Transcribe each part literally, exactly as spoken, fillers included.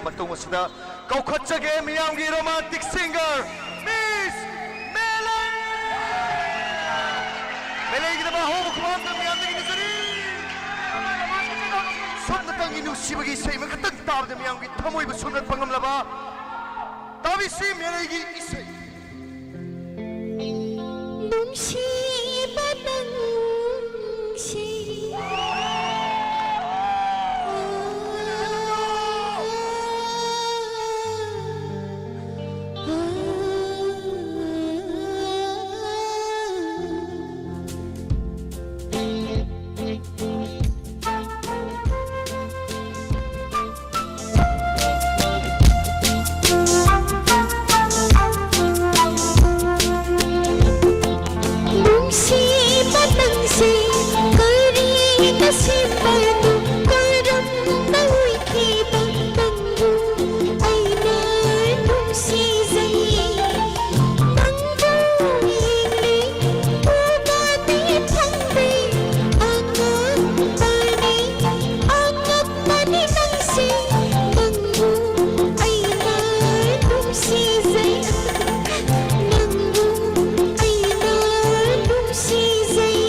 ꯃꯇꯨꯡ ꯑꯁꯤꯗ ꯀꯧꯈꯠꯆꯒꯦ ꯃꯤꯌꯥꯝꯒꯤ romantic singer, Miss ꯃꯦꯂꯩ꯫ ꯃꯦꯂꯩꯒꯤꯗꯃꯛ ꯑꯍꯧꯕ ꯈꯨꯕꯥꯛ ꯑꯝꯇꯪ ꯃꯌꯥꯝꯗꯒꯤ ꯅꯤꯖꯔꯤ꯫ ꯁꯨꯞꯅꯇꯪꯒꯤ ꯅꯨꯡꯁꯤꯕꯒꯤ ꯏꯁꯩ ꯑꯃꯈꯛꯇꯪ ꯇꯥꯕꯗ ꯃꯤꯌꯥꯝꯒꯤ ꯊꯃꯣꯏꯕꯨ ꯁꯨꯝꯍꯠꯄ ꯉꯝꯂꯕ ꯇꯥꯕꯤꯁꯤ ꯃꯦꯂꯩꯒꯤ ꯏꯁꯩ꯫ ꯅꯨꯡꯁꯤꯕ ꯅꯪꯁꯤ꯫ ꯅꯨꯡꯁꯤꯕ ꯅꯪꯁꯦ ꯀꯔꯤꯅ ꯁꯦꯝꯕꯅꯣ? ꯀꯔꯝꯅ ꯑꯣꯏꯈꯤꯕ ꯅꯪꯕꯨ ꯑꯩꯅ ꯅꯨꯡꯁꯤꯖꯩ? ꯅꯪꯕꯨ ꯌꯦꯡꯂꯤ ꯎꯅꯗꯤ ꯐꯪꯗꯦ꯫ ꯑꯉꯛꯄꯅꯤ, ꯑꯉꯛꯄꯅꯤ ꯅꯪꯁꯦ꯫ ꯅꯪꯕꯨ ꯑꯩꯅ ꯅꯨꯡꯁꯤꯖꯩ꯫ ꯅꯪꯕꯨ ꯑꯩꯅ ꯅꯨꯡꯁꯤꯖꯩ꯫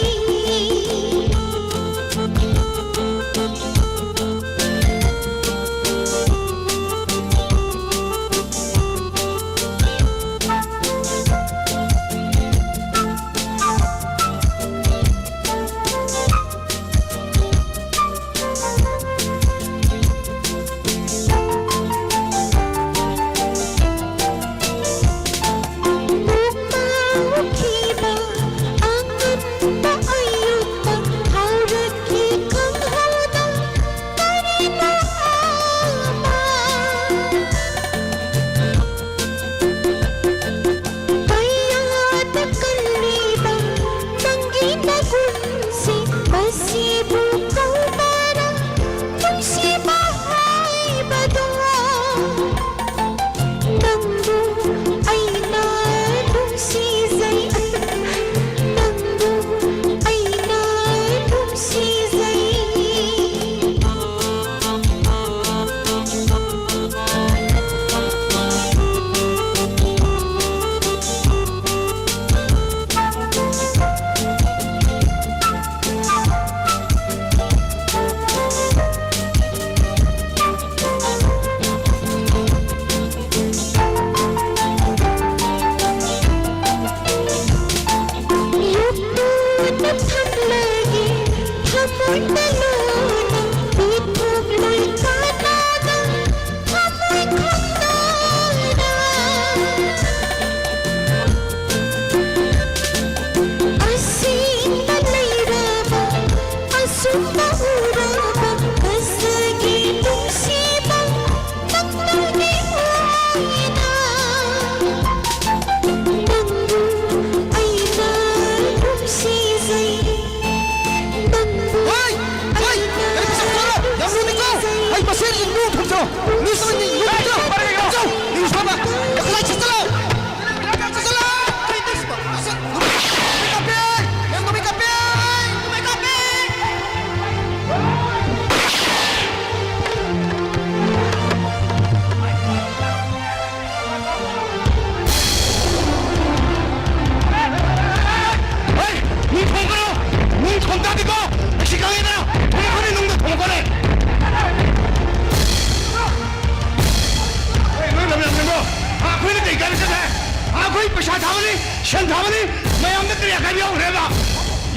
ꯄꯩꯁꯥ ꯊꯥꯕꯅꯤ, ꯁꯦꯟ ꯊꯥꯕꯅꯤ, ꯃꯌꯥꯝꯗ ꯀꯔꯤ ꯑꯀꯥꯏꯕ ꯌꯥꯎꯈ꯭ꯔꯦꯕ?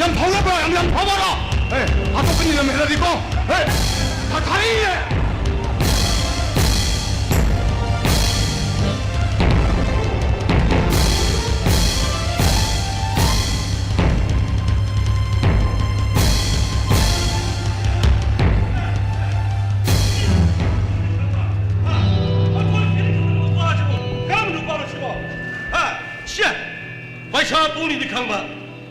ꯌꯥꯝ ꯐꯥꯎꯅꯕ꯭ꯔꯣ? ꯌꯥꯝ, ꯌꯥꯝ ꯐꯥꯎꯕꯔꯣ? ꯑꯦ, ꯍꯥꯠꯇꯣꯛꯀꯅꯤ ꯂꯝ ꯍꯦꯜꯂꯗꯤꯀꯣ꯫ ꯑꯦ, ꯊꯥ-, ꯊꯥꯔꯛꯏꯅꯦ꯫ ꯀꯔꯝꯕ ꯅꯨꯄꯥꯅꯣ ꯁꯤꯕꯣ? ꯍꯥ? ꯁꯦ! ꯄꯩꯁꯥ ꯄꯨꯅꯤꯗꯤ ꯈꯪꯕ,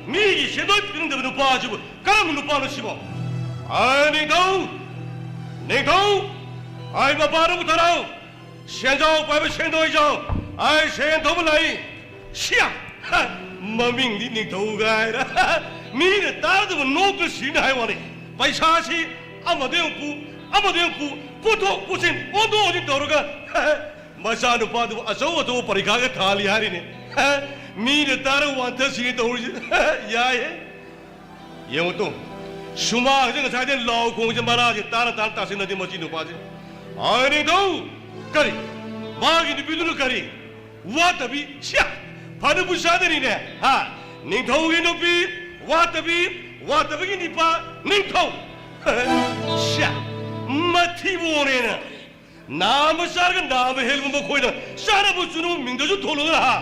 ꯃꯤꯒꯤ ꯁꯦꯟꯗꯣꯏ ꯄꯤꯅꯤꯡꯗꯕ ꯅꯨꯄꯥꯁꯤꯕꯨ ꯀꯔꯝꯕ ꯅꯨꯄꯥꯅꯣ ꯁꯤꯕꯣ? ꯑꯥ, ꯅꯤꯡꯊꯧ! ꯅꯤꯡꯊꯧ! ꯑꯩ ꯃꯄꯥꯟꯗ ꯄꯨꯊꯔꯛꯎ! ꯁꯦꯟꯖꯥꯎ ꯄꯥꯏꯕ ꯁꯦꯟꯗꯣꯏꯖꯥꯎ! ꯑꯩ ꯁꯦꯟ ꯊꯧꯕ ꯂꯥꯛꯏ! ꯁꯤꯌꯥ! ꯍ! ꯃꯃꯤꯡꯗꯤ ꯅꯤꯡꯊꯧ ꯀꯥꯏꯅ! ꯃꯤꯅ ꯇꯥꯔꯗꯕ ꯅꯣꯛꯇ ꯁꯤꯅ ꯍꯥꯏ ꯋꯥꯅꯤ꯫ ꯄꯩꯁꯥꯁꯤ ꯑꯃꯗ ꯑꯃꯨꯛ ꯄꯨ, ꯑꯃꯗ ꯑꯃꯨꯛ ꯄꯨ, ꯄꯨꯊꯣꯛ ꯄꯨꯁꯤꯟ, ꯑꯣꯟꯊꯣꯛ ꯑꯣꯟꯁꯤꯟ ꯇꯧꯔꯒ ꯃꯆꯥꯅꯨꯄꯥꯗꯨꯕꯨ ꯑꯆꯧ ꯑꯆꯧꯕ ꯄꯔꯤꯈꯥꯒ ꯊꯥꯍꯜꯂꯤ ꯍꯥꯏꯔꯤꯅꯦ꯫ ꯃꯤꯅ ꯇꯥꯔ ꯋꯥꯟꯊꯁꯤꯅꯦ ꯇꯧꯔꯤꯁꯦ꯫ ꯌꯥꯏꯍꯦ꯫ ꯌꯦꯡꯉꯨ ꯇꯨ, ꯁꯨꯃꯥꯡꯁꯦ ꯉꯁꯥꯏꯗꯩ ꯂꯥꯎ ꯈꯣꯡꯁꯦ ꯃꯅꯥꯁꯦ ꯇꯥꯅ ꯇꯥꯅ ꯇꯥꯁꯤꯟꯅꯗꯦ ꯃꯁꯤ ꯅꯨꯄꯥꯁꯦ꯫ ꯑꯥ, ꯅꯤꯡꯊꯧ! ꯀꯔꯤ? ꯃꯥꯒꯤ ꯅꯨꯄꯤꯗꯨꯅ ꯀꯔꯤ? ꯋꯥꯠꯇꯕꯤ? ꯁꯤꯌꯥ! ꯐꯅꯕꯨ ꯆꯥꯗꯔꯤꯅꯦ, ꯍꯥ? ꯅꯤꯡꯊꯧꯒꯤ ꯅꯨꯄꯤ ꯋꯥꯠꯇꯕꯤ, ꯋꯥꯠꯇꯕꯒꯤ ꯅꯤꯄꯥ ꯅꯤꯡꯊꯧ! ꯁꯤꯌꯥ! ꯃꯊꯤꯕꯣꯔꯦꯅ! ꯅꯥꯝꯃ ꯆꯥꯔꯒ ꯅꯥꯝꯃ ꯍꯦꯜꯂꯨꯕ ꯃꯈꯣꯏꯅ ꯆꯥꯅꯕ ꯆꯨꯅꯕ ꯃꯤꯡꯗꯁꯨ ꯊꯣꯜꯂꯗꯅ, ꯍꯥ?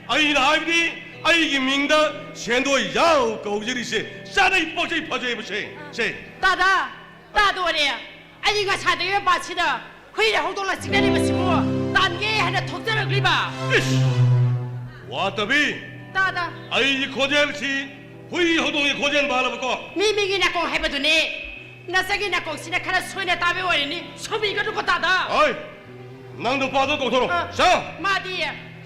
ꯑꯩꯅ ꯍꯥꯏꯕꯗꯤ ꯑꯩꯒꯤ ꯃꯤꯡꯗ ꯁꯦꯟꯗꯣꯏ ꯌꯥꯎ ꯀꯧꯖꯔꯤꯁꯦ ꯆꯥꯅꯩ, ꯄꯣꯠꯆꯩ, ꯐꯖꯩꯕꯁꯦ, ꯁꯦ꯫ ꯇꯥꯗ, ꯇꯥꯗꯣꯔꯦ꯫ ꯑꯩ ꯉꯁꯥꯏꯗꯒꯤ ꯃꯄꯥꯟꯁꯤꯗ ꯍꯨꯏꯅ ꯍꯧꯗꯣꯡꯅ ꯆꯤꯛꯅꯔꯤꯕꯁꯤꯕꯨ ꯇꯥꯟꯒꯦ ꯍꯥꯏꯅ ꯊꯣꯛꯆꯔꯛꯂꯤꯕ꯫ ꯏꯁ! ꯋꯥꯇꯕꯤ! ꯇꯥꯗ꯫ ꯑꯩꯒꯤ ꯈꯣꯟꯖꯦꯜꯁꯤ ꯍꯨꯏ ꯍꯧꯗꯣꯡꯒꯤ ꯈꯣꯟꯖꯦꯜ ꯃꯥꯜꯂꯕꯀꯣ? ꯃꯤ ꯃꯤꯒꯤ ꯅꯥꯀꯣꯡ ꯍꯥꯏꯕꯗꯨꯅꯤ꯫ ꯅꯆꯥꯒꯤ ꯅꯥꯀꯣꯡꯁꯤꯅ ꯈꯔ ꯁꯣꯏꯅ ꯇꯥꯕ ꯑꯣꯏꯔꯅꯤ꯫ ꯁꯣꯝꯕꯤꯒꯅꯨꯀꯣ, ꯇꯥꯗ꯫ ꯍꯣꯏ, ꯅꯪ ꯅꯨꯄꯥꯗꯣ ꯀꯧꯊꯣꯔꯛꯑꯣ꯫ ꯑ, ꯁꯥ! ꯃꯥꯗꯤ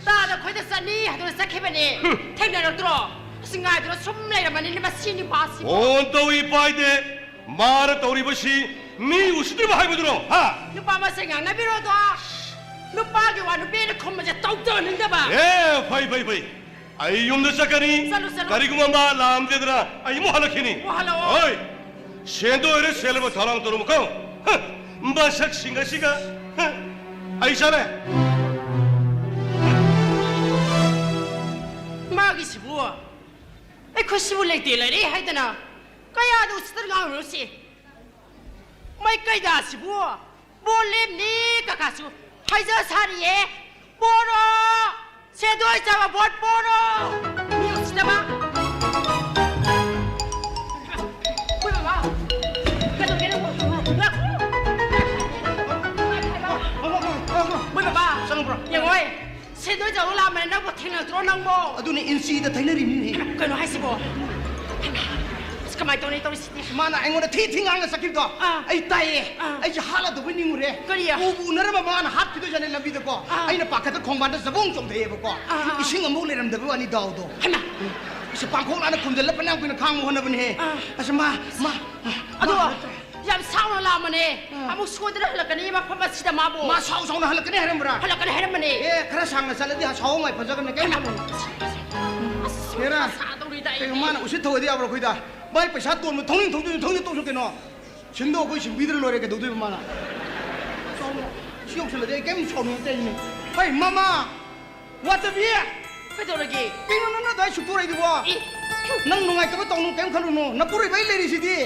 ꯇꯥꯗ ꯈꯣꯏꯗ ꯆꯠꯅꯤ ꯍꯥꯏꯗꯨꯅ ꯆꯠꯈꯤꯕꯅꯦ꯫ ꯍꯨꯝ꯫ ꯊꯦꯡꯅꯔꯛꯇ꯭ꯔꯣ? ꯑꯁ, ꯉꯥꯏꯗꯨꯅ ꯁꯨꯝ ꯂꯩꯔꯝꯃꯅꯤ, ꯃꯁꯤ ꯅꯨꯄꯥꯁꯤꯕꯨ꯫ ꯐꯣꯟ ꯇꯧꯏ ꯄꯥꯏꯗꯦ꯫ ꯃꯥꯅ ꯇꯧꯔꯤꯕꯁꯤ ꯃꯤ ꯎꯁꯤꯠꯇ꯭ꯔꯤꯕ ꯍꯥꯏꯕꯗꯨꯔꯣ? ꯍꯥ? ꯅꯨꯄꯥ ꯃꯁꯦꯟ ꯉꯥꯡꯅꯕꯤꯔꯣꯗꯣ꯫ ꯅꯨꯄꯥꯒꯤ ꯋꯥ ꯅꯨꯄꯤꯅ ꯈꯨꯝꯕꯁꯦ ꯇꯧꯖꯅꯤꯡꯗꯕ꯫ ꯑꯦ, ꯐꯩ, ꯐꯩ, ꯐꯩ꯫ ꯑꯩ ꯌꯨꯝꯗ ꯆꯠꯀꯅꯤ꯫ ꯆꯠꯂꯨ, ꯆꯠꯂꯨ꯫ ꯀꯔꯤꯒꯨꯝꯕ ꯃꯥ ꯂꯥꯛꯑꯝꯗꯦꯗꯅ ꯑꯩ ꯑꯃꯨꯛ ꯍꯜꯂꯛꯈꯤꯅꯤ꯫ ꯑꯃꯨꯛ ꯍꯜꯂꯛꯑꯣ꯫ ꯍꯣꯏ꯫ ꯁꯦꯟꯗꯣꯏꯔ ꯁꯦꯜꯂꯕ ꯊꯧꯔꯥꯡ ꯇꯧꯔꯝꯃꯨꯀꯣ꯫ ꯍ, ꯃꯁꯛꯁꯤꯡ ꯑꯁꯤꯒ꯫ ꯍ, ꯑꯩ ꯆꯠꯂꯦ꯫ ꯁꯤꯕꯨ? ꯑꯩꯈꯣꯏ ꯁꯤꯕꯨ ꯂꯩꯇꯦ ꯂꯩꯔꯦ ꯍꯥꯏꯗꯅ ꯀꯌꯥꯗ ꯎꯁꯤꯠꯇꯅ ꯉꯥꯡꯉꯤꯅꯣ ꯁꯤ? ꯃꯩ ꯀꯩꯗ ꯁꯤꯕꯨ? ꯕꯣꯠ ꯂꯦꯞꯅꯤ ꯀꯀꯥꯁꯨ ꯍꯥꯏꯖ ꯁꯥꯔꯤꯌꯦ꯫ ꯄꯣꯔꯣ! ꯁꯦꯟꯗꯣꯏ ꯆꯥꯕ ꯕꯣꯠ ꯄꯣꯔꯣ! ꯃꯤ ꯎꯁꯤꯠꯇꯕ! ꯑꯩꯈꯣꯏ ꯕꯕꯥ! ꯀꯩꯗꯧꯒꯦ ꯅꯪꯕꯣ? ꯉꯥꯏꯈꯣ! ꯃꯣꯏ ꯕꯕꯥ! ꯆꯪꯉꯛꯄ꯭ꯔꯣ? ꯌꯦꯡꯉꯣꯏ! ꯁꯦꯟꯗꯣꯏ ꯆꯥꯕ ꯂꯥꯛꯑꯝꯕꯅꯦ, ꯅꯪꯕꯨ ꯊꯦꯡꯅꯗ꯭ꯔꯣ ꯅꯪꯕꯣ? ꯑꯗꯨꯅꯦ, ꯏꯟꯆꯤꯗ ꯊꯩꯅꯔꯤꯕꯅꯤꯅꯦ꯫ ꯀꯩꯅꯣ ꯍꯥꯏꯁꯤꯕꯣ? ꯍꯩꯃꯥ! ꯑꯁ, ꯀꯃꯥꯏꯅ ꯇꯧꯅꯤ ꯇꯧꯔꯤꯁꯤꯗꯤ? ꯃꯥꯅ ꯑꯩꯉꯣꯟꯗ ꯊꯤ ꯊꯤ ꯉꯥꯡꯅ ꯆꯠꯈꯤꯕꯗꯣ ꯑꯥ꯫ ꯑꯩ ꯇꯥꯏꯌꯦ꯫ ꯑꯥ꯫ ꯑꯩꯁꯦ ꯍꯥꯠꯂꯗꯧꯕꯩ ꯅꯤꯡꯉꯨꯔꯦ꯫ ꯀꯔꯤ? ꯎꯕꯨ ꯎꯅꯔꯝꯕ ꯃꯥꯅ ꯍꯥꯠꯈꯤꯗꯣꯏꯖꯥꯠꯅꯤ ꯂꯝꯕꯤꯗꯀꯣ꯫ ꯑꯥ꯫ ꯑꯩꯅ ꯄꯥꯈꯠꯇ ꯈꯣꯡꯕꯥꯟꯗ ꯖꯕꯣꯡ ꯆꯣꯡꯊꯩꯑꯦꯕꯀꯣ꯫ ꯑꯥ, ꯑꯥ, ꯑꯥ꯫ ꯏꯁꯤꯡ ꯑꯃꯨꯛ ꯂꯩꯔꯝꯗꯕ ꯋꯥꯅꯤ ꯗꯥꯎꯗꯣ꯫ ꯍꯩꯃꯥ! ꯑꯩꯁꯦ ꯄꯥꯡꯈꯣꯛ ꯂꯥꯅ ꯈꯨꯝꯖꯤꯜꯂ ꯐꯅꯌꯥꯝ ꯀꯨꯏꯅ ꯈꯥꯡꯕ ꯍꯣꯠꯅꯕꯅꯦꯍꯦ꯫ ꯑꯥ꯫ ꯑꯁ, ꯃꯥ, ꯃꯥ, ꯑꯗꯣ, ꯃꯥ ꯌꯥꯝ ꯁꯥꯎꯅ ꯂꯥꯛꯑꯝꯕꯅꯦ꯫ ꯑꯥ꯫ ꯑꯃꯨꯛ ꯁꯣꯏꯗꯅ ꯍꯜꯂꯛꯀꯅꯤ ꯃꯐꯝ ꯑꯁꯤꯗ ꯃꯥꯕꯨ꯫ ꯃꯥ ꯁꯥꯎ ꯁꯥꯎꯅ ꯍꯜꯂꯛꯀꯅꯤ ꯍꯥꯏꯔꯝꯕ꯭ꯔꯥ? ꯍꯜꯂꯛꯀꯅꯤ ꯍꯥꯏꯔꯝꯕꯅꯦ꯫ ꯑꯦ, ꯈꯔ ꯁꯥꯡꯅ ꯆꯠꯂꯗꯤ ꯁꯥꯎ ꯃꯥꯏ ꯐꯖꯒꯅꯤ, ꯀꯩꯝ ꯈꯜꯂꯨꯅꯨ꯫ ꯑꯁ, ꯍꯦꯔꯥ, ꯁꯥꯗꯧꯔꯤꯗ ꯑꯩ꯫ ꯀꯩꯅꯣ ꯃꯥꯅ ꯎꯁꯤꯠ ꯊꯧꯑꯣꯏꯗꯤ ꯌꯥꯕ꯭ꯔꯣ ꯑꯩꯈꯣꯏꯗ? ꯃꯥꯏ ꯄꯩꯁꯥ ꯇꯣꯟꯕ ꯊꯧꯅꯤꯡ ꯊꯧꯗꯣꯏꯅꯤ, ꯊꯧꯅꯤꯡ ꯇꯣꯛꯁꯨ ꯀꯩꯅꯣ? ꯁꯤꯟꯗꯣ ꯑꯩꯈꯣꯏ ꯁꯤꯡꯕꯤꯗ꯭ꯔ ꯂꯣꯏꯔꯦ, ꯀꯩꯗꯧꯗꯣꯏꯕ ꯃꯥꯅ? ꯁꯤ ꯌꯧꯁꯜꯂꯗꯤ ꯑꯩ ꯀꯩꯝ ꯁꯥꯎꯅꯤꯡꯉꯛꯇꯦ ꯑꯩꯅꯦ꯫ ꯍꯩ, ꯃꯃꯥ! ꯋꯥꯇꯕꯤ! ꯀꯩꯗꯧꯔꯒꯦ? ꯀꯩꯅꯣ ꯅꯪꯅ ꯑꯗꯨꯃꯥꯏ ꯁꯨꯛꯇꯣꯔꯛꯏꯗꯨꯕꯣ? ꯏ! ꯅꯪ ꯅꯨꯡꯉꯥꯏꯇꯕ ꯇꯧꯅꯨ, ꯀꯩꯝ ꯈꯜꯂꯨꯅꯨ꯫ ꯅꯄꯨꯔꯣꯏꯕ ꯑꯩ ꯂꯩꯔꯤꯁꯤꯗꯤ꯫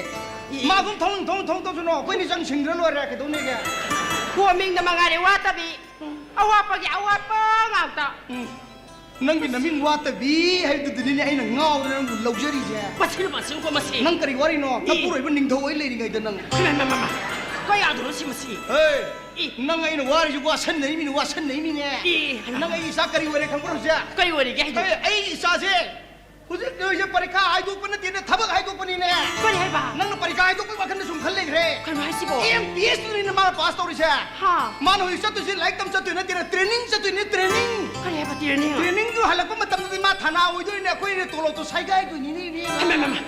ꯏ! ꯃꯥ ꯑꯗꯨꯝ ꯊꯧꯅꯤꯡ ꯊꯧꯅꯤꯡ ꯊꯧꯅꯤꯡ ꯇꯧꯁꯅꯣ, ꯑꯩꯈꯣꯏꯅꯤ ꯆꯪ ꯁꯤꯡꯗ꯭ꯔ ꯂꯣꯏꯔꯦ, ꯀꯩꯗꯧꯅꯦꯒꯦ? ꯍꯣ, ꯃꯤꯡꯗ ꯃꯉꯥꯏꯔꯦ ꯋꯥꯇꯕꯤ꯫ ꯑꯋꯥꯠꯄꯒꯤ ꯑꯋꯥꯠꯄ ꯉꯥꯛꯇ꯫ ꯎꯝ꯫ ꯅꯪꯒꯤ ꯅꯃꯤꯡ ꯋꯥꯇꯕꯤ ꯍꯥꯏꯕꯗꯨꯗꯅꯤꯅꯦ ꯑꯩꯅ ꯉꯥꯎꯗꯅ ꯅꯪꯕꯨ ꯂꯧꯖꯔꯤꯁꯦ꯫ ꯃꯁꯤꯅ ꯃꯁꯤꯅꯀꯣ ꯃꯁꯤ꯫ ꯅꯪ ꯀꯔꯤ ꯋꯥꯔꯤꯅꯣ? ꯏ꯫ ꯅꯄꯨꯔꯣꯏꯕ ꯅꯤꯡꯊꯧ ꯑꯣꯏ ꯂꯩꯔꯤꯉꯩꯗ ꯅꯪ꯫ ꯏꯃꯥ, ꯏꯃꯥ, ꯏꯃꯥ, ꯏꯃꯥ꯫ ꯀꯌꯥꯗꯅꯣ ꯁꯤ ꯃꯁꯤ? ꯍꯦ! ꯏ꯫ ꯅꯪ ꯑꯩꯅ ꯋꯥꯔꯤꯁꯤ ꯋꯥꯁꯟꯅꯔꯤꯃꯤꯅꯦ, ꯋꯥꯁꯟꯅꯔꯤꯃꯤꯅꯦ꯫ ꯏ꯫ ꯅꯪ ꯑꯩꯒꯤ ꯏꯆꯥ ꯀꯔꯤ ꯑꯣꯏꯔꯦ ꯈꯪꯕ꯭ꯔꯣ ꯍꯧꯖꯤꯛ? ꯀꯔꯤ ꯑꯣꯏꯔꯤꯒꯦ ꯍꯥꯏꯗꯤ? ꯑꯦ, ꯑꯩꯒꯤ ꯏꯆꯥꯁꯦ ꯍꯧꯖꯤꯛ ꯇꯧꯔꯤꯁꯦ ꯄꯔꯤꯈꯥ ꯍꯥꯏꯗꯣꯛꯄ ꯅꯠꯇꯦꯅꯦ, ꯊꯕꯛ ꯍꯥꯏꯗꯣꯛꯄꯅꯤꯅꯦ꯫ ꯀꯔꯤ ꯍꯥꯏꯕ? ꯅꯪꯅ ꯄꯔꯤꯈꯥ ꯍꯥꯏꯗꯣꯛꯄꯒꯤ ꯋꯥꯈꯜꯗ ꯁꯨꯝ ꯈꯜ ꯂꯩꯈ꯭ꯔꯦ꯫ ꯀꯩꯅꯣ ꯍꯥꯏꯁꯤꯕꯣ? ꯑꯦꯝ ꯄꯤ ꯑꯦꯁ ꯇꯨꯅꯤꯅꯦ ꯃꯥꯅ ꯄꯥꯁ ꯇꯧꯔꯤꯁꯦ꯫ ꯍꯥ꯫ ꯃꯥꯅ ꯍꯧꯖꯤꯛ ꯆꯠꯇꯣꯏꯁꯦ ꯂꯥꯏꯔꯤꯛ ꯇꯝ ꯆꯠꯇꯣꯏ ꯅꯠꯇꯦꯅꯦ, ꯇ꯭ꯔꯦꯅꯤꯡ ꯆꯠꯇꯣꯏꯅꯦ, ꯇ꯭ꯔꯦꯅꯤꯡ꯫ ꯀꯔꯤ ꯍꯥꯏꯕ ꯇ꯭ꯔꯦꯅꯤꯡ? ꯇ꯭ꯔꯦꯅꯤꯡꯗꯨ ꯍꯜꯂꯛꯄ ꯃꯇꯝꯗꯗꯤ ꯃꯥ ꯊꯥꯅꯥ ꯑꯣꯏꯗꯣꯏꯅꯦ, ꯑꯩꯈꯣꯏꯅ ꯇꯣꯂꯣꯞꯇꯣ ꯁꯥꯏꯒꯥꯏꯗꯣꯏꯅꯤꯅꯦ, ꯏꯕꯦꯝꯃ꯫ ꯍꯩꯃꯥ, ꯍꯩꯃꯥ,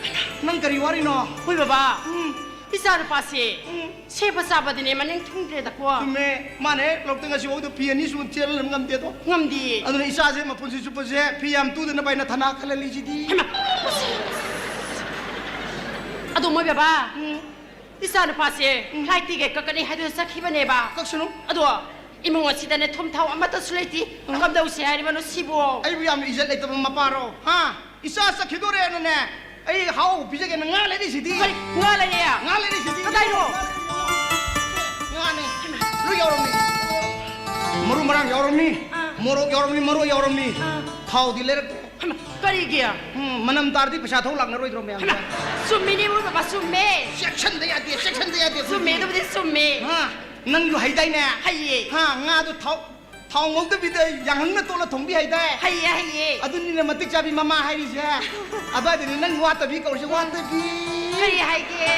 ꯍꯩꯃꯥ꯫ ꯅꯪ ꯀꯔꯤ ꯋꯥꯔꯤꯅꯣ? ꯍꯣꯏ ꯕꯕꯥ꯫ ꯎꯝ꯫ ꯏꯆꯥ ꯅꯨꯄꯥꯁꯦ ꯎꯝ꯫ ꯁꯦꯝꯕ ꯆꯥꯕꯗꯤꯅꯦ ꯃꯅꯤꯡ ꯊꯨꯡꯗ꯭ꯔꯦꯗꯀꯣ꯫ ꯆꯨꯝꯃꯦ꯫ ꯃꯥꯅ ꯍꯦꯛ ꯂꯧꯔꯛꯇ ꯉꯁꯤꯐꯥꯎꯗ ꯐꯤ ꯑꯅꯤ ꯁꯨꯅ ꯆꯦꯜꯍꯜꯂꯝ ꯉꯝꯗꯦꯗꯣ꯫ ꯉꯝꯗꯦ꯫ ꯑꯗꯨꯅ ꯏꯆꯥꯁꯦ ꯃꯄꯨꯟꯁꯤ ꯆꯨꯞꯄꯁꯦ ꯐꯤ ꯌꯥꯝ ꯇꯨꯗꯅꯕ ꯍꯥꯏꯅ ꯊꯅꯥ ꯈꯜꯍꯜꯂꯤꯁꯤꯗꯤ꯫ ꯍꯩꯃꯥ! ꯑꯗꯣ ꯃꯣꯏ ꯕꯕꯥ, ꯎꯝ꯫ ꯏꯆꯥ ꯅꯨꯄꯥꯁꯦ ꯎꯝ꯫ ꯐ꯭ꯂꯥꯏꯠ ꯇꯤꯀꯦꯠ ꯀꯛꯀꯅꯤ ꯍꯥꯏꯗꯨꯅ ꯆꯠꯈꯤꯕꯅꯦꯕ꯫ ꯀꯛꯁꯅꯨ꯫ ꯑꯗꯣ ꯏꯃꯨꯡ ꯑꯁꯤꯗꯅꯦ ꯊꯨꯝ ꯊꯥꯎ ꯑꯃꯠꯇꯁꯨ ꯂꯩꯇꯦ꯫ ꯎꯝ꯫ ꯀꯝꯗꯧꯁꯦ ꯍꯥꯏꯔꯤꯕꯅꯣ ꯁꯤꯕꯣ? ꯑꯩꯕꯨ ꯌꯥꯝꯅ ꯏꯖꯠ ꯂꯩꯇꯕ ꯃꯄꯥꯔꯣ? ꯍꯥ? ꯏꯆꯥ ꯆꯠꯈꯤꯗꯣꯔꯦꯅꯅꯦ, ꯑꯩ ꯍꯥꯎ ꯄꯤꯖꯒꯦꯅ ꯉꯥ ꯂꯩꯔꯤꯁꯤꯗꯤ꯫ ꯀꯔꯤ ꯉꯥ ꯂꯩꯔꯦ? ꯉꯥ ꯂꯩꯔꯤꯁꯤꯗꯤ꯫ ꯀꯗꯥꯏꯅꯣ? ꯉꯥꯅꯦ꯫ ꯂꯣꯏ ꯌꯥꯎꯔꯝꯃꯤ꯫ ꯃꯔꯨ ꯃꯔꯥꯡ ꯌꯥꯎꯔꯝꯃꯤ꯫ ꯑꯥ꯫ ꯃꯣꯔꯣꯛ ꯌꯥꯎꯔꯝꯃꯤ, ꯃꯔꯣꯏ ꯌꯥꯎꯔꯝꯃꯤ꯫ ꯑꯥ꯫ ꯊꯥꯎꯗꯤ ꯂꯩꯔꯛꯇꯦ꯫ ꯍꯩꯃꯥ, ꯀꯔꯤꯒꯤ? ꯎꯝ, ꯃꯅꯝ ꯇꯥꯔꯗꯤ ꯄꯩꯁꯥ ꯊꯧ ꯂꯥꯛꯅꯔꯣꯏꯗ꯭ꯔꯣ ꯃꯌꯥꯝ? ꯍꯩꯃꯥ, ꯆꯨꯝꯃꯤꯅꯦ, ꯏꯕꯨꯡꯉꯣ, ꯆꯨꯝꯃꯦ꯫ ꯆꯦꯛꯁꯟꯗ ꯌꯥꯗꯦ, ꯆꯦꯛꯁꯟꯗ ꯌꯥꯗꯦ꯫ ꯆꯨꯝꯃꯦ, ꯑꯗꯨꯕꯨꯗꯤ ꯆꯨꯝꯃꯦ꯫ ꯍꯥ, ꯅꯪꯁꯨ ꯍꯩꯗꯥꯏꯅꯦ? ꯍꯩꯌꯦ꯫ ꯍꯥ, ꯉꯥꯗꯣ ꯊꯥꯎ, ꯊꯥꯎ ꯉꯧꯗꯕꯤꯗ ꯌꯥꯡꯍꯪꯅ ꯇꯣꯠꯂ ꯊꯣꯡꯕꯤ ꯍꯩꯗꯥꯏ? ꯍꯩꯌꯦ, ꯍꯩꯌꯦ꯫ ꯑꯗꯨꯅꯤꯅꯦ ꯃꯇꯤꯛ ꯆꯥꯕꯤ ꯃꯃꯥ ꯍꯥꯏꯔꯤꯁꯦ꯫ ꯑꯗꯨꯋꯥꯏꯗꯅꯤ ꯅꯪ ꯋꯥꯠꯇꯕꯤ ꯀꯧꯔꯤꯁꯦ, ꯋꯥꯠꯇꯕꯤ꯫ ꯀꯔꯤ ꯍꯥꯏꯒꯦ?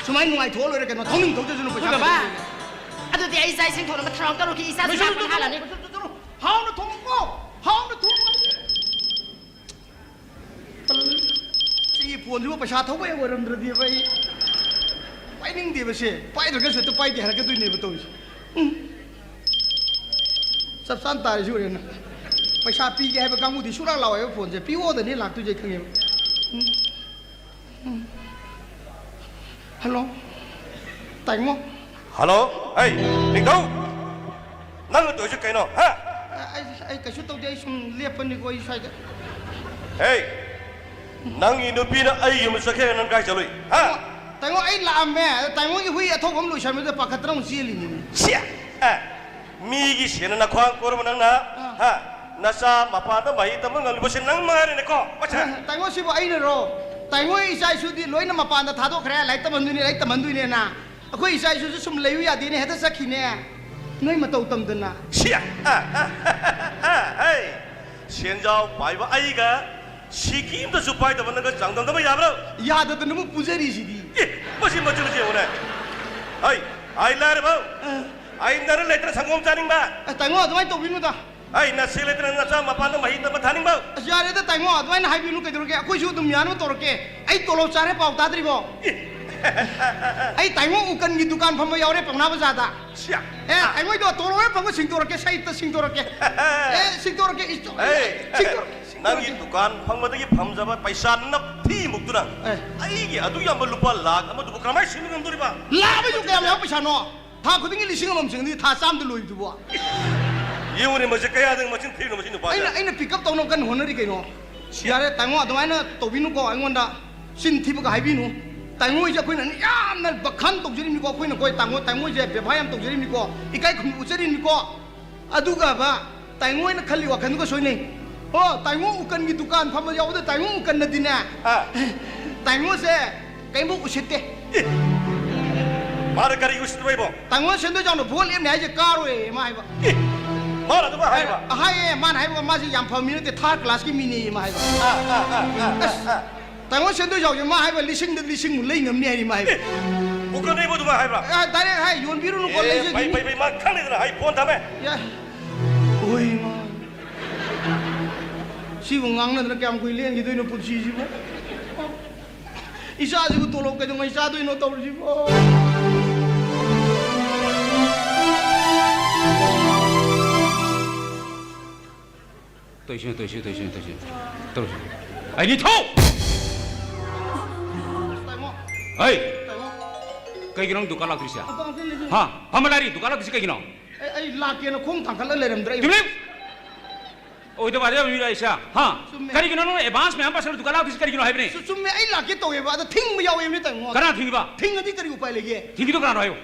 ꯁꯨꯃꯥꯏꯅ ꯅꯨꯡꯉꯥꯏꯊꯣꯛꯑ ꯂꯣꯏꯔꯦ ꯀꯩꯅꯣ, ꯊꯧꯅꯤꯡ ꯊꯧꯖꯁꯅꯨ, ꯄꯩꯁꯥ ꯍꯣꯏ, ꯕꯕꯥ꯫ ꯄꯩꯁꯥ ꯂꯩꯔꯦ꯫ ꯑꯗꯨꯗꯤ ꯑꯩ ꯆꯥꯛ ꯏꯁꯤꯡ ꯊꯣꯡꯅꯕ ꯊꯧꯔꯥꯡ ꯇꯧꯔꯨꯈꯤ, ꯏꯆꯥꯁꯨ ꯂꯣꯏꯁꯤꯜꯂꯨ, ꯆꯥꯛ ꯂꯣꯏꯁꯤꯜꯂꯨ, ꯍꯥꯜꯂꯅꯤ꯫ ꯂꯣꯏꯁꯤꯜꯂꯨ, ꯂꯣꯏꯁꯤꯜꯂꯨ꯫ ꯍꯥꯎꯅ ꯊꯣꯡꯉꯨꯀꯣ, ꯍꯥꯎꯅ ꯊꯣꯡꯉꯨ꯫ ꯁꯤꯒꯤ ꯐꯣꯟꯁꯤꯕꯨ ꯄꯩꯁꯥ ꯊꯧꯕ ꯍꯦꯛ ꯑꯣꯏꯔꯝꯗ꯭ꯔꯗꯤꯕ ꯑꯩ ꯄꯥꯏꯅꯤꯡꯗꯦꯕ ꯁꯦ꯫ ꯄꯥꯏꯗ꯭ꯔꯒꯁꯨ ꯍꯦꯛꯇ ꯄꯥꯏꯗꯦ ꯍꯥꯏꯔꯛꯀꯗꯣꯏꯅꯦꯕ ꯇꯧꯔꯤꯁꯦ꯫ ꯎꯝ꯫ ꯆꯞ ꯆꯥꯅ ꯇꯥꯔꯤꯁꯤ ꯎꯔꯦꯅ꯫ ꯄꯩꯁꯥ ꯄꯤꯒꯦ ꯍꯥꯏꯕ ꯀꯥꯡꯕꯨꯗꯤ ꯁꯨꯡꯂꯥꯛ ꯂꯥꯛꯑꯣꯏꯕ ꯐꯣꯟꯁꯦ꯫ ꯄꯤꯌꯣꯗꯅꯤ ꯂꯥꯛꯇꯣꯏꯁꯦ ꯑꯩ ꯈꯪꯉꯦꯕ꯫ ꯎꯝ꯫ ꯎꯝ꯫ ꯍꯜꯂꯣ꯫ ꯇꯥꯏꯃꯣ꯫ ꯍꯜꯂꯣ꯫ ꯑꯩ, ꯅꯤꯡꯊꯧ! ꯅꯪꯅ ꯇꯧꯔꯤꯁꯦ ꯀꯩꯅꯣ, ꯍꯥ? ꯑꯩ, ꯑꯩ ꯀꯩꯁꯨ ꯇꯧꯗꯦ, ꯑꯩ ꯁꯨꯝ ꯂꯦꯞꯄꯅꯤꯀꯣ, ꯑꯩ ꯁ꯭ꯋꯥꯏꯗ꯫ ꯍꯦ! ꯅꯪꯒꯤ ꯅꯨꯄꯤꯅ ꯑꯩ ꯌꯨꯝꯗ ꯆꯠꯈ꯭ꯔꯦ, ꯅꯪ ꯀꯥꯏ ꯆꯠꯂꯨꯏ, ꯍꯥ? ꯇꯥꯏꯉꯣ, ꯑꯩ ꯂꯥꯛꯑꯝꯃꯦ꯫ ꯑꯗ ꯇꯥꯏꯉꯣꯒꯤ ꯍꯨꯏ ꯑꯊꯧꯕ ꯑꯃ ꯂꯣꯏꯁꯟꯕꯗ ꯄꯥꯈꯠꯇꯅ ꯑꯃꯨꯛ ꯆꯦꯜꯂꯤꯅꯤꯅꯦ꯫ ꯁꯤꯌꯥ! ꯑꯦ, ꯃꯤꯒꯤ ꯁꯦꯟꯅ ꯅꯈ꯭ꯋꯥꯡ ꯀꯣꯏꯔꯕ ꯅꯪꯅ, ꯑꯥ꯫ ꯍꯥ? ꯅꯆꯥ ꯃꯄꯥꯟꯗ ꯃꯍꯩ ꯇꯝꯕ ꯉꯝꯂꯤꯕꯁꯦ ꯅꯪ ꯃꯉꯥꯏꯔꯦꯅꯦꯀꯣ, ꯄꯣꯠꯁꯦ꯫ ꯑ, ꯇꯥꯏꯉꯣ, ꯁꯤꯕꯨ ꯑꯩꯅꯔꯣ? ꯇꯥꯏꯉꯣ, ꯏꯆꯥ ꯏꯁꯨꯗꯤ ꯂꯣꯏꯅ ꯃꯄꯥꯟꯗ ꯊꯥꯗꯣꯛꯈ꯭ꯔꯦ, ꯂꯥꯏꯔꯤꯛ ꯇꯝꯍꯟꯗꯣꯏꯅꯦ, ꯂꯥꯏꯔꯤꯛ ꯇꯝꯍꯟꯗꯣꯏꯅꯦꯅ꯫ ꯑꯩꯈꯣꯏ ꯏꯆꯥ ꯏꯁꯨꯁꯨ ꯁꯨꯝ ꯂꯩꯌꯨ ꯌꯥꯗꯦꯅꯦ, ꯍꯦꯛꯇ ꯆꯠꯈꯤꯅꯦ꯫ ꯅꯣꯏ ꯃꯇꯧ ꯇꯝꯗꯅ꯫ ꯁꯤꯌꯥ! ꯍꯩ! ꯁꯦꯟꯖꯥꯎ ꯄꯥꯏꯕ ꯑꯩꯒ ꯁꯤꯀꯤ ꯑꯝꯇꯁꯨ ꯄꯥꯏꯗꯕ ꯅꯪꯒ ꯆꯥꯡꯗꯝꯅꯕ ꯌꯥꯕ꯭ꯔꯣ? ꯌꯥꯗꯗꯅꯕꯨ ꯄꯨꯖꯔꯤꯁꯤꯗꯤ꯫ ꯑꯦ, ꯃꯁꯤ ꯃꯆꯤꯟꯁꯤ ꯌꯦꯡꯉꯨꯅꯦ꯫ ꯍꯩ! ꯑꯩ ꯂꯥꯏꯔꯕ! ꯑ꯫ ꯑꯩ ꯅꯔ ꯂꯩꯇꯅ ꯁꯪꯒꯣꯝ ꯆꯥꯅꯤꯡꯕ! ꯑ, ꯇꯥꯏꯉꯣ, ꯑꯗꯨꯃꯥꯏꯅ ꯇꯧꯕꯤꯅꯨꯗ꯫ ꯑꯩ ꯅꯁꯤ ꯂꯩꯇꯅ ꯅꯆꯥ ꯃꯄꯥꯟꯗ ꯃꯍꯩ ꯇꯝꯕ ꯊꯥꯅꯤꯡꯕ! ꯑꯁ, ꯌꯥꯔꯦꯗ ꯇꯥꯏꯉꯣ, ꯑꯗꯨꯃꯥꯏꯅ ꯍꯥꯏꯕꯤꯅꯨ ꯀꯩꯗꯧꯔꯒꯦ? ꯑꯩꯈꯣꯏꯁꯨ ꯑꯗꯨꯝ ꯌꯥꯅꯕ ꯇꯧꯔꯛꯀꯦ꯫ ꯑꯩ ꯇꯣꯂꯣꯞ ꯆꯥꯔꯦ ꯄꯥꯎ ꯇꯥꯗ꯭ꯔꯤꯕꯣ? ꯑꯦ꯫ ꯑꯩ ꯇꯥꯏꯉꯣ ꯎꯀꯟꯒꯤ ꯗꯨꯀꯥꯟ ꯐꯝꯕ ꯌꯥꯎꯔꯦ ꯄꯥꯎꯅꯥ ꯕꯖꯥꯔꯗ꯫ ꯁꯤꯌꯥ꯫ ꯑꯦ, ꯑꯩꯉꯣꯏꯗꯣ ꯇꯣꯂꯣꯞ ꯂꯣꯏ ꯐꯪꯕ ꯁꯤꯡꯗꯣꯔꯛꯀꯦ, ꯁꯥꯏꯠꯇ ꯁꯤꯡꯗꯣꯔꯛꯀꯦ꯫ ꯑꯦ, ꯁꯤꯡꯗꯣꯔꯛꯀꯦ, ꯏꯁ-, ꯑꯦ, ꯁꯤꯡꯗꯣꯔꯛꯀꯦ, ꯅꯪꯒꯤ ꯁꯤꯡꯗꯣꯔꯛꯀꯦ꯫ ꯗꯨꯀꯥꯟ ꯐꯝꯕꯗꯒꯤ ꯐꯪꯖꯕ ꯄꯩꯁꯥ ꯅꯞꯊꯤ ꯃꯨꯛꯇꯨꯅ ꯑꯦ꯫ ꯑꯩꯒꯤ ꯑꯗꯨ ꯌꯥꯝꯕ ꯂꯨꯄꯥ ꯂꯥꯈ ꯑꯃꯗꯨꯕꯨ ꯀꯔꯝꯍꯥꯏꯅ ꯁꯤꯟꯕ ꯉꯝꯗꯣꯔꯤꯕ? ꯂꯥꯈ ꯑꯃꯁꯨ ꯀꯌꯥꯝ ꯌꯥꯝꯕ ꯄꯩꯁꯥꯅꯣ? ꯊꯥ ꯈꯨꯗꯤꯡꯒꯤ ꯂꯤꯁꯤꯡ ꯑꯃꯃꯝ ꯆꯪꯉꯗꯤ ꯊꯥ ꯆꯥꯝꯗ ꯂꯣꯏꯕꯗꯨꯕꯣ? ꯌꯦꯡꯉꯨꯅꯦ, ꯃꯁꯤ ꯀꯌꯥꯗꯪ ꯃꯆꯤꯟ ꯊꯤꯔꯤꯅꯣ ꯃꯁꯤ ꯅꯨꯄꯥꯁꯦ꯫ ꯑꯩꯅ, ꯑꯩꯅ pick up ꯇꯧꯅꯕ ꯀꯟꯅ ꯍꯣꯠꯅꯔꯤ ꯀꯩꯅꯣ꯫ ꯁꯤ- ꯌꯥꯔꯦ, ꯇꯥꯃꯣ, ꯑꯗꯨꯃꯥꯏꯅ ꯇꯧꯕꯤꯅꯨꯀꯣ ꯑꯩꯉꯣꯟꯗ꯫ ꯆꯤꯟ ꯊꯤꯕꯒ ꯍꯥꯏꯕꯤꯅꯨ꯫ ꯇꯥꯃꯣ ꯍꯣꯏꯁꯦ ꯑꯩꯈꯣꯏꯅ ꯌꯥꯝꯅ ꯕꯈꯥꯟ ꯇꯧꯖꯔꯤꯕꯅꯤꯀꯣ, ꯑꯩꯈꯣꯏꯅ ꯀꯣꯏ ꯇꯥꯃꯣ, ꯇꯥꯃꯣ ꯍꯣꯏꯁꯦ ꯕꯦꯕꯥꯔ ꯌꯥꯝ ꯇꯧꯖꯔꯤꯕꯅꯤꯀꯣ, ꯏꯀꯥꯏ ꯈꯨꯝꯅꯕ ꯎꯠꯆꯔꯤꯕꯅꯤꯀꯣ꯫ ꯑꯗꯨꯒꯕ ꯇꯥꯃꯣ ꯍꯣꯏꯅ ꯈꯜꯂꯤ ꯋꯥꯈꯜꯗꯨꯒ ꯁꯣꯏꯅꯩ꯫ ꯑꯣ, ꯇꯥꯃꯣ ꯎꯀꯟꯒꯤ ꯗꯨꯀꯥꯟ ꯐꯝꯕ ꯌꯥꯎꯕꯗ ꯇꯥꯃꯣ ꯎꯀꯟꯅꯗꯤꯅꯦ, ꯑꯥ꯫ ꯇꯥꯃꯣꯁꯦ ꯀꯩꯝꯕꯨ ꯎꯁꯤꯠꯇꯦ꯫ ꯑꯦ! ꯃꯥꯅ ꯀꯔꯤ ꯎꯁꯤꯠꯇꯕ ꯏꯕꯣ? ꯇꯥꯃꯣ ꯁꯦꯟꯗꯣꯏ ꯆꯥꯎꯅ ꯚꯣꯠ ꯂꯦꯞꯅꯤ ꯍꯥꯏꯁꯦ ꯀꯥꯔꯣꯏꯌꯦ ꯃꯥ ꯍꯥꯏꯕ꯫ ꯑꯦ! ꯃꯥꯅ ꯑꯗꯨꯃꯥꯏ ꯍꯥꯏꯕ? ꯍꯥꯏꯌꯦ, ꯃꯥꯅ ꯍꯥꯏꯕ, ꯃꯥꯁꯦ ꯌꯥꯝ ꯐꯕ ꯃꯤ ꯅꯠꯇꯦ, third class ꯀꯤ ꯃꯤꯅꯦꯌꯦ ꯃꯥ ꯍꯥꯏꯕ꯫ ꯑꯥ, ꯑꯥ, ꯑꯥ, ꯑꯥ, ꯑꯁ, ꯑꯥ, ꯑꯥ꯫ ꯇꯥꯃꯣ ꯁꯦꯟꯗꯣꯏ ꯆꯥꯎꯁꯦ ꯃꯥ ꯍꯥꯏꯕ, ꯂꯤꯁꯤꯡꯗ ꯂꯤꯁꯤꯡꯃꯨꯛ ꯂꯩ ꯉꯝꯅꯤ ꯍꯥꯏꯔꯤ ꯃꯥ ꯍꯥꯏꯕ꯫ ꯑꯦ! ꯎꯀꯟ ꯂꯩꯕ ꯑꯗꯨꯃꯥꯏ ꯍꯥꯏꯕ꯭ꯔꯥ? ꯑꯦ, direct ꯍꯥꯏ, ꯌꯣꯟꯕꯤꯔꯨꯅꯨꯀꯣ, ꯑꯦ, ꯂꯩꯖꯒꯤꯅꯤ꯫ ꯐꯩ, ꯐꯩ, ꯐꯩ, ꯃꯥ ꯈꯪꯉꯤꯗꯅ, ꯑꯩ ꯐꯣꯟ ꯊꯝꯃꯦ꯫ ꯌꯥ-, ꯍꯣꯏ, ꯃꯥ꯫ ꯁꯤꯕꯨ ꯉꯥꯡꯅꯗꯅ ꯀꯌꯥꯝ ꯀꯨꯏ ꯂꯦꯟꯈꯤꯗꯣꯏꯅꯣ ꯄꯨꯟꯁꯤꯁꯤꯕꯨ? ꯏꯆꯥꯁꯤꯕꯨ ꯇꯣꯂꯣꯞ ꯀꯩꯗꯧꯉꯩ ꯆꯥꯗꯣꯏꯅꯣ ꯇꯧꯔꯤꯁꯤꯕꯣ? ꯇꯧꯏꯁꯤꯅ, ꯇꯧꯏꯁꯤꯅ, ꯇꯧꯏꯁꯤꯅ, ꯇꯧꯏꯁꯤꯅ꯫ ꯇꯧꯏꯁꯤꯅ꯫ ꯑꯩ ꯅꯤꯡꯊꯧ! ꯇꯥꯃꯣ꯫ ꯍꯩ! ꯇꯥꯃꯣ꯫ ꯀꯩꯒꯤꯅꯣ ꯅꯪ ꯗꯨꯀꯥꯟ ꯂꯥꯛꯇ꯭ꯔꯤꯁꯦ? ꯑꯄꯥ, ꯑꯝꯇ ꯂꯩꯖꯒꯦ꯫ ꯍꯥ? ꯐꯝꯃ ꯂꯥꯛꯏ, ꯗꯨꯀꯥꯟ ꯂꯥꯛꯇ꯭ꯔꯤꯁꯦ ꯀꯩꯒꯤꯅꯣ? ꯑꯩ, ꯑꯩ ꯂꯥꯛꯀꯦꯅ ꯈꯣꯡ ꯊꯥꯡꯒꯠꯂ ꯂꯩꯔꯝꯗ꯭ꯔꯦ꯫ ꯇꯨꯃꯤꯟ! ꯑꯣꯏꯗ ꯄꯥꯗꯕ ꯃꯤꯔꯣ ꯑꯩꯁꯦ? ꯍꯥ? ꯆꯨꯝꯃꯦ꯫ ꯀꯔꯤꯒꯤꯅꯣ ꯅꯪꯅ advance ꯃꯌꯥꯝ ꯄꯥꯁꯜꯂ ꯗꯨꯀꯥꯟ ꯂꯥꯛꯇ꯭ꯔꯤꯁꯦ ꯀꯔꯤꯒꯤꯅꯣ ꯍꯥꯏꯕꯅꯦ? ꯆꯨ-, ꯆꯨꯝꯃꯦ, ꯑꯩ ꯂꯥꯛꯀꯦ ꯇꯧꯋꯦꯕ, ꯑꯗ ꯊꯤꯡꯕ ꯌꯥꯎꯋꯦꯕꯅꯦ ꯇꯥꯃꯣ꯫ ꯀꯅꯥ ꯊꯤꯡꯉꯤꯕ? ꯊꯤꯡꯉꯗꯤ ꯀꯔꯤ ꯎꯄꯥꯏ ꯂꯩꯒꯦ? ꯊꯤꯡꯉꯤꯗꯣ ꯀꯅꯥꯅꯣ ꯍꯥꯏꯌꯨ?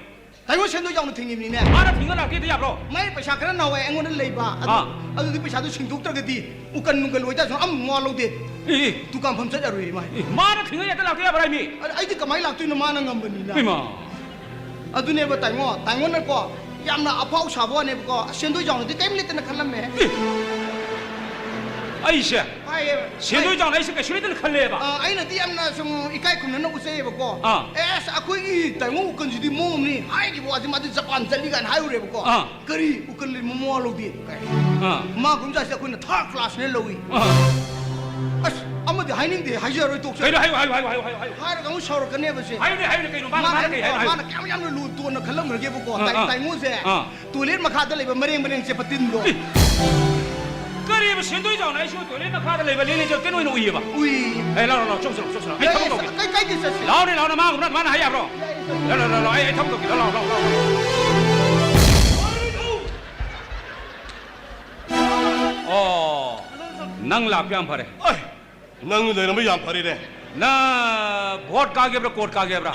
ꯇꯥꯃꯣ ꯁꯦꯟꯗꯣꯏ ꯆꯥꯎꯅ ꯊꯤꯡꯉꯤꯕꯅꯤꯅꯦ꯫ ꯃꯥꯅ ꯊꯤꯡꯉ ꯂꯥꯛꯀꯦꯗꯤ ꯌꯥꯕ꯭ꯔꯣ? ꯃꯥꯏ ꯄꯩꯁꯥ ꯈꯔ ꯅꯍꯥꯟꯋꯥꯏ ꯑꯩꯉꯣꯟꯗ ꯂꯩꯕ, ꯑꯗꯨ, ꯑꯥ꯫ ꯑꯗꯨꯗꯤ ꯄꯩꯁꯥꯗꯨ ꯁꯤꯡꯗꯣꯛꯇ꯭ꯔꯒꯗꯤ ꯎꯀꯟ ꯅꯨꯡꯀꯟ ꯑꯣꯏꯇꯥꯔꯁꯨ ꯑꯃ ꯃꯋꯥ ꯂꯧꯗꯦ꯫ ꯑꯦ, ꯑꯦ꯫ ꯗꯨꯀꯥꯟ ꯐꯝ ꯆꯠ ꯌꯥꯔꯣꯏꯌꯦ ꯃꯥꯏ꯫ ꯑꯦ, ꯃꯥꯅ ꯊꯤꯡꯉ ꯍꯦꯛꯇ ꯂꯥꯛꯇ ꯌꯥꯕ꯭ꯔꯥ ꯍꯥꯏꯃꯤ? ꯑꯗ ꯑꯩꯗꯤ ꯀꯃꯥꯏꯅ ꯂꯥꯛꯇꯣꯏꯅꯣ ꯃꯥꯅ ꯉꯝꯕꯅꯤꯅ? ꯏꯃꯥ꯫ ꯑꯗꯨꯅꯦꯕ ꯇꯥꯃꯣ, ꯇꯥꯃꯣꯅꯀꯣ ꯌꯥꯝꯅ ꯑꯐꯥꯎ ꯁꯥꯕ ꯋꯥꯅꯦꯕꯀꯣ, ꯁꯦꯟꯗꯣꯏ ꯆꯥꯎꯅꯗꯤ ꯀꯔꯤꯝ ꯂꯩꯇꯅ ꯈꯜꯂꯝꯃꯦ꯫ ꯑꯦ꯫ ꯑꯩꯁꯦ ꯍꯥꯏꯌꯦ꯫ ꯁꯦꯟꯗꯣꯏ ꯆꯥꯎꯅ ꯑꯩꯁꯦ ꯀꯩꯁꯨ ꯂꯩꯇꯅ ꯈꯜꯂꯦꯕ꯫ ꯑ, ꯑꯩꯅꯗꯤ ꯌꯥꯝꯅ ꯁꯨꯝ ꯏꯀꯥꯏ ꯈꯨꯝꯅꯅ ꯎꯠꯆꯩꯌꯦꯕꯀꯣ꯫ ꯑꯥ꯫ ꯑꯦꯁ, ꯑꯩꯈꯣꯏꯒꯤ ꯇꯥꯃꯣ ꯎꯀꯟꯁꯤꯗꯤ ꯃꯑꯣꯡ ꯑꯃꯅꯤ꯫ ꯍꯥꯏꯔꯤꯕ ꯋꯥꯁꯦ ꯃꯥꯗꯤ ꯖꯄꯥꯟ ꯆꯠꯂꯤ ꯀꯥꯏꯅ ꯍꯥꯏꯔꯨꯔꯦꯕꯀꯣ꯫ ꯑꯥ꯫ ꯀꯔꯤ ꯎꯀꯜ ꯂꯩ ꯃꯃꯥ ꯂꯧꯗꯦ? ꯑꯥ꯫ ꯃꯥ ꯀꯨꯝꯖꯥꯁꯦ ꯑꯩꯈꯣꯏꯅ third class ꯅꯦ ꯂꯧꯏ꯫ ꯑꯥ꯫ ꯑꯁ, ꯑꯃꯗꯤ ꯍꯥꯏꯅꯤꯡꯗꯦ, ꯍꯥꯏꯖꯔꯣꯏ, ꯇꯣꯛꯆꯔꯦ꯫ ꯀꯩꯅꯣ? ꯍꯥꯏꯌꯨ, ꯍꯥꯏꯌꯨ, ꯍꯥꯏꯌꯨ, ꯍꯥꯏꯌꯨ, ꯍꯥꯏꯌꯨ, ꯍꯥꯏꯌꯨ꯫ ꯍꯥꯏꯔꯒ ꯑꯃꯨꯛ ꯁꯥꯎꯔꯛꯀꯅꯦꯕ ꯁꯦ꯫ ꯍꯥꯏꯌꯨꯅꯦ, ꯍꯥꯏꯌꯨꯅꯦ, ꯀꯩꯅꯣ? ꯃꯥꯅ, ꯃꯥꯅ ꯃꯥꯅ ꯍꯥꯏꯔꯛꯀꯦ, ꯍꯥꯏꯌꯨ, ꯍꯥꯏꯌꯨ꯫ ꯃꯥꯅ ꯀꯌꯥꯝ ꯌꯥꯝꯅ ꯂꯨ ꯇꯣꯟꯅ ꯈꯜꯂꯝꯈ꯭ꯔꯒꯦꯕꯀꯣ, ꯑꯥ, ꯇꯥꯏ-, ꯑꯥ, ꯇꯥꯏꯉꯣꯁꯦ꯫ ꯑꯥ꯫ Toilet ꯃꯈꯥꯗ ꯂꯩꯕ ꯃꯔꯦꯡ ꯃꯔꯦꯡ ꯆꯦꯄꯇꯤꯟꯗꯣ꯫ ꯑꯦ! ꯀꯔꯤꯕ ꯁꯦꯟꯗꯣꯏ ꯆꯥꯎꯅ ꯑꯩꯁꯨ toilet ꯃꯈꯥꯗ ꯂꯩꯕ ꯂꯦꯡ ꯂꯦꯡ ꯆꯦꯄꯇꯤꯟ ꯑꯣꯏꯅ ꯎꯏꯌꯦꯕ? ꯎꯏ꯫ ꯑꯦ, ꯂꯥꯎ, ꯂꯥꯎ, ꯂꯥꯎ, ꯆꯧꯁꯤ ꯂꯥꯎ, ꯆꯧꯁꯤ ꯂꯥꯎ꯫ ꯑꯩ ꯌꯥꯏ, ꯊꯕꯛ ꯌꯥꯏ, ꯇꯧꯒꯦ꯫ ꯀꯩ, ꯀꯩ, ꯀꯩ ꯆꯠꯁꯤ? ꯂꯥꯎꯅꯦ, ꯂꯥꯎꯅꯦ, ꯃꯥ ꯉꯝꯅ ꯑꯗꯨꯃꯥꯏꯅ ꯍꯥꯏ ꯌꯥꯕ꯭ꯔꯣ? ꯌꯥꯏ꯫ ꯂꯥꯛ, ꯂꯥꯛ, ꯂꯥꯛ, ꯂꯥꯛ, ꯑꯩ ꯊꯕꯛ ꯇꯧꯈꯤꯒꯦ꯫ ꯂꯥꯛ, ꯂꯥꯛ, ꯂꯥꯛ, ꯂꯥꯛ꯫ ꯑꯣ, ꯅꯪ ꯂꯥꯛꯄ ꯌꯥꯝ ꯐꯔꯦ꯫ ꯑꯩ, ꯅꯪ ꯂꯩꯔꯝꯕ ꯌꯥꯝ ꯐꯔꯦꯅꯦ꯫ ꯅꯪ ꯚꯣꯠ ꯀꯥꯒꯦꯕ꯭ꯔꯥ, ꯀꯣꯔꯠ ꯀꯥꯒꯦꯕ꯭ꯔꯥ?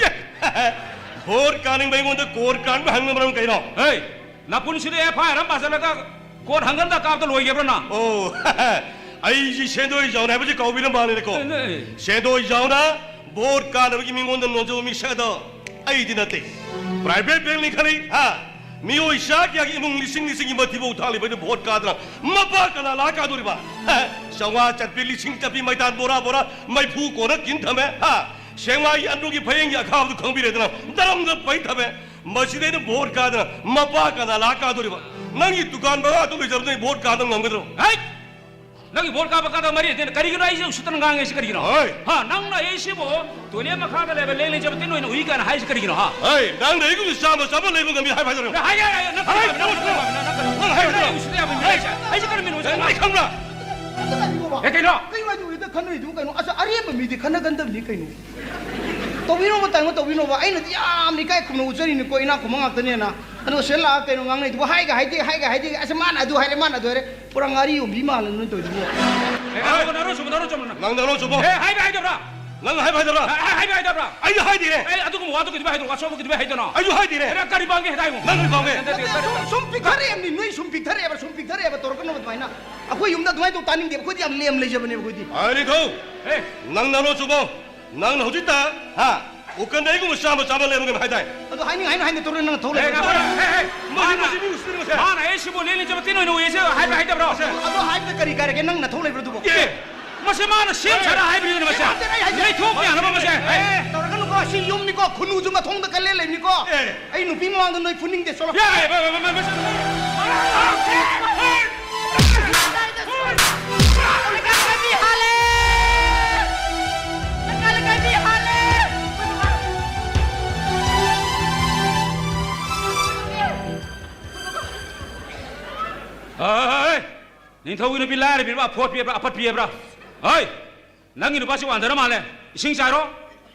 ꯚꯣꯠ ꯀꯥꯅꯤꯡꯕ ꯑꯩꯉꯣꯟꯗ ꯀꯣꯔꯠ ꯀꯥꯅꯕ ꯍꯪꯅꯕ ꯃꯔꯝ ꯀꯩꯅꯣ? ꯍꯦ, ꯅꯄꯨꯟꯁꯤꯗ ꯑꯦꯐ ꯑꯥꯏ ꯑꯥꯔ ꯑꯃ ꯄꯥꯁꯤꯜꯂꯒ ꯀꯣꯔꯠ ꯍꯪꯒꯟꯗ ꯀꯥꯕꯗ ꯂꯣꯏꯒꯦꯕ꯭ꯔꯥ ꯅꯪ? ꯑꯣ, ꯑꯩꯁꯤ ꯁꯦꯟꯗꯣꯏ ꯖꯥꯎꯅ ꯍꯥꯏꯕꯁꯤ ꯀꯥꯎꯕꯤꯔ ꯃꯥꯜꯂꯦꯀꯣ꯫ ꯑꯦ, ꯑꯦ, ꯑꯦ꯫ ꯁꯦꯟꯗꯣꯏ ꯖꯥꯎꯅ ꯚꯣꯠ ꯀꯥꯅꯕꯒꯤ ꯃꯤꯉꯣꯟꯗ ꯅꯣꯟꯖꯕ ꯃꯤꯁꯛ ꯑꯗꯣ ꯑꯩꯗꯤ ꯅꯠꯇꯦ꯫ ꯄ꯭ꯔꯥꯏꯚꯦꯠ ꯕꯦꯡꯛꯅꯤ ꯈꯜꯂꯤ, ꯍꯥ? ꯃꯤꯑꯣꯏ ꯆꯥ ꯀꯌꯥꯒꯤ ꯏꯃꯨꯡ ꯂꯤꯁꯤꯡ ꯂꯤꯁꯤꯡꯒꯤ ꯃꯊꯤꯕꯣꯡ ꯊꯥꯜꯂꯤꯕ ꯑꯩꯅ ꯚꯣꯠ ꯀꯥꯗꯅ ꯃꯄꯥ ꯀꯅꯥ ꯂꯥꯛ ꯀꯥꯗꯣꯔꯤꯕ? ꯍꯥ? ꯆꯥꯝꯃꯉꯥ ꯆꯠꯄꯤ, ꯂꯤꯁꯤꯡ ꯆꯠꯄꯤ, ꯃꯩꯇꯥꯟ ꯕꯣꯔꯥ ꯕꯣꯔꯥ, ꯃꯩꯐꯨ ꯀꯣꯟꯅ ꯀꯤꯟ ꯊꯝꯃꯦ, ꯍꯥ? ꯁꯦꯡꯃꯥꯏꯒꯤ ꯑꯟꯗ꯭ꯔꯣꯒꯤ ꯐꯌꯦꯡꯒꯤ ꯑꯈꯥꯕꯗꯨ ꯈꯪꯕꯤꯔꯦꯗꯅ, ꯗꯔꯝꯗ ꯄꯩ ꯊꯝꯃꯦ꯫ ꯃꯁꯤꯗ ꯑꯩꯅ ꯚꯣꯠ ꯀꯥꯗꯅ ꯃꯄꯥ ꯀꯅꯥ ꯂꯥꯛ ꯀꯥꯗꯣꯔꯤꯕ? ꯅꯪꯒꯤ ꯗꯨꯀꯥꯟ ꯚꯔꯥꯗꯨ ꯂꯣꯏꯖꯕꯗ ꯑꯩ ꯚꯣꯠ ꯀꯥꯗꯕ ꯉꯝꯒꯗ꯭ꯔꯣ? ꯍꯩꯠ! ꯅꯪꯒꯤ ꯚꯣꯠ ꯀꯥꯕ ꯀꯥꯗꯕ ꯃꯔꯤ ꯂꯩꯇꯦ꯫ ꯀꯔꯤꯒꯤꯅꯣ ꯑꯩꯁꯦ ꯎꯁꯤꯠꯇꯅ ꯉꯥꯡꯉꯤꯁꯤ ꯀꯔꯤꯒꯤꯅꯣ? ꯍꯣꯏ꯫ ꯍꯥ, ꯅꯪꯅ ꯑꯩꯁꯤꯕꯨ ꯇꯣꯏꯂꯦꯠ ꯃꯈꯥꯗ ꯂꯩꯕ ꯂꯦꯡ ꯂꯦꯡꯖꯕ ꯇꯤꯟ ꯑꯣꯏꯅ ꯎꯏ ꯀꯥꯏꯅ ꯍꯥꯏꯁꯤ ꯀꯔꯤꯒꯤꯅꯣ, ꯍꯥ? ꯍꯣꯏ, ꯅꯪꯅ ꯑꯩꯒꯨꯝꯅ ꯆꯥꯝꯃ ꯆꯥꯝꯃ ꯂꯩꯕ ꯉꯝꯃꯤ ꯍꯥꯏꯕ ꯍꯥꯏꯗꯣꯏꯔꯣ? ꯍꯥꯏ, ꯍꯥꯏ, ꯍꯥꯏ, ꯅꯪ ꯍꯥꯏ, ꯀꯔꯤ ꯅꯪ ꯅꯪ ꯍꯥꯏ, ꯅꯪ ꯅꯪ ꯎꯁꯤꯠꯇ ꯌꯥꯕ ꯃꯤ ꯍꯥꯏ, ꯍꯥꯏꯁꯦ? ꯑꯩꯁꯦ ꯀꯔꯝꯕ ꯃꯤꯅꯣ ꯅꯪ ꯍꯥꯏꯁꯦ? ꯈꯪꯕ꯭ꯔꯥ? ꯑꯦ, ꯀꯩꯅꯣ? ꯀꯩꯅꯣ ꯍꯥꯏꯗꯨ ꯎꯔꯤꯗ ꯈꯟꯅꯔꯤꯗꯨꯕꯨ ꯀꯩꯅꯣ? ꯑꯁ, ꯑꯔꯦꯝꯕ ꯃꯤꯗꯤ ꯈꯟꯅꯒꯟꯗꯕꯅꯤ ꯀꯩꯅꯣ꯫ ꯇꯧꯕꯤꯅꯣꯕ, ꯇꯥꯃꯣ, ꯇꯧꯕꯤꯅꯣꯕ꯫ ꯑꯩꯅꯗꯤ ꯌꯥꯝꯅ ꯏꯀꯥꯏ ꯈꯨꯝꯅ ꯎꯠꯆꯔꯤꯅꯤꯀꯣ, ꯏꯅꯥꯛ ꯈꯨꯟꯕ ꯉꯥꯛꯇꯅꯦꯅ꯫ ꯑꯗꯨꯒ ꯁꯤꯗ ꯂꯥꯛꯑꯒ ꯀꯩꯅꯣ ꯉꯥꯡꯅꯩꯗꯨꯕꯨ? ꯍꯥꯏꯒ ꯍꯥꯏꯗꯦ, ꯍꯥꯏꯒ ꯍꯥꯏꯗꯦ꯫ ꯑꯁ, ꯃꯥꯅ ꯑꯗꯨ ꯍꯥꯏꯔꯦ, ꯃꯥꯅ ꯑꯗꯨ ꯍꯥꯏꯔꯦ꯫ ꯄꯨꯔꯥ ꯉꯥꯔꯤ ꯌꯣꯟꯕꯤ ꯃꯥꯜꯂꯦ ꯅꯣꯏ ꯇꯧꯔꯤꯗꯨꯕꯨ꯫ ꯑꯦ, ꯅꯪ ꯅꯔꯣꯟ ꯆꯨꯝꯕ, ꯅꯔꯣꯟ ꯆꯨꯝꯕ ꯅꯪ꯫ ꯅꯪ ꯅꯔꯣꯟ ꯆꯨꯝꯃꯣ꯫ ꯑꯦ, ꯍꯥꯏꯕ ꯍꯥꯏꯗꯕ꯭ꯔꯥ? ꯅꯪ ꯍꯥꯏꯕ ꯍꯥꯏꯗꯕ꯭ꯔꯥ? ꯑꯦ, ꯍꯥꯏꯕ ꯍꯥꯏꯗꯕ꯭ꯔꯥ? ꯑꯩꯅ ꯍꯥꯏꯗꯦꯅꯦ꯫ ꯑꯦ, ꯑꯗꯨꯒꯨꯝꯕ ꯋꯥꯗꯨ ꯀꯩꯗꯧꯕꯩ ꯍꯥꯏꯗꯣꯏꯅꯣ? ꯑꯁꯣꯝꯗ ꯀꯩꯗꯧꯕꯩ ꯍꯥꯏꯗꯣꯏꯅꯣ? ꯑꯩꯁꯨ ꯍꯥꯏꯗꯦꯅꯦ꯫ ꯑꯦ, ꯀꯔꯤ ꯄꯥꯝꯒꯦ ꯍꯥꯏꯗꯥꯏꯃꯣ? ꯅꯪ ꯀꯔꯤ ꯄꯥꯝꯒꯦ? ꯅꯠꯇꯦ, ꯅꯠꯇꯦ, ꯁꯨꯝ, ꯁꯨꯝ ꯄꯤꯛꯊꯔꯛꯑꯦꯕꯅꯤ, ꯅꯣꯏ ꯁꯨꯝ ꯄꯤꯛꯊꯔꯛꯑꯦꯕ, ꯁꯨꯝ ꯄꯤꯛꯊꯔꯛꯑꯦꯕ, ꯇꯧꯔꯛꯀꯅꯣ ꯑꯗꯨꯃꯥꯏꯅ꯫ ꯑꯩꯈꯣꯏ ꯌꯨꯝꯗ ꯑꯗꯨꯃꯥꯏꯅ ꯇꯧ ꯇꯥꯅꯤꯡꯗꯦꯕ, ꯑꯩꯈꯣꯏꯗꯤ ꯌꯥꯝ ꯂꯦꯝ ꯂꯩꯖꯕꯅꯦꯕ ꯑꯩꯈꯣꯏꯗꯤ꯫ ꯑꯥꯏ, ꯅꯤꯡꯊꯧ! ꯑꯦ! ꯅꯪ ꯅꯔꯣꯟ ꯆꯨꯝꯃꯣ! ꯅꯪꯅ ꯍꯧꯖꯤꯛꯇ, ꯍꯥ? ꯎꯀꯟꯗ ꯑꯩꯒꯨꯝꯕ ꯆꯥꯝꯃ ꯆꯥꯝꯃ ꯂꯩꯕ ꯉꯝꯃꯤ ꯍꯥꯏꯗꯥꯏ? ꯑꯗꯣ ꯍꯥꯏꯅꯤꯡ ꯍꯥꯏꯅ ꯍꯥꯏꯅ ꯇꯧꯔꯦ, ꯅꯪ ꯊꯧ ꯂꯩꯕ꯫ ꯍꯦ, ꯍꯦ, ꯍꯦ, ꯍꯦ! ꯃꯁꯤ, ꯃꯥꯅ, ꯃꯁꯤ ꯃꯤ ꯎꯁꯤꯠꯇ꯭ꯔꯤꯕꯁꯦ꯫ ꯃꯥꯅ ꯑꯩ ꯁꯤꯕꯨ ꯂꯦꯡ ꯂꯦꯡꯖꯕ ꯇꯤꯟ ꯑꯣꯏꯅ ꯎꯏ ꯍꯥꯏꯁꯦ ꯍꯥꯏꯕ꯭ꯔꯥ ꯍꯥꯏꯗꯕ꯭ꯔꯣ? ꯑꯗꯣ ꯍꯥꯏꯕꯗ ꯀꯔꯤ ꯀꯥꯏꯔꯒꯦ? ꯅꯪ ꯅꯊꯧ ꯂꯩꯕ꯭ꯔꯥ ꯑꯗꯨꯕꯣ? ꯑꯦ! ꯃꯁꯤ ꯃꯥꯅ ꯁꯦꯝ ꯁꯥꯔ ꯍꯥꯏꯕꯅꯤꯅ ꯃꯁꯦ꯫ ꯁꯤ ꯉꯥꯛꯇꯅꯦ ꯑꯩ ꯍꯥꯏꯖꯦ꯫ ꯂꯩꯊꯣꯛꯄ ꯌꯥꯅꯕ ꯃꯁꯦ꯫ ꯑꯦ, ꯇꯧꯔꯒꯅꯨꯀꯣ, ꯁꯤ ꯌꯨꯝꯅꯤꯀꯣ, ꯈꯨꯟꯅꯨꯁꯨ ꯃꯊꯣꯡꯗ ꯀꯜꯂꯦ ꯂꯩꯕꯅꯤꯀꯣ꯫ ꯑꯦ꯫ ꯑꯩ ꯅꯨꯄꯤ ꯃꯃꯥꯡꯗ ꯅꯣꯏ ꯐꯨꯅꯤꯡꯗꯦ, ꯆꯠꯂꯣ꯫ ꯌꯥꯏ, ꯃ-, ꯃ-, ꯃ-, ꯃ-, ꯂꯩꯀꯥꯏ ꯃꯤ ꯍꯥꯠꯂꯦ! ꯂꯩꯀꯥꯏ, ꯂꯩꯀꯥꯏ ꯃꯤ ꯍꯥꯠꯂꯦ! ꯍꯣꯏ, ꯍꯣꯏ, ꯍꯣꯏ, ꯍꯣꯏ! ꯅꯤꯡꯊꯧꯒꯤ ꯅꯨꯄꯤ ꯂꯥꯏꯔꯕꯤꯔꯕ, ꯑꯐꯣꯠꯄꯤꯕ꯭ꯔꯥ, ꯑꯄꯠꯄꯤꯕ꯭ꯔꯥ? ꯍꯣꯏ! ꯅꯪꯒꯤ ꯅꯨꯄꯥꯁꯤ ꯋꯥꯟꯊꯔ ꯃꯥꯜꯂꯦ꯫ ꯏꯁꯤꯡ ꯆꯥꯏꯔꯣ,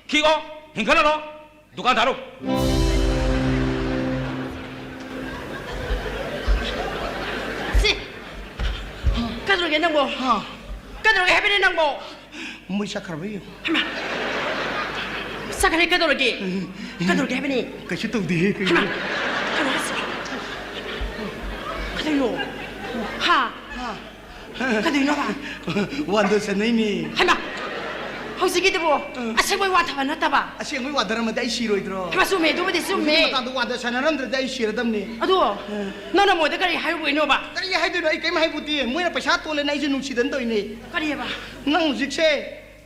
ꯈꯤꯛꯑꯣ, ꯍꯤꯡꯒꯠꯍꯜꯂꯣ꯫ ꯗꯨꯀꯥꯟ ꯊꯥꯔꯨ꯫ ꯁꯤ, ꯀꯩꯗꯧꯔꯒꯦ ꯅꯪꯕꯣ? ꯍꯥ? ꯀꯩꯗꯧꯔꯒꯦ ꯍꯥꯏꯕꯅꯦ ꯅꯪꯕꯣ? ꯃꯣꯏ ꯆꯠꯈ꯭ꯔꯕ ꯌꯦꯡꯉꯨ꯫ ꯍꯩꯃꯥ! ꯆꯠꯈ꯭ꯔꯦ, ꯀꯩꯗꯧꯔꯒꯦ? ꯎꯝ꯫ ꯀꯩꯗꯧꯔꯒꯦ ꯍꯥꯏꯕꯅꯦ? ꯀꯩꯁꯨ ꯇꯧꯗꯦꯍꯦ, ꯀꯩꯅꯣ꯫ ꯍꯩꯃꯥ! ꯀꯩꯅꯣ ꯍꯥꯏꯁꯤꯕꯣ? ꯀꯩꯗꯧꯅꯣ? ꯍꯥ? ꯍꯥ? ꯀꯩꯗꯧꯅꯣꯕ? ꯋꯥꯟꯗꯣ ꯁꯥꯟꯅꯩꯅꯦ꯫ ꯍꯩꯃꯥ! ꯍꯧꯖꯤꯛꯀꯤꯗꯨꯕꯨ ꯎꯝ꯫ ꯑꯁꯦꯡꯕꯩ ꯋꯥꯊꯕ ꯅꯠꯇꯕ? ꯑꯁꯦꯡꯕꯩ ꯋꯥꯊꯔꯝꯃꯗꯤ ꯑꯩ ꯁꯤꯔꯣꯏꯗ꯭ꯔꯣ? ꯍꯩꯃꯥ, ꯆꯨꯝꯃꯦ, ꯑꯗꯨꯕꯨꯗꯤ ꯆꯨꯝꯃꯦ꯫ ꯍꯧꯖꯤꯛꯀꯤ ꯃꯇꯥꯡꯗ ꯋꯥꯟꯗꯣ ꯁꯥꯟꯅꯔꯝꯗ꯭ꯔꯗꯤ ꯑꯩ ꯁꯤꯔꯗꯝꯅꯦ꯫ ꯑꯗꯣ, ꯎꯝ꯫ ꯅꯪꯅ ꯃꯣꯏꯗ ꯀꯔꯤ ꯍꯥꯏꯔꯨꯕꯩꯅꯣꯕ? ꯀꯔꯤ ꯍꯥꯏꯗꯣꯏꯅꯣ? ꯑꯩ ꯀꯩꯝ ꯍꯥꯏꯕꯨꯗꯤ꯫ ꯃꯣꯏꯅ ꯄꯩꯁꯥ ꯇꯣꯜꯂꯦꯅ ꯑꯩꯁꯦ ꯅꯨꯡꯁꯤꯗꯅ ꯇꯧꯔꯤꯅꯦ꯫ ꯀꯔꯤꯑꯕ? ꯅꯪ ꯍꯧꯖꯤꯛꯁꯦ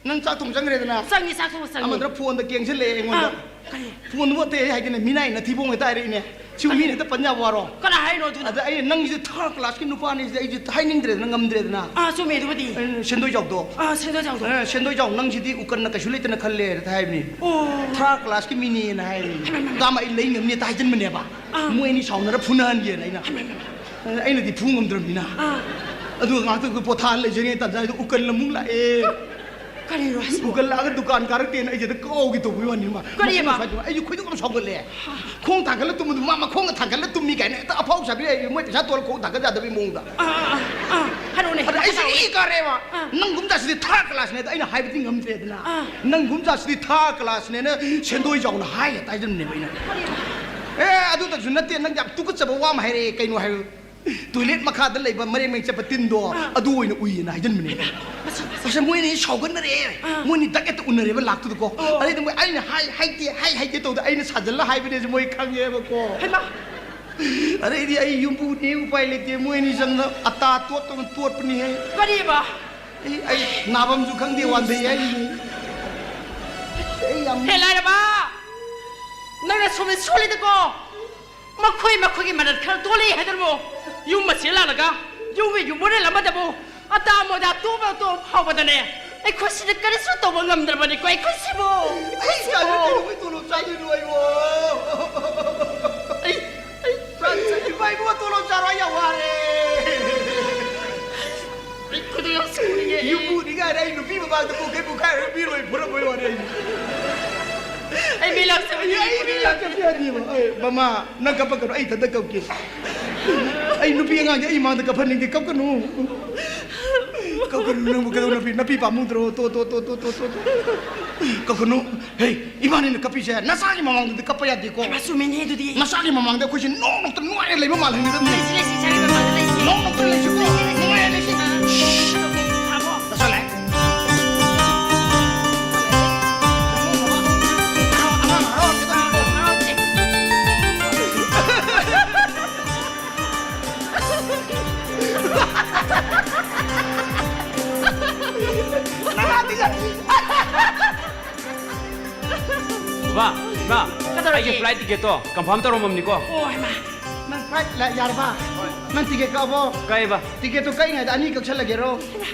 ꯅꯪ ꯆꯥꯛ ꯊꯣꯡ ꯆꯪꯈ꯭ꯔꯦꯗꯅ? ꯆꯪꯉꯤ, ꯆꯥꯛ ꯊꯣꯡ ꯆꯪꯉꯤ꯫ ꯑꯃꯗꯨꯅ ꯐꯣꯟꯗ ꯀꯦꯡꯁꯤꯜꯂꯛꯑꯦ ꯑꯩꯉꯣꯟꯗ꯫ ꯑꯥ, ꯀꯔꯤ? ꯐꯣꯟꯗꯨꯕꯨ ꯑꯇꯩ ꯍꯥꯏꯗꯅ ꯃꯤꯅꯥꯏ ꯅꯊꯤꯕꯣꯡ ꯍꯦꯛꯇ ꯍꯥꯏꯔꯛꯏꯅꯦ꯫ ꯁꯤꯕꯨ ꯀꯔꯤ? ꯃꯤꯅ ꯍꯦꯛꯇ ꯄꯟ ꯌꯥꯕ ꯋꯥꯔꯣ? ꯀꯅꯥ ꯍꯥꯏꯔꯤꯅꯣ ꯑꯗꯨꯅ? ꯑꯗ ꯑꯩ ꯅꯪꯁꯤꯗꯤ ꯊꯥꯔꯠ ꯀ꯭ꯂꯥꯁꯀꯤ ꯅꯨꯄꯥꯅꯤ, ꯁꯤꯗꯤ ꯑꯩꯁꯦ ꯍꯥꯏꯅꯤꯡꯗ꯭ꯔꯦꯗꯅ, ꯉꯝꯗ꯭ꯔꯦꯗꯅ꯫ ꯑꯥ, ꯆꯨꯝꯃꯦ ꯑꯗꯨꯕꯨꯗꯤ꯫ ꯑꯩꯅ ꯁꯦꯟꯗꯣꯏ ꯆꯥꯎꯗꯣ꯫ ꯑꯥ, ꯁꯦꯟꯗꯣꯏ ꯆꯥꯎꯗꯣ꯫ ꯑꯦ, ꯁꯦꯟꯗꯣꯏ ꯆꯥꯎ, ꯅꯪꯁꯤꯗꯤ ꯎꯀꯟꯅ ꯀꯩꯁꯨ ꯂꯩꯇꯅ ꯈꯜꯂꯦ ꯍꯦꯛꯇ ꯍꯥꯏꯕꯅꯤ꯫ ꯑꯣ꯫ ꯊꯥꯔꯠ ꯀ꯭ꯂꯥꯁꯀꯤ ꯃꯤꯅꯦꯅ ꯍꯥꯏꯕꯅꯤ꯫ ꯍꯩꯃꯥ, ꯍꯩꯃꯥ꯫ ꯀꯥꯃ ꯑꯩ ꯂꯩ ꯉꯝꯅꯤ ꯍꯦꯛꯇ ꯍꯥꯏꯖꯤꯟꯕꯅꯦꯕ꯫ ꯑꯥ꯫ ꯃꯣꯏ ꯑꯅꯤ ꯁꯥꯎꯅꯔ ꯐꯨꯅꯍꯟꯒꯦꯅ ꯑꯩꯅ꯫ ꯍꯩꯃꯥ, ꯍꯩꯃꯥ꯫ ꯑꯦ, ꯑꯩꯅꯗꯤ ꯐꯨ ꯉꯝꯗ꯭ꯔꯕꯅꯤꯅ꯫ ꯑꯥ꯫ ꯑꯗꯨꯒ ꯉꯥꯏꯍꯥꯛꯇꯪ ꯄꯣꯊꯥ ꯂꯩꯖꯔꯤꯉꯩ ꯇꯥꯟꯖꯥꯗꯨꯗ ꯎꯀꯜ ꯑꯃꯨꯛ ꯂꯥꯛꯑꯦ꯫ ꯀꯔꯤꯅꯣ ꯍꯥꯏꯁꯤꯕꯣ? ꯎꯀꯜ ꯂꯥꯛꯑꯒ ꯗꯨꯀꯥꯟ ꯀꯥꯔꯛꯇꯦꯅ ꯑꯩꯁꯦ ꯍꯦꯛꯇ ꯀꯥꯎꯒꯦ ꯇꯧꯕꯒꯤ ꯋꯥꯅꯤ ꯃꯥ꯫ ꯀꯔꯤꯑꯕ? ꯃꯈꯣꯡ ꯁ꯭ꯋꯥꯏꯗ ꯑꯩꯁꯦ ꯈꯣꯏꯗꯧ ꯌꯥꯝ ꯁꯥꯎꯒꯠꯂꯦ꯫ ꯈꯣꯡ ꯊꯥꯡꯒꯠꯂ ꯇꯨꯝꯕꯗꯨ ꯃꯥ ꯃꯈꯣꯡꯒ ꯊꯥꯡꯒꯠꯂ ꯇꯨꯝꯃꯤ ꯀꯥꯏꯅ ꯍꯦꯛꯇ ꯑꯐꯥꯎ ꯁꯥꯕꯤ ꯂꯩꯔꯦ, ꯃꯣꯏ ꯄꯩꯁꯥ ꯇꯣꯜꯂ ꯈꯣꯡ ꯊꯥꯡꯒꯠ ꯌꯥꯗꯕꯒꯤ ꯃꯑꯣꯡꯗ꯫ ꯑꯥ, ꯑꯥ, ꯑꯥ, ꯑꯥ꯫ ꯍꯥꯏꯔꯛꯑꯣꯅꯦ, ꯑꯗ ꯑꯩꯁꯦ ꯍꯥꯏꯔꯛꯑꯣꯅꯦ꯫ ꯏ ꯀꯥꯔꯦꯕ꯫ ꯑꯥ꯫ ꯅꯪꯒꯨꯝ ꯖꯥꯠꯁꯤꯗꯤ ꯊꯥꯔꯠ ꯀ꯭ꯂꯥꯁꯅꯦ, ꯑꯗ ꯑꯩꯅ ꯍꯥꯏꯕꯗꯤ ꯉꯝꯗ꯭ꯔꯦꯗꯅ꯫ ꯑꯥ꯫ ꯅꯪꯒꯨꯝ ꯖꯥꯠꯁꯤꯗꯤ ꯊꯥꯔꯠ ꯀ꯭ꯂꯥꯁꯅꯦꯅ ꯁꯦꯟꯗꯣꯏ ꯆꯥꯎꯅ ꯍꯥꯏ ꯍꯦꯛꯇ ꯍꯥꯏꯖꯟꯕꯅꯦꯕ ꯑꯩꯅ꯫ ꯀꯔꯤꯕ? ꯑꯦ, ꯑꯗꯨꯇꯁꯨ ꯅꯠꯇꯦ, ꯅꯪ ꯌꯥꯝ ꯇꯨꯀꯠꯆꯕ ꯋꯥ ꯑꯃ ꯍꯥꯏꯔꯛꯑꯦ꯫ ꯀꯩꯅꯣ ꯍꯥꯏꯌꯨ꯫ ꯇꯣꯏꯂꯦꯠ ꯃꯈꯥꯗ ꯂꯩꯕ ꯃꯔꯦꯡ ꯃꯔꯦꯡ ꯆꯠꯄ ꯇꯤꯟꯗꯣ, ꯑꯥ꯫ ꯑꯗꯨ ꯑꯣꯏꯅ ꯎꯏꯌꯦꯅ ꯍꯥꯏꯖꯟꯕꯅꯦ꯫ ꯍꯩꯃꯥ, ꯃꯁꯤ, ꯃꯁꯤ꯫ ꯑꯁ, ꯃꯣꯏ ꯑꯅꯤ ꯁꯥꯎꯒꯠꯅꯔꯦ꯫ ꯑꯥ꯫ ꯃꯣꯏ ꯑꯅꯤ ꯗꯛ ꯍꯦꯛꯇ ꯎꯅꯔꯦꯕ ꯂꯥꯛꯇꯨꯗꯀꯣ꯫ ꯑꯣ꯫ ꯑꯗꯩꯗꯤ ꯃꯣꯏ ꯑꯩꯅ ꯍꯥꯏ, ꯍꯥꯏꯗꯦ, ꯍꯥꯏ, ꯍꯥꯏꯗꯦ ꯇꯧꯗ ꯑꯩꯅ ꯁꯥꯖꯜꯂ ꯍꯥꯏꯕꯅꯦꯁꯦ ꯃꯣꯏ ꯈꯪꯉꯦꯕꯀꯣ꯫ ꯍꯩꯃꯥ꯫ ꯑꯗꯩꯗꯤ ꯑꯩ ꯌꯨꯝꯕꯨꯅꯦ, ꯎꯄꯥꯏ ꯂꯩꯇꯦ, ꯃꯣꯏ ꯑꯅꯤ ꯆꯪꯅ ꯑꯇꯥ ꯇꯣꯠꯇꯧꯅ ꯇꯣꯠꯄꯅꯤꯍꯦ꯫ ꯀꯔꯤꯕ? ꯑꯩ, ꯑꯩ ꯅꯥꯕꯝꯁꯨ ꯈꯪꯗꯦ, ꯋꯥꯟꯊꯩ ꯍꯥꯏꯔꯤꯅꯤ꯫ ꯑꯩ ꯌꯥꯝ ꯍꯦ ꯂꯥꯏꯔꯕ! ꯅꯪꯅ ꯁꯨꯝ ꯁꯣꯜꯂꯤꯗꯀꯣ꯫ ꯃꯈꯣꯏ ꯃꯈꯣꯏꯒꯤ ꯃꯔꯟ ꯈꯔ ꯇꯣꯜꯂꯤ ꯍꯥꯏꯗꯅꯕꯨ ꯌꯨꯝ ꯃꯁꯤ ꯂꯥꯜꯂꯒ ꯌꯨꯝꯒꯤ ꯌꯨꯝꯕꯨꯔꯦꯜ ꯑꯃꯗꯕꯨ ꯑꯇꯥ ꯃꯣꯏꯗ ꯇꯣꯞ ꯇꯣꯞ ꯐꯥꯎꯕꯗꯅꯦ ꯑꯩꯈꯣꯏ ꯁꯤꯗ ꯀꯔꯤꯁꯨ ꯇꯧꯕ ꯉꯝꯗ꯭ꯔꯕꯅꯤꯀꯣ ꯑꯩꯈꯣꯏ ꯁꯤꯕꯨ꯫ ꯑꯩ ꯏꯆꯥꯁꯦ ꯀꯩꯗꯧꯕꯩ ꯇꯣꯂꯣꯞ ꯆꯥꯗꯣꯏꯅꯣ ꯑꯩꯕꯣ? ꯑꯩ, ꯑꯩ, ꯏꯆꯥ, ꯏꯆꯥ, ꯏꯃꯥ ꯏꯕꯨꯡꯉꯣ ꯇꯣꯂꯣꯞ ꯆꯥꯔꯣ, ꯑꯩ ꯌꯥꯝ ꯋꯥꯔꯦ꯫ ꯑꯩ ꯈꯨꯗꯤꯡ ꯌꯥꯝ ꯁꯥꯎꯅꯤꯡꯉꯦ꯫ ꯌꯨꯝꯕꯨꯅꯤ ꯀꯥꯏꯅ ꯑꯩ ꯅꯨꯄꯤ ꯃꯃꯥꯡꯗ ꯄꯨꯡꯈꯩ ꯄꯨꯡꯈꯥꯏ ꯑꯣꯏꯔ ꯄꯤꯔꯣꯏ ꯐꯨꯔꯝꯕꯩ ꯋꯥꯅꯤ ꯑꯩ꯫ ꯑꯩ ꯃꯤ ꯂꯥꯛꯆꯕꯅꯤ꯫ ꯑꯩ ꯃꯤ ꯂꯥꯛꯆꯕ ꯌꯥꯗꯦꯕ꯫ ꯑꯩ, ꯃꯃꯥ, ꯅꯪ ꯀꯞꯄꯛꯀꯅꯨ, ꯑꯩ ꯏꯊꯟꯇ ꯀꯞꯀꯦ꯫ ꯑꯩ ꯅꯨꯄꯤ ꯑꯉꯥꯡꯁꯦ ꯑꯩ ꯏꯃꯥꯡꯗ ꯀꯞꯍꯟꯅꯤꯡꯗꯦ, ꯀꯞꯀꯅꯨ꯫ ꯀꯞꯀꯅꯨ, ꯅꯪꯕꯨ ꯀꯩꯗꯧ ꯅꯨꯄꯤ, ꯅꯨꯄꯤ ꯄꯥꯝꯃꯨꯗ꯭ꯔꯣ? ꯇꯣ, ꯇꯣ, ꯇꯣ꯫ ꯀꯞꯀꯅꯨ꯫ ꯍꯦ, ꯏꯕꯥꯅꯤꯅ ꯀꯞꯄꯤꯁꯦ ꯅꯆꯥꯒꯤ ꯃꯃꯥꯡꯗꯗꯤ ꯀꯞꯄ ꯌꯥꯗꯦꯀꯣ꯫ ꯍꯩꯃꯥ, ꯆꯨꯝꯃꯤꯅꯦ ꯑꯗꯨꯗꯤ꯫ ꯅꯆꯥꯒꯤ ꯃꯃꯥꯡꯗ ꯑꯩꯈꯣꯏꯁꯦ ꯅꯣꯛ ꯅꯣꯛꯇ ꯅꯨꯡꯉꯥꯏꯅ ꯂꯩꯕ ꯃꯥꯜꯍꯟꯒꯗꯕꯅꯤ꯫ ꯂꯩꯁꯤ, ꯂꯩꯁꯤ, ꯏꯆꯥꯒꯤ ꯃꯃꯥꯡꯗ ꯂꯩꯁꯤ꯫ ꯅꯣꯛ ꯅꯣꯛꯇ ꯂꯩꯁꯤꯀꯣ, ꯂꯩꯁꯤ, ꯂꯩꯁꯤ, ꯅꯨꯡꯉꯥꯏꯅ ꯂꯩꯁꯤ꯫ ꯂꯩꯁꯤ, ꯂꯩꯁꯤ꯫ ꯁꯤꯁ꯫ ꯐꯥꯕꯣ꯫ ꯆꯠꯁꯜꯂꯦ꯫ ꯑꯉꯥꯡ ꯍꯔꯥꯎꯍꯟꯒꯗꯕꯅꯤꯀꯣ꯫ ꯅꯪ ꯍꯥꯠꯇꯤ ꯆꯠ- ꯏꯃꯥ, ꯏꯃꯥ, ꯀꯩꯗꯧꯔꯒꯦ? ꯑꯩꯒꯤ flight ticketꯇꯣ confirm ꯇꯧꯔꯝꯃꯕꯅꯤꯀꯣ꯫ ꯑꯣ, ꯍꯩꯃꯥ꯫ ꯅꯪ flight ꯂ-, ꯌꯥꯔꯕ? ꯅꯪ ticket ꯀꯛꯑꯕꯣ? ꯀꯛꯑꯦꯕ꯫ Ticketꯇꯣ ꯀꯛꯏꯉꯩꯗ ꯑꯅꯤ ꯀꯛꯁꯜꯂꯒꯦꯔꯣ?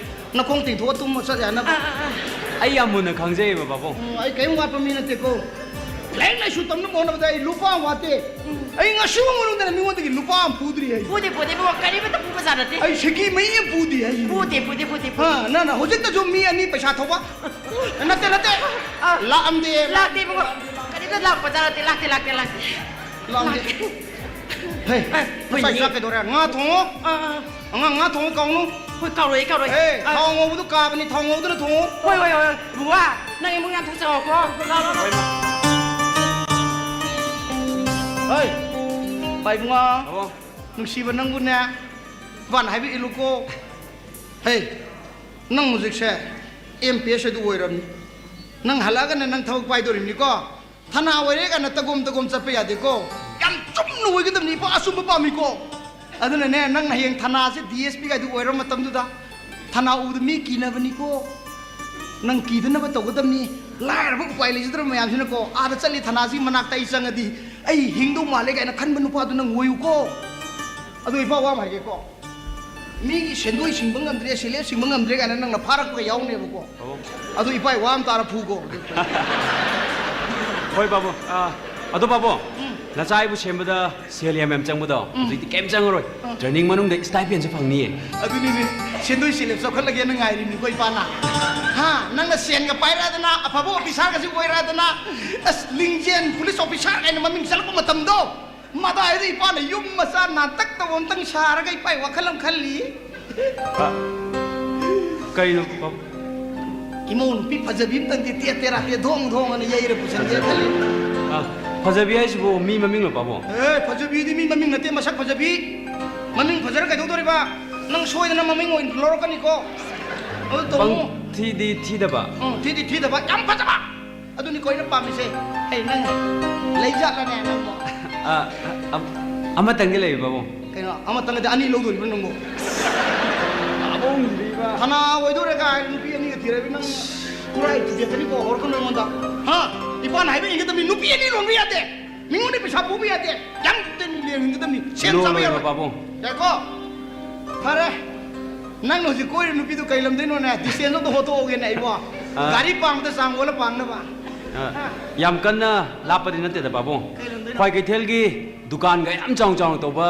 ꯅꯈꯣꯡ ꯇꯤꯡꯊꯣꯛꯑ ꯇꯨꯝꯃ ꯆꯠ ꯌꯥꯅꯕ꯫ ꯑꯥ, ꯑꯥ, ꯑꯥ꯫ ꯑꯩ ꯌꯥꯝ ꯃꯨꯟꯅ ꯈꯪꯖꯩꯌꯦꯕ, ꯄꯥꯕꯨꯡ꯫ ꯎꯝ, ꯑꯩ ꯀꯔꯤꯝ ꯋꯥꯠꯄ ꯃꯤ ꯅꯠꯇꯦꯀꯣ꯫ ꯂꯥꯏꯔꯤꯛ ꯂꯥꯏꯁꯨ ꯇꯝꯅꯕ ꯍꯣꯠꯅꯕꯗ ꯑꯩ ꯂꯨꯄꯥ ꯑꯃ ꯋꯥꯠꯇꯦ꯫ ꯎꯝ꯫ ꯑꯩ ꯉꯁꯤ ꯐꯥꯎ ꯃꯅꯨꯡꯗ ꯃꯤꯉꯣꯟꯗꯒꯤ ꯂꯨꯄꯥ ꯑꯃ ꯄꯨꯗ꯭ꯔꯤ ꯑꯩ꯫ ꯄꯨꯗꯦ, ꯄꯨꯗꯦ, ꯏꯕꯨꯡꯉꯣ, ꯀꯔꯤꯃꯠꯇ ꯄꯨꯕ ꯖꯥꯠ ꯅꯠꯇꯦ꯫ ꯑꯩ ꯁꯤꯀꯤ ꯃꯍꯤ ꯑꯃ ꯄꯨꯗꯦ ꯑꯩ꯫ ꯄꯨꯗꯦ, ꯄꯨꯗꯦ, ꯄꯨꯗꯦ, ꯄꯨꯗꯦ꯫ ꯑꯥ, ꯅꯪ, ꯅꯪ ꯍꯧꯖꯤꯛꯇꯁꯨ ꯃꯤ ꯑꯅꯤ ꯄꯩꯁꯥ ꯊꯧꯕ? ꯅꯠꯇꯦ, ꯅꯠꯇꯦ꯫ ꯑꯥ꯫ ꯂꯥꯛꯑꯝꯗꯦ꯫ ꯂꯥꯛꯇꯦ, ꯏꯕꯨꯡꯉꯣ꯫ ꯀꯔꯤꯝꯇ ꯂꯥꯛꯄ ꯖꯥꯠ ꯅꯠꯇꯦ, ꯂꯥꯛꯇꯦ, ꯂꯥꯛꯇꯦ, ꯂꯥꯛꯇꯦ꯫ ꯂꯥꯛꯑꯝꯗꯦ꯫ ꯂꯥꯛꯇꯦ꯫ ꯍꯦ, ꯑꯦ, ꯉꯁꯥꯏ ꯍꯣꯏꯅꯦ꯫ ꯆꯥꯛ ꯀꯩꯗꯧꯔꯦ? ꯉꯥ ꯊꯣꯡꯉꯣ꯫ ꯑꯥ, ꯑꯥ꯫ ꯑꯉꯥꯡ ꯉꯥ ꯊꯣꯡꯉꯣ ꯀꯥꯎꯅꯨ꯫ ꯍꯣꯏ, ꯀꯥꯎꯔꯣꯏ, ꯀꯥꯎꯔꯣꯏ꯫ ꯑꯦ, ꯑꯥ꯫ ꯊꯥꯎ ꯉꯧꯕꯗꯣ ꯀꯥꯕꯅꯤ, ꯊꯥꯎ ꯉꯧꯗꯅ ꯊꯣꯡꯉꯣ꯫ ꯍꯣꯏ, ꯍꯣꯏ, ꯍꯣꯏ꯫ ꯕꯨꯕꯥ, ꯅꯪ ꯏꯃꯨꯡ ꯌꯥꯝ ꯊꯣꯛꯆꯔꯛꯑꯣꯀꯣ꯫ ꯂꯥꯎ, ꯂꯥꯎ, ꯂꯥꯎ꯫ ꯍꯣꯏ, ꯃꯥ꯫ ꯍꯣꯏ, ꯄꯥꯏꯕꯨꯡꯉꯣ꯫ ꯑꯕꯣ꯫ ꯅꯨꯡꯁꯤꯕ ꯅꯪꯕꯨꯅꯦ, ꯏꯕꯥꯅ ꯍꯥꯏꯕ ꯏꯜꯂꯨꯀꯣ꯫ ꯍꯦ, ꯅꯪ ꯍꯧꯖꯤꯛꯁꯦ M P S ꯑꯗꯨ ꯑꯣꯏꯔꯕꯅꯤ꯫ ꯅꯪ ꯍꯜꯂꯛꯑꯒꯅ ꯅꯪ ꯊꯕꯛ ꯄꯥꯏꯗꯣꯔꯤꯕꯅꯤꯀꯣ꯫ ꯊꯅꯥ ꯑꯣꯏꯔꯦ ꯀꯥꯏꯅ ꯇꯒꯣꯝ ꯇꯒꯣꯝ ꯆꯠꯄ ꯌꯥꯗꯦꯀꯣ꯫ ꯌꯥꯝ ꯆꯨꯝꯅ ꯑꯣꯏꯒꯗꯕꯅꯤ, ꯏꯄꯥ ꯑꯆꯨꯝꯕ ꯄꯥꯝꯃꯤꯀꯣ꯫ ꯑꯗꯨꯅꯅꯦ, ꯅꯪ ꯍꯌꯦꯡ ꯊꯅꯥꯁꯦ D S P ꯀꯥꯏꯗꯨ ꯑꯣꯏꯔ ꯃꯇꯝꯗꯨꯗ ꯊꯅꯥ ꯎꯕꯗ ꯃꯤ ꯀꯤꯅꯕꯅꯤꯀꯣ꯫ ꯅꯪ ꯀꯤꯗꯅꯕ ꯇꯧꯒꯗꯕꯅꯤ꯫ ꯂꯥꯏꯔꯕ ꯎꯄꯥꯏ ꯂꯩꯖꯗ꯭ꯔꯕ ꯃꯌꯥꯝꯁꯤꯅꯀꯣ, ꯑꯥꯗ ꯆꯠꯂꯤ ꯊꯅꯥꯁꯤ ꯃꯅꯥꯛꯇ ꯑꯩ ꯆꯪꯉꯗꯤ ꯑꯩ ꯍꯤꯡꯗꯧ ꯃꯥꯜꯂꯦ ꯀꯥꯏꯅ ꯈꯟꯕ ꯅꯨꯄꯥꯗꯨ ꯅꯪ ꯑꯣꯏꯌꯨꯀꯣ꯫ ꯑꯗꯨ ꯏꯄꯥ ꯋꯥ ꯑꯃ ꯍꯥꯏꯒꯦꯀꯣ꯫ ꯃꯤꯒꯤ ꯁꯦꯟꯗꯣꯏ ꯁꯤꯡꯕ ꯉꯝꯗ꯭ꯔꯦ, ꯁꯦꯜ ꯍꯦꯞ ꯁꯤꯡꯕ ꯉꯝꯗ꯭ꯔꯦ ꯀꯥꯏꯅ ꯅꯪꯅ ꯐꯥꯔꯛꯄꯒ ꯌꯥꯎꯅꯦꯕꯀꯣ꯫ ꯑꯣ꯫ ꯑꯗꯨ ꯏꯄꯥ ꯋꯥ ꯑꯃ ꯇꯥꯔ ꯐꯨꯀꯣ꯫ ꯍꯣꯏ, ꯕꯥꯕꯨ꯫ ꯑꯥ, ꯑꯗꯣ, ꯕꯥꯕꯨ, ꯎꯝ꯫ ꯅꯆꯥ ꯑꯩꯕꯨ ꯁꯦꯝꯕꯗ ꯁꯦꯜ ꯌꯥꯝ ꯌꯥꯝ ꯆꯪꯕꯗꯣ ꯍꯧꯖꯤꯛꯇꯤ ꯀꯩꯝ ꯆꯪꯉꯔꯣꯏ꯫ ꯇ꯭ꯔꯦꯅꯤꯡ ꯃꯅꯨꯡꯗ ꯏꯁꯇꯥꯏꯄꯦꯟꯁꯨ ꯐꯪꯅꯤꯌꯦ꯫ ꯑꯗꯨꯅꯤꯅꯦ, ꯁꯦꯟꯗꯣꯏ ꯁꯦꯜꯂꯦꯞ ꯆꯥꯎꯈꯠꯂꯒꯦꯅ ꯉꯥꯏꯔꯤꯅꯤꯀꯣ ꯏꯄꯥꯅ꯫ ꯍꯥ? ꯅꯪꯅ ꯁꯦꯟꯒ ꯄꯥꯏꯔꯛꯑꯗꯅ, ꯑꯐꯕ ꯑꯣꯐꯤꯁꯥꯔꯒꯁꯨ ꯑꯣꯏꯔꯛꯑꯗꯅ, ꯑꯁ, ꯂꯤꯡꯖꯦꯜ ꯄꯨꯂꯤꯁ ꯑꯣꯐꯤꯁꯥꯔ ꯀꯥꯏꯅ ꯃꯃꯤꯡ ꯆꯠꯂꯛꯄ ꯃꯇꯝꯗꯣ, ꯃꯗꯥꯏꯗ ꯏꯄꯥꯅ ꯌꯨꯝ ꯃꯆꯥ ꯅꯥꯟꯇꯛ ꯇꯧꯕ ꯑꯝꯇꯪ ꯁꯥꯔꯒ ꯏꯄꯥ ꯋꯥꯈꯜ ꯑꯃ ꯈꯜꯂꯤ꯫ ꯑ, ꯀꯩꯅꯣ, ꯄꯥꯕꯨꯡ? ꯏꯃꯧ ꯅꯨꯄꯤ ꯐꯖꯕꯤ ꯑꯝꯇꯪꯗꯤ ꯇꯦꯠ ꯇꯦꯔꯥ ꯇꯦꯠ ꯙꯣꯡ ꯙꯣꯡ ꯑꯅ ꯌꯩꯔ ꯄꯨꯁꯟꯒꯦ ꯈꯜꯂꯤ꯫ ꯑ, ꯐꯖꯕꯤ ꯍꯥꯏꯁꯤꯕꯨ ꯃꯤ ꯃꯃꯤꯡꯂꯣ, ꯄꯥꯕꯨꯡ? ꯑꯦ, ꯐꯖꯕꯤꯗꯤ ꯃꯤ ꯃꯃꯤꯡ ꯅꯠꯇꯦ, ꯃꯁꯛ ꯐꯖꯕꯤ꯫ ꯃꯃꯤꯡ ꯐꯖꯔ ꯀꯩꯗꯧꯗꯧꯔꯤꯕ? ꯅꯪ ꯁꯣꯏꯗꯅ ꯃꯃꯤꯡ ꯑꯣꯏꯅ ꯂꯧꯔꯛꯀꯅꯤꯀꯣ꯫ ꯑꯗꯨ ꯇꯧꯅꯨ꯫ ꯄꯪ ꯊꯤꯗꯤ ꯊꯤꯗꯕ꯫ ꯎꯝ, ꯊꯤꯗꯤ ꯊꯤꯗꯕ, ꯌꯥꯝ ꯐꯖꯕ꯫ ꯑꯗꯨꯅꯤ ꯀꯣꯏꯅ ꯄꯥꯝꯃꯤꯁꯦ꯫ ꯑꯩ ꯅꯪ ꯂꯩꯖꯥꯠꯂꯅꯦ ꯅꯪꯕꯣ? ꯑ, ꯑ, ꯑꯃꯇꯪꯗꯤ ꯂꯩ, ꯄꯥꯕꯨꯡ꯫ ꯀꯩꯅꯣ, ꯑꯃꯇꯪꯗꯤ ꯑꯅꯤ ꯂꯧꯗꯣꯔꯤꯕ꯭ꯔꯥ ꯅꯪꯕꯣ? ꯄꯥꯕꯨꯡꯁꯤꯗꯤꯕ꯫ ꯐꯅꯥ ꯑꯣꯏꯗꯣꯔꯦ ꯀꯥꯏ ꯅꯨꯄꯤ ꯑꯅꯤꯒ ꯊꯤꯔꯕꯤ ꯅꯪ꯫ ꯈꯨꯔꯥꯏ ꯊꯨꯗꯦꯛꯀꯅꯤꯀꯣ, ꯍꯧꯔꯛꯀꯅꯨ ꯑꯩꯉꯣꯟꯗ꯫ ꯍꯥ? ꯏꯄꯥꯅ ꯍꯥꯏꯕ ꯏꯟꯒꯗꯕꯅꯤ, ꯅꯨꯄꯤ ꯑꯅꯤ ꯂꯣꯟꯕ ꯌꯥꯗꯦ꯫ ꯃꯤꯉꯣꯟꯗ ꯄꯩꯁꯥ ꯄꯨꯕ ꯌꯥꯗꯦ꯫ ꯌꯥꯝ ꯇꯦꯟ ꯂꯦꯡꯒꯗꯕꯅꯤ꯫ ꯁꯦꯟ ꯆꯥꯕ ꯂꯣꯜꯂꯣꯏꯕ, ꯌꯥꯔꯣꯏ꯫ ꯄꯥꯕꯨꯡ꯫ ꯌꯥꯏꯀꯣ? ꯐꯔꯦ꯫ ꯅꯪꯅ ꯍꯧꯖꯤꯛ ꯀꯣꯏꯔꯤꯕ ꯅꯨꯄꯤꯗꯨ ꯀꯩ ꯂꯝꯗꯩꯅꯣꯅꯦ? Distance ꯑꯝꯇ ꯍꯣꯠꯇꯣꯛꯍꯧꯒꯦꯅꯦ ꯑꯩꯕꯣ꯫ ꯑꯥ꯫ ꯒꯥꯔꯤ ꯄꯥꯡꯕꯗ ꯆꯥꯡ ꯑꯣꯜꯂ ꯄꯥꯡꯅꯕ꯫ ꯑꯥ, ꯌꯥꯝ ꯀꯟꯅ ꯂꯥꯞꯄꯗꯤ ꯅꯠꯇꯦꯗ, ꯄꯥꯕꯨꯡ꯫ ꯀꯩ ꯂꯝꯗꯩꯅꯣ? ꯈ꯭ꯋꯥꯏ ꯀꯩꯊꯦꯜꯒꯤ ꯗꯨꯀꯥꯟꯒ ꯌꯥꯝ ꯆꯥꯎ ꯆꯥꯎꯅ ꯇꯧꯕ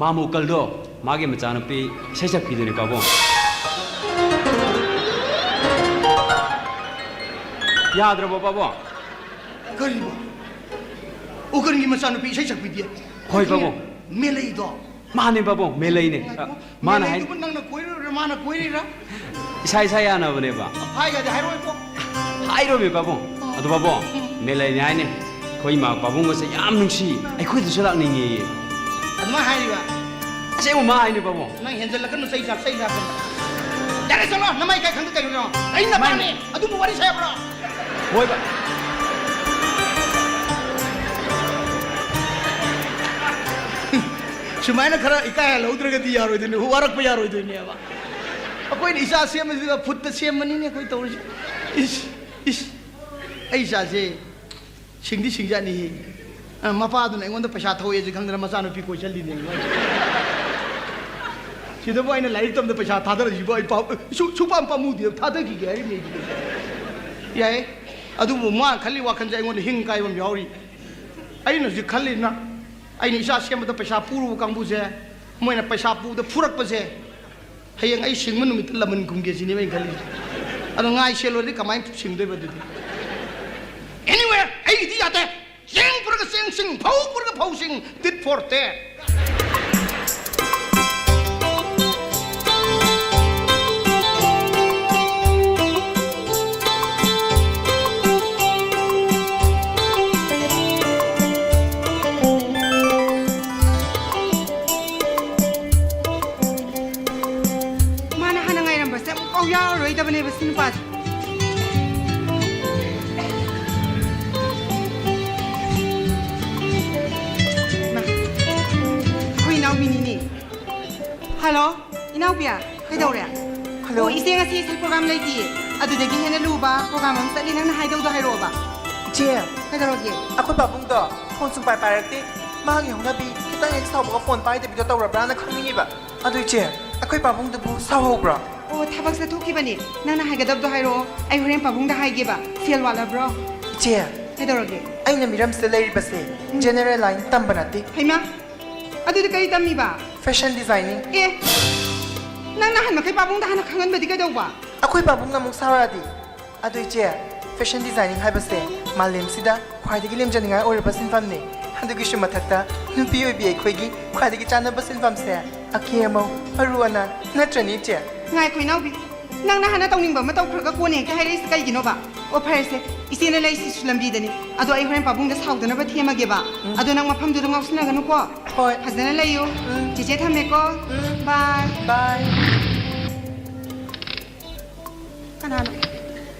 ꯃꯥꯃꯨ ꯀꯜꯗꯣ, ꯃꯥꯒꯤ ꯃꯆꯥꯅꯨꯄꯤ ꯏꯁꯩ ꯁꯛꯄꯤꯗꯨꯅꯤ, ꯄꯥꯕꯨꯡ꯫ ꯌꯥꯗ꯭ꯔꯕꯣ, ꯄꯥꯕꯨꯡ? ꯀꯔꯤꯕꯣ? ꯎꯀꯜꯒꯤ ꯃꯆꯥꯅꯨꯄꯤ ꯏꯁꯩ ꯁꯛꯄꯤꯗꯤ? ꯍꯣꯏ, ꯄꯥꯕꯨꯡ꯫ ꯃꯦꯂꯩꯗꯣ? ꯃꯥꯅꯦ, ꯄꯥꯕꯨꯡ, ꯃꯦꯂꯩꯅꯦ꯫ ꯉꯥꯏꯈꯣ, ꯑ, ꯃꯥꯅ ꯍꯥꯏ- ꯃꯦꯂꯩꯗꯨꯕꯨ ꯅꯪꯅ ꯀꯣꯏꯔꯨꯔꯤꯔꯥ, ꯃꯥꯅ ꯀꯣꯏꯔꯤꯔꯥ? ꯏꯁꯥ ꯏꯁꯥ ꯌꯥꯅꯕꯅꯦꯕ꯫ ꯍꯥꯏꯒꯗꯤ ꯍꯥꯏꯔꯣꯏꯀꯣ꯫ ꯍꯥꯏꯔꯣꯏꯃꯦ, ꯄꯥꯕꯨꯡ꯫ ꯑꯗꯣ, ꯄꯥꯕꯨꯡ, ꯎꯝ꯫ ꯃꯦꯂꯩꯅꯦ ꯍꯥꯏꯅꯦ꯫ ꯑꯩꯈꯣꯏ ꯏꯃꯥ ꯄꯥꯕꯨꯡꯒꯁꯦ ꯌꯥꯝ ꯅꯨꯡꯁꯤ, ꯑꯩꯈꯣꯏꯗꯁꯨ ꯂꯥꯛꯅꯤꯡꯉꯦꯌꯦ꯫ ꯑꯗꯨꯃꯥꯏꯅ ꯍꯥꯏꯔꯤꯕ? ꯑꯁꯦꯡꯕ ꯃꯥ ꯍꯥꯏꯅꯦ, ꯄꯥꯕꯨꯡ꯫ ꯅꯪ ꯍꯦꯟꯖꯜꯂꯛꯀꯅꯨ, ꯆꯩ ꯆꯥ-, ꯆꯩ ꯆꯥꯔꯛꯀꯅꯤ꯫ ꯌꯥꯔꯦ, ꯆꯠꯂꯣ, ꯅꯃꯥꯏ ꯀꯥꯏ ꯈꯪꯗ ꯀꯩꯅꯣ? ꯑꯩꯅ ꯃꯥꯅꯦ꯫ ꯄꯥꯝꯃꯦ, ꯑꯗꯨꯝꯕ ꯋꯥꯔꯤ ꯁꯥ ꯌꯥꯕ꯭ꯔꯣ? ꯍꯣꯏꯕ꯫ ꯁꯨꯃꯥꯏꯅ ꯈꯔ ꯏꯀꯥꯏ ꯍꯜꯍꯧꯗ꯭ꯔꯒꯗꯤ ꯌꯥꯔꯣꯏꯗꯣꯏꯅꯦ, ꯋꯥꯔꯛꯄ ꯌꯥꯔꯣꯏꯗꯣꯏꯅꯦꯕ꯫ ꯑꯩꯈꯣꯏꯅ ꯏꯆꯥ ꯁꯦꯝꯕꯁꯤꯗ ꯐꯨꯠꯇ ꯁꯦꯝꯕꯅꯤꯅꯦ ꯑꯩꯈꯣꯏ ꯇꯧꯔꯤꯁꯦ꯫ ꯏꯁ, ꯏꯁ, ꯑꯩ ꯏꯆꯥꯁꯦ ꯁꯤꯡꯗꯤ ꯁꯤꯡꯖꯥꯠꯅꯤꯍꯦ꯫ ꯑ, ꯃꯄꯥꯗꯨꯅ ꯑꯩꯉꯣꯟꯗ ꯄꯩꯁꯥ ꯊꯧꯑꯦꯁꯦ ꯈꯪꯗꯅ ꯃꯆꯥꯅꯨꯄꯤ ꯀꯣꯏꯁꯜꯂꯤꯅꯦ꯫ ꯁꯤꯗꯕꯨ ꯑꯩꯅ ꯂꯥꯏꯔꯤꯛ ꯇꯝꯗ ꯄꯩꯁꯥ ꯊꯥꯗꯔꯤꯁꯤꯕꯨ ꯑꯩ ꯄꯥꯝ-, ꯁꯨ-, ꯁꯨꯄꯥꯝ ꯄꯥꯝꯃꯨꯗꯦ, ꯊꯥꯗꯈꯤꯒꯦ ꯍꯥꯏꯔꯤꯕꯅꯦ ꯑꯩꯗꯤ꯫ ꯌꯥꯏꯌꯦ꯫ ꯑꯗꯨꯕꯨ ꯃꯥꯅ ꯈꯜꯂꯤ ꯋꯥꯈꯜꯁꯦ ꯑꯩꯉꯣꯟꯗ ꯍꯤꯡ ꯀꯥꯏꯕ ꯑꯃ ꯌꯥꯎꯔꯤ꯫ ꯑꯩꯅ ꯍꯧꯖꯤꯛ ꯈꯜꯂꯤꯅ, ꯑꯩꯅ ꯏꯆꯥ ꯁꯦꯝꯕꯗ ꯄꯩꯁꯥ ꯄꯨꯔꯨꯕ ꯀꯥꯡꯕꯨꯁꯦ, ꯃꯣꯏꯅ ꯄꯩꯁꯥ ꯄꯨꯕꯗ ꯐꯨꯔꯛꯄꯁꯦ, ꯍꯌꯦꯡ ꯑꯩ ꯁꯤꯡꯕ ꯅꯨꯃꯤꯠꯇ ꯂꯃꯟ ꯈꯨꯝꯒꯦ ꯁꯤꯅꯦꯕ ꯑꯩꯅ ꯈꯜꯂꯤꯁꯦ꯫ ꯑꯗꯣ ꯉꯥꯏ ꯁꯦꯜꯂꯨꯔꯗꯤ ꯀꯃꯥꯏꯅ ꯁꯤꯡꯗꯣꯏꯕ ꯑꯗꯨꯗꯤ? Anyway, ꯑꯩꯒꯤꯗꯤ ꯌꯥꯗꯦ꯫ ꯆꯦꯡ ꯄꯨꯔꯒ ꯆꯦꯡꯁꯤꯡ, ꯐꯧ ꯄꯨꯔꯒ ꯐꯧꯁꯤꯡ, tit for tat꯫ ꯃꯥꯅ ꯍꯥꯟꯅ ꯉꯥꯏꯔꯝꯕꯁꯦ ꯑꯃꯨꯛꯐꯥꯎ ꯌꯥꯎꯔꯔꯣꯏꯗꯕꯅꯦꯕ ꯁꯤ ꯅꯨꯄꯥꯁꯦ꯫ ꯃꯥ, ꯑꯩꯈꯣꯏ ꯏꯅꯥꯎꯕꯤꯅꯤꯅꯦ꯫ ꯍꯜꯂꯣ, ꯏꯅꯥꯎꯕꯤ, ꯀꯩꯗꯧꯔꯦ? ꯍꯜꯂꯣ꯫ ꯑꯣ, ꯏꯆꯦ ꯉꯁꯤ ꯏꯁꯩ ꯄ꯭ꯔꯣꯒ꯭ꯔꯥꯝ ꯂꯩꯇꯤꯌꯦ꯫ ꯑꯗꯨꯗꯒꯤ ꯍꯦꯟꯅ ꯂꯨꯕ ꯄ꯭ꯔꯣꯒ꯭ꯔꯥꯝ ꯑꯃ ꯆꯠꯂꯤ, ꯅꯪꯅ ꯍꯥꯏꯗꯧꯗꯣ ꯍꯥꯏꯔꯛꯑꯣꯕ꯫ ꯏꯆꯦ, ꯀꯩꯗꯧꯔꯒꯦ? ꯑꯩꯈꯣꯏ ꯄꯥꯕꯨꯡꯗꯣ ꯐꯣꯟ ꯁꯨꯡꯄꯥꯏ ꯄꯥꯏꯔꯛꯇꯦ꯫ ꯃꯥꯒꯤ ꯍꯧꯅꯕꯤ ꯈꯤꯇꯪ ꯍꯦꯛ ꯁꯥꯎꯕꯒ ꯐꯣꯟ ꯄꯥꯏꯗꯕꯤꯗꯣ ꯇꯧꯔꯕ꯭ꯔꯥꯅ ꯈꯪꯅꯤꯡꯉꯤꯕ꯫ ꯑꯗꯨ ꯏꯆꯦ, ꯑꯩꯈꯣꯏ ꯄꯥꯕꯨꯡꯗꯨꯕꯨ ꯁꯥꯎꯍꯧꯕ꯭ꯔꯣ? ꯑꯣ, ꯊꯕꯛ ꯆꯠꯊꯣꯛꯈꯤꯕꯅꯤ꯫ ꯅꯪꯅ ꯍꯥꯏꯒꯗꯕꯗꯣ ꯍꯥꯏꯔꯛꯑꯣ, ꯑꯩ ꯍꯣꯔꯦꯟ ꯄꯥꯕꯨꯡꯗ ꯍꯥꯏꯒꯦꯕ꯫ ꯁꯦꯜ ꯋꯥꯠꯂꯕ꯭ꯔꯣ? ꯏꯆꯦ, ꯀꯩꯗꯧꯔꯒꯦ? ꯑꯩꯅ ꯃꯤꯔꯝꯁꯤꯗ ꯂꯩꯔꯤꯕꯁꯦ ꯎꯝ꯫ ꯖꯦꯅꯦꯔꯦꯜ ꯂꯥꯏꯟ ꯇꯝꯕ ꯅꯠꯇꯦ꯫ ꯍꯩꯃꯥ! ꯑꯗꯨꯗꯤ ꯀꯔꯤ ꯇꯝꯃꯤꯕ? Fashion designing. ꯑꯦ, ꯅꯪ ꯅꯍꯥꯟ ꯃꯈꯩ ꯄꯥꯕꯨꯡꯗ ꯍꯥꯟꯅ ꯈꯪꯍꯟꯕꯗꯤ ꯀꯩꯗꯧꯕ? ꯑꯩꯈꯣꯏ ꯄꯥꯕꯨꯡꯅ ꯑꯃꯨꯛ ꯁꯥꯎꯔꯛꯑꯗꯤ? ꯑꯗꯨ ꯏꯆꯦ, ꯐꯦꯁꯟ ꯗꯤꯖꯥꯏꯅꯤꯡ ꯍꯥꯏꯕꯁꯦ ꯃꯥꯂꯦꯝꯁꯤꯗ ꯈ꯭ꯋꯥꯏꯗꯒꯤ ꯂꯦꯝꯖꯅꯤꯡꯉꯥꯏ ꯑꯣꯏꯔꯕ ꯁꯤꯟꯐꯝꯅꯤ꯫ ꯑꯗꯨꯒꯤꯁꯨ ꯃꯊꯛꯇ ꯅꯨꯄꯤ ꯑꯣꯏꯕꯤ ꯑꯩꯈꯣꯏꯒꯤ ꯈ꯭ꯋꯥꯏꯗꯒꯤ ꯆꯥꯟꯅꯕ ꯁꯤꯟꯐꯝꯁꯦ ꯑꯀꯦ ꯑꯃꯧ, ꯑꯔꯨ ꯑꯅꯥꯟ ꯅꯠꯇ꯭ꯔꯅꯦ ꯏꯆꯦ? ꯉꯥꯏꯈꯣ ꯏꯅꯥꯎꯕꯤ, ꯅꯪꯅ ꯍꯥꯟꯅ ꯇꯧꯅꯤꯡꯕ ꯑꯃ ꯇꯧꯈ꯭ꯔꯒ ꯀꯣꯟꯅ ꯍꯦꯛꯇ ꯍꯥꯏꯔꯛꯏꯁꯦ ꯀꯩꯒꯤꯅꯣꯕ? ꯑꯣ, ꯐꯔꯦꯁꯦ, ꯏꯆꯦꯅ ꯂꯩꯁꯤꯁꯨ ꯂꯝꯕꯤꯗꯅꯤ꯫ ꯑꯗꯣ ꯑꯩ ꯍꯣꯔꯦꯟ ꯄꯥꯕꯨꯡꯗ ꯁꯥꯎꯗꯅꯕ ꯊꯦꯝꯃꯒꯦꯕ꯫ ꯎꯝ꯫ ꯑꯗꯣ ꯅꯪ ꯃꯐꯝꯗꯨꯗ ꯉꯥꯎꯁꯤꯟꯅꯒꯅꯨꯀꯣ꯫ ꯍꯣꯏ꯫ ꯐꯖꯅ ꯂꯩꯌꯨ꯫ ꯎꯝ꯫ ꯆꯦꯆꯦ ꯊꯝꯃꯦꯀꯣ꯫ ꯎꯝ꯫ ꯕꯥꯏ꯫ ꯕꯥꯏ꯫ ꯀꯅꯥꯅꯣ?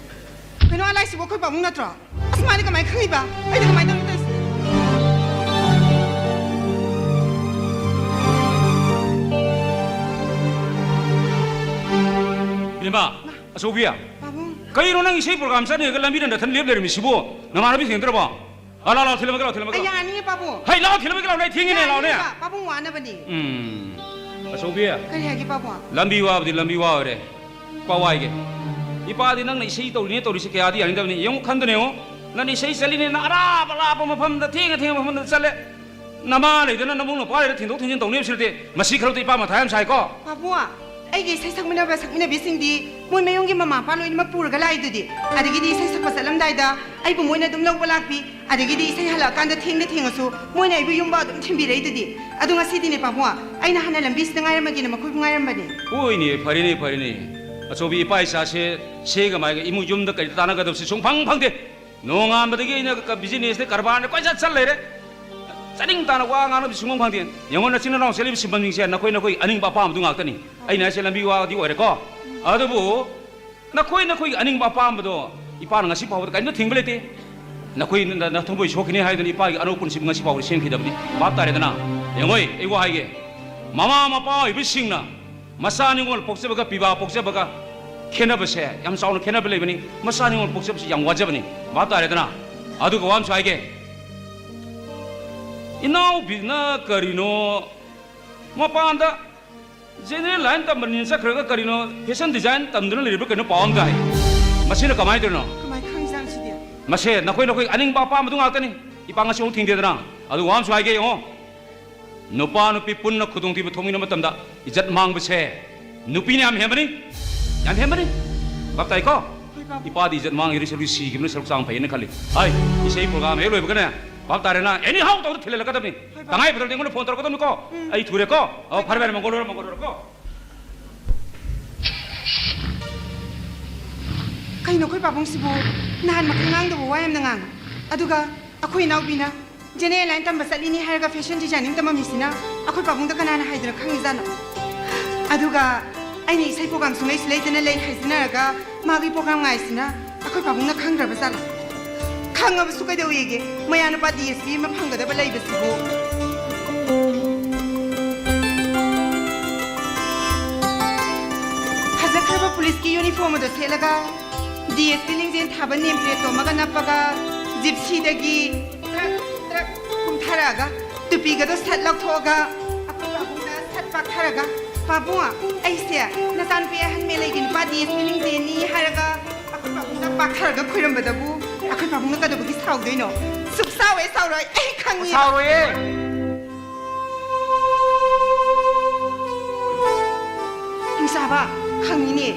ꯀꯩꯅꯣ, ꯑꯥ ꯂꯥꯛꯏꯁꯤꯕꯨ ꯑꯩꯈꯣꯏ ꯄꯥꯕꯨꯡ ꯅꯠꯇ꯭ꯔꯣ? ꯑꯁ, ꯃꯥꯗꯤ ꯀꯃꯥꯏꯅ ꯈꯪꯉꯤꯕ? ꯑꯩꯗꯤ ꯀꯃꯥꯏꯅ ꯇꯧꯔꯤꯅꯣ ꯇꯧꯔꯤꯁꯦ? ꯏꯕꯦꯝꯃ, ꯃꯥ꯫ ꯑꯆꯧꯕꯤ꯫ ꯄꯥꯕꯨꯡ꯫ ꯀꯩꯅꯣ ꯅꯪ ꯏꯁꯩ ꯄ꯭ꯔꯣꯒ꯭ꯔꯥꯝ ꯆꯠꯅꯤꯡꯉꯒ ꯂꯝꯕꯤꯗ ꯅꯊꯟ ꯂꯦꯞ ꯂꯩꯔꯝꯃꯤꯁꯤꯕꯣ? ꯅꯃꯥꯟꯅꯕꯤ ꯊꯦꯡꯅꯗ꯭ꯔꯕꯣ? ꯑꯥ, ꯂꯥꯎ, ꯂꯥꯎ, ꯊꯤꯜꯂꯝꯃꯒꯦ, ꯂꯥꯎ, ꯊꯤꯜꯂꯝꯃꯒꯦ, ꯑꯩ ꯂꯥꯎ꯫ ꯌꯥꯅꯤꯌꯦ, ꯄꯥꯕꯨꯡ꯫ ꯍꯩ, ꯂꯥꯎ, ꯊꯤꯜꯂꯝꯃꯒꯦ, ꯂꯥꯎ, ꯑꯩ ꯊꯦꯡꯉꯤꯅꯦ, ꯂꯥꯎꯅꯦ꯫ ꯌꯥꯅꯤꯌꯦꯕ, ꯄꯥꯕꯨꯡ ꯋꯥꯅꯕꯅꯤ꯫ ꯎꯝ꯫ ꯑꯆꯧꯕꯤ꯫ ꯀꯔꯤ ꯍꯥꯏꯒꯦ, ꯄꯥꯕꯨꯡ? ꯂꯝꯕꯤ ꯋꯥꯕꯗꯤ ꯂꯝꯕꯤ ꯋꯥ ꯑꯣꯏꯔꯦ꯫ ꯄꯥꯎ ꯍꯥꯏꯒꯦ꯫ ꯏꯄꯥꯗꯤ ꯅꯪꯅ ꯏꯁꯩ ꯇꯧꯔꯤꯅꯦ ꯇꯧꯔꯤꯁꯦ ꯀꯌꯥꯗꯤ ꯌꯥꯅꯤꯡꯗꯕꯅꯤ꯫ ꯌꯦꯡꯉꯨ, ꯈꯟꯗꯅ ꯌꯦꯡꯉꯨ꯫ ꯅꯪ ꯏꯁꯩ ꯆꯠꯂꯤꯅꯦꯅ ꯑꯔꯥꯞ ꯑꯔꯥꯞꯄ ꯃꯐꯝꯗ, ꯊꯦꯡꯅ ꯊꯦꯡꯅ ꯃꯐꯝꯗ ꯆꯠꯂꯦ꯫ ꯅꯃꯥ ꯂꯩꯗꯅ ꯅꯕꯨꯡ ꯅꯄ꯭ꯋꯥ ꯂꯩꯗ ꯊꯤꯟꯗꯣꯛ ꯊꯤꯟꯖꯤꯟ ꯇꯧꯅꯤ ꯍꯥꯏꯕꯁꯤꯗꯤ, ꯃꯁꯤ ꯈꯔꯗꯤ ꯏꯄꯥ ꯃꯊꯥ ꯌꯥꯝ ꯁꯥꯏꯀꯣ꯫ ꯄꯥꯕꯨꯡ, ꯑꯩꯒꯤ ꯏꯁꯩ ꯁꯛꯃꯤꯟꯅꯕ ꯁꯛꯃꯤꯟꯅꯕꯤꯁꯤꯡꯗꯤ ꯃꯣꯏ ꯃꯌꯨꯝꯒꯤ ꯃꯃꯥ ꯃꯄꯥ ꯂꯣꯏꯅꯃꯛ ꯄꯨꯔꯒ ꯂꯥꯛꯏꯗꯨꯗꯤ꯫ ꯑꯗꯒꯤꯗꯤ ꯏꯁꯩ ꯁꯛꯄ ꯆꯠꯂꯝꯗꯥꯏꯗ ꯑꯩꯕꯨ ꯃꯣꯏꯅ ꯑꯗꯨꯝ ꯂꯧꯕ ꯂꯥꯛꯄꯤ꯫ ꯑꯗꯒꯤꯗꯤ ꯏꯁꯩ ꯍꯜꯂꯛꯑꯀꯥꯟꯗ ꯊꯦꯡꯗ ꯊꯦꯡꯉꯁꯨ ꯃꯣꯏꯅ ꯑꯩꯕꯨ ꯌꯨꯝꯕ ꯑꯗꯨꯝ ꯊꯤꯟꯕꯤꯔꯛꯏꯗꯨꯗꯤ꯫ ꯑꯗꯣ ꯉꯁꯤꯗꯤꯅꯦ ꯄꯥꯕꯨꯡ, ꯑꯩꯅ ꯍꯥꯟꯅ ꯂꯝꯕꯤꯁꯤꯗ ꯉꯥꯏꯔꯝꯃꯒꯦꯅ ꯃꯈꯣꯏꯕꯨ ꯉꯥꯏꯔꯝꯕꯅꯦ꯫ ꯍꯣꯏꯅꯦ, ꯐꯔꯦꯅꯦ, ꯐꯔꯦꯅꯦ꯫ ꯑꯆꯧꯕꯤ ꯏꯄꯥ ꯏꯆꯥꯁꯦ ꯁꯦꯒ ꯃꯥꯏꯒ ꯏꯃꯨꯡ ꯌꯨꯝꯗ ꯀꯔꯤ ꯇꯥꯟꯅꯒꯗꯕꯁꯦ ꯁꯨꯡꯐꯪ ꯐꯪꯗꯦ꯫ ꯅꯣꯡꯉꯥꯟꯕꯗꯒꯤ ꯑꯩꯅ ꯀ-, ꯕꯤꯖꯤꯅꯦꯁꯇ ꯀꯔꯕꯥꯔꯗ ꯀꯣꯏꯆꯠ ꯆꯠ ꯂꯩꯔꯦ꯫ ꯆꯥꯅꯤꯡ ꯇꯥꯅ ꯋꯥ ꯉꯥꯡꯅꯕ ꯁꯨꯡꯐꯪ ꯐꯪꯗꯦ꯫ ꯌꯦꯡꯉꯣ, ꯅꯆꯤꯟ ꯅꯅꯥꯎ ꯆꯠꯂꯤꯕ ꯁꯤꯟꯐꯝꯁꯤꯡꯁꯦ ꯅꯈꯣꯏ ꯅꯈꯣꯏ ꯑꯅꯤꯡꯕ ꯑꯄꯥꯝꯕꯗꯨ ꯉꯥꯛꯇꯅꯤ꯫ ꯑꯩꯅ ꯍꯥꯏꯁꯦ ꯂꯝꯕꯤ ꯋꯥꯗꯤ ꯑꯣꯏꯔꯦꯀꯣ꯫ ꯑꯗꯨꯕꯨ ꯅꯈꯣꯏ ꯅꯈꯣꯏꯒꯤ ꯑꯅꯤꯡꯕ ꯑꯄꯥꯝꯕꯗꯣ ꯏꯄꯥꯅ ꯉꯁꯤ ꯐꯥꯎꯕꯗ ꯀꯔꯤꯝꯇ ꯊꯤꯡꯕ ꯂꯩꯇꯦ꯫ ꯅꯈꯣꯏ ꯅ-, ꯅꯊꯃꯣꯏ ꯁꯣꯛꯈꯤꯅꯤ ꯍꯥꯏꯗꯨꯅ ꯏꯄꯥꯒꯤ ꯑꯅꯧꯕ ꯄꯨꯟꯁꯤꯕꯨ ꯉꯁꯤ ꯐꯥꯎꯕꯗ ꯁꯦꯝꯈꯤꯗꯕꯅꯤ꯫ ꯚꯥꯞ ꯇꯥꯔꯦꯗꯅ? ꯌꯦꯡꯉꯣꯏ, ꯑꯩ ꯋꯥ ꯍꯥꯏꯒꯦ꯫ ꯃꯃꯥ ꯃꯄꯥ ꯑꯣꯏꯕꯁꯤꯡꯅ ꯃꯆꯥ ꯅꯤꯉꯣꯜ ꯄꯣꯛꯆꯕꯒ ꯄꯤꯕꯥ ꯄꯣꯛꯆꯕꯒ ꯈꯦꯠꯅꯕꯁꯦ ꯌꯥꯝ ꯆꯥꯎꯅ ꯈꯦꯠꯅꯕ ꯂꯩꯕꯅꯤ꯫ ꯃꯆꯥ ꯅꯤꯉꯣꯜ ꯄꯣꯛꯆꯕꯁꯤ ꯌꯥꯝ ꯋꯥꯖꯕꯅꯤ꯫ ꯚꯥꯞ ꯇꯥꯔꯦꯗꯅ? ꯑꯗꯨꯒ ꯋꯥ ꯑꯃꯁꯨ ꯍꯥꯏꯒꯦ꯫ ꯏꯅꯥꯎꯕꯤꯅ ꯀꯔꯤꯅꯣ ꯃꯄꯥꯟꯗ general line ꯇꯝꯕꯅꯤꯅ ꯆꯠꯈ꯭ꯔꯒ ꯀꯔꯤꯅꯣ fashion design ꯇꯝꯗꯨꯅ ꯂꯩꯔꯤꯕ꯭ꯔꯥ ꯀꯩꯅꯣ ꯄꯥꯎ ꯑꯃ ꯇꯥꯏ꯫ ꯃꯁꯤꯅ ꯀꯃꯥꯏꯅ ꯇꯧꯔꯤꯅꯣ? ꯀꯃꯥꯏ ꯈꯪꯖꯥꯠꯅꯣ ꯁꯤꯗꯤ? ꯃꯁꯦ ꯅꯈꯣꯏ ꯅꯈꯣꯏ ꯑꯅꯤꯡꯕ ꯑꯄꯥꯝꯕꯗꯨ ꯉꯥꯛꯇꯅꯤ꯫ ꯏꯄꯥ ꯉꯁꯤ ꯑꯃꯨꯛ ꯊꯤꯡꯗꯦꯗꯅ꯫ ꯑꯗꯨ ꯋꯥ ꯑꯃꯁꯨ ꯍꯥꯏꯒꯦ ꯌꯦꯡꯉꯣ꯫ ꯅꯨꯄꯥ ꯅꯨꯄꯤ ꯄꯨꯟꯅ ꯈꯨꯗꯣꯡꯊꯤꯕ ꯊꯣꯛꯃꯤꯟꯅꯕ ꯃꯇꯝꯗ ꯏꯖꯠ ꯃꯥꯡꯕꯁꯦ ꯅꯨꯄꯤꯅ ꯌꯥꯝ ꯍꯦꯟꯕꯅꯤ꯫ ꯌꯥꯝ ꯍꯦꯟꯕꯅꯤ꯫ ꯚꯥꯞ ꯇꯥꯏꯀꯣ? ꯍꯣꯏ, ꯄꯥꯕꯨꯡ꯫ ꯏꯄꯥꯗꯤ ꯏꯖꯠ ꯃꯥꯡꯉꯤꯔ ꯁꯔꯨꯛ ꯁꯤꯈꯤꯕꯅ ꯁꯔꯨꯛ ꯆꯥꯡ ꯐꯩꯌꯦꯅ ꯈꯜꯂꯤ꯫ ꯍꯥꯏ, ꯏꯁꯩ program ꯍꯦꯛ ꯂꯣꯏꯕꯒꯅꯦ, ꯚꯥꯞ ꯇꯥꯔꯦꯅ, anyhow ꯇꯧꯗ ꯊꯤꯜꯍꯜꯂꯛꯀꯗꯕꯅꯤ꯫ ꯍꯣꯏ, ꯄꯥꯕꯨꯡ꯫ ꯇꯉꯥꯏ ꯐꯗ꯭ꯔꯗꯤ ꯑꯩꯉꯣꯟꯗ phone ꯇꯧꯔꯛꯀꯗꯕꯅꯤꯀꯣ꯫ ꯎꯝ꯫ ꯑꯩ ꯊꯨꯔꯦꯀꯣ꯫ ꯑꯣ, ꯐꯔꯦ, ꯐꯔꯦ, ꯃꯪꯒꯣꯜ ꯑꯣꯏꯔꯣ, ꯃꯪꯒꯣꯜ ꯑꯣꯏꯔꯣꯀꯣ꯫ ꯀꯩꯅꯣ ꯑꯩꯈꯣꯏ ꯄꯥꯕꯨꯡꯁꯤꯕꯨ? ꯅꯍꯥꯟ ꯃꯈꯩ ꯉꯥꯡꯗꯕ ꯋꯥ ꯌꯥꯝꯅ ꯉꯥꯡꯉꯤ꯫ ꯑꯗꯨꯒ ꯑꯩꯈꯣꯏ ꯏꯅꯥꯎꯄꯤꯅ general line ꯇꯝꯕ ꯆꯠꯂꯤꯅꯤ ꯍꯥꯏꯔꯒ fashion designing ꯇꯝꯃꯝꯃꯤꯁꯤꯅ ꯑꯩꯈꯣꯏ ꯄꯥꯕꯨꯡꯗ ꯀꯅꯥꯅ ꯍꯥꯏꯗꯅ ꯈꯪꯉꯤꯖꯥꯠꯅꯣ? ꯑꯗꯨꯒ ꯑꯩꯅ ꯏꯁꯩ program ꯁꯨꯡꯂꯩꯁꯨ ꯂꯩꯇꯅ ꯂꯩ ꯍꯥꯏꯖꯤꯟꯅꯔꯒ ꯃꯥꯒꯤ program ꯉꯥꯏꯁꯤꯅ ꯑꯩꯈꯣꯏ ꯄꯥꯕꯨꯡꯅ ꯈꯪꯗ꯭ꯔꯕ ꯖꯥꯠꯂꯣ? ꯈꯪꯉꯕꯁꯨ ꯀꯩꯗꯧꯋꯦꯒꯦ? ꯃꯌꯥꯅꯨꯄꯥ D S P ꯑꯃ ꯐꯪꯒꯗꯕ ꯂꯩꯕꯁꯤꯕꯨ꯫ ꯐꯖꯈ꯭ꯔꯕ ꯄꯨꯂꯤꯁꯀꯤ uniform ꯑꯗꯨ ꯁꯦꯠꯂꯒ D S P ꯂꯤꯡꯖꯦꯜ ꯊꯥꯕ name plate ꯇꯣ ꯑꯃꯒ ꯅꯞꯄꯒ ꯖꯤꯞꯁꯤꯗꯒꯤ ꯇ꯭ꯔꯛ ꯇ꯭ꯔꯛ ꯀꯨꯝꯊꯔꯛꯑꯒ ꯇꯨꯄꯤꯒꯗꯣ ꯁꯠ ꯂꯧꯊꯣꯛꯑꯒ ꯑꯩꯈꯣꯏ ꯄꯥꯕꯨꯡꯗ ꯁꯠ ꯄꯥꯛꯊꯔꯒ, "ꯄꯥꯕꯨꯡ, ꯑꯩꯁꯦ ꯅꯆꯥꯅꯨꯄꯤ ꯑꯍꯟ ꯃꯦꯂꯩꯒꯤ ꯅꯨꯄꯥ D S P ꯂꯤꯡꯖꯦꯜꯅꯤ" ꯍꯥꯏꯔꯒ ꯑꯩꯈꯣꯏ ꯄꯥꯕꯨꯡꯗ ꯄꯥꯛꯊꯔꯒ ꯈꯣꯏꯔꯝꯕꯗꯕꯨ ꯑꯩꯈꯣꯏ ꯄꯥꯕꯨꯡꯅ ꯀꯩꯗꯧꯕꯒꯤ ꯁꯥꯎꯗꯣꯏꯅꯣ? ꯁꯨꯛ ꯁꯥꯎ ꯍꯦꯛ ꯁꯥꯎꯔꯣꯏ, ꯑꯩ ꯈꯪꯉꯤ꯫ ꯁꯥꯎꯔꯣꯏꯌꯦ꯫ ꯅꯨꯡꯁꯥꯕ, ꯈꯪꯉꯤꯅꯦ꯫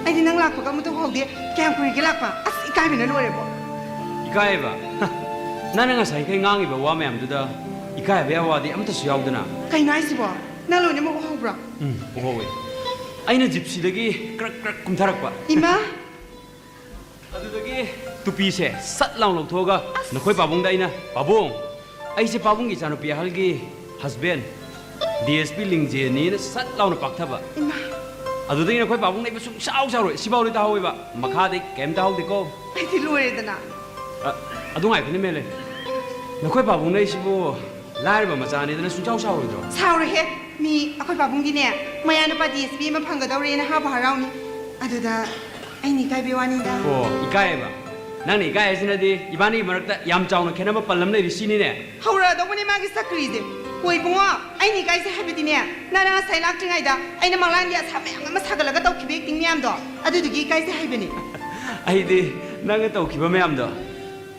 ꯑꯩꯗꯤ ꯅꯪ ꯂꯥꯛꯄꯒ ꯑꯃꯠꯇ ꯎꯍꯧꯗꯦ꯫ ꯀꯌꯥꯝ ꯀꯨꯏꯔꯒꯦ ꯂꯥꯛꯄ? ꯑꯁ, ꯏꯀꯥꯏꯕꯅ ꯂꯣꯏꯔꯦꯕꯣ꯫ ꯏꯀꯥꯏꯕ? ꯍ, ꯅꯪꯅ ꯉꯁꯥꯏꯈꯩ ꯉꯥꯡꯉꯤꯕ ꯋꯥ ꯃꯌꯥꯝꯗꯨꯗ ꯏꯀꯥꯏꯕ ꯌꯥꯕ ꯋꯥꯗꯤ ꯑꯃꯠꯇꯁꯨ ꯌꯥꯎꯗꯅ꯫ ꯀꯩꯅꯣ ꯍꯥꯏꯁꯤꯕꯣ? ꯅꯪ ꯂꯣꯏꯅꯃꯛ ꯎꯍꯧꯕ꯭ꯔꯣ? ꯎꯝ, ꯎꯍꯧꯋꯦ꯫ ꯑꯩꯅ ꯖꯤꯞꯁꯤꯗꯒꯤ ꯀ꯭ꯔꯛ ꯀ꯭ꯔꯛ ꯀꯨꯝꯊꯔꯛꯄ꯫ ꯏꯃꯥ! ꯑꯗꯨꯗꯒꯤ ꯇꯨꯄꯤꯁꯦ ꯁꯠ ꯂꯥꯎꯅ ꯂꯧꯊꯣꯛꯑꯒ ꯑꯁ! ꯅꯈꯣꯏ ꯄꯥꯕꯨꯡꯗ ꯑꯩꯅ, "ꯄꯥꯕꯨꯡ, ꯑꯩꯁꯦ ꯄꯥꯕꯨꯡꯒꯤ ꯏꯆꯥꯅꯨꯄꯤ ꯑꯍꯜꯒꯤ husband, ꯗꯤ ꯑꯦꯁ ꯄꯤ ꯂꯤꯡꯖꯦꯟꯅꯤꯅ" ꯁꯠ ꯂꯥꯎꯅ ꯄꯥꯛꯊꯕ꯫ ꯏꯃꯥ! ꯑꯗꯨꯗꯒꯤ ꯅꯈꯣꯏ ꯄꯥꯕꯨꯡꯅ ꯑꯩꯕꯨ ꯁꯨꯡꯁꯥꯎ ꯁꯥꯎꯔꯣꯏ꯫ ꯁꯤꯐꯥꯎꯗꯤ ꯇꯥꯍꯧꯋꯦꯕ, ꯃꯈꯥꯗꯩ ꯀꯩꯝ ꯇꯥꯍꯧꯗꯦꯀꯣ꯫ ꯑꯩꯗꯤ ꯂꯣꯏꯔꯦꯗꯅ꯫ ꯑ, ꯑꯗꯨ ꯉꯥꯏꯈꯣꯅꯦ, ꯃꯦꯂꯦ꯫ ꯅꯈꯣꯏ ꯄꯥꯕꯨꯡꯅ ꯑꯩꯁꯤꯕꯨ ꯂꯥꯏꯔꯕ ꯃꯆꯥꯅꯤꯗꯅ ꯁꯨꯡꯁꯥꯎ ꯁꯥꯎꯔꯣꯏꯗ꯭ꯔꯣ? ꯁꯥꯎꯔꯣꯏꯍꯦ꯫ ꯃꯤ ꯑꯩꯈꯣꯏ ꯄꯥꯕꯨꯡꯒꯤꯅꯦ, ꯃꯌꯥ ꯅꯨꯄꯥ ꯗꯤ ꯑꯦꯁ ꯄꯤ ꯑꯃ ꯐꯪꯒꯗꯧꯔꯦꯅ ꯍꯔꯥꯎꯕꯨ ꯍꯔꯥꯎꯅꯤ꯫ ꯑꯗꯨꯗ ꯑꯩꯅ ꯏꯀꯥꯏꯕꯩ ꯋꯥꯅꯤꯗ꯫ ꯑꯣ, ꯏꯀꯥꯏꯌꯦꯕ? ꯅꯪꯅ ꯏꯀꯥꯏ ꯍꯥꯏꯁꯤꯅꯗꯤ ꯏꯕꯥꯅꯤꯒꯤ ꯃꯔꯛꯇ ꯌꯥꯝ ꯆꯥꯎꯅ ꯈꯦꯠꯅꯕ ꯄꯜ ꯑꯃ ꯂꯩꯔꯤ ꯁꯤꯅꯤꯅꯦ? ꯍꯧꯔꯛꯑꯗꯧꯕꯅꯦ ꯃꯥꯒꯤ ꯆꯀ꯭ꯔꯤꯁꯦ꯫ ꯍꯣꯏ ꯏꯕꯨꯡꯉꯣ, ꯑꯩꯅ ꯏꯀꯥꯏꯁꯦ ꯍꯥꯏꯕꯗꯤꯅꯦ, ꯅꯪꯅ ꯉꯁꯥꯏ ꯂꯥꯛꯇ꯭ꯔꯤꯉꯩꯗ ꯑꯩꯅ ꯃꯪꯂꯥꯟꯒꯤ ꯑꯁꯥ ꯃꯌꯥꯝ ꯑꯃ ꯁꯥꯒꯠꯂꯒ ꯇꯧꯈꯤꯕ acting ꯃꯌꯥꯝꯗꯣ, ꯑꯗꯨꯗꯨꯒꯤ ꯏꯀꯥꯏꯁꯦ ꯍꯥꯏꯕꯅꯦ꯫ ꯑꯩꯗꯤ ꯅꯪꯅ ꯇꯧꯈꯤꯕ ꯃꯌꯥꯝꯗꯣ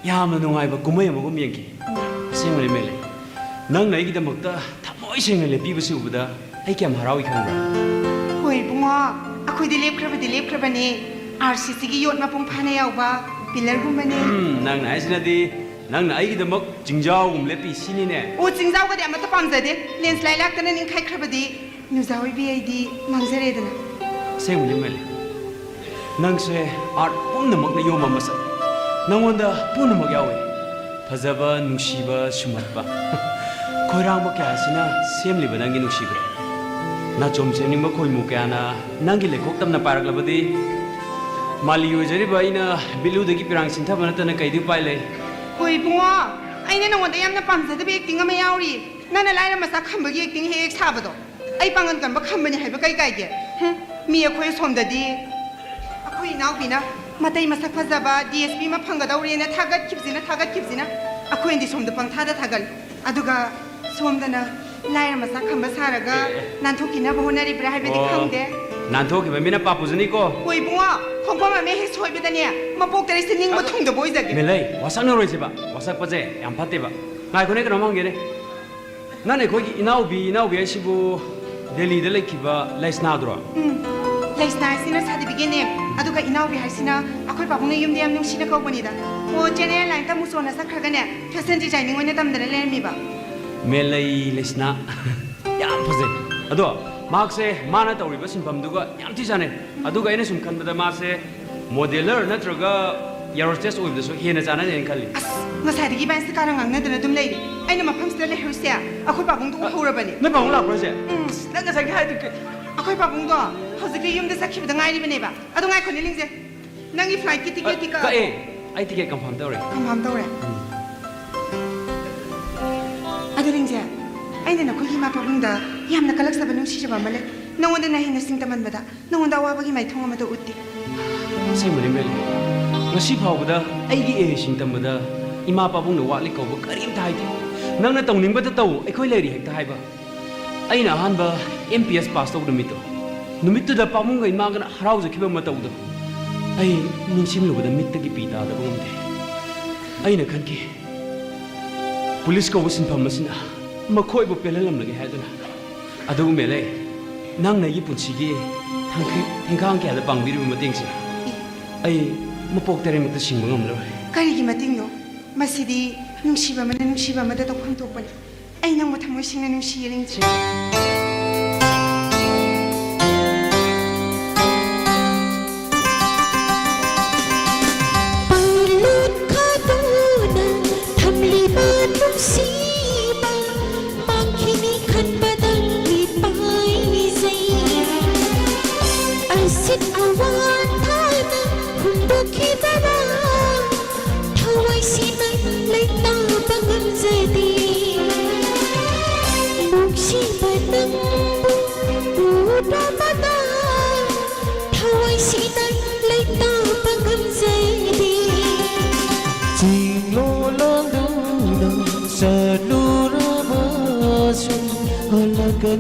ꯌꯥꯝꯅ ꯅꯨꯡꯉꯥꯏꯕ ꯀꯨꯝꯍꯩ ꯑꯃꯒꯨꯝ ꯌꯦꯡꯈꯤ꯫ ꯑꯁꯦꯡꯕꯅꯤ, ꯃꯦꯂꯦ꯫ ꯅꯪꯅ ꯑꯩꯒꯤꯗꯃꯛꯇ ꯊꯃꯣꯏ ꯁꯦꯡꯅ ꯂꯦꯞꯄꯤꯕꯁꯤ ꯎꯕꯗ ꯑꯩ ꯀꯌꯥꯝ ꯍꯔꯥꯎꯏ ꯈꯪꯕ꯭ꯔꯥ? ꯍꯣꯏ ꯏꯕꯨꯡꯉꯣ, ꯑꯩꯈꯣꯏꯗꯤ ꯂꯦꯞꯈ꯭ꯔꯕꯗꯤ ꯂꯦꯞꯈ꯭ꯔꯕꯅꯦ꯫ ꯑꯥꯔ ꯁꯤ ꯁꯤꯒꯤ ꯌꯣꯠ ꯃꯄꯨꯡ ꯐꯥꯅ ꯌꯥꯎꯕ ꯄꯤꯂꯔꯒꯨꯝꯕꯅꯦ꯫ ꯎꯝ, ꯅꯪꯅ ꯍꯥꯏꯁꯤꯅꯗꯤ ꯅꯪꯅ ꯑꯩꯒꯤꯗꯃꯛ ꯆꯤꯡꯖꯥꯎꯒꯨꯝ ꯂꯦꯞꯄꯤ ꯁꯤꯅꯤꯅꯦ꯫ ꯑꯣ, ꯆꯤꯡꯖꯥꯎꯒꯗꯤ ꯑꯃꯠꯇ ꯄꯥꯝꯖꯗꯦ꯫ ꯂꯦꯟꯁꯂꯥꯏꯠ ꯂꯥꯛꯇꯅ ꯅꯤꯡꯈꯥꯏꯈ꯭ꯔꯕꯗꯤ ꯅꯨꯖꯥ ꯑꯣꯏꯕꯤ ꯑꯩꯗꯤ ꯃꯥꯡꯖꯔꯦꯗꯅ꯫ ꯑꯁꯦꯡꯕꯅꯤ, ꯃꯦꯂꯦ꯫ ꯅꯪꯁꯦ ꯑꯥꯔꯠ ꯄꯨꯝꯅꯃꯛꯅ ꯌꯣꯝꯕ ꯃꯁꯛ꯫ ꯅꯪꯉꯣꯟꯗ ꯄꯨꯝꯅꯃꯛ ꯌꯥꯎꯏ꯫ ꯐꯖꯕ, ꯅꯨꯡꯁꯤꯕ, ꯁꯨꯝꯍꯠꯄ꯫ ꯈꯣꯏꯔꯥꯡꯕ ꯀꯌꯥꯁꯤꯅ ꯁꯦꯝꯂꯤꯕ ꯅꯪꯒꯤ ꯅꯨꯡꯁꯤꯕ꯫ ꯅꯥꯆꯣꯝ ꯁꯦꯝꯅꯤꯡꯕ ꯈꯣꯏꯃꯨ ꯀꯌꯥꯅ ꯅꯪꯒꯤ ꯂꯩꯈꯣꯛ ꯇꯝꯅ ꯄꯥꯏꯔꯛꯂꯕꯗꯤ, ꯃꯥꯂꯤ ꯑꯣꯏꯖꯔꯤꯕ ꯑꯩꯅ ꯕꯤꯂꯨꯗꯒꯤ ꯄꯤꯔꯥꯡ ꯁꯤꯟꯊꯕ ꯅꯠꯇꯅ ꯀꯩꯗꯤ ꯎꯄꯥꯏ ꯂꯩ? ꯍꯣꯏ ꯏꯕꯨꯡꯉꯣ, ꯑꯩꯅ ꯅꯉꯣꯟꯗ ꯌꯥꯝꯅ ꯄꯥꯝꯖꯗꯕ acting ꯑꯃ ꯌꯥꯎꯔꯤ꯫ ꯅꯪꯅ ꯂꯥꯏꯔ ꯃꯆꯥ ꯈꯝꯕꯒꯤ acting ꯍꯦꯛ ꯍꯦꯛ ꯁꯥꯕꯗꯣ꯫ ꯑꯩ ꯄꯥꯡꯒꯟ ꯀꯟꯕ ꯈꯝꯕꯅꯤ ꯍꯥꯏꯕ ꯀꯩ ꯀꯥꯏꯒꯦ? ꯍꯨꯝ, ꯃꯤ ꯑꯩꯈꯣꯏ ꯑꯁꯣꯝꯗꯗꯤ ꯑꯩꯈꯣꯏ ꯏꯅꯥꯎꯄꯤꯅ ꯃꯇꯩ ꯃꯁꯛ ꯐꯖꯕ ꯗꯤ ꯑꯦꯁ ꯄꯤ ꯑꯃ ꯐꯪꯒꯗꯧꯔꯦꯅ ꯊꯥꯒꯠꯈꯤꯕꯁꯤꯅ, ꯊꯥꯒꯠꯈꯤꯕꯁꯤꯅ ꯑꯩꯈꯣꯏꯅꯗꯤ ꯁꯣꯝꯗ ꯄꯪꯊꯥꯗ ꯊꯥꯒꯠꯂꯤ꯫ ꯑꯗꯨꯒ ꯁꯣꯝꯗꯅ ꯂꯥꯏꯔ ꯃꯆꯥ ꯈꯝꯕ ꯁꯥꯔꯒ ꯑꯦ, ꯑꯦ꯫ ꯅꯥꯟꯊꯣꯛꯈꯤꯅꯕ ꯍꯣꯠꯅꯔꯤꯕ꯭ꯔꯥ ꯍꯥꯏꯕꯗꯤ ꯑꯣ꯫ ꯈꯪꯗꯦ꯫ ꯅꯥꯟꯊꯣꯛꯈꯤꯕ ꯃꯤꯅ ꯄꯥꯞ ꯄꯨꯖꯅꯤꯀꯣ꯫ ꯍꯣꯏ ꯏꯕꯨꯡꯉꯣ, ꯈꯣꯡꯐꯝ ꯑꯃ ꯍꯦꯛ ꯁꯣꯏꯕꯗꯅꯦ ꯃꯄꯣꯛ ꯇꯔꯦꯠꯁꯦ ꯅꯤꯡꯕ ꯑꯗꯣ ꯊꯨꯡꯗꯕ ꯑꯣꯏꯖꯒꯦ꯫ ꯃꯦꯂꯩ, ꯋꯥꯁꯛꯅꯔꯣꯏꯁꯦꯕ꯫ ꯋꯥꯁꯛꯄꯁꯦ ꯌꯥꯝ ꯐꯠꯇꯦꯕ꯫ ꯉꯥꯏꯈꯣꯅꯦ, ꯀꯩꯅꯣꯝ ꯍꯪꯒꯦꯅꯦ꯫ ꯅꯪ ꯑꯩꯈꯣꯏꯒꯤ ꯏꯅꯥꯎꯕꯤ, ꯏꯅꯥꯎꯕꯤ ꯍꯥꯏꯁꯤꯕꯨ ꯗꯦꯜꯂꯤꯗ ꯂꯩꯈꯤꯕ ꯂꯩꯁꯅꯥꯗꯨꯔꯣ? ꯎꯝ, ꯂꯩꯁꯅꯥ ꯍꯥꯏꯁꯤꯅ ꯁꯥꯔꯇꯤꯐꯤꯀꯦꯠꯅꯦ, ꯑꯗꯨꯒ ꯏꯅꯥꯎꯕꯤ ꯍꯥꯏꯁꯤꯅ ꯑꯩꯈꯣꯏ ꯄꯥꯕꯨꯡꯅ ꯌꯨꯝꯗ ꯌꯥꯝ ꯅꯨꯡꯁꯤꯅ ꯀꯧꯕꯅꯤꯗ꯫ ꯑꯣ, ꯖꯦꯅꯦꯔꯦꯜ ꯂꯥꯏꯟ ꯇꯝꯃꯨ ꯆꯣꯟꯅ ꯆꯠꯈ꯭ꯔꯒꯅꯦ ꯐꯦꯁꯟ ꯗꯤꯖꯥꯏꯅꯤꯡ ꯑꯣꯏꯅ ꯇꯝꯗꯅ ꯂꯩꯔꯝꯃꯤꯕ꯫ ꯃꯦꯂꯩ ꯂꯩꯁꯅꯥ꯫ ꯌꯥꯝ ꯐꯖꯩ꯫ ꯑꯗꯣ ꯃꯍꯥꯛꯁꯦ ꯃꯥꯅ ꯇꯧꯔꯤꯕ ꯁꯤꯟꯐꯝꯗꯨꯒ ꯌꯥꯝ ꯊꯤ ꯆꯥꯟꯅꯩ꯫ ꯑꯗꯨꯒ ꯑꯩꯅ ꯁꯨꯝ ꯈꯟꯕꯗ ꯃꯥꯁꯦ ꯃꯣꯗꯦꯂꯔ ꯅꯠꯇ꯭ꯔꯒ ꯑꯦꯌꯔ ꯍꯣꯁꯇꯦꯁ ꯑꯣꯏꯕꯗꯁꯨ ꯍꯦꯟꯅ ꯆꯥꯟꯅꯅꯦꯅ ꯈꯜꯂꯤ꯫ ꯑꯁ, ꯉꯁꯥꯏꯗꯒꯤ ꯏꯕꯥꯅꯤꯁꯦ ꯀꯥꯔꯟ ꯉꯥꯡꯅꯗꯅ ꯑꯗꯨꯝ ꯂꯩꯔꯤ꯫ ꯑꯩꯅ ꯃꯐꯝꯁꯤꯗ ꯂꯩꯍꯧꯔꯤꯁꯦ ꯑꯩꯈꯣꯏ ꯄꯥꯕꯨꯡꯗꯣ ꯎꯍꯧꯔꯕꯅꯤ꯫ ꯅꯣꯏ ꯄꯥꯕꯨꯡ ꯂꯥꯛꯄ꯭ꯔꯣ ꯍꯥꯏꯁꯦ? ꯎꯝ꯫ ꯑꯁ, ꯅꯪ ꯉꯁꯥꯏꯒꯤ ꯍꯥꯏꯗꯨ ꯀꯩ? ꯑꯩꯈꯣꯏ ꯄꯥꯕꯨꯡꯗꯣ ꯍꯧꯖꯤꯛꯇ ꯌꯨꯝꯗ ꯆꯠꯈꯤꯕꯗ ꯉꯥꯏꯔꯤꯕꯅꯦꯕ꯫ ꯑꯗꯨ ꯉꯥꯏꯈꯣꯅꯦ, ꯂꯤꯡꯖꯦ꯫ ꯅꯪꯒꯤ ꯐ꯭ꯂꯥꯏꯠꯀꯤ ꯇꯤꯀꯦꯠꯇꯤ ꯀꯛꯑꯕꯣ? ꯀꯛꯑꯦ꯫ ꯑꯩ ꯇꯤꯀꯦꯠ ꯀꯟꯐꯥꯔꯝ ꯇꯧꯔꯦ꯫ ꯀꯟꯐꯥꯔꯝ ꯇꯧꯔꯦ? ꯎꯝ꯫ ꯑꯗꯨ ꯂꯤꯡꯖꯦ, ꯑꯩꯅ ꯅꯈꯣꯏꯒꯤ ꯏꯃꯥ ꯄꯥꯕꯨꯡꯗ ꯌꯥꯝꯅ ꯀꯂꯛꯆꯕ ꯅꯨꯡꯁꯤꯖꯕ ꯑꯃ ꯂꯩ꯫ ꯅꯉꯣꯟꯗ ꯅꯍꯩꯅ ꯁꯤꯡ ꯇꯝꯍꯟꯕꯗ ꯅꯉꯣꯟꯗ ꯑꯋꯥꯕꯒꯤ ꯃꯥꯏꯊꯣꯡ ꯑꯃꯠꯇ ꯎꯠꯇꯦ꯫ ꯑꯁꯦꯡꯕꯅꯤ ꯃꯦꯂꯤ, ꯉꯁꯤ ꯐꯥꯎꯕꯗ ꯑꯩꯒꯤ ꯑꯦ ꯁꯤꯡ ꯇꯝꯕꯗ ꯏꯃꯥ ꯄꯥꯕꯨꯡꯅ ꯋꯥꯠꯂꯤ ꯀꯧꯕ ꯀꯔꯤꯝꯇ ꯍꯥꯏꯗꯦ꯫ ꯅꯪꯅ ꯇꯧꯅꯤꯡꯕꯇ ꯇꯧ, ꯑꯩꯈꯣꯏ ꯂꯩꯔꯤ ꯍꯦꯛꯇ ꯍꯥꯏꯕ꯫ ꯑꯩꯅ ꯑꯍꯥꯟꯕ ꯑꯦꯝ ꯄꯤ ꯑꯦꯁ ꯄꯥꯁ ꯇꯧꯕ ꯅꯨꯃꯤꯠꯇꯣ, ꯅꯨꯃꯤꯠꯇꯨꯗ ꯄꯥꯕꯨꯡꯒ ꯏꯃꯥꯒꯅ ꯍꯔꯥꯎꯖꯈꯤꯕ ꯃꯇꯧꯗꯣ ꯑꯩ ꯅꯤꯡꯁꯤꯡꯂꯨꯕꯗ ꯃꯤꯠꯇꯒꯤ ꯄꯤ ꯇꯥꯗꯕ ꯉꯝꯗꯦ꯫ ꯑꯩꯅ ꯈꯟꯈꯤ, ꯄꯨꯂꯤꯁ ꯀꯧꯕ ꯁꯤꯟꯐꯝ ꯑꯁꯤꯅ ꯃꯈꯣꯏꯕꯨ ꯄꯦꯜꯍꯜꯂꯝꯂꯒꯦ ꯍꯥꯏꯗꯨꯅ꯫ ꯑꯗꯨꯕꯨ ꯃꯦꯂꯩ, ꯅꯪꯅ ꯑꯩꯒꯤ ꯄꯨꯟꯁꯤꯒꯤ ꯊꯥꯡꯈꯩ-, ꯊꯦꯡꯈꯥꯡ ꯀꯌꯥꯗ ꯄꯥꯡꯕꯤꯔꯤꯕ ꯃꯇꯦꯡꯁꯦ ꯑꯩ ꯃꯄꯣꯛ ꯇꯔꯦꯠꯃꯛꯇ ꯁꯤꯡꯕ ꯉꯝꯂꯔꯣꯏ꯫ ꯀꯔꯤꯒꯤ ꯃꯇꯦꯡꯅꯣ? ꯃꯁꯤꯗꯤ ꯅꯨꯡꯁꯤꯕ ꯑꯃꯅ ꯅꯨꯡꯁꯤꯕ ꯑꯃꯗ ꯇꯧꯐꯝ ꯊꯣꯛꯄꯅꯤ꯫ ꯑꯩ ꯅꯪꯕꯨ ꯊꯃꯣꯏ ꯁꯦꯡꯅ ꯅꯨꯡꯁꯤꯌꯦ, ꯂꯤꯡꯖꯦ꯫ ꯄꯥꯏꯂꯨꯠ ꯈꯥꯗꯨꯅ ꯊꯝꯂꯤꯕ ꯅꯨꯡꯁꯤꯕ ꯃꯥꯡꯈꯤꯅꯤ ꯈꯟꯕꯗꯪ ꯃꯤꯄꯥꯏꯖꯩ꯫ ꯑꯁꯤꯠ ꯑꯋꯥ ꯊꯥꯅ ꯍꯨꯟꯗꯣꯛꯈꯤꯕꯅ ꯊꯋꯥꯏꯁꯤꯅ ꯂꯩꯇꯥꯕ ꯉꯝꯖꯗꯦ꯫ ꯅꯨꯡꯁꯤꯕ ꯅꯪ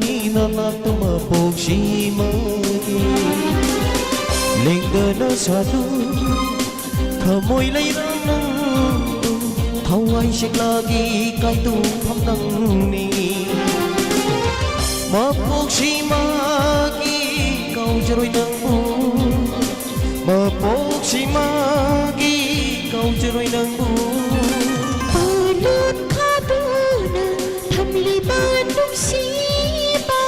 ꯅꯤ ꯅꯅꯥꯛꯇ ꯃꯄꯣꯛꯁꯤꯃꯒꯤ ꯂꯦꯡꯗꯅ ꯁꯥꯗꯨ ꯊꯃꯣꯏ ꯂꯩꯔꯥꯡ ꯅꯪꯕꯨ ꯊꯋꯥꯏ ꯁꯦꯛꯂꯥꯒꯤ ꯀꯥꯏꯗꯣꯛꯐꯝ ꯅꯪꯅꯤ꯫ ꯃꯄꯣꯛꯁꯤꯃꯒꯤ ꯀꯥꯎꯖꯔꯣꯏ ꯅꯪꯕꯨ, ꯃꯄꯣꯛꯁꯤꯃꯒꯤ ꯀꯥꯎꯖꯔꯣꯏ ꯅꯪꯕꯨ꯫ ꯄꯥꯂꯨꯟ ꯈꯥꯗꯨꯅ ꯊꯝꯂꯤꯕ ꯅꯨꯡꯁꯤꯕ꯫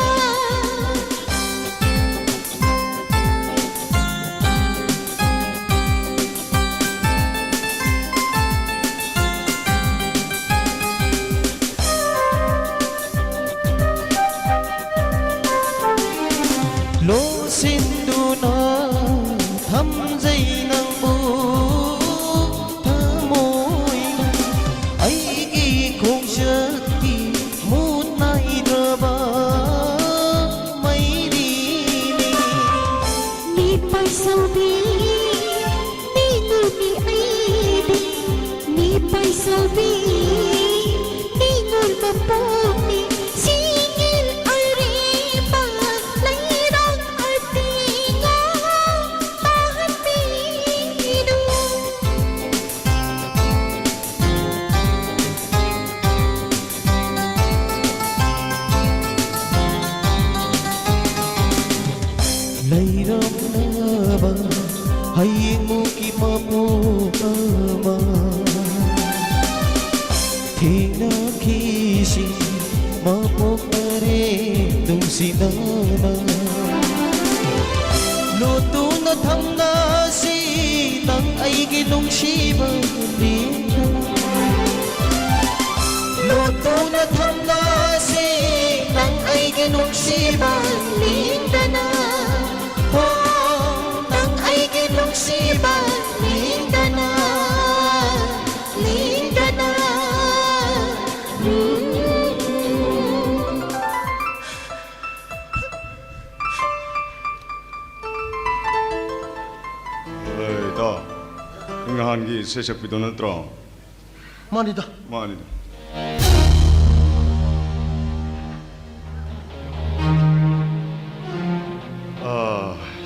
ꯂꯣꯠꯁꯤꯟꯗꯨꯅ ꯊꯝꯖꯩ ꯅꯪꯕꯨ ꯊꯃꯣꯏꯗ꯫ ꯑꯩꯒꯤ ꯈꯣꯡꯆꯠꯀꯤ ꯃꯨꯠ ꯅꯥꯏꯗ꯭ꯔꯕ ꯃꯩꯔꯤꯅꯤ꯫ ꯃꯤꯄꯥꯏ ꯁꯧꯕꯤ ꯃꯤꯅꯨꯃꯤ ꯑꯩꯗꯤ, ꯃꯤꯄꯥꯏ ꯁꯧꯕꯤ ꯃꯤꯉꯣꯜ ꯃꯄꯣꯛꯅꯤ꯫ ꯁꯤꯡꯒꯤꯜ ꯑꯔꯤꯕ ꯂꯩꯔꯥꯛ ꯑꯇꯤꯡꯉ ꯇꯥꯍꯟꯕꯤꯅꯨ꯫ ꯂꯩꯔꯝꯂꯕ ꯍꯌꯦꯡꯃꯨꯛꯀꯤ ꯃꯄꯣꯛ ꯑꯃ ꯊꯦꯡꯅꯈꯤꯁꯤ ꯃꯄꯣꯛ ꯇꯔꯦꯠ ꯅꯨꯡꯁꯤꯅꯅ꯫ ꯂꯣꯠꯇꯨꯅ ꯊꯝꯅꯁꯤ ꯅꯪ ꯑꯩꯒꯤ ꯅꯨꯡꯁꯤꯕ ꯂꯦꯡꯗꯅ꯫ ꯂꯣꯠꯇꯨꯅ ꯊꯝꯅꯁꯤ ꯅꯪ ꯑꯩꯒꯤ ꯅꯨꯡꯁꯤꯕ ꯂꯦꯡꯗꯅ꯫ ꯍꯣ, ꯅꯪ ꯑꯩꯒꯤ ꯅꯨꯡꯁꯤꯕ ꯂꯦꯡꯗꯅ, ꯂꯦꯡꯗꯅ꯫ ꯑꯦ, ꯏꯇꯥꯎ, ꯅꯪ ꯅꯍꯥꯟꯒꯤ ꯏꯁꯩ ꯁꯛꯄꯤꯗꯣ ꯅꯠꯇ꯭ꯔꯣ? ꯃꯥꯅꯤꯗ꯫ ꯃꯥꯅꯤꯗ꯫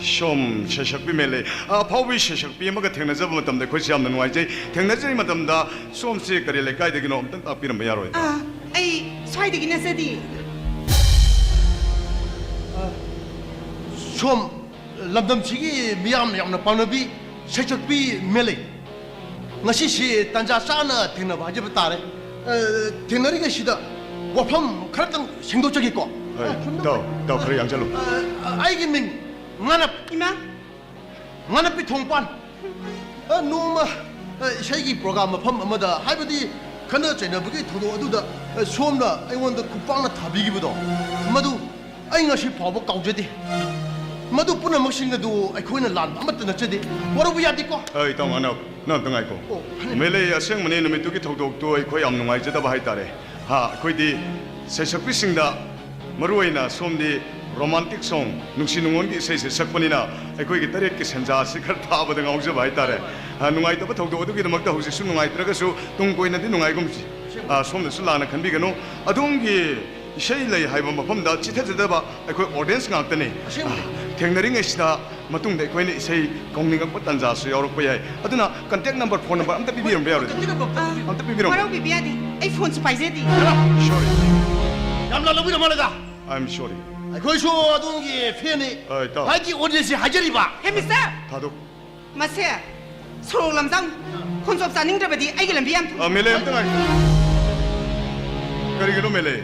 ꯁꯣꯝ ꯁꯩꯁꯛꯄꯤ ꯃꯦꯂꯩ, ꯑꯐꯥꯎꯕꯤ ꯁꯩꯁꯛꯄꯤ ꯑꯃꯒ ꯊꯦꯡꯅꯖꯕ ꯃꯇꯝꯗ ꯑꯩꯈꯣꯏꯁꯦ ꯌꯥꯝꯅ ꯅꯨꯡꯉꯥꯏꯖꯩ꯫ ꯊꯦꯡꯅꯖꯔꯤ ꯃꯇꯝꯗ ꯁꯣꯝꯁꯦ ꯀꯔꯤ ꯂꯩꯀꯥꯏꯗꯒꯤꯅꯣ ꯑꯝꯇꯪ ꯇꯥꯛꯄꯤꯔꯝꯕ ꯌꯥꯔꯣꯏꯗ꯭ꯔꯥ? ꯑꯥ, ꯑꯩ ꯁ꯭ꯋꯥꯏꯗꯒꯤ ꯅꯠꯆꯗꯦ꯫ ꯁꯣꯝ ꯂꯝꯗꯝꯁꯤꯒꯤ ꯃꯤꯌꯥꯝꯅ ꯌꯥꯝꯅ ꯄꯥꯝꯅꯕꯤ ꯁꯩꯁꯛꯄꯤ ꯃꯦꯂꯩ꯫ ꯉꯁꯤꯁꯤ ꯇꯥꯟꯖꯥ ꯆꯥꯅ ꯊꯦꯡꯅꯕ ꯍꯥꯏꯖꯕ ꯇꯥꯔꯦ꯫ ꯑ, ꯊꯦꯡꯅꯔꯤꯉꯩꯁꯤꯗ ꯋꯥꯐꯝ ꯈꯔꯇꯪ ꯁꯦꯡꯗꯣꯛꯆꯒꯦꯀꯣ꯫ ꯍꯣꯏ, ꯑ, ꯁꯨꯝ ꯏꯇꯥꯎ, ꯏꯇꯥꯎ, ꯈꯔ ꯌꯥꯡꯁꯜꯂꯨ꯫ ꯑ, ꯑ, ꯑꯩꯒꯤ ꯃꯤꯡ ꯉꯥꯅꯞ꯫ ꯏꯃꯥ꯫ ꯉꯥꯅꯞꯄꯤ ꯊꯣꯡꯄꯥꯟ꯫ ꯑ, ꯅꯣꯡꯃ, ꯑ, ꯏꯁꯩꯒꯤ program ꯃꯐꯝ ꯑꯃꯗ, ꯍꯥꯏꯕꯗꯤ ꯈꯠꯅ ꯆꯩꯅꯕꯒꯤ ꯊꯧꯗꯣꯛ ꯑꯗꯨꯗ, ꯑ, ꯁꯣꯝꯅ ꯑꯩꯉꯣꯟꯗ ꯈꯨꯄꯥꯛꯅ ꯊꯥꯕꯤꯈꯤꯕꯗꯣ, ꯃꯗꯨ ꯑꯩ ꯉꯁꯤ ꯐꯥꯎꯕ ꯀꯥꯎꯖꯗꯦ꯫ ꯃꯗꯨ ꯄꯨꯝꯅꯃꯛꯁꯤꯡ ꯑꯗꯨ ꯑꯩꯈꯣꯏꯅ ꯂꯥꯟꯕ ꯑꯃꯠꯇ ꯅꯠꯆꯗꯦ꯫ ꯋꯥꯔꯧꯕ ꯌꯥꯗꯦꯀꯣ꯫ ꯑ, ꯏꯇꯥꯎ ꯉꯥꯅꯞ, ꯅꯪ ꯑꯝꯇ ꯉꯥꯏꯈꯣ꯫ ꯑꯣ, ꯐꯅꯤ꯫ ꯃꯦꯂꯩ, ꯑꯁꯦꯡꯕꯅꯤ, ꯅꯨꯃꯤꯠꯇꯨꯒꯤ ꯊꯧꯗꯣꯛꯇꯨ ꯑꯩꯈꯣꯏ ꯌꯥꯝ ꯅꯨꯡꯉꯥꯏꯖꯗꯕ ꯍꯥꯏꯇꯥꯔꯦ꯫ ꯍꯥ, ꯑꯩꯈꯣꯏꯗꯤ ꯁꯩꯁꯛꯄꯤꯁꯤꯡꯗ, ꯃꯔꯨ ꯑꯣꯏꯅ ꯁꯣꯝꯗꯤ romantic song, ꯅꯨꯡꯁꯤ ꯅꯨꯡꯉꯣꯟꯒꯤ ꯏꯁꯩꯁꯦ ꯁꯛꯄꯅꯤꯅ ꯑꯩꯈꯣꯏꯒꯤ ꯇꯔꯦꯠꯀꯤ ꯁꯦꯟꯖꯥꯁꯤ ꯈꯔ ꯊꯥꯕꯗ ꯉꯥꯎꯖꯕ ꯍꯥꯏꯇꯥꯔꯦ꯫ ꯑ, ꯅꯨꯡꯉꯥꯏꯇꯕ ꯊꯧꯗꯣꯛ ꯑꯗꯨꯒꯤꯗꯃꯛꯇ ꯍꯧꯖꯤꯛꯁꯨ ꯅꯨꯡꯉꯥꯏꯇ꯭ꯔꯒꯁꯨ ꯇꯨꯡ ꯀꯣꯏꯅꯗꯤ ꯅꯨꯡꯉꯥꯏꯒꯨꯝꯁꯤ꯫ ꯑ, ꯁꯣꯝꯅꯁꯨ ꯂꯥꯟꯅ ꯈꯟꯕꯤꯒꯅꯨ꯫ ꯑꯗꯣꯝꯒꯤ ꯏꯁꯩ ꯂꯩ ꯍꯥꯏꯕ ꯃꯐꯝꯗ ꯆꯤꯊꯖꯗꯕ ꯑꯩꯈꯣꯏ audience ꯉꯥꯛꯇꯅꯤ꯫ ꯑꯁꯦꯡꯕꯅꯤ꯫ ꯑ, ꯊꯦꯡꯅꯔꯤꯉꯩꯁꯤꯗ ꯃꯇꯨꯡꯗ ꯑꯩꯈꯣꯏꯅ ꯏꯁꯩ ꯀꯧꯅꯤꯡꯉꯛꯄ ꯇꯥꯟꯖꯥꯁꯨ ꯌꯥꯎꯔꯛꯄ ꯌꯥꯏ꯫ ꯑꯗꯨꯅ contact number, phone number ꯑꯝꯇ ꯄꯤꯕꯤꯔꯝꯕ ꯌꯥꯔꯣꯏꯗ꯭ꯔꯥ? Contact number ꯑꯝꯇ ꯄꯤꯕꯤꯔꯝꯃꯣ꯫ ꯋꯥꯔꯧꯕꯤꯕ ꯌꯥꯗꯦ꯫ ꯑꯩ phoneꯁꯨ ꯄꯥꯏꯖꯗꯦ꯫ Sorry꯫ ꯌꯥꯝ ꯂꯥꯜꯂꯧꯕꯤꯔ ꯃꯥꯜꯂꯦꯗ꯫ I'm sorry꯫ ꯑꯩꯈꯣꯏꯁꯨ ꯑꯗꯣꯝꯒꯤ fanꯅꯤ꯫ ꯑ, ꯏꯇꯥꯎ꯫ ꯍꯥꯏꯒꯤ audienceꯁꯤ ꯍꯥꯏꯖꯔꯤꯕ꯫ Hey, mister! ꯊꯥꯗꯣꯛ꯫ ꯃꯁꯦ, ꯁꯣꯔꯣꯛ ꯂꯝꯖꯥꯎ, ꯈꯣꯟꯆꯣꯞ ꯆꯥꯅꯤꯡꯗ꯭ꯔꯕꯗꯤ ꯑꯩꯒꯤ ꯂꯝꯕꯤ ꯌꯥꯝ ꯊꯨꯡ- ꯑ, ꯃꯦꯂꯩ, ꯑꯝꯇ ꯉꯥꯏꯈꯣ꯫ ꯀꯔꯤꯒꯤꯅꯣ ꯃꯦꯂꯩ?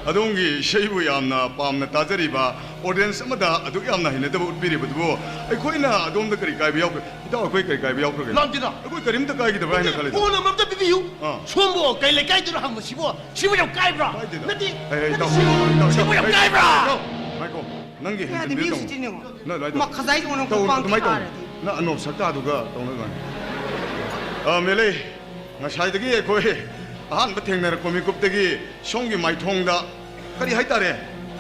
ꯑꯗꯣꯝꯒꯤ ꯏꯁꯩꯕꯨ ꯌꯥꯝꯅ ꯄꯥꯝꯅ ꯇꯥꯖꯔꯤꯕ audience ꯑꯃꯗ ꯑꯗꯨꯛ ꯌꯥꯝꯅ ꯍꯩꯅꯗꯕ ꯎꯠꯄꯤꯔꯤꯕꯗꯨꯕꯨ ꯑꯩꯈꯣꯏꯅ ꯑꯗꯣꯝꯗ ꯀꯔꯤ ꯀꯥꯏꯕ ꯌꯥꯎꯈ꯭ꯔꯦ? ꯏꯇꯥꯎ, ꯑꯩꯈꯣꯏ ꯀꯔꯤ ꯀꯥꯏꯕ ꯌꯥꯎꯈ꯭ꯔꯒꯦ? ꯂꯥꯟꯗꯦꯗ꯫ ꯑꯩꯈꯣꯏ ꯀꯔꯤꯝꯇ ꯀꯥꯏꯒꯗꯕ꯭ꯔꯥ ꯍꯥꯏꯅ ꯈꯜꯂꯤꯗ꯫ Phone number ꯑꯝꯇ ꯄꯤꯕꯤꯌꯨ꯫ ꯑꯥ꯫ ꯁꯣꯝꯕꯨ ꯀꯩ ꯂꯩꯀꯥꯏꯗꯅꯣ ꯍꯪꯕꯁꯤꯕꯨ? ꯁꯤꯕꯨ ꯌꯥꯝ ꯀꯥꯏꯕ꯭ꯔꯥ? ꯀꯥꯏꯗꯦꯗ꯫ ꯅꯠꯇꯦ, ꯑꯦ, ꯑꯦ, ꯅꯠꯇꯦ, ꯏꯇꯥꯎ, ꯁꯤꯕꯨ, ꯏꯇꯥꯎ, ꯁꯤꯕꯨ ꯌꯥꯝ ꯑꯦ, ꯀꯥꯏꯕ꯭ꯔꯥ? ꯏꯇꯥꯎ, ꯉꯥꯏꯈꯣ꯫ ꯅꯪꯒꯤ ꯌꯥꯗꯦ, ꯍꯦꯟꯖꯤꯟꯕꯤꯗꯨ ꯃꯤꯑꯣꯏꯁꯤ ꯇꯧꯅꯨ꯫ ꯇꯤꯟꯅꯧ꯫ ꯅꯣꯏ ꯑꯗꯨꯃꯥꯏꯅ ꯇꯧ꯫ ꯃꯈꯥꯖꯥꯏꯗꯣ ꯅꯪ ꯇꯧ, ꯈꯣꯡꯄꯥꯡ ꯑꯗꯨꯃꯥꯏꯅ ꯇꯧ꯫ ꯊꯥꯔꯗꯤ꯫ ꯅꯪ ꯑꯅꯣꯞ ꯁꯛꯇꯥꯗꯨꯒ ꯇꯧꯅ ꯑꯗꯨꯃꯥꯏꯅ꯫ ꯑ, ꯃꯦꯂꯩ, ꯉꯁꯥꯏꯗꯒꯤ ꯑꯩꯈꯣꯏ ꯑꯍꯥꯟꯕ ꯊꯦꯡꯅꯔꯛꯄ ꯃꯤꯀꯨꯞꯇꯒꯤ ꯁꯣꯝꯒꯤ ꯃꯥꯏꯊꯣꯡꯗ ꯀꯔꯤ ꯍꯥꯏꯇꯥꯔꯦ,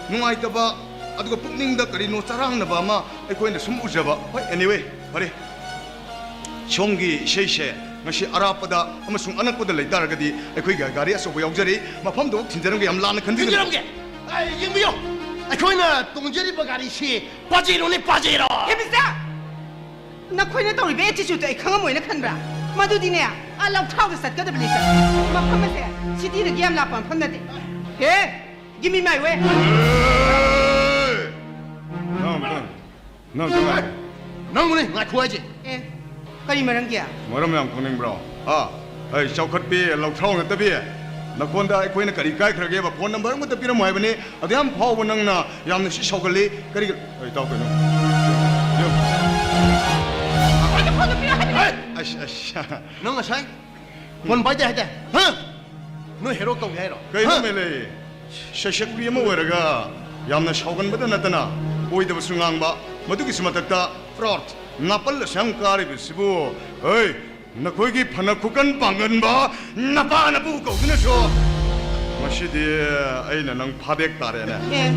ꯅꯨꯡꯉꯥꯏꯇꯕ, ꯑꯗꯨꯒ ꯄꯨꯛꯅꯤꯡꯗ ꯀꯔꯤꯅꯣ ꯆꯔꯥꯡꯅꯕ ꯑꯃ ꯑꯩꯈꯣꯏꯅ ꯁꯨꯝ ꯎꯖꯕ꯫ ꯍꯣꯏ, anyway, ꯐꯔꯦ꯫ ꯁꯣꯝꯒꯤ ꯏꯁꯩꯁꯦ ꯉꯁꯤ ꯑꯔꯥꯞꯄꯗ ꯑꯃꯁꯨꯡ ꯑꯅꯛꯄꯗ ꯂꯩ ꯇꯥꯔꯒꯗꯤ ꯑꯩꯈꯣꯏꯒꯤ ꯒꯥꯔꯤ ꯑꯆꯧꯕ ꯌꯥꯎꯖꯔꯤ, ꯃꯐꯝꯗꯨ ꯊꯤꯟꯖꯔꯝꯒꯦ, ꯌꯥꯝ ꯂꯥꯟꯅ ꯈꯟꯕꯤꯒꯅꯨ꯫ ꯊꯤꯟꯖꯔꯝꯒꯦ꯫ ꯑꯩ ꯌꯦꯡꯕꯤꯌꯨ, ꯑꯩꯈꯣꯏꯅ ꯇꯣꯡꯖꯔꯤꯕ ꯒꯥꯔꯤꯁꯤ ꯄꯥꯖꯦꯔꯣꯅꯦ, ꯄꯥꯖꯦꯔꯣ꯫ ꯍꯦ, ꯃꯤꯁꯇꯔ! ꯅꯈꯣꯏꯅ ꯇꯧꯔꯤꯕ attitude-ꯇꯣ ꯑꯩ ꯈꯪꯉꯝꯃꯣꯏꯅ ꯈꯟꯕ꯭ꯔꯥ? ꯃꯗꯨꯗꯤꯅꯦ, ꯑꯥ ꯂꯧꯊꯥꯎꯗ ꯆꯠꯀꯗꯕꯅꯤ, ꯁꯥꯔ꯫ ꯃꯐꯝ ꯑꯁꯦ city-ꯗꯒꯤ ꯌꯥꯝ ꯂꯥꯞꯄ ꯃꯐꯝ ꯅꯠꯇꯦ꯫ ꯍꯦ! Give me my way! ꯅꯪ, ꯅꯪ, ꯅꯪ, ꯅꯪ ꯉꯥꯏꯈꯣ꯫ ꯅꯪꯕꯨꯅꯦ ꯉꯥꯏꯈꯣ ꯍꯥꯏꯁꯦ꯫ ꯑꯦ, ꯀꯔꯤ ꯃꯔꯝꯒꯤ? ꯃꯔꯝ ꯌꯥꯝ ꯈꯪꯅꯤꯡꯕ꯭ꯔꯣ? ꯍꯥ? ꯑꯩ ꯆꯥꯎꯈꯠꯄꯤ, ꯂꯧꯊꯥꯎ ꯅꯠꯇꯕꯤ, ꯅꯈꯣꯟꯗ ꯑꯩꯈꯣꯏꯅ ꯀꯔꯤ ꯀꯥꯏꯈ꯭ꯔꯒꯦꯕ? Phone number ꯑꯃꯇ ꯄꯤꯔꯝꯃꯣ ꯍꯥꯏꯕꯅꯤ꯫ ꯑꯗꯨ ꯌꯥꯝ ꯐꯥꯎꯕ ꯅꯪꯅ ꯌꯥꯝꯅ ꯁꯤ ꯁꯥꯎꯒꯜꯂꯤ꯫ ꯀꯔꯤꯒꯤ? ꯑꯩ ꯇꯥꯎ ꯀꯩꯅꯣ? ꯌꯦꯡ꯫ ꯑꯩꯅ phone-ꯗꯣ ꯄꯤꯔꯛꯑꯣ ꯍꯥꯏꯕꯅꯤ꯫ ꯑꯩ, ꯑꯁ, ꯑꯁ꯫ ꯅꯪ ꯉꯁꯥꯏ phone ꯄꯥꯏꯗꯦ ꯍꯥꯏꯗꯥꯏ? ꯍꯥ? ꯅꯣꯏ hero ꯀꯧꯒꯦ ꯍꯥꯏꯔꯣ? ꯀꯩꯅꯣ ꯍꯥ? ꯃꯦꯂꯩ? ꯁꯩꯁꯛꯄꯤ ꯑꯃ ꯑꯣꯏꯔꯒ ꯌꯥꯝꯅ ꯁꯥꯎꯒꯟꯕꯗ ꯅꯠꯇꯅ ꯑꯣꯏꯗꯕꯁꯨ ꯉꯥꯡꯕ, ꯃꯗꯨꯒꯤꯁꯨ ꯃꯊꯛꯇ fraud, ꯅꯥꯄꯜ ꯑꯁꯨꯛ ꯌꯥꯝ ꯀꯥꯔꯤꯕꯁꯤꯕꯨ, ꯍꯩ, ꯅꯈꯣꯏꯒꯤ ꯐꯅ ꯈꯨꯀꯟ ꯄꯥꯡꯒꯟꯕ ꯅꯄꯥ ꯅꯄꯨ ꯀꯧꯗꯨꯅꯁꯨ ꯉꯁꯤꯗꯤ ꯑꯩꯅ ꯅꯪ ꯐꯥꯗꯦꯛ ꯇꯥꯔꯦꯅꯦ꯫ ꯑꯦ꯫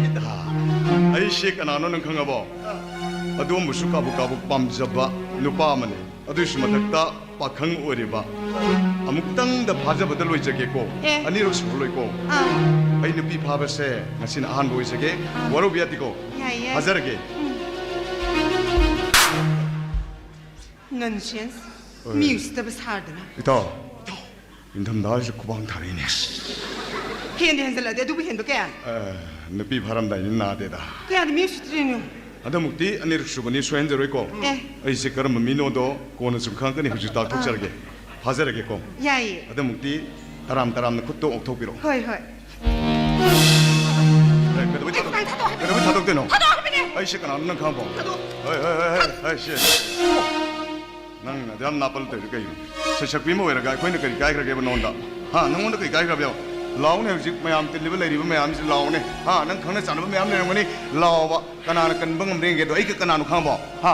ꯑꯩꯁꯦ ꯀꯅꯥꯅꯣ ꯅꯪ ꯈꯪꯉꯕꯣ? ꯑꯗꯣꯝꯕꯨꯁꯨ ꯀꯥꯕꯨ ꯀꯥꯕꯨ ꯄꯥꯝꯖꯕ ꯅꯨꯄꯥ ꯑꯃꯅꯤ꯫ ꯑꯗꯨꯒꯤꯁꯨ ꯃꯊꯛꯇ ꯄꯥꯈꯪ ꯑꯣꯏꯔꯤꯕ꯫ ꯑꯃꯨꯛꯇꯪꯗ ꯐꯥꯖꯕꯗ ꯂꯣꯏꯖꯒꯦꯀꯣ꯫ ꯑꯦ꯫ ꯑꯅꯤꯔꯛ ꯁꯨꯔꯔꯣꯏꯀꯣ꯫ ꯑꯥ꯫ ꯑꯩ ꯅꯨꯄꯤ ꯐꯥꯕꯁꯦ ꯉꯁꯤꯅ ꯑꯍꯥꯟꯕ ꯑꯣꯏꯖꯒꯦ꯫ ꯑꯥ꯫ ꯋꯥꯔꯧꯕ ꯌꯥꯗꯦꯀꯣ꯫ ꯌꯥꯏꯌꯦ꯫ ꯐꯥꯖꯔꯒꯦ꯫ ꯎꯝ꯫ Nonsense꯫ ꯍꯣꯏ꯫ ꯃꯤ ꯎꯁꯤꯠꯇꯕ ꯁꯥꯗꯅ꯫ ꯏꯇꯥꯎ꯫ ꯏꯇꯥꯎ꯫ ꯏꯪꯊꯝꯊꯥꯁꯤꯗ ꯈꯨꯕꯥꯡ ꯊꯥꯔꯛꯏꯅꯦ꯫ ꯍꯦꯟꯗꯤ ꯍꯦꯟꯖꯜꯂꯛꯑꯗꯤ ꯑꯗꯨꯕꯨ ꯍꯦꯟꯕ ꯀꯌꯥ? ꯑ, ꯅꯨꯄꯤ ꯐꯥꯔꯝꯗꯥꯏꯗꯤ ꯅꯥꯗꯦꯗ꯫ ꯀꯌꯥꯗ ꯃꯤ ꯎꯁꯤꯠꯇ꯭ꯔꯤꯅꯣ? ꯍꯟꯗꯛꯃꯨꯛꯇꯤ ꯑꯅꯤꯔꯛ ꯁꯨꯕꯅꯤ, ꯁꯣꯏꯍꯟꯖꯔꯣꯏꯀꯣ꯫ ꯑꯦ꯫ ꯑꯩꯁꯦ ꯀꯔꯝꯕ ꯃꯤꯅꯣꯗꯣ ꯀꯣꯟꯅ ꯁꯨꯝ ꯈꯪꯉꯛꯀꯅꯤ, ꯍꯧꯖꯤꯛ ꯇꯥꯛꯊꯣꯛꯆꯔꯒꯦ꯫ ꯑꯥ꯫ ꯐꯥꯖꯔꯒꯦꯀꯣ꯫ ꯌꯥꯏꯌꯦ꯫ ꯍꯟꯗꯛꯃꯨꯛꯇꯤ ꯇꯔꯥꯝ ꯇꯔꯥꯝꯅ ꯈꯨꯠꯇꯣ ꯑꯣꯛꯊꯣꯛꯄꯤꯔꯛꯑꯣ꯫ ꯍꯣꯏ, ꯍꯣꯏ꯫ ꯑꯦ, ꯀꯩꯗꯧꯕꯩ ꯊꯥꯗꯣꯛ-, ꯑꯩ ꯊꯥꯗꯣꯛꯑꯣ ꯍꯥꯏꯕꯅꯦ꯫ ꯀꯩꯗꯧꯕꯩ ꯊꯥꯗꯣꯛꯇꯣꯏꯅꯣ? ꯊꯥꯗꯣꯛꯑꯣ ꯍꯥꯏꯕꯅꯦ꯫ ꯑꯩꯁꯦ ꯀꯅꯥꯅꯣ ꯅꯪ ꯈꯪꯉꯕꯣ? ꯊꯥꯗꯣꯛꯑꯣ꯫ ꯍꯣꯏ, ꯍꯣꯏ, ꯍꯣꯏ, ꯍꯣꯏ, ꯍꯣꯏ, ꯁꯦ꯫ ꯅꯪ ꯑꯗꯨ ꯌꯥꯝ ꯅꯥꯄꯜ ꯇꯧꯔꯤꯗꯣ ꯀꯩꯒꯤꯅꯣ? ꯁꯩꯁꯛꯄꯤ ꯑꯃ ꯑꯣꯏꯔꯒ ꯑꯩꯈꯣꯏꯅ ꯀꯔꯤ ꯀꯥꯏꯈ꯭ꯔꯒꯦꯕ ꯅꯉꯣꯟꯗ? ꯍꯥ, ꯅꯉꯣꯟꯗ ꯀꯔꯤ ꯀꯥꯏꯈ꯭ꯔꯕ ꯌꯦꯡꯉꯣ? ꯂꯥꯎꯅꯦ, ꯍꯧꯖꯤꯛ ꯃꯌꯥꯝ ꯇꯤꯜꯂꯤꯕ ꯂꯩꯔꯤꯕ ꯃꯌꯥꯝꯁꯤ ꯂꯥꯎꯅꯦ꯫ ꯍꯥ, ꯅꯪ ꯈꯪꯅ ꯆꯥꯟꯅꯕ ꯃꯌꯥꯝ ꯂꯩꯔꯝꯒꯅꯤ꯫ ꯂꯥꯎꯕ꯫ ꯀꯅꯥꯅ ꯀꯟꯕ ꯉꯝꯕ꯭ꯔ ꯌꯦꯡꯒꯦ ꯑꯗꯣ꯫ ꯑꯩꯒ ꯀꯅꯥꯅꯣ ꯈꯪꯉꯕꯣ? ꯍꯥ?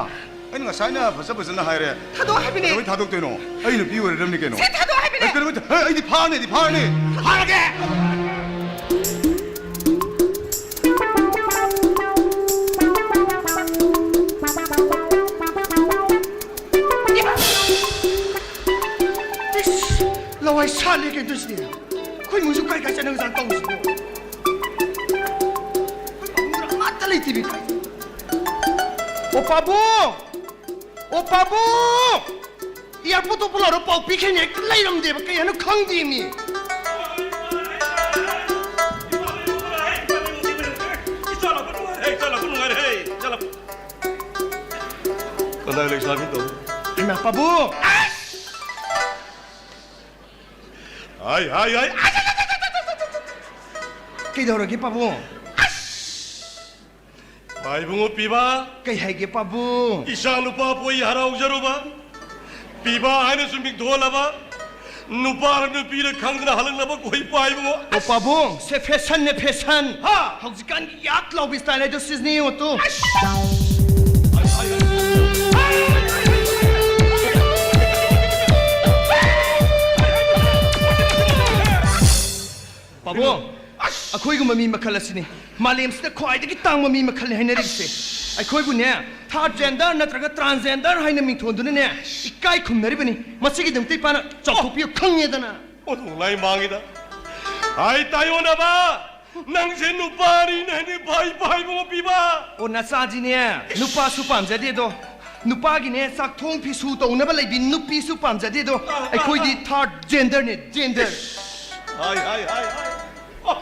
ꯑꯩꯅ ꯉꯁꯥꯏꯅ ꯐꯖ ꯐꯖꯅ ꯍꯥꯏꯔꯦ꯫ ꯊꯥꯗꯣꯛꯑꯣ ꯍꯥꯏꯕꯅꯦ꯫ ꯀꯩꯗꯧꯕꯩ ꯊꯥꯗꯣꯛꯇꯣꯏꯅꯣ? ꯑꯩ ꯅꯨꯄꯤ ꯑꯣꯏꯔꯗꯕꯅꯤ ꯀꯩꯅꯣ꯫ ꯁꯦ, ꯊꯥꯗꯣꯛꯑꯣ ꯍꯥꯏꯕꯅꯦ꯫ ꯑꯩ ꯀꯩꯗꯧꯕꯩ ꯊꯥ-, ꯑꯩ, ꯑꯩꯗꯤ ꯐꯥꯔꯅꯤ, ꯑꯩꯗꯤ ꯐꯥꯔꯅꯤ꯫ ꯐꯥꯔꯒꯦ! ꯏꯁ, ꯂꯋꯥꯏ ꯁꯥꯠꯂꯦ ꯀꯩꯅꯣ ꯇꯧꯔꯤꯁꯤꯗꯤ꯫ ꯑꯩꯈꯣꯏ ꯏꯃꯨꯡꯁꯨ ꯀꯥꯏ ꯀꯥꯏ ꯆꯠꯅꯕꯖꯥꯠꯅꯣ ꯇꯧꯔꯤꯁꯤꯕꯣ? ꯃꯨꯔ ꯑꯃ ꯑꯩ ꯇꯤꯚꯤ ꯀꯥꯏ? ꯑꯣ ꯄꯥꯕꯨꯡ! ꯑꯣ ꯄꯥꯕꯨꯡ! ꯏꯌꯥꯔꯄꯣꯔꯠꯇ ꯄꯨꯂꯥꯎꯔ ꯄꯥꯎ ꯄꯤꯈꯤꯅꯤ ꯍꯦꯛꯇ ꯂꯩꯔꯝꯗꯦꯕ, ꯀꯩ ꯍꯥꯏꯅꯣ ꯈꯪꯗꯦꯃꯤ꯫ ꯀꯗꯥꯏ ꯂꯩ ꯆꯥꯕꯤ ꯇꯧ? ꯍꯩꯃꯥ, ꯄꯥꯕꯨꯡ! ꯍꯥꯏ, ꯍꯥꯏ, ꯍꯥꯏ! ꯀꯩꯗꯧꯔꯒꯦ ꯄꯥꯕꯨꯡ? ꯏꯄꯥ ꯏꯕꯨꯡꯉꯣ ꯄꯤꯕ꯫ ꯀꯩ ꯍꯥꯏꯒꯦ ꯄꯥꯕꯨꯡ? ꯏꯆꯥ ꯅꯨꯄꯥ ꯄꯣꯛꯏ ꯍꯔꯥꯎꯖꯔꯨꯕ꯫ ꯄꯤꯕ ꯍꯥꯏꯅꯁꯨ ꯃꯤꯡꯊꯣꯜꯂꯕ꯫ ꯅꯨꯄꯥꯔ ꯅꯨꯄꯤꯔ ꯈꯪꯗꯅ ꯍꯜꯂꯛꯂꯕ ꯀꯣ ꯏꯄꯥ ꯏꯕꯨꯡꯉꯣ꯫ ꯑꯣ ꯄꯥꯕꯨꯡ, ꯁꯦ ꯐꯦꯁꯟꯅꯦ ꯐꯦꯁꯟ꯫ ꯍꯥ? ꯍꯧꯖꯤꯛꯀꯥꯟꯒꯤ ꯌꯥꯠ ꯂꯥꯎꯕꯤ ꯁ꯭ꯇꯥꯏꯜ ꯍꯥꯏꯗꯣ ꯁꯤꯖꯤꯅꯤ ꯌꯦꯡꯉꯣ ꯇꯨ꯫ ꯄꯥꯕꯨꯡ, ꯑꯩꯈꯣꯏꯒꯨꯝꯕ ꯃꯤ ꯃꯈꯜ ꯑꯁꯤꯅꯤ ꯃꯥꯂꯦꯝꯁꯤꯗ ꯈ꯭ꯋꯥꯏꯗꯒꯤ ꯇꯥꯡꯕ ꯃꯤ ꯃꯈꯜꯅꯤ ꯍꯥꯏꯅꯔꯤꯕꯁꯦ꯫ ꯑꯩꯈꯣꯏꯕꯨꯅꯦ ꯊꯥꯔꯠ ꯖꯦꯟꯗꯔ ꯅꯠꯇ꯭ꯔꯒ ꯇ꯭ꯔꯥꯟꯁꯖꯦꯟꯗꯔ ꯍꯥꯏꯅ ꯃꯤꯡꯊꯣꯟꯗꯨꯅꯅꯦ ꯏꯀꯥꯏ ꯈꯨꯝꯅꯔꯤꯕꯅꯤ꯫ ꯃꯁꯤꯒꯤꯗꯃꯛꯇ ꯏꯄꯥꯅ ꯆꯥꯎꯊꯣꯛꯄꯤꯌꯨ ꯈꯪꯉꯦꯗꯅ꯫ ꯑꯣꯟꯊꯣꯛꯅ ꯂꯥꯏ ꯃꯥꯡꯉꯤꯗ꯫ ꯍꯥꯏ ꯇꯥꯏꯌꯣꯟꯅꯕ! ꯅꯪꯁꯦ ꯅꯨꯄꯥꯅꯤꯅꯦ, ꯅꯨꯄꯥ ꯏꯄꯥ ꯏꯕꯨꯡꯉꯣ ꯄꯤꯕ! ꯑꯣ, ꯅꯆꯥꯁꯤꯅꯦ ꯅꯨꯄꯥꯁꯨ ꯄꯥꯝꯖꯗꯦꯗꯣ, ꯅꯨꯄꯥꯒꯤꯅꯦ ꯆꯥꯛꯊꯣꯡ ꯐꯤꯁꯨ ꯇꯧꯅꯕ ꯂꯩꯕꯤ ꯅꯨꯄꯤꯁꯨ ꯄꯥꯝꯖꯗꯦꯗꯣ꯫ ꯑꯩꯈꯣꯏꯗꯤ ꯊꯥꯔꯠ ꯖꯦꯟꯗꯔꯅꯦ, ꯖꯦꯟꯗꯔ꯫ ꯍꯥꯏ, ꯍꯥꯏ, ꯍꯥꯏ, ꯍꯥꯏ꯫ ꯑꯣ!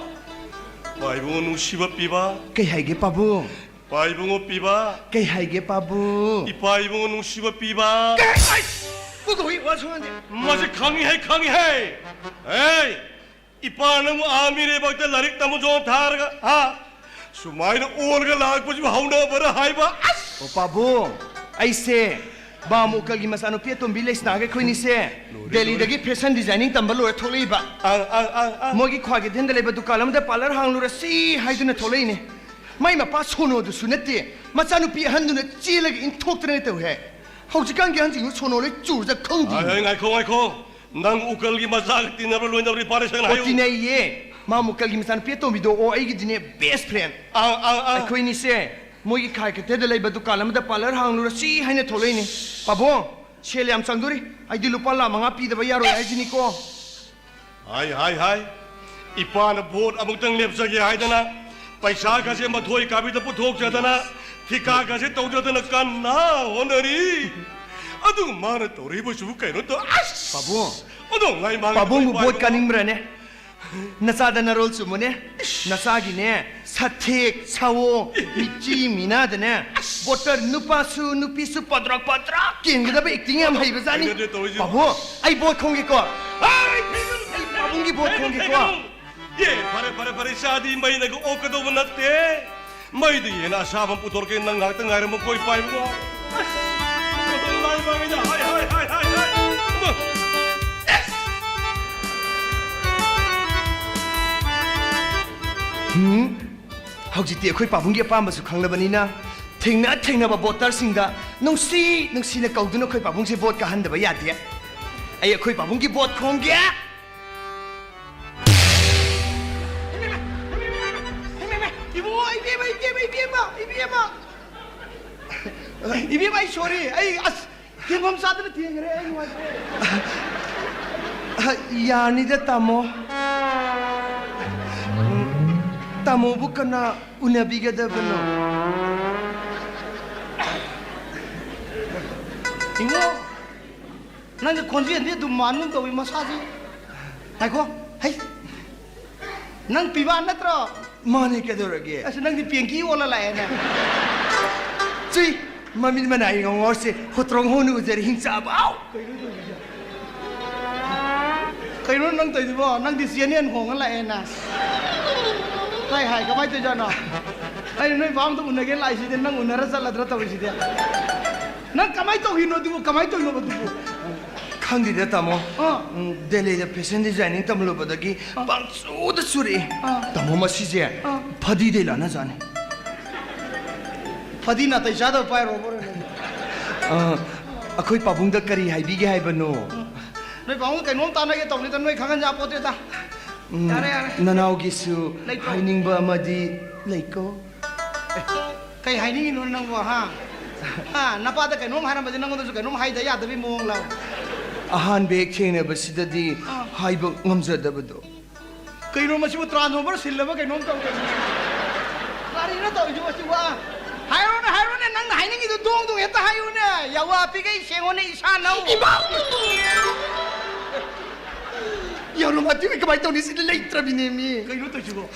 ꯏꯄꯥ ꯏꯕꯨꯡꯉꯣ ꯅꯨꯡꯁꯤꯕ ꯄꯤꯕ꯫ ꯀꯩ ꯍꯥꯏꯒꯦ ꯄꯥꯕꯨꯡ? ꯏꯄꯥ ꯏꯕꯨꯡꯉꯣ ꯄꯤꯕ꯫ ꯀꯩ ꯍꯥꯏꯒꯦ ꯄꯥꯕꯨꯡ? ꯏꯄꯥ ꯏꯕꯨꯡꯉꯣ ꯅꯨꯡꯁꯤꯕ ꯄꯤꯕ꯫ ꯀꯩ? ꯑꯩ! ꯄꯨꯒꯧꯏ ꯋꯥ ꯁꯨꯉꯥꯡꯗꯦ꯫ ꯃꯁꯤ ꯈꯪꯉꯤꯍꯦ, ꯈꯪꯉꯤꯍꯦ꯫ ꯑꯦ! ꯏꯄꯥ ꯅꯪꯕꯨ ꯑꯥ ꯃꯤꯔꯩꯕꯥꯛꯇ ꯂꯥꯏꯔꯤꯛ ꯇꯝꯃꯨ ꯆꯣ ꯊꯥꯔꯒ, ꯍꯥ? ꯁꯨꯃꯥꯏꯅ ꯑꯣꯜꯂꯒ ꯂꯥꯛꯄꯁꯤꯕꯨ ꯍꯧꯅꯕꯔ ꯍꯥꯏꯕ? ꯑꯁ! ꯑꯣ, ꯄꯥꯕꯨꯡ, ꯑꯩꯁꯦ ꯕꯥꯃꯨ ꯑꯀꯜꯒꯤ ꯃꯆꯥꯅꯨꯄꯤ ꯑꯇꯣꯝꯕꯤ ꯂꯩꯁꯅꯥꯒ ꯑꯩꯈꯣꯏꯅꯤꯁꯦ ꯂꯣꯏꯔꯦ, ꯗꯦꯜꯂꯤꯗꯒꯤ ꯂꯣꯏꯔꯦ꯫ ꯐꯦꯁꯟ ꯗꯤꯖꯥꯏꯅꯤꯡ ꯇꯝꯕ ꯂꯣꯏꯔ ꯊꯣꯛꯂꯛꯏꯕ꯫ ꯑꯪ, ꯑꯪ, ꯑꯪ, ꯑꯪ꯫ ꯃꯣꯏꯒꯤ ꯈ꯭ꯋꯥꯏ ꯀꯩꯊꯦꯜꯗ ꯂꯩꯕ ꯗꯨꯀꯥꯟ ꯑꯃꯗ ꯄꯥꯔꯂꯔ ꯍꯥꯡꯂꯨꯔꯁꯤ ꯍꯥꯏꯗꯨꯅ ꯊꯣꯛꯂꯛꯏꯅꯦ꯫ ꯃꯥꯏ ꯃꯄꯥ ꯁꯣꯅꯣꯗꯨꯁꯨ ꯅꯠꯇꯦ, ꯃꯆꯥꯅꯨꯄꯤ ꯑꯍꯟꯗꯨꯅ ꯆꯦꯜꯂꯒ ꯏꯟꯊꯣꯛꯇꯅ ꯇꯧꯏꯍꯦ꯫ ꯍꯧꯖꯤꯛꯀꯥꯟꯒꯤ ꯑꯍꯟꯁꯤꯡꯗꯨ ꯁꯣꯅꯣ ꯂꯣꯏ ꯆꯨꯔꯖꯥ ꯈꯪꯗꯦ꯫ ꯑꯩ, ꯑꯩ, ꯉꯥꯏꯈꯣ, ꯉꯥꯏꯈꯣ꯫ ꯅꯪ ꯎꯀꯜꯒꯤ ꯃꯆꯥꯒ ꯇꯤꯟꯅꯕ꯭ꯔꯥ ꯂꯣꯏꯅꯕ꯭ꯔꯥ? ꯏꯄꯥꯗ ꯁꯦꯡꯅ ꯑꯣ, ꯍꯥꯏꯌꯨ꯫ ꯇꯤꯟꯅꯩꯌꯦ꯫ ꯃꯥ ꯃꯨꯀꯜꯒꯤ ꯃꯆꯥꯅꯨꯄꯤ ꯑꯇꯣꯝꯕꯤꯗꯣ, ꯑꯣ, ꯑꯩꯒꯤꯗꯤꯅꯦ, ꯕꯦꯁ ꯐ꯭ꯔꯦꯟ꯫ ꯑꯪ, ꯑꯪ, ꯑꯪ꯫ ꯑꯩꯈꯣꯏꯅꯤꯁꯦ ꯃꯣꯏꯒꯤ ꯈꯥꯏ ꯀꯩꯊꯦꯜꯗ ꯂꯩꯕ ꯗꯨꯀꯥꯟ ꯑꯃꯗ ꯄꯥꯔꯂꯔ ꯍꯥꯡꯂꯨꯔꯁꯤ ꯍꯥꯏꯅ ꯊꯣꯛꯂꯛꯏꯅꯦ꯫ ꯄꯥꯕꯨꯡ, ꯁꯦꯜ ꯌꯥꯝ ꯆꯪꯗꯣꯔꯤ꯫ ꯑꯩꯗꯤ ꯂꯨꯄꯥ ꯂꯥꯈ ꯃꯉꯥ ꯄꯤꯗꯕ ꯌꯥꯔꯣꯏ ꯍꯥꯏꯁꯤꯅꯤꯀꯣ꯫ ꯍꯥꯏ, ꯍꯥꯏ, ꯍꯥꯏ꯫ ꯏꯄꯥꯅ ꯚꯣꯠ ꯑꯃꯨꯛꯇꯪ ꯂꯦꯞꯆꯒꯦ ꯍꯥꯏꯗꯅ ꯄꯩꯁꯥꯒꯁꯦ ꯃꯊꯣꯏ ꯀꯥꯕꯤꯗ ꯄꯨꯊꯣꯛꯆꯗꯅ, ꯊꯤꯀꯥꯒꯁꯦ ꯇꯧꯖꯗꯅ ꯀꯟꯅ ꯍꯣꯠꯅꯔꯤ꯫ ꯑꯗꯨ ꯃꯥꯅ ꯇꯧꯔꯤꯕꯁꯤꯕꯨ ꯀꯩꯅꯣ ꯇꯧ-, ꯑꯁ! ꯄꯥꯕꯨꯡ, ꯑꯣꯟꯊꯣꯛ ꯂꯥꯏꯃꯥꯡꯗ ꯄꯥꯕꯨꯡꯕꯨ ꯀꯣꯏ ꯚꯣꯠ ꯄꯥꯏꯕ꯫ ꯀꯥꯅꯤꯡꯕ꯭ꯔꯅꯦ? ꯅꯆꯥꯗ ꯅꯔꯣꯜ ꯆꯨꯝꯃꯨꯅꯦ꯫ ꯅꯆꯥꯒꯤꯅꯦ, ꯁꯊꯦꯛ, ꯁꯥꯋꯣꯡ, ꯃꯤꯆꯤ, ꯃꯤꯅꯥꯗꯅꯦ, ꯚꯣꯇꯔ ꯅꯨꯄꯥꯁꯨ, ꯅꯨꯄꯤꯁꯨ ꯄꯗ꯭ꯔꯛ ꯄꯗ꯭ꯔꯛ ꯀꯦꯟꯒꯗꯕ ꯑꯦꯛꯇꯤꯡ ꯌꯥꯝ ꯍꯩꯕꯖꯥꯠꯅꯤ꯫ ꯍꯩꯅꯗꯦ ꯇꯧꯔꯤꯁꯦ꯫ ꯄꯥꯕꯨꯡ, ꯑꯩ ꯚꯣꯠ ꯈꯣꯝꯒꯦꯀꯣ꯫ ꯑꯩ ꯊꯦꯡꯅ-, ꯑꯩ ꯄꯥꯕꯨꯡꯒꯤ ꯚꯣꯠ ꯊꯦꯡꯅ-, ꯈꯣꯝꯒꯦꯀꯣ꯫ ꯊꯦꯡꯅ-, ꯑꯦ, ꯐꯔꯦ, ꯐꯔꯦ, ꯐꯔꯦ, ꯏꯆꯥꯗꯤ ꯃꯩꯅꯒ ꯑꯣꯛꯀꯗꯧꯕ ꯅꯠꯇꯦ꯫ ꯃꯩꯗ ꯍꯦꯟꯅ ꯑꯁꯥꯕ ꯑꯃ ꯄꯨꯊꯣꯔꯛꯀꯦ, ꯅꯪ ꯉꯥꯏꯍꯥꯛꯇꯪ ꯉꯥꯏꯔꯝꯃꯣ, ꯀꯣꯏ ꯄꯥꯏꯕꯀꯣ꯫ ꯑꯁ, ꯃꯇꯝ ꯂꯥꯏ ꯃꯥꯡꯉꯤꯗ, ꯍꯥꯏ, ꯍꯥꯏ, ꯍꯥꯏ, ꯍꯥꯏ, ꯍꯥꯏ꯫ ꯑꯃ, ꯑꯦꯁ! ꯍꯨꯝ? ꯍꯧꯖꯤꯛꯇꯤ ꯑꯩꯈꯣꯏ ꯄꯥꯕꯨꯡꯒꯤ ꯑꯄꯥꯝꯕꯁꯨ ꯈꯪꯂꯕꯅꯤꯅ, ꯊꯦꯡꯅ ꯊꯦꯡꯅꯕ ꯚꯣꯇꯔꯁꯤꯡꯗ ꯅꯨꯡꯁꯤ ꯅꯨꯡꯁꯤꯅ ꯀꯧꯗꯨꯅ ꯑꯩꯈꯣꯏ ꯄꯥꯕꯨꯡꯁꯦ ꯚꯣꯠ ꯀꯥꯍꯟꯗꯕ ꯌꯥꯗꯦ꯫ ꯑꯩ ꯑꯩꯈꯣꯏ ꯄꯥꯕꯨꯡꯒꯤ ꯚꯣꯠ ꯈꯣꯝꯒꯦ꯫ ꯏꯕꯨꯡꯉꯣ, ꯏꯕꯦꯝꯃ, ꯏꯕꯦꯝꯃ, ꯏꯕꯦꯝꯃ, ꯏꯕꯦꯝꯃ꯫ ꯏꯕꯦꯝꯃ, ꯑꯩ ꯁꯣꯔꯤ, ꯑꯩ ꯑꯁ, ꯊꯦꯡꯐꯝ ꯆꯥꯗꯅ ꯊꯦꯡꯈ꯭ꯔꯦ, ꯑꯩ ꯅꯨꯡꯉꯥꯏꯇ꯭ꯔꯦ꯫ ꯑ, ꯌꯥꯅꯤꯗ, ꯇꯥꯃꯣ꯫ ꯎꯝ, ꯇꯥꯃꯣꯕꯨ ꯀꯅꯥ ꯎꯅꯕꯤꯒꯗꯕꯅꯣ? ꯏꯉꯣ, ꯅꯪꯒꯤ ꯈꯣꯟꯖꯦꯜꯗꯤ ꯑꯗꯨꯝ ꯃꯥꯟꯒꯨꯝ ꯇꯧꯏ, ꯃꯁꯥꯁꯤ꯫ ꯉꯥꯏꯈꯣ, ꯍꯩ, ꯅꯪ ꯄꯤꯕꯥ ꯅꯠꯇ꯭ꯔꯣ? ꯃꯥꯅꯦ, ꯀꯩꯗꯧꯔꯒꯦ? ꯑꯁ, ꯅꯪꯗꯤ ꯄꯦꯡꯀꯤ ꯑꯣꯜꯂ ꯂꯥꯛꯑꯦꯅꯦ꯫ ꯆꯨꯏ, ꯃꯃꯤꯠ ꯃꯅꯥꯏ ꯉꯧꯉꯧꯁꯦ ꯍꯣꯇ꯭ꯔꯣꯡ ꯍꯣꯅ ꯎꯖꯔꯦ, ꯍꯤꯡꯆꯥꯕꯥꯎ꯫ ꯀꯩꯅꯣ ꯇꯧꯔꯤꯁꯦ? ꯀꯩꯅꯣ ꯅꯪ ꯇꯧꯔꯤꯗꯨꯕꯣ? ꯅꯪꯗꯤ ꯆꯦꯅꯦꯜ ꯍꯣꯡꯉ ꯂꯥꯛꯑꯦꯅ꯫ ꯀꯥꯏ ꯍꯥꯏ, ꯀꯃꯥꯏꯅ ꯇꯧꯔꯤꯖꯥꯠꯅꯣ? ꯑꯩꯅ ꯅꯣꯏ ꯄꯥꯝꯗ ꯎꯅꯒꯦ ꯂꯥꯛꯏꯁꯤꯗꯤ, ꯅꯪ ꯎꯅꯔ ꯆꯠꯂꯗ꯭ꯔꯥ ꯇꯧꯔꯤꯁꯤꯗꯤ? ꯅꯪ ꯀꯃꯥꯏꯅ ꯇꯧꯔꯤꯅꯣ ꯑꯗꯨꯕꯨ? ꯀꯃꯥꯏꯅ ꯇꯧꯔꯤꯅꯣꯕ ꯑꯗꯨꯕꯨ? ꯈꯪꯗꯦꯗ, ꯇꯥꯃꯣ꯫ ꯑꯥ꯫ ꯎꯝ, ꯗꯦꯜꯂꯤꯗ ꯐꯦꯁꯟ ꯗꯤꯖꯥꯏꯅꯤꯡ ꯇꯝꯂꯨꯕꯗꯒꯤ ꯑꯥ꯫ ꯄꯪꯆꯨꯗ ꯆꯨꯔꯛꯑꯦ꯫ ꯑꯥ꯫ ꯇꯥꯃꯣ, ꯃꯁꯤꯁꯦ ꯑꯥ꯫ ꯐꯗꯤꯗꯩ ꯂꯥꯟꯅꯖꯥꯠꯅꯤ꯫ ꯐꯗꯤ ꯅꯥꯇꯩ ꯆꯥꯗꯕ ꯄꯥꯏꯔꯣ, ꯕꯣꯔꯦ, ꯅꯪ꯫ ꯑꯥ, ꯑꯩꯈꯣꯏ ꯄꯥꯕꯨꯡꯗ ꯀꯔꯤ ꯍꯥꯏꯕꯤꯒꯦ ꯍꯥꯏꯕꯅꯣ? ꯎꯝ꯫ ꯅꯣꯏ ꯄꯥꯕꯨꯡ ꯀꯩꯅꯣꯝ ꯇꯥꯟꯅꯒꯦ ꯇꯧꯕꯅꯤꯗ, ꯅꯣꯏ ꯈꯪꯍꯟ ꯌꯥꯄꯣꯠꯇꯦꯗ꯫ ꯎꯝ, ꯌꯥꯔꯦ, ꯌꯥꯔꯦ꯫ ꯅꯅꯥꯎꯒꯤꯁꯨ ꯂꯩꯀꯣ꯫ ꯍꯥꯏꯅꯤꯡꯕ ꯑꯃꯗꯤ ꯂꯩꯀꯣ꯫ ꯀꯩ ꯍꯥꯏꯅꯤꯡꯉꯤꯅꯣ ꯅꯪꯕꯣ, ꯍꯥ? ꯍꯥ, ꯅꯄꯥꯗ ꯀꯩꯅꯣꯝ ꯍꯥꯏꯔꯝꯕꯁꯦ ꯅꯪꯉꯣꯟꯗꯁꯨ ꯀꯩꯅꯣꯝ ꯍꯥꯏꯗ ꯌꯥꯗꯕꯒꯤ ꯃꯑꯣꯡ ꯂꯥꯎ꯫ ꯑꯍꯥꯟꯕ ꯍꯦꯛ ꯊꯦꯡꯅꯕꯁꯤꯗꯗꯤ ꯑꯥ꯫ ꯍꯥꯏꯕ ꯉꯝꯖꯗꯕꯗꯣ꯫ ꯀꯩꯅꯣ ꯃꯁꯤꯕꯨ transformer ꯁꯤꯜꯂꯕ ꯀꯩꯅꯣꯝ ꯇꯧꯔꯦ꯫ ꯀꯩꯅꯣ ꯇꯧꯔꯤꯁꯤꯕꯣ ꯁꯤꯕꯣ? ꯍꯥꯏꯔꯣꯅꯦ, ꯍꯥꯏꯔꯣꯅꯦ, ꯅꯪꯅ ꯍꯥꯏꯅꯤꯡꯉꯤꯗꯣ ꯗꯣꯡ ꯗꯣꯡ ꯍꯦꯛꯇ ꯍꯥꯏꯌꯨꯅꯦ꯫ ꯌꯥꯋꯥ ꯄꯤꯒꯩ ꯁꯦꯡꯉꯣꯅꯦ, ꯏꯁꯥ ꯅꯧ꯫ ꯏꯃꯥ! ꯌꯥꯔꯣ ꯃꯥꯗꯤ ꯀꯃꯥꯏꯅ ꯇꯧꯅꯤ? ꯁꯤꯗꯤ ꯂꯩꯇ꯭ꯔꯕꯤꯅꯦ ꯃꯤ꯫ ꯀꯩꯅꯣ ꯇꯧꯔꯤꯁꯤꯕꯣ?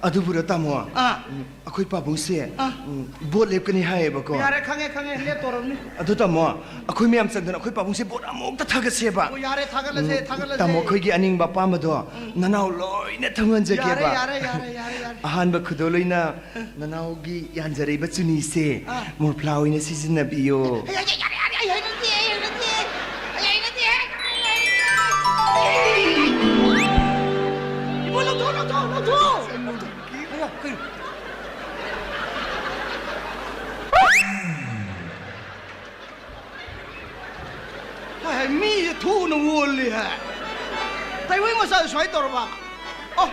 ꯑꯗꯨꯕꯨꯔꯣ ꯇꯥꯃꯣ? ꯑꯥ꯫ ꯑꯩꯈꯣꯏ ꯄꯥꯕꯨꯡꯁꯦ, ꯑꯥ꯫ ꯎꯝ, ꯚꯣꯠ ꯂꯦꯞꯀꯅꯤ ꯍꯥꯏꯌꯦꯕꯀꯣ꯫ ꯌꯥꯔꯦ, ꯈꯪꯉꯦ, ꯈꯪꯉꯦ, ꯂꯦꯞꯇꯣꯔꯕꯅꯤ꯫ ꯑꯗꯨ ꯇꯥꯃꯣ, ꯑꯩꯈꯣꯏ ꯃꯌꯥꯝ ꯆꯪꯗꯅ ꯑꯩꯈꯣꯏ ꯄꯥꯕꯨꯡꯁꯦ ꯚꯣꯠ ꯑꯃꯨꯛꯇ ꯊꯥꯒꯠꯁꯦꯕ꯫ ꯑꯣ, ꯌꯥꯔꯦ, ꯊꯥꯒꯠꯂꯁꯦ, ꯎꯝ, ꯊꯥꯒꯠꯂꯁꯦ꯫ ꯇꯥꯃꯣ, ꯑꯩꯈꯣꯏꯒꯤ ꯑꯅꯤꯡꯕ ꯑꯄꯥꯝꯕꯗꯣ, ꯎꯝ꯫ ꯅꯅꯥꯎ ꯂꯣꯏꯅ ꯊꯪꯍꯟꯖꯒꯦꯕ꯫ ꯌꯥꯔꯦ, ꯌꯥꯔꯦ, ꯌꯥꯔꯦ, ꯌꯥꯔꯦ, ꯌꯥꯔꯦ꯫ ꯑꯍꯥꯟꯕ ꯈꯨꯗꯣꯜ ꯑꯣꯏꯅ ꯅꯅꯥꯎꯒꯤ ꯌꯥꯟꯖꯔꯛꯏꯕ ꯆꯨꯅꯤꯁꯦ, ꯑꯥ꯫ ꯃꯣꯔꯐ꯭ꯂꯥ ꯑꯣꯏꯅ ꯁꯤꯖꯤꯟꯅꯕꯤꯌꯣ꯫ ꯌꯥꯔꯦ, ꯌꯥꯔꯦ, ꯌꯥꯔꯦ, ꯑꯩ ꯍꯩꯅꯗꯦ, ꯑꯩ ꯍꯩꯅꯗꯦ, ꯑꯩ ꯍꯩꯅꯗꯦ, ꯑꯩ ꯍꯩꯅꯗꯦ꯫ ꯏꯕꯣ, ꯂꯧꯊꯣꯛ, ꯂꯧꯊꯣꯛ, ꯂꯧꯊꯣꯛ꯫ ꯑꯌꯥ, ꯀꯩꯅꯣ? ꯍꯥꯏ, ꯍꯥꯏ, ꯃꯤꯁꯦ ꯊꯨꯅ ꯑꯣꯜꯂꯤ ꯍꯥꯏ꯫ ꯇꯥꯏꯕꯪ ꯃꯆꯥꯁꯦ ꯁꯨꯃꯥꯏꯅ ꯇꯧꯔꯕ? ꯑꯣ,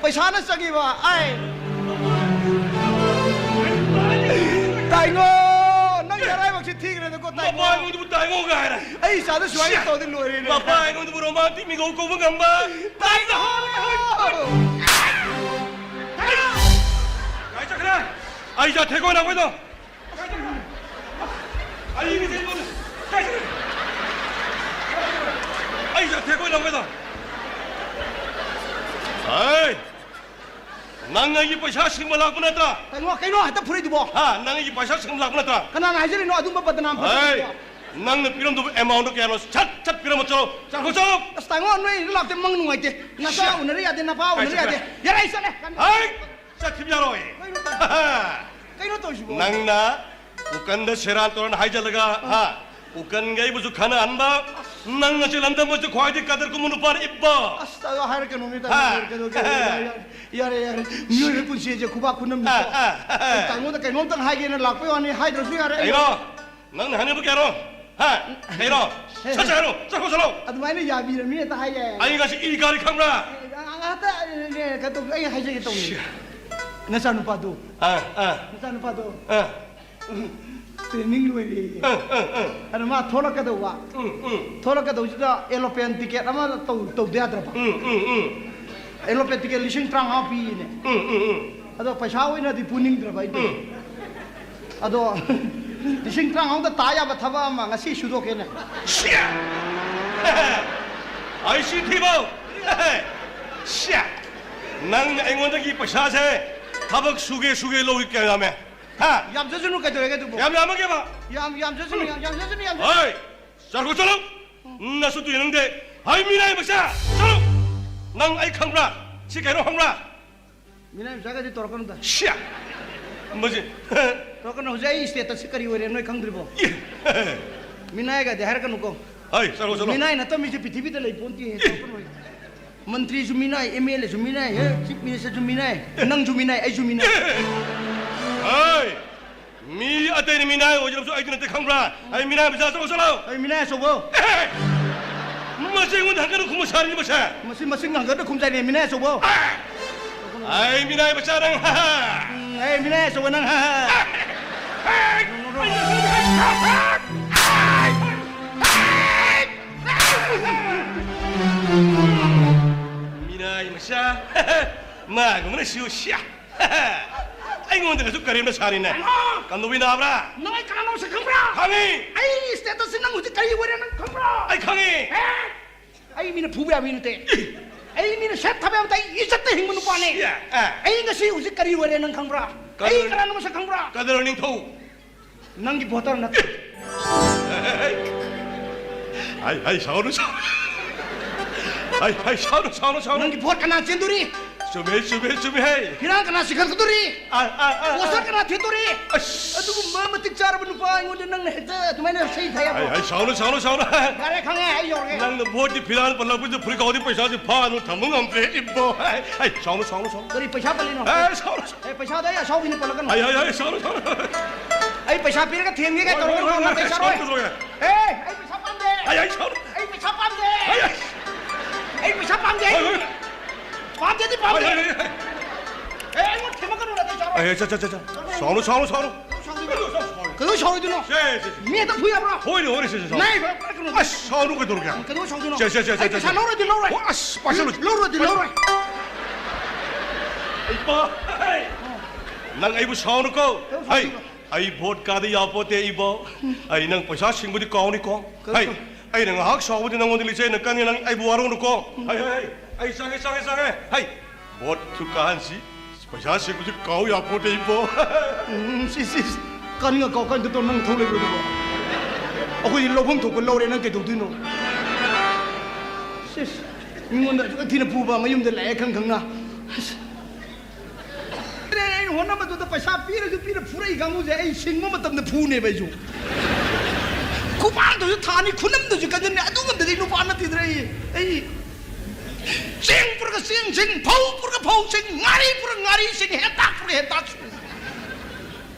ꯄꯩꯁꯥꯅ ꯆꯪꯉꯤꯕ, ꯑꯩ꯫ ꯇꯥꯏꯉꯣ, ꯅꯪ ꯅꯔꯥꯏꯕꯛꯁꯤ ꯊꯤꯈ꯭ꯔꯦꯗꯀꯣ, ꯇꯥꯏꯉꯣ꯫ ꯃꯄꯥ ꯑꯩꯉꯣꯟꯗꯕꯨ ꯇꯥꯏꯉꯣ ꯀꯥꯏꯅ꯫ ꯑꯩ ꯏꯆꯥꯗ ꯁꯨꯃꯥꯏꯅ ꯁꯤꯌꯥ! ꯇꯧꯔꯗꯤ ꯂꯣꯏꯔꯦꯅꯦ꯫ ꯃꯄꯥ ꯑꯩꯉꯣꯟꯗꯕꯨ ꯔꯣꯃꯥꯟꯇꯤꯛ ꯃꯤꯒꯧ ꯀꯧꯕ ꯉꯝꯕ꯫ ꯇꯥꯏꯉꯣ! ꯀꯥꯏ ꯆꯠꯈ꯭ꯔꯦ? ꯑꯩ ꯏꯆꯥ ꯊꯦꯛꯀꯣ ꯅꯈꯣꯏꯗꯣ꯫ ꯑꯩ ꯏꯆꯥ ꯊꯦꯛꯀꯣ ꯅꯈꯣꯏꯗꯣ꯫ ꯍꯩ! ꯅꯪ ꯑꯩꯒꯤ ꯄꯩꯁꯥ ꯁꯤꯡꯕ ꯂꯥꯛꯄ ꯅꯠꯇ꯭ꯔꯥ? ꯀꯩꯅꯣ, ꯀꯩꯅꯣ ꯍꯦꯛꯇ ꯐꯨꯔꯛꯏꯗꯨꯕꯣ? ꯍꯥ? ꯅꯪ ꯑꯩꯒꯤ ꯄꯩꯁꯥ ꯁꯤꯡꯕ ꯂꯥꯛꯄ ꯅꯠꯇ꯭ꯔꯥ? ꯀꯅꯥꯅ ꯍꯥꯏꯖꯔꯤꯅꯣ ꯑꯗꯨꯝꯕ ꯕꯗꯅꯥꯝ ꯍꯩ! ꯐꯠꯇꯕꯗꯨꯕꯣ? ꯅꯪꯅ ꯄꯤꯔꯝꯗꯕ amount ꯗꯣ ꯀꯌꯥꯅꯣ? ꯁꯠ ꯁꯠ ꯄꯤꯔꯝꯃꯣ, ꯆꯠꯂꯣ꯫ ꯆꯠꯈ꯭ꯔꯣ, ꯆꯠꯂꯣ꯫ ꯑꯁ, ꯇꯥꯃꯣ, ꯅꯣꯏ ꯂꯥꯛꯇꯦ, ꯃꯪ ꯅꯨꯡꯉꯥꯏꯇꯦ꯫ ꯅꯆꯥ ꯁꯤꯌꯥ! ꯎꯅꯔ ꯌꯥꯗꯦ, ꯅꯄꯥ ꯀꯥꯏ ꯎꯅꯔ ꯆꯠꯈ꯭ꯔꯦ? ꯌꯥꯗꯦ꯫ ꯌꯥꯔꯦ, ꯑꯩ ꯆꯠꯂꯦ꯫ ꯍꯩ! ꯆꯠꯈꯤꯕ ꯌꯥꯔꯣꯏ꯫ ꯀꯩꯅꯣ ꯇꯧ-, ꯀꯩꯅꯣ ꯇꯧꯔꯤꯁꯤꯕꯣ? ꯅꯪꯅ ꯎꯀꯟꯗ ꯁꯦꯔꯥꯟ ꯇꯨꯔꯥꯟ ꯍꯥꯏꯖꯜꯂꯒ, ꯑꯥ꯫ ꯍꯥ? ꯎꯀꯟꯒ ꯑꯩꯕꯨꯁꯨ ꯈꯠꯅꯍꯟꯕ, ꯅꯪꯅ ꯆꯦꯜꯍꯟꯗꯕꯁꯨ ꯈ꯭ꯋꯥꯏꯗꯒꯤ ꯀꯗꯔ ꯈꯨꯝꯕ ꯅꯨꯄꯥꯅ ꯏꯕꯣ꯫ ꯑꯁ, ꯑꯗꯣ ꯍꯥꯏꯔꯛꯀꯅꯨ, ꯃꯤ ꯍꯥ? ꯇꯥꯃꯣ, ꯀꯩꯗꯧꯒꯦ? ꯌꯥꯔꯦ, ꯌꯥꯔꯦ, ꯌꯥꯔꯦ, ꯌꯥꯔꯦ꯫ ꯃꯤꯑꯣꯏꯕꯒꯤ ꯄꯨꯟꯁꯤꯁꯦ ꯈꯨꯕꯥꯛ ꯈꯨꯅꯝꯅꯤꯀꯣ꯫ ꯑꯥ, ꯑꯥ, ꯑꯥ꯫ ꯑꯩ ꯇꯥꯃꯣꯗ ꯀꯩꯅꯣꯝꯇꯪ ꯍꯥꯏꯒꯦꯅ ꯂꯥꯛꯄꯩ ꯋꯥꯅꯤ, ꯍꯥꯏꯗ꯭ꯔꯁꯨ ꯌꯥꯔꯦ꯫ ꯑꯩ ꯀꯩꯅꯣ? ꯅꯪꯅ ꯍꯥꯏꯅꯤꯡꯕ ꯀꯌꯥꯅꯣ? ꯍꯥ? ꯀꯩꯅꯣ? ꯍꯦ, ꯁꯠ ꯁꯠ ꯍꯦ꯫ ꯍꯥꯏꯔꯣ, ꯆꯠꯈ꯭ꯔꯣ, ꯆꯠꯂꯣ꯫ ꯑꯗꯨꯃꯥꯏꯅ ꯌꯥꯕꯤꯔꯝꯃꯤ ꯍꯦꯛꯇ ꯍꯥꯏ ꯌꯥꯏ꯫ ꯑꯩ ꯉꯁꯤ ꯏ ꯀꯥꯔꯤ ꯈꯪꯕ꯭ꯔꯥ? ꯑꯦ, ꯑ-, ꯑ-, ꯍꯦꯛꯇ, ꯑꯦ, ꯑꯦ, ꯀꯩꯅꯣ ꯇꯧ-, ꯑꯩ ꯍꯥꯏꯖꯒꯦ ꯇꯧꯅꯤ꯫ ꯁꯤ꯫ ꯅꯆꯥꯅꯨꯄꯥꯗꯨ꯫ ꯑꯥ, ꯑꯥ꯫ ꯅꯆꯥꯅꯨꯄꯥꯗꯣ ꯑꯥ꯫ ꯇ꯭ꯔꯦꯅꯤꯡ ꯂꯣꯏꯔꯦꯌꯦ꯫ ꯑꯥ, ꯑꯥ, ꯑꯥ꯫ ꯑꯗ ꯃꯥ ꯊꯣꯛꯂꯛꯀꯗꯧꯕ꯫ ꯎꯝ, ꯎꯝ꯫ ꯊꯣꯛꯂꯛꯀꯗꯧꯁꯤꯗ ꯑꯦꯔꯣꯄ꯭ꯂꯦꯟ ꯇꯤꯀꯦꯠ ꯑꯃ ꯇꯧ-, ꯇꯧꯗ ꯌꯥꯗ꯭ꯔꯕ? ꯎꯝ, ꯎꯝ, ꯎꯝ꯫ ꯑꯦꯂꯣꯄꯦꯊꯤꯛꯀꯤ ꯂꯤꯁꯤꯡ ꯇꯔꯥꯃꯉꯥ ꯄꯤꯅꯦ꯫ ꯎꯝ, ꯎꯝ, ꯎꯝ꯫ ꯑꯗꯣ ꯄꯩꯁꯥ ꯑꯣꯏꯅꯗꯤ ꯄꯨꯅꯤꯡꯗ꯭ꯔꯕ ꯑꯩꯗꯣ꯫ ꯎꯝ꯫ ꯑꯗꯣ ꯂꯤꯁꯤꯡ ꯇꯔꯥꯃꯉꯥꯗ ꯇꯥ ꯌꯥꯕ ꯊꯕꯛ ꯑꯃ ꯉꯁꯤ ꯁꯨꯗꯣꯛꯀꯦꯅꯦ꯫ ꯁꯤꯌꯥ! ꯑꯩ ꯁꯤ ꯊꯤꯕꯧ! ꯁꯤꯌꯥ! ꯅꯪ ꯑꯩꯉꯣꯟꯗꯒꯤ ꯄꯩꯁꯥꯁꯦ ꯊꯕꯛ ꯁꯨꯒꯦ ꯁꯨꯒꯦ ꯂꯧꯏ ꯀꯌꯥ ꯌꯥꯝꯃꯦ? ꯍꯥ? ꯌꯥꯝꯖꯁꯅꯨ, ꯀꯩꯗꯧꯔꯒꯦ ꯑꯗꯨꯕꯨ? ꯌꯥꯝ ꯌꯥꯝꯃꯒꯦꯕ? ꯌꯥꯝ ꯌꯥꯝꯖꯁꯅꯨ, ꯌꯥꯝ ꯌꯥꯝꯖꯁꯅꯨ, ꯌꯥꯝ ꯍꯣꯏ! ꯆꯠꯈ꯭ꯔꯣ ꯆꯠꯂꯣ! ꯅꯁꯨ ꯇꯨ ꯅꯪꯗꯦ! ꯍꯩ ꯃꯤꯅꯥꯏ ꯃꯆꯥ! ꯆꯠꯂꯣ! ꯅꯪ ꯑꯩ ꯈꯪꯕ꯭ꯔꯥ? ꯁꯤ ꯀꯩꯅꯣ ꯈꯪꯕ꯭ꯔꯥ? ꯃꯤꯅꯥꯏ ꯃꯆꯥꯒꯗꯤ ꯇꯧꯔꯛꯀꯅꯨꯗ꯫ ꯁꯤꯌꯥ! ꯃꯁꯤ ꯇꯧꯔꯛꯀꯅꯨ, ꯍꯧꯖꯤꯛ ꯑꯩ statusꯁꯤ ꯀꯔꯤ ꯑꯣꯏꯔꯦ ꯅꯣꯏ ꯈꯪꯗ꯭ꯔꯤꯕꯣ? ꯃꯤꯅꯥꯏꯒꯗꯤ ꯍꯥꯏꯔꯛꯀꯅꯨꯀꯣ꯫ ꯍꯩ, ꯆꯠꯈ꯭ꯔꯣ ꯆꯠꯂꯣ! ꯃꯤꯅꯥꯏ ꯅꯠꯇꯕ ꯃꯤꯁꯦ ꯄ꯭ꯔꯤꯊꯤꯕꯤꯗ ꯂꯩ ꯄꯣꯟꯇꯦ, ꯇꯧꯔꯛꯀꯅꯨ꯫ ꯃꯟꯇ꯭ꯔꯤꯁꯨ ꯃꯤꯅꯥꯏ, MLAꯁꯨ ꯃꯤꯅꯥꯏ, ꯍꯦ, Chief Ministerꯁꯨ ꯃꯤꯅꯥꯏ, ꯅꯪꯁꯨ ꯃꯤꯅꯥꯏ, ꯑꯩꯁꯨ ꯃꯤꯅꯥꯏ꯫ ꯍꯩ! ꯃꯤ ꯑꯇꯩꯅ ꯃꯤꯅꯥꯏ ꯑꯣꯏꯖꯔꯕꯁꯨ ꯑꯩꯗꯤ ꯅꯠꯇꯦ ꯈꯪꯕ꯭ꯔꯥ? ꯑꯩ ꯃꯤꯅꯥꯏ ꯃꯆꯥ ꯑꯆꯧ ꯆꯠꯂꯣ! ꯑꯩ ꯃꯤꯅꯥꯏ ꯑꯆꯧꯕ꯫ ꯃꯁꯤ ꯑꯩꯉꯣꯟꯗ ꯍꯪꯒꯅꯨ ꯈꯨꯝꯃꯨ ꯁꯥꯔꯤꯅꯤ ꯃꯁꯦ! ꯃꯁꯤ ꯃꯁꯤꯡ ꯍꯪꯒꯗ ꯈꯨꯝꯖꯥꯏꯅꯦ, ꯃꯤꯅꯥꯏ ꯑꯆꯧꯕ꯫ ꯑꯩ ꯃꯤꯅꯥꯏ ꯃꯆꯥ ꯅꯪ! ꯎꯝ, ꯑꯩ ꯃꯤꯅꯥꯏ ꯑꯆꯧꯕ ꯅꯪ꯫ ꯃꯤꯅꯥꯏ ꯃꯆꯥ! ꯃꯥꯒꯨꯝꯕꯅ ꯁꯤꯌꯨ ꯁꯤꯌꯥ! ꯑꯩꯉꯣꯟꯗꯒꯁꯨ ꯀꯔꯦꯝꯅ ꯁꯥꯔꯤꯅꯦ꯫ ꯀꯩꯅꯣ? ꯀꯝꯗꯧꯕꯩ ꯅꯥꯕ꯭ꯔꯥ? ꯅꯪ ꯑꯩ ꯀꯅꯥꯅꯣ ꯃꯁꯛ ꯈꯪꯕ꯭ꯔꯥ? ꯈꯪꯉꯤ! ꯑꯩꯒꯤ statusꯁꯤ ꯅꯪ ꯍꯧꯖꯤꯛ ꯀꯔꯤ ꯑꯣꯏꯔꯦ ꯅꯪ ꯈꯪꯕ꯭ꯔꯥ? ꯑꯩ ꯈꯪꯉꯤ! ꯑꯦ? ꯑꯩ ꯃꯤꯅ ꯐꯨꯕ ꯌꯥꯕ ꯃꯤ ꯅꯠꯇꯦ꯫ ꯑꯩ ꯃꯤꯅ ꯁꯦꯠ ꯊꯥꯕ ꯌꯥꯕ ꯅꯠꯇꯦ, ꯑꯩ ꯏꯖꯠꯇ ꯍꯤꯡꯕ ꯅꯨꯄꯥꯅꯦ꯫ ꯁꯤꯌꯥ! ꯑꯦ! ꯑꯩ ꯉꯁꯤ ꯍꯧꯖꯤꯛ ꯀꯔꯤ ꯑꯣꯏꯔꯦ ꯅꯪ ꯈꯪꯕ꯭ꯔꯥ? ꯀꯗꯔ- ꯑꯩ ꯀꯅꯥꯅꯣ ꯃꯁꯛ ꯈꯪꯕ꯭ꯔꯥ? ꯀꯗꯔ ꯅꯤꯡꯊꯧ! ꯅꯪꯒꯤ voter ꯅꯠꯇꯦ꯫ ꯍꯩ, ꯍꯩ, ꯁꯥꯎꯅꯨ, ꯁꯥꯎꯅꯨ꯫ ꯍꯩ, ꯍꯩ, ꯁꯥꯎꯅꯨ, ꯁꯥꯎꯅꯨ, ꯁꯥꯎꯅꯨ꯫ ꯅꯪꯒꯤ vote ꯀꯅꯥ ꯆꯦꯟꯗꯣꯔꯤ? ꯆꯨꯝꯃꯦ, ꯆꯨꯝꯃꯦ, ꯆꯨꯝꯃꯦ, ꯍꯩ꯫ ꯐꯤꯔꯥꯜ ꯀꯅꯥ ꯆꯤꯡꯈꯠꯀꯗꯣꯔꯤ? ꯑ, ꯑ, ꯑ, ꯑ꯫ Poster ꯀꯅꯥ ꯊꯦꯠꯇꯣꯔꯤ? ꯑꯁ꯫ ꯑꯗꯨꯒꯨꯝꯕ ꯃꯇꯤꯛ ꯆꯥꯔꯕ ꯅꯨꯄꯥ ꯑꯩꯉꯣꯟꯗ ꯅꯪꯅ ꯍꯦꯛꯇ ꯑꯗꯨꯃꯥꯏꯅ ꯁꯩ ꯊꯥ ꯌꯥꯕ꯭ꯔꯣ? ꯍꯩ, ꯍꯩ, ꯁꯥꯎꯅꯨ, ꯁꯥꯎꯅꯨ, ꯁꯥꯎꯅꯨ꯫ ꯌꯥꯔꯦ, ꯈꯪꯉꯦ, ꯑꯩ ꯌꯧꯔꯒꯦ꯫ ꯅꯪꯅ voteꯀꯤ ꯐꯤꯔꯥꯜ ꯄꯜꯂꯛꯄꯁꯤꯗ ꯐꯨꯔꯤꯠ ꯈꯥꯎꯗꯤ ꯄꯩꯁꯥꯁꯦ ꯐꯥꯅ ꯊꯝꯕ ꯉꯝꯗ꯭ꯔꯦ, ꯏꯕꯣ꯫ ꯍꯩ, ꯍꯩ, ꯁꯥꯎꯅꯨ, ꯁꯥꯎꯅꯨ, ꯁꯥꯎꯅꯨ꯫ ꯀꯔꯤ ꯄꯩꯁꯥ ꯄꯜꯂꯤꯅꯣ? ꯑꯦ, ꯁꯥꯎꯅꯨ, ꯁꯥꯎꯅꯨ꯫ ꯑꯦ, ꯄꯩꯁꯥꯗꯣ ꯑꯩ ꯑꯁꯥꯎꯕꯤꯅ ꯄꯜꯂꯛꯀꯅꯨ꯫ ꯍꯩ, ꯍꯩ, ꯍꯩ, ꯁꯥꯎꯅꯨ, ꯁꯥꯎꯅꯨ꯫ ꯑꯩ ꯄꯩꯁꯥ ꯄꯤꯔꯒ ꯊꯦꯝꯒꯦ ꯀꯥꯏ ꯍꯣꯏ, ꯇꯧꯔꯒ ꯍꯣꯏ, ꯍꯣꯏ, ꯅꯪ ꯍꯣꯏ, ꯄꯩꯁꯥ ꯁꯥꯎꯅꯨ, ꯔꯣꯏ꯫ ꯁꯥꯎꯅꯨ꯫ ꯑꯦ, ꯑꯩ ꯄꯩꯁꯥ ꯄꯥꯝꯗꯦ꯫ ꯍꯩ, ꯍꯩ, ꯁꯥꯎꯅꯨ꯫ ꯑꯩ ꯄꯩꯁꯥ ꯄꯥꯝꯗꯦ꯫ ꯍꯩ, ꯍꯩ꯫ ꯑꯩ ꯄꯩꯁꯥ ꯄꯥꯝꯗꯦ꯫ ꯍꯣꯏ, ꯍꯣꯏ꯫ ꯄꯥꯝꯗꯦꯗꯤ ꯍꯩ, ꯄꯥꯝꯗꯦ꯫ ꯍꯩ, ꯍꯩ, ꯍꯩ꯫ ꯑꯦ, ꯑꯩꯉꯣꯟꯗ ꯊꯦꯝꯃꯛꯀꯅꯨ, ꯅꯇꯩ ꯆꯥꯔꯣꯏ꯫ ꯍꯩ, ꯍꯩ, ꯆꯠ, ꯆꯠ, ꯆꯠ, ꯆꯠ꯫ ꯁꯥꯎꯅꯨ, ꯁꯥꯎꯅꯨ, ꯁꯥꯎꯅꯨ꯫ ꯀꯩꯗꯧ ꯁꯥꯎꯔꯣꯏꯗꯣꯏꯅꯣ? ꯁꯦ, ꯁꯦ, ꯁꯦ꯫ ꯃꯤ ꯍꯦꯛꯇ ꯐꯨ ꯌꯥꯕ꯭ꯔꯣ? ꯍꯣꯏꯅꯦ, ꯍꯣꯏꯅꯦ, ꯁꯦ, ꯁꯦ, ꯁꯥꯎꯅꯨ꯫ ꯅꯥꯏ ꯐꯔꯛ ꯐꯔꯛ ꯀꯩꯅꯣ? ꯑꯁ, ꯁꯥꯎꯅꯨ ꯀꯩꯗꯧꯔꯒꯦ? ꯀꯩꯗꯧ ꯁꯥꯎꯗꯣꯏꯅꯣ? ꯁꯦ, ꯁꯦ, ꯁꯦ, ꯁꯦ, ꯑꯩ ꯁꯦ, ꯄꯩꯁꯥ ꯁꯦ꯫ ꯂꯧꯔꯣꯏꯗꯤ ꯂꯧꯔꯣꯏ꯫ ꯍꯣꯏ, ꯑꯁ, ꯄꯩꯁꯥ ꯂꯧ-, ꯂꯧꯔꯣꯏꯗꯤ ꯄꯩ-, ꯂꯧꯔꯣꯏ꯫ ꯏꯕꯣ, ꯍꯩ! ꯅꯪ ꯑꯩꯕꯨ ꯁꯥꯎꯅꯨꯀꯣ꯫ ꯀꯩꯗꯧ ꯍꯩ! ꯁꯥꯎꯅꯣ? ꯑꯩ ꯚꯣꯠ ꯀꯥꯗ ꯌꯥꯄꯣꯠꯇꯦ ꯏꯕꯣ꯫ ꯑꯩ ꯅꯪ ꯄꯩꯁꯥ ꯁꯤꯡꯕꯗꯤ ꯀꯥꯎꯅꯤꯀꯣ꯫ ꯀꯩꯗꯧ ꯍꯩ! ꯁꯥꯎ- ꯑꯩꯅ ꯉꯥꯏꯍꯥꯛ ꯁꯥꯎꯕꯗꯤ ꯅꯪꯉꯣꯟꯗ ꯂꯤꯆꯩꯅ ꯀꯟꯅꯤ, ꯅꯪ ꯑꯩꯕꯨ ꯋꯥꯔꯧꯅꯨꯀꯣ꯫ ꯍꯩ, ꯍꯩ, ꯍꯩ! ꯑꯩ ꯆꯪꯉꯦ, ꯆꯪꯉꯦ, ꯆꯪꯉꯦ꯫ ꯍꯩ! ꯚꯣꯠꯁꯨ ꯀꯥꯍꯟꯁꯤ, ꯄꯩꯁꯥ ꯁꯤꯡꯕꯁꯨ ꯀꯥꯎ ꯌꯥꯄꯣꯠꯇꯦ ꯏꯕꯣ꯫ ꯎꯝ, ꯁꯤ, ꯁꯤ, ꯁꯤ꯫ ꯀꯥꯅꯤꯡꯉ ꯀꯥꯎ ꯀꯥꯏꯅ ꯇꯧ, ꯅꯪ ꯊꯧ ꯂꯩꯕ꯭ꯔꯣ ꯑꯗꯨꯕꯣ? ꯑꯩꯈꯣꯏꯗꯤ ꯂꯧꯐꯝ ꯊꯣꯛꯄ ꯂꯧꯔꯦ, ꯅꯪ ꯀꯩꯗꯧꯗꯣꯏꯅꯣ? ꯁꯤꯁ, ꯃꯤꯉꯣꯟꯗ ꯑꯗꯨꯛ ꯊꯤꯅ ꯐꯨꯕ, ꯃꯌꯨꯝꯗ ꯂꯥꯛꯑꯦ ꯈꯪ ꯈꯪꯅ꯫ ꯑꯁ꯫ ꯑꯩꯅ ꯍꯣꯠꯅꯕꯗꯨꯗ ꯄꯩꯁꯥ ꯄꯤꯔꯁꯨ ꯄꯤꯔ ꯐꯨꯔꯛꯏ ꯀꯥꯡꯕꯨꯁꯦ ꯑꯩ ꯁꯤꯡꯕ ꯃꯇꯝꯗ ꯐꯨꯅꯦꯕ ꯑꯩꯁꯨ꯫ ꯈꯨꯄꯥꯛꯇꯁꯨ ꯊꯥꯅꯤ, ꯈꯨꯅꯝꯗꯁꯨ ꯀꯟꯖꯟꯅꯤ, ꯑꯗꯨ ꯉꯝꯗꯗꯤ ꯅꯨꯄꯥ ꯅꯠꯇꯦꯗꯅ ꯑꯩ, ꯑꯩ ꯆꯦꯡ ꯄꯨꯔꯒ ꯆꯦꯡ ꯁꯤꯡ, ꯐꯧ ꯄꯨꯔꯒ ꯐꯧ ꯁꯤꯡ, ꯉꯥꯔꯤ ꯄꯨꯔꯒ ꯉꯥꯔꯤ ꯁꯤꯡ, ꯍꯦꯟꯇꯥꯛ ꯄꯨꯔꯒ ꯍꯦꯟꯇꯥꯛ ꯁꯤꯡ꯫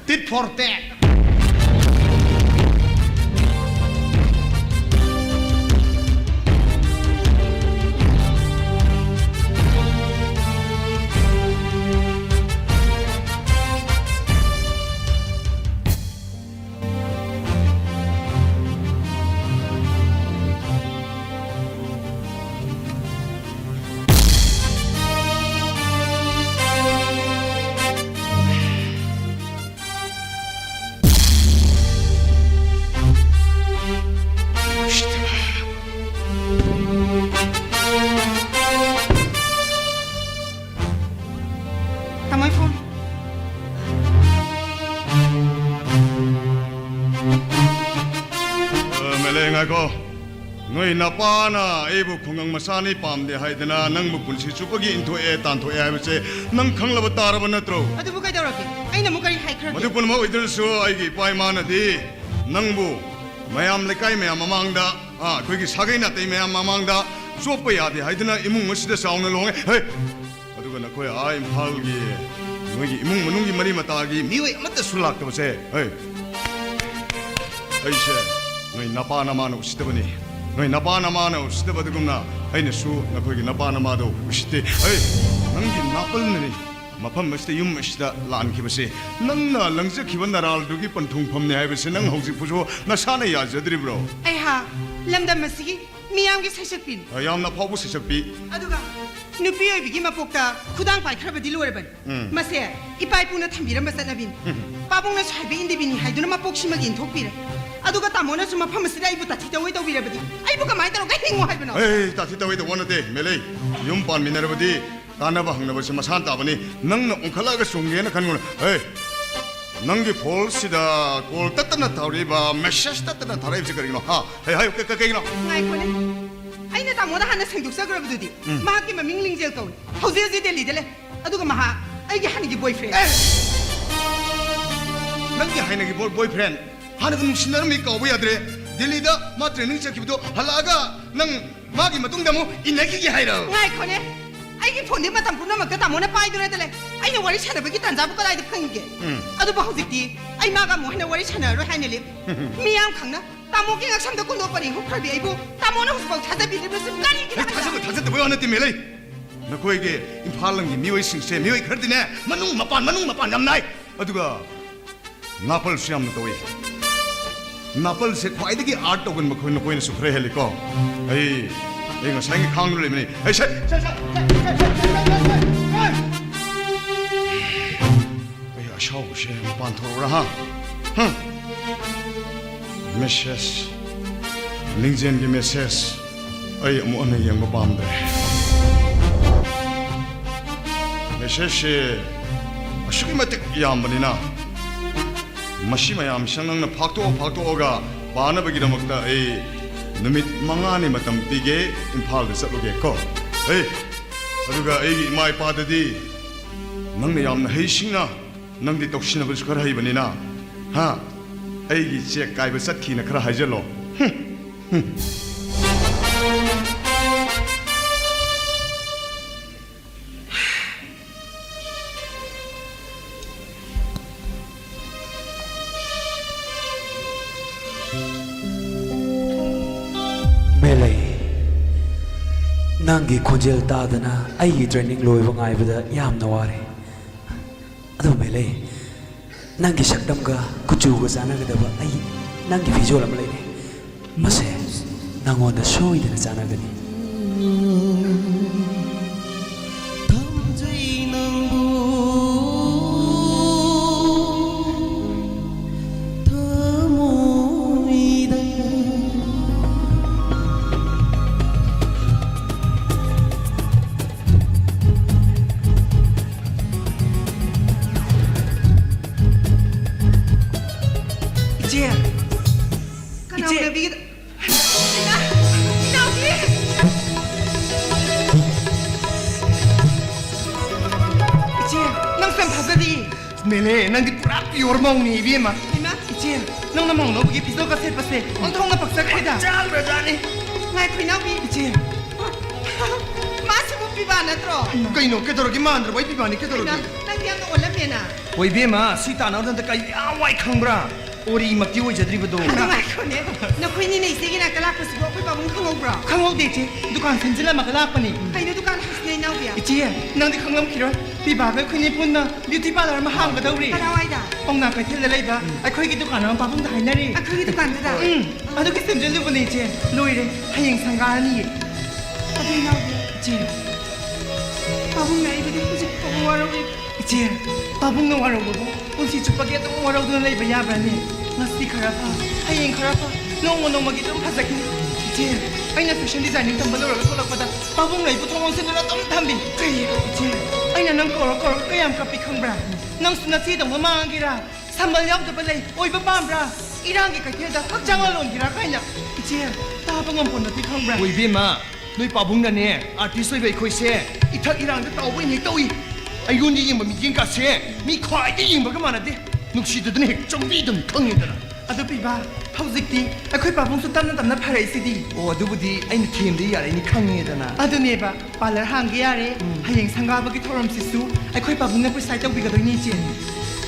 Tit for tat. ꯇꯥꯃꯣ, ꯑꯩ ꯐꯣꯟ꯫ ꯑ, ꯃꯦꯂꯦ, ꯉꯥꯏꯈꯣ꯫ ꯅꯣꯏ ꯅꯄꯥꯅ ꯑꯩꯕꯨ ꯈꯨꯡꯒꯪ ꯃꯆꯥꯅꯤ ꯄꯥꯝꯗꯦ ꯍꯥꯏꯗꯅ ꯅꯪꯕꯨ ꯄꯨꯟꯁꯤ ꯆꯨꯞꯄꯒꯤ ꯏꯟꯊꯣꯛꯑꯦ ꯇꯥꯟꯊꯣꯛꯑꯦ ꯍꯥꯏꯕꯁꯦ ꯅꯪ ꯈꯪꯂꯕ ꯇꯥꯔꯕ ꯅꯠꯇ꯭ꯔꯣ? ꯑꯗꯨꯕꯨ ꯀꯩꯗꯧꯔꯒꯦ? ꯑꯩꯅ ꯑꯃꯨꯛ ꯀꯔꯤ ꯍꯥꯏꯈ꯭ꯔꯒꯦ? ꯃꯗꯨ ꯄꯨꯝꯅꯃꯛ ꯑꯣꯏꯗ꯭ꯔꯁꯨ ꯑꯩꯒꯤ ꯏꯄꯥ ꯏꯃꯥꯅꯗꯤ ꯅꯪꯕꯨ ꯃꯌꯥꯝ, ꯂꯩꯀꯥꯏ ꯃꯌꯥꯝ ꯃꯃꯥꯡꯗ, ꯑꯥ, ꯑꯩꯈꯣꯏꯒꯤ ꯁꯥꯒꯩ ꯅꯥꯇꯩ ꯃꯌꯥꯝ ꯃꯃꯥꯡꯗ ꯆꯣꯞꯄ ꯌꯥꯗꯦ ꯍꯥꯏꯗꯨꯅ ꯏꯃꯨꯡ ꯑꯁꯤꯗ ꯆꯥꯎꯅ ꯂꯨꯍꯣꯡꯉꯦ꯫ ꯍꯦ! ꯑꯗꯨꯒ ꯅꯈꯣꯏ ꯑꯥ ꯏꯝꯐꯥꯜꯒꯤ ꯅꯣꯏꯒꯤ ꯏꯃꯨꯡ ꯃꯅꯨꯡꯒꯤ ꯃꯔꯤ ꯃꯇꯥꯒꯤ ꯃꯤꯑꯣꯏ ꯑꯃꯠꯇꯁꯨ ꯂꯥꯛꯇꯕꯁꯦ, ꯍꯦ! ꯑꯩꯁꯦ ꯅꯣꯏ ꯅꯄꯥ ꯅꯃꯥꯅ ꯎꯁꯤꯠꯇꯕꯅꯤ꯫ ꯅꯣꯏ ꯅꯄꯥ ꯅꯃꯥꯅ ꯎꯁꯤꯠꯇꯕ ꯑꯗꯨꯒꯨꯝꯅ ꯑꯩꯅꯁꯨ ꯅꯈꯣꯏꯒꯤ ꯅꯄꯥ ꯅꯃꯥꯗꯣ ꯎꯁꯤꯠꯇꯦ꯫ ꯍꯦ! ꯅꯪꯒꯤ ꯅꯥꯄꯜꯅꯅꯤ ꯃꯐꯝ ꯑꯁꯤꯗ, ꯌꯨꯝ ꯑꯁꯤꯗ ꯂꯥꯟꯈꯤꯕꯁꯦ꯫ ꯅꯪꯅ ꯂꯪꯖꯈꯤꯕ ꯅꯔꯥꯜꯗꯨꯒꯤ ꯄꯟꯊꯨꯡꯐꯝꯅꯤ ꯍꯥꯏꯕꯁꯦ ꯅꯪ ꯍꯧꯖꯤꯛ ꯐꯥꯎꯁꯨ ꯅꯁꯥꯅ ꯌꯥꯖꯗ꯭ꯔꯤꯕ꯭ꯔꯣ? ꯑꯩꯍꯥꯛ ꯂꯝꯗꯝ ꯑꯁꯤꯒꯤ ꯃꯤꯌꯥꯝꯒꯤ ꯁꯩꯁꯛꯄꯤꯅꯤ꯫ ꯑ, ꯌꯥꯝꯅ ꯑꯐꯥꯎꯕ ꯁꯩꯁꯛꯄꯤ꯫ ꯑꯗꯨꯒ ꯅꯨꯄꯤ ꯑꯣꯏꯕꯤꯒꯤ ꯃꯄꯣꯛꯇ ꯈꯨꯗꯥꯡ ꯄꯥꯏꯈ꯭ꯔꯕꯗꯤ ꯂꯣꯏꯔꯕꯅꯤ꯫ ꯎꯝ꯫ ꯃꯁꯦ ꯏꯄꯥ ꯏꯄꯨꯅ ꯊꯝꯕꯤꯔꯝꯕ ꯆꯠꯅꯕꯤꯅꯤ꯫ ꯎꯝ꯫ ꯄꯥꯕꯨꯡꯅꯁꯨ ꯍꯥꯏꯕ ꯏꯟꯗꯕꯤꯅꯤ ꯍꯥꯏꯗꯨꯅ ꯃꯄꯣꯛꯁꯤꯃꯒꯤ ꯏꯟꯊꯣꯛꯄꯤꯔꯦ꯫ ꯑꯗꯨꯒ ꯇꯥꯃꯣꯅꯁꯨ ꯃꯐꯝ ꯑꯁꯤꯗ ꯑꯩꯕꯨ ꯇꯥꯊꯤ ꯇꯧꯋꯦ ꯇꯧꯕꯤꯔꯕꯗꯤ ꯑꯩꯕꯨ ꯀꯃꯥꯏꯅ ꯇꯧꯔꯒ ꯍꯤꯡꯉꯣ ꯍꯥꯏꯕꯅꯣ? ꯑꯦ, ꯇꯥꯊꯤ ꯇꯧꯋꯦ ꯇꯧꯕ ꯅꯠꯇꯦ, ꯃꯦꯂꯩ꯫ ꯌꯨꯝ ꯄꯥꯟꯃꯤꯟꯅꯔꯕꯗꯤ ꯀꯥꯟꯅꯕ ꯍꯪꯅꯕꯁꯤ ꯃꯁꯥꯅ ꯇꯥꯕꯅꯤ꯫ ꯅꯪꯅ ꯑꯣꯟꯈꯠꯂꯛꯑꯒ ꯆꯨꯝꯒꯦꯅ ꯈꯟꯒꯅꯨ꯫ ꯍꯦ, ꯅꯪꯒꯤ ꯐꯣꯟꯁꯤꯗ ꯀꯣꯜ ꯇꯠꯇꯅ ꯊꯥꯔꯛꯏꯕ, ꯃꯦꯁꯦꯖ ꯇꯠꯇꯅ ꯊꯥꯔꯛꯏꯕꯁꯤ ꯀꯔꯤꯒꯤꯅꯣ? ꯍꯥ? ꯍꯦ, ꯍꯥꯏꯌꯨ, ꯀ-, ꯀ-, ꯀꯩꯒꯤꯅꯣ? ꯉꯥꯏꯈꯣꯅꯦ꯫ ꯑꯩꯅ ꯇꯥꯃꯣꯗ ꯍꯥꯟꯅ ꯁꯦꯡꯗꯣꯛꯆꯈ꯭ꯔꯕꯗꯨꯗꯤ꯫ ꯎꯝ꯫ ꯃꯍꯥꯛꯀꯤ ꯃꯃꯤꯡ ꯂꯤꯡꯖꯦꯜ ꯀꯧꯏ꯫ ꯍꯧꯖꯤꯛ ꯍꯧꯖꯤꯛ ꯗꯦꯜꯂꯤꯗ ꯂꯩ꯫ ꯑꯗꯨꯒ ꯃꯍꯥꯛ ꯑꯩꯒꯤ ꯍꯥꯟꯅꯒꯤ boyfriend꯫ ꯑꯦ! ꯅꯪꯒꯤ ꯍꯥꯟꯅꯒꯤ boy-, boyfriend? ꯍꯥꯟꯅꯒ ꯅꯨꯡꯁꯤꯅꯔꯝꯃꯤ ꯀꯥꯎꯕ ꯌꯥꯗ꯭ꯔꯦ꯫ ꯗꯦꯜꯂꯤꯗ ꯃꯥ training ꯆꯠꯈꯤꯕꯗꯣ ꯍꯜꯂꯛꯑꯒ ꯅꯪ ꯃꯥꯒꯤ ꯃꯇꯨꯡꯗ ꯑꯃꯨꯛ ꯏꯟꯅꯈꯤꯒꯦ ꯍꯥꯏꯔꯣ? ꯉꯥꯏꯈꯣꯅꯦ, ꯑꯩꯒꯤ ꯐꯣꯟꯗꯤ ꯃꯇꯝ ꯄꯨꯝꯅꯃꯛꯇ ꯇꯥꯃꯣꯅ ꯄꯥꯏꯗꯨꯅꯗ ꯂꯩ꯫ ꯑꯩꯅ ꯋꯥꯔꯤ ꯁꯥꯟꯅꯕꯒꯤ ꯇꯥꯟꯖꯥꯕꯨ ꯀꯗꯥꯏꯗ ꯐꯪꯒꯦ? ꯎꯝ꯫ ꯑꯗꯨꯕꯨ ꯍꯧꯖꯤꯛꯇꯤ ꯑꯩ ꯃꯥꯒ ꯑꯃꯨꯛ ꯍꯟꯅ ꯋꯥꯔꯤ ꯁꯥꯟꯅꯔꯔꯣꯏ ꯍꯥꯏꯅ ꯂꯦꯞ꯫ ꯃꯤꯌꯥꯝ ꯈꯪꯅ ꯇꯥꯃꯣꯒꯤ ꯉꯛꯁꯝꯗ ꯀꯨꯟꯗꯣꯛ ꯄꯔꯦꯡ ꯍꯨꯛꯈ꯭ꯔꯕꯤ ꯑꯩꯕꯨ ꯇꯥꯃꯣꯅ ꯍꯧꯖꯤꯛꯐꯥꯎ ꯊꯥꯖꯕꯤꯗ꯭ꯔꯤꯕꯁꯤ ꯀꯔꯤꯒꯤꯅꯣ ꯑꯩ ꯍꯥꯏꯕ? ꯊꯥꯖꯕ ꯊꯥꯖꯗꯕ ꯋꯥ ꯅꯠꯇꯦ, ꯃꯦꯂꯩ꯫ ꯅꯈꯣꯏꯒꯤ ꯏꯝꯐꯥꯜ ꯂꯝꯒꯤ ꯃꯤꯑꯣꯏꯁꯤꯡꯁꯦ ꯃꯤꯑꯣꯏ ꯈꯔꯗꯤꯅꯦ, ꯃꯅꯨꯡ ꯃꯄꯥꯟ, ꯃꯅꯨꯡ ꯃꯄꯥꯟ ꯌꯥꯝ ꯅꯥꯏ꯫ ꯑꯗꯨꯒ ꯅꯥꯄꯜꯁꯨ ꯌꯥꯝꯅ ꯇꯧꯏ꯫ ꯅꯥꯄꯜꯁꯦ ꯈ꯭ꯋꯥꯏꯗꯒꯤ art ꯇꯧꯒꯟꯕ ꯈꯣꯏ ꯅꯈꯣꯏꯅꯁꯨ ꯈꯔ ꯍꯦꯜꯂꯤꯀꯣ꯫ ꯑꯩ, ꯑꯩ ꯉꯁꯥꯏꯒꯤ ꯈꯥꯡꯗꯨ ꯂꯩꯕꯅꯤ꯫ ꯑꯩ ꯁꯠ-, ꯁꯠ-, ꯁꯠ-, ꯑꯩ ꯑꯁꯥꯎꯕꯁꯦ ꯃꯄꯥꯟ ꯊꯣꯛꯎꯔꯥ, ꯍꯥ? ꯍꯝ꯫ Message, ꯂꯤꯡꯖꯦꯜꯒꯤ message꯫ ꯑꯩ ꯑꯃꯨꯛ ꯍꯟꯅ ꯌꯦꯡꯕ ꯄꯥꯝꯗ꯭ꯔꯦ꯫ Message ꯁꯦ ꯑꯁꯨꯛꯀꯤ ꯃꯇꯤꯛ ꯌꯥꯝꯕꯅꯤꯅ, ꯃꯁꯤ ꯃꯌꯥꯝꯁꯤ ꯅꯪꯅ ꯐꯥꯛꯇꯣꯛꯑ ꯐꯥꯛꯇꯣꯛꯑꯒ ꯄꯥꯅꯕꯒꯤꯗꯃꯛꯇ ꯑꯩ ꯅꯨꯃꯤꯠ ꯃꯉꯥꯅꯤ ꯃꯇꯝ ꯄꯤꯒꯦ, ꯏꯝꯐꯥꯜꯗ ꯆꯠꯂꯨꯒꯦ ꯀꯣ꯫ ꯍꯦ, ꯑꯗꯨꯒ ꯑꯩꯒꯤ ꯏꯃꯥ ꯏꯄꯥꯗꯗꯤ ꯅꯪꯅ ꯌꯥꯝꯅ ꯍꯩꯁꯤꯡꯅ, ꯅꯪꯗꯤ ꯇꯧꯁꯤꯟꯅꯕꯁꯨ ꯈꯔ ꯍꯩꯕꯅꯤꯅ, ꯍꯥ? ꯑꯩꯒꯤ ꯆꯦꯛ ꯀꯥꯏꯕ ꯆꯠꯈꯤꯅ ꯈꯔ ꯍꯥꯏꯖꯜꯂꯣ꯫ ꯍꯨꯝ, ꯍꯨꯝ꯫ ꯃꯦꯂꯩ, ꯅꯪꯒꯤ ꯈꯣꯟꯖꯦꯜ ꯇꯥꯗꯅ ꯑꯩꯒꯤ training ꯂꯣꯏꯕ ꯉꯥꯏꯕꯗ ꯌꯥꯝꯅ ꯋꯥꯔꯦ꯫ ꯑꯗꯨ ꯃꯦꯂꯩ, ꯅꯪꯒꯤ ꯁꯛꯇꯝꯒ ꯀꯨꯆꯨꯒ ꯆꯥꯟꯅꯒꯗꯕ ꯑꯩ ꯅꯪꯒꯤ ꯐꯤꯖꯣꯜ ꯑꯃ ꯂꯩꯔꯦ꯫ ꯃꯁꯦ ꯅꯉꯣꯟꯗ ꯁꯣꯏꯗꯅ ꯆꯥꯟꯅꯒꯅꯤ꯫ ꯊꯝꯖꯩ ꯅꯪꯕꯨ ꯊꯃꯣꯏꯗ꯫ ꯏꯆꯦ! ꯀꯅꯥ ꯏꯆꯦ! ꯎꯅꯕꯤꯒꯗ-, ꯏꯅꯥ-, ꯏꯅꯥꯎꯄꯤ! ꯏꯆꯦ, ꯅꯪ ꯁꯝ ꯊꯥꯖꯗꯤ꯫ ꯃꯦꯂꯦ, ꯅꯪꯗꯤ ꯄꯨꯔꯥ pure ꯃꯧꯅꯤ, ꯏꯕꯦꯝꯃ꯫ ꯏꯃꯥ! ꯏꯆꯦ, ꯅꯪꯅ ꯃꯧ ꯂꯧꯕꯒꯤ ꯐꯤꯖꯣꯜ ꯀꯁꯦꯠꯄꯁꯦ ꯑꯣꯟꯊꯣꯛꯅ ꯄꯛꯆꯈ꯭ꯔꯦꯗ꯫ ꯆꯥꯈ꯭ꯔꯖꯥꯠꯅꯤ꯫ ꯉꯥꯏꯈꯣ, ꯏꯅꯥꯎꯄꯤ꯫ ꯏꯆꯦ꯫ ꯃꯥꯁꯤꯕꯨ ꯄꯤꯕꯥ ꯅꯠꯇ꯭ꯔꯣ? ꯀꯩꯅꯣ, ꯀꯩꯗꯧꯔꯒꯦ? ꯃꯥꯟꯗ꯭ꯔꯕꯣ? ꯑꯩ ꯄꯤꯕꯥꯅꯤ, ꯀꯩꯗꯧꯔꯒꯦ? ꯏꯃꯥ, ꯅꯪꯗꯤ ꯌꯥꯝꯅ ꯑꯣꯜꯂꯝꯃꯦꯅ꯫ ꯍꯣꯏ, ꯏꯕꯦꯝꯃ, ꯁꯤ ꯇꯥꯟꯅꯕꯗ ꯀꯩ ꯌꯥꯝ ꯋꯥꯏ ꯈꯪꯕ꯭ꯔꯥ? ꯑꯣꯔꯤꯃꯛꯇꯤ ꯑꯣꯏꯖꯗ꯭ꯔꯤꯕꯗꯣ꯫ ꯑꯗꯨ ꯉꯥꯏꯈꯣꯅꯦ, ꯅꯈꯣꯏꯅꯤꯅ ꯏꯆꯦꯒꯤ ꯅꯥꯛꯇ ꯂꯥꯛꯄꯁꯤꯕꯨ ꯑꯩꯈꯣꯏ ꯄꯥꯕꯨꯡ ꯈꯪꯍꯧꯕ꯭ꯔꯣ? ꯈꯪꯍꯧꯗꯦ, ꯏꯆꯦ꯫ ꯗꯨꯀꯥꯟ ꯁꯦꯝꯖꯤꯜꯂꯝꯃꯒ ꯂꯥꯛꯄꯅꯤ꯫ ꯀꯩꯅꯣ ꯗꯨꯀꯥꯟ ꯍꯥꯏꯁꯤꯅ, ꯏꯅꯥꯎꯕꯤ? ꯏꯆꯦ, ꯅꯪꯗꯤ ꯈꯪꯂꯝꯈꯤꯔꯣꯏ꯫ ꯄꯤꯕꯥꯒ ꯑꯩꯈꯣꯏꯅꯤ ꯄꯨꯟꯅ beauty parlour ꯑꯃ ꯍꯥꯡꯒꯗꯧꯔꯤ꯫ ꯀꯗꯥꯏꯋꯥꯏꯗ? ꯄꯥꯎꯅꯥ ꯀꯩꯊꯦꯜꯗ ꯂꯩꯕ ꯑꯩꯈꯣꯏꯒꯤ ꯗꯨꯀꯥꯟ ꯑꯃ ꯄꯥꯕꯨꯡꯗ ꯍꯥꯏꯅꯔꯤ꯫ ꯑꯩꯈꯣꯏꯒꯤ ꯗꯨꯀꯥꯟꯗꯨꯗ? ꯎꯝ, ꯑꯗꯨꯒꯤ ꯁꯦꯝꯖꯤꯜꯂꯨꯕꯅꯦ, ꯏꯆꯦ꯫ ꯂꯣꯏꯔꯦ, ꯍꯌꯦꯡ ꯁꯪꯒꯥꯔꯅꯤꯌꯦ꯫ ꯑꯗꯨ, ꯏꯅꯥꯎꯕꯤ, ꯏꯆꯦ꯫ ꯄꯥꯕꯨꯡꯅ ꯑꯩꯕꯨꯗꯤ ꯍꯧꯖꯤꯛ ꯐꯥꯎꯕ ꯋꯥꯔꯧꯔꯤ꯫ ꯏꯆꯦ, ꯄꯥꯕꯨꯡꯅ ꯋꯥꯔꯧꯕꯕꯨ ꯄꯨꯟꯁꯤ ꯆꯨꯞꯄꯒꯤ ꯑꯗꯨꯝ ꯋꯥꯔꯧꯗꯨꯅ ꯂꯩꯕ ꯌꯥꯕ꯭ꯔꯅꯦ? ꯉꯁꯤ ꯈꯔ ꯐ, ꯍꯌꯦꯡ ꯈꯔ ꯐ, ꯅꯣꯡꯃ ꯅꯣꯡꯃꯒꯤ ꯑꯗꯨꯝ ꯐꯖꯈꯤꯅꯤ꯫ ꯏꯆꯦ, ꯑꯩꯅ fashion designing ꯇꯝꯕ ꯂꯣꯏꯔꯒ ꯊꯣꯛꯂꯛꯄꯗ ꯄꯥꯕꯨꯡꯅ ꯑꯩꯕꯨ ꯊꯣꯡ ꯂꯣꯟꯁꯤꯟꯗꯨꯅ ꯑꯗꯨꯝ ꯊꯝꯕꯤ꯫ ꯀꯩ? ꯏꯆꯦ, ꯑꯩꯅ ꯅꯪ ꯀꯧꯔ ꯀꯧꯔꯒ ꯀꯌꯥꯝ ꯀꯞꯄꯤ ꯈꯪꯕ꯭ꯔꯥ? ꯅꯪꯁꯨ ꯅꯆꯦꯗꯧꯅ ꯃꯥꯡꯒꯦꯔꯥ? ꯁꯝꯕꯜ ꯌꯥꯎꯗꯕ ꯂꯩ ꯑꯣꯏꯕ ꯄꯥꯝꯕ꯭ꯔꯥ? ꯏꯔꯥꯡꯒꯤ ꯀꯩꯊꯦꯜꯗ ꯍꯛꯆꯥꯡ ꯂꯣꯟꯒꯦꯔꯥ ꯀꯥꯏꯅ꯫ ꯏꯆꯦ, ꯇꯥꯕ ꯉꯝꯄꯣꯠ ꯅꯠꯇꯦ ꯈꯪꯕ꯭ꯔꯥ? ꯍꯣꯏ, ꯏꯕꯦꯝꯃ, ꯅꯣꯏ ꯄꯥꯕꯨꯡꯅꯅꯦ, artist ꯑꯣꯏꯕ ꯑꯩꯈꯣꯏꯁꯦ ꯏꯊꯛ ꯏꯔꯥꯡꯗ ꯇꯥꯎꯕ ꯍꯦꯛ ꯇꯧꯏ꯫ ꯑꯩꯉꯣꯟꯗ ꯌꯦꯡꯕ ꯃꯤꯠꯌꯦꯡ ꯀꯥꯁꯦ ꯃꯤ ꯈ꯭ꯋꯥꯏꯗꯒꯤ ꯌꯦꯡꯕꯒ ꯃꯥꯟꯅꯗꯦ꯫ ꯅꯨꯡꯁꯤꯗꯗꯅ ꯍꯦꯛ ꯆꯪꯕꯤꯗꯕꯅꯤ, ꯈꯪꯉꯦꯗꯅ꯫ ꯑꯗꯨ ꯄꯤꯕ, ꯍꯧꯖꯤꯛꯇꯤ ꯑꯩꯈꯣꯏ ꯄꯥꯕꯨꯡꯁꯨ ꯇꯞꯅ ꯇꯞꯅ ꯐꯔꯛꯏꯁꯤꯗꯤ꯫ ꯑꯣ, ꯑꯗꯨꯕꯨꯗꯤ ꯑꯩꯅ ꯊꯦꯝꯗ ꯌꯥꯔꯛꯏꯅꯤ, ꯈꯪꯉꯦꯗꯅ꯫ ꯑꯗꯨꯅꯦꯕ, parlour ꯍꯥꯡꯒꯦ ꯌꯥꯔꯦ꯫ ꯎꯝ꯫ ꯍꯌꯦꯡ ꯁꯪꯒꯥꯕꯒꯤ ꯊꯧꯔꯝꯁꯤꯁꯨ ꯑꯩꯈꯣꯏ ꯄꯥꯕꯨꯡꯅ preside ꯇꯧꯕꯤꯒꯗꯣꯏꯅꯤ, ꯏꯆꯦ꯫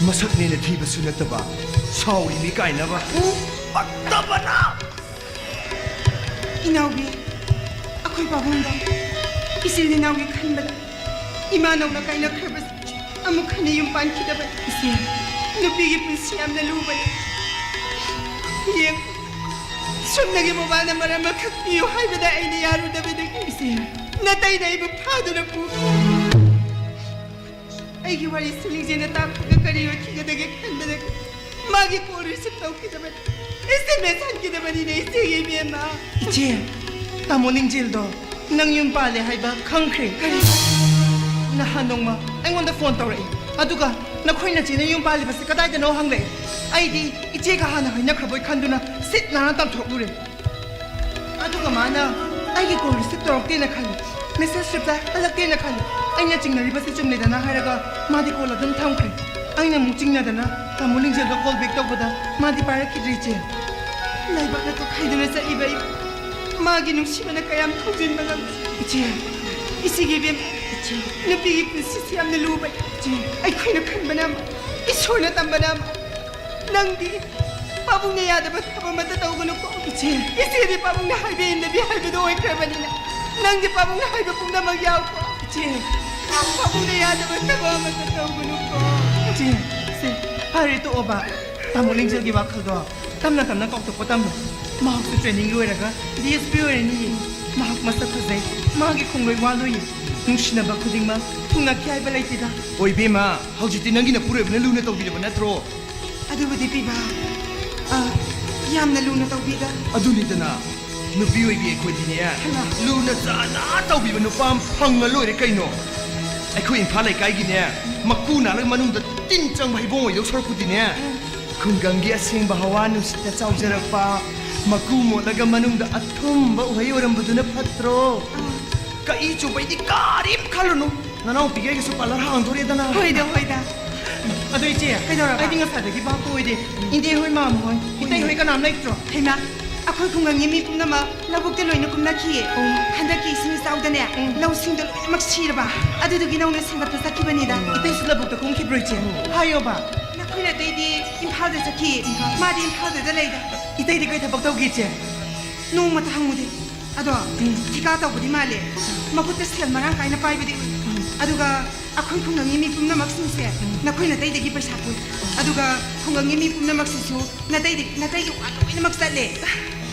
ꯃꯁꯛꯅꯦꯅ ꯊꯤꯕꯁꯨ ꯅꯠꯇꯕ, ꯁꯥꯎꯔꯤꯅꯤ ꯀꯥꯏꯅꯕ꯫ ꯎꯝ꯫ ꯄꯛꯇꯕꯅ! ꯏꯅꯥꯎꯕꯤ, ꯑꯩꯈꯣꯏ ꯄꯥꯕꯨꯡꯗꯣ ꯏꯆꯤꯜ ꯏꯅꯥꯎꯒꯤ ꯈꯟꯕꯗ ꯏꯃꯥꯅꯧꯅ ꯀꯥꯏꯅꯈ꯭ꯔꯕꯁꯦ ꯑꯃꯨꯛ ꯍꯟꯅ ꯌꯨꯝ ꯄꯥꯟꯈꯤꯗꯕꯅꯤ꯫ ꯏꯆꯦ꯫ ꯅꯨꯄꯤꯒꯤ ꯄꯨꯟꯁꯤ ꯌꯥꯝꯅ ꯂꯨꯕꯅꯤ꯫ ꯌꯦꯡ, ꯁꯨꯞꯅꯒꯤ ꯃꯣꯕꯥꯏꯜ ꯅꯝꯕꯔ ꯑꯃꯈꯛ ꯄꯤꯌꯨ ꯍꯥꯏꯕꯗ ꯑꯩꯅ ꯌꯥꯔꯨꯗꯕꯗꯒꯤ ꯏꯆꯦ, ꯅꯇꯩꯅ ꯑꯩꯕꯨ ꯐꯥꯗꯨꯅ ꯄꯨꯈꯤ꯫ ꯑꯩꯒꯤ ꯋꯥꯔꯤꯁꯤ ꯅꯤꯡꯖꯦꯜꯅ ꯇꯥꯛꯄꯒ ꯀꯔꯤ ꯑꯣꯏꯈꯤꯒꯗꯒꯦ ꯈꯟꯕꯗ ꯃꯥꯒꯤ ꯀꯣꯜ ꯔꯤꯁꯤꯞ ꯇꯧꯈꯤꯗꯕꯅꯤ, ꯑꯦꯁ ꯑꯦꯝ ꯑꯦꯁ ꯍꯟꯈꯤꯗꯕꯅꯤꯅꯦ ꯏꯆꯦꯒꯤ ꯏꯕꯦꯝꯃ꯫ ꯏꯆꯦ, ꯇꯥꯃꯣ ꯂꯤꯡꯖꯦꯜꯗꯣ ꯅꯪ ꯌꯨꯝ ꯄꯥꯜꯂꯦ ꯍꯥꯏꯕ ꯈꯪꯈ꯭ꯔꯦ꯫ ꯀꯔꯤ? ꯅꯍꯥꯟ ꯅꯣꯡꯃ ꯑꯩꯉꯣꯟꯗ ꯐꯣꯟ ꯇꯧꯔꯛꯏ, ꯑꯗꯨꯒ ꯅꯈꯣꯏ ꯅꯆꯦꯅ ꯌꯨꯝ ꯄꯥꯜꯂꯤꯕꯁꯤ ꯀꯗꯥꯏꯗꯅꯣ ꯍꯪꯂꯛꯏ꯫ ꯑꯩꯗꯤ ꯏꯆꯦꯒ ꯍꯥꯟꯅ ꯍꯥꯏꯅꯈ꯭ꯔꯕꯣꯏ ꯈꯟꯗꯨꯅ ꯁꯤꯠ ꯅꯥꯟꯅ ꯇꯝꯊꯣꯛꯂꯨꯔꯦ꯫ ꯑꯗꯨꯒ ꯃꯥꯅ ꯑꯩꯒꯤ ꯀꯣꯜ ꯔꯤꯁꯤꯞ ꯇꯧꯔꯛꯇꯦꯅ ꯈꯜꯂꯤ, ꯃꯦꯁꯦꯖ ꯔꯤꯄ꯭ꯂꯥꯏ ꯍꯜꯂꯛꯇꯦꯅ ꯈꯜꯂꯤ꯫ ꯑꯩꯅ ꯆꯤꯡꯅꯔꯤꯕꯁꯤ ꯆꯨꯝꯂꯦꯗꯅ ꯍꯥꯏꯔꯒ ꯃꯥꯗꯤ ꯀꯣꯜ ꯑꯗꯨꯝ ꯊꯝꯈ꯭ꯔꯦ꯫ ꯑꯩꯅ ꯑꯃꯨꯛ ꯆꯤꯡꯅꯗꯅ ꯇꯥꯃꯣ ꯂꯤꯡꯖꯦꯜꯗ ꯀꯣꯜ ꯕꯦꯛ ꯇꯧꯕꯗ ꯃꯥꯗꯤ ꯄꯥꯏꯔꯛꯈꯤꯗ꯭ꯔꯦ, ꯏꯆꯦ꯫ ꯂꯥꯏꯕꯛꯅ ꯇꯣꯈꯥꯏꯗꯨꯅ ꯆꯠꯂꯤꯕ ꯑꯩ ꯃꯥꯒꯤ ꯅꯨꯡꯁꯤꯕꯅ ꯀꯌꯥꯝ ꯊꯧꯖꯤꯟꯕ ꯉꯝ ꯏꯆꯦ꯫ ꯏꯆꯦꯒꯤ ꯏꯕꯦꯝ, ꯏꯆꯦ꯫ ꯅꯨꯄꯤꯒꯤ ꯄꯨꯟꯁꯤꯁꯤ ꯌꯥꯝꯅ ꯂꯨꯕ꯫ ꯏꯆꯦ꯫ ꯑꯩꯈꯣꯏꯅ ꯈꯟꯕꯅ ꯑꯃ, ꯏꯁꯣꯔꯅ ꯇꯝꯕꯅ ꯑꯃ꯫ ꯅꯪꯗꯤ ꯄꯥꯕꯨꯡꯅ ꯌꯥꯗꯕ ꯊꯕꯛ ꯑꯃꯠꯇ ꯇꯧꯒꯅꯨꯀꯣ꯫ ꯏꯆꯦ꯫ ꯏꯆꯦꯗꯤ ꯄꯥꯕꯨꯡꯅ ꯍꯥꯏꯕ ꯏꯟꯗꯕꯤ ꯍꯥꯏꯕꯗꯣ ꯑꯣꯏꯈ꯭ꯔꯕꯅꯤꯅ ꯅꯪꯗꯤ ꯄꯥꯕꯨꯡꯅ ꯍꯥꯏꯕ ꯄꯨꯝꯅꯃꯛ ꯌꯥꯎꯀꯣ꯫ ꯏꯆꯦ꯫ ꯄꯥꯕꯨꯡꯅ ꯌꯥꯗꯕ ꯊꯕꯛ ꯑꯃꯠꯇ ꯇꯧꯒꯅꯨꯀꯣ꯫ ꯏꯆꯦ꯫ ꯏꯆꯦ, ꯐꯔꯦ ꯇꯣꯛꯑꯣꯕ꯫ ꯇꯥꯃꯣ ꯂꯤꯡꯖꯦꯜꯒꯤ ꯋꯥꯈꯜꯗꯣ ꯇꯞꯅ ꯇꯞꯅ ꯀꯥꯎꯊꯣꯛꯄ ꯇꯝꯃꯨ꯫ ꯃꯍꯥꯛꯁꯨ ꯇ꯭ꯔꯦꯅꯤꯡ ꯂꯣꯏꯔꯒ ꯗꯤ ꯑꯦꯁ ꯄꯤ ꯑꯣꯏꯔꯅꯤꯌꯦ꯫ ꯃꯍꯥꯛ ꯃꯁꯛ ꯐꯖꯩ꯫ ꯃꯥꯒꯤ ꯈꯣꯡꯂꯣꯏ ꯋꯥꯂꯣꯏꯌꯦ꯫ ꯅꯨꯡꯁꯤꯅꯕ ꯈꯨꯗꯤꯡꯃꯛ ꯊꯨꯡꯅꯈꯤ ꯍꯥꯏꯕ ꯂꯩꯇꯦꯗ꯫ ꯑꯣꯏꯕꯦꯝꯃ, ꯍꯧꯖꯤꯛꯇꯤ ꯅꯪꯒꯤ ꯅꯄꯨꯔꯣꯏꯕꯅ ꯂꯨꯅ ꯇꯧꯕꯤꯔꯕ ꯅꯠꯇ꯭ꯔꯣ? ꯑꯗꯨꯕꯨꯗꯤ ꯄꯤꯕ, ꯑ, ꯌꯥꯝꯅ ꯂꯨꯅ ꯇꯧꯕꯤꯗ꯫ ꯑꯗꯨꯅꯤꯗꯅ, ꯅꯨꯄꯤ ꯑꯣꯏꯕꯤ ꯑꯩꯈꯣꯏꯗꯤꯅꯦ, ꯍꯩꯃꯥ꯫ ꯂꯨꯅ ꯆꯥꯅ ꯇꯧꯕꯤꯕ ꯅꯨꯄꯥ ꯑꯃ ꯐꯪꯉ ꯂꯣꯏꯔꯦ ꯀꯩꯅꯣ꯫ ꯑꯩꯈꯣꯏ ꯏꯝꯐꯥꯜ ꯂꯩꯀꯥꯏꯒꯤꯅꯦ, ꯃꯀꯨ ꯅꯥꯜꯂꯒ ꯃꯅꯨꯡꯗ ꯇꯤꯟ ꯆꯪꯕ ꯍꯩꯕꯣꯡ ꯑꯣꯏꯗꯧ ꯁꯔꯨꯛꯄꯨꯗꯤꯅꯦ, ꯈꯨꯡꯒꯪꯒꯤ ꯑꯁꯦꯡꯕ ꯍꯋꯥ ꯅꯨꯡꯁꯤꯠꯇ ꯆꯥꯎꯖꯔꯛꯄ, ꯃꯀꯨ ꯃꯣꯠꯂꯒ ꯃꯅꯨꯡꯗ ꯑꯊꯨꯝꯕ ꯎꯍꯩ ꯑꯣꯏꯔꯝꯕꯗꯨꯅ ꯐꯠꯇ꯭ꯔꯣ? ꯀꯛꯏ ꯆꯨꯕꯩꯗꯤ ꯀꯔꯤꯝ ꯈꯜꯂꯨꯅꯨ꯫ ꯅꯅꯥꯎꯄꯤꯒꯤ ꯑꯩꯒꯤꯁꯨ ꯄꯥꯔꯂꯔ ꯍꯥꯡꯗꯣꯔꯦꯗꯅ꯫ ꯍꯣꯏꯗ, ꯍꯣꯏꯗ꯫ ꯑꯗꯣ ꯏꯆꯦ, ꯀꯩꯗꯧꯔꯕ? ꯑꯩꯗꯤ ꯉꯁꯥꯏꯗꯒꯤ ꯚꯥꯞ ꯑꯣꯏꯗꯦ꯫ ꯏꯟꯗꯦ ꯍꯣꯏ, ꯃꯥꯝꯃ ꯍꯣꯏ, ꯏꯇꯩ ꯍꯣꯏ ꯀꯅꯥꯝ ꯂꯩꯇ꯭ꯔꯣ? ꯍꯩꯃꯥ, ꯑꯩꯈꯣꯏ ꯈꯨꯡꯒꯪꯒꯤ ꯃꯤ ꯄꯨꯝꯅꯃꯛ ꯂꯧꯕꯨꯛꯇ ꯂꯣꯏꯅ ꯀꯨꯝꯅꯈꯤꯌꯦ꯫ ꯎꯝ꯫ ꯍꯟꯗꯛꯀꯤ ꯏꯁꯤꯡ ꯏꯆꯥꯎꯗꯅꯦ, ꯎꯝ꯫ ꯂꯧꯁꯤꯡꯗꯣ ꯂꯣꯏꯅꯃꯛ ꯁꯤꯔꯕ꯫ ꯑꯗꯨꯗꯨꯒꯤ ꯅꯧꯅ ꯁꯦꯝꯒꯠꯄ ꯆꯠꯈꯤꯕꯅꯤꯗ꯫ ꯏꯇꯩꯁꯨ ꯂꯧꯕꯨꯛꯇ ꯀꯨꯝꯈꯤꯕ꯭ꯔꯣ, ꯏꯆꯦ? ꯎꯝ꯫ ꯍꯥꯏꯌꯣꯕ꯫ ꯅꯈꯣꯏ ꯅꯇꯩꯗꯤ ꯏꯝꯐꯥꯜꯗ ꯆꯠꯈꯤ꯫ ꯏꯝꯐꯥꯜ꯫ ꯃꯥꯗꯤ ꯏꯝꯐꯥꯜꯗꯗ ꯂꯩꯗ꯫ ꯏꯇꯩꯗꯤ ꯀꯩ ꯊꯕꯛ ꯇꯧꯒꯦ, ꯏꯆꯦ? ꯅꯣꯡꯃꯇ ꯍꯪꯉꯨꯗꯦ꯫ ꯑꯗꯣ, ꯎꯝ꯫ ꯊꯤꯀꯥ ꯇꯧꯕꯗꯤ ꯃꯥꯜꯂꯦ꯫ ꯃꯈꯨꯠꯇ ꯁꯦꯜ ꯃꯔꯥꯡ ꯀꯥꯏꯅ ꯄꯥꯏꯕꯗꯤ ꯑꯣꯏ꯫ ꯎꯝ꯫ ꯑꯗꯨꯒ ꯑꯩꯈꯣꯏ ꯈꯨꯡꯒꯪꯒꯤ ꯃꯤ ꯄꯨꯝꯅꯃꯛꯁꯤꯡꯁꯦ, ꯎꯝ꯫ ꯅꯈꯣꯏ ꯅꯇꯩꯗꯒꯤ ꯄꯩꯁꯥ ꯄꯨꯏ꯫ ꯑꯗꯨꯒ ꯈꯨꯡꯒꯪꯒꯤ ꯃꯤ ꯄꯨꯝꯅꯃꯛꯁꯤꯁꯨ ꯅꯇꯩꯗꯤ, ꯅꯇꯩꯒꯤ ꯋꯥ ꯂꯣꯏꯅꯃꯛ ꯆꯠꯂꯦ꯫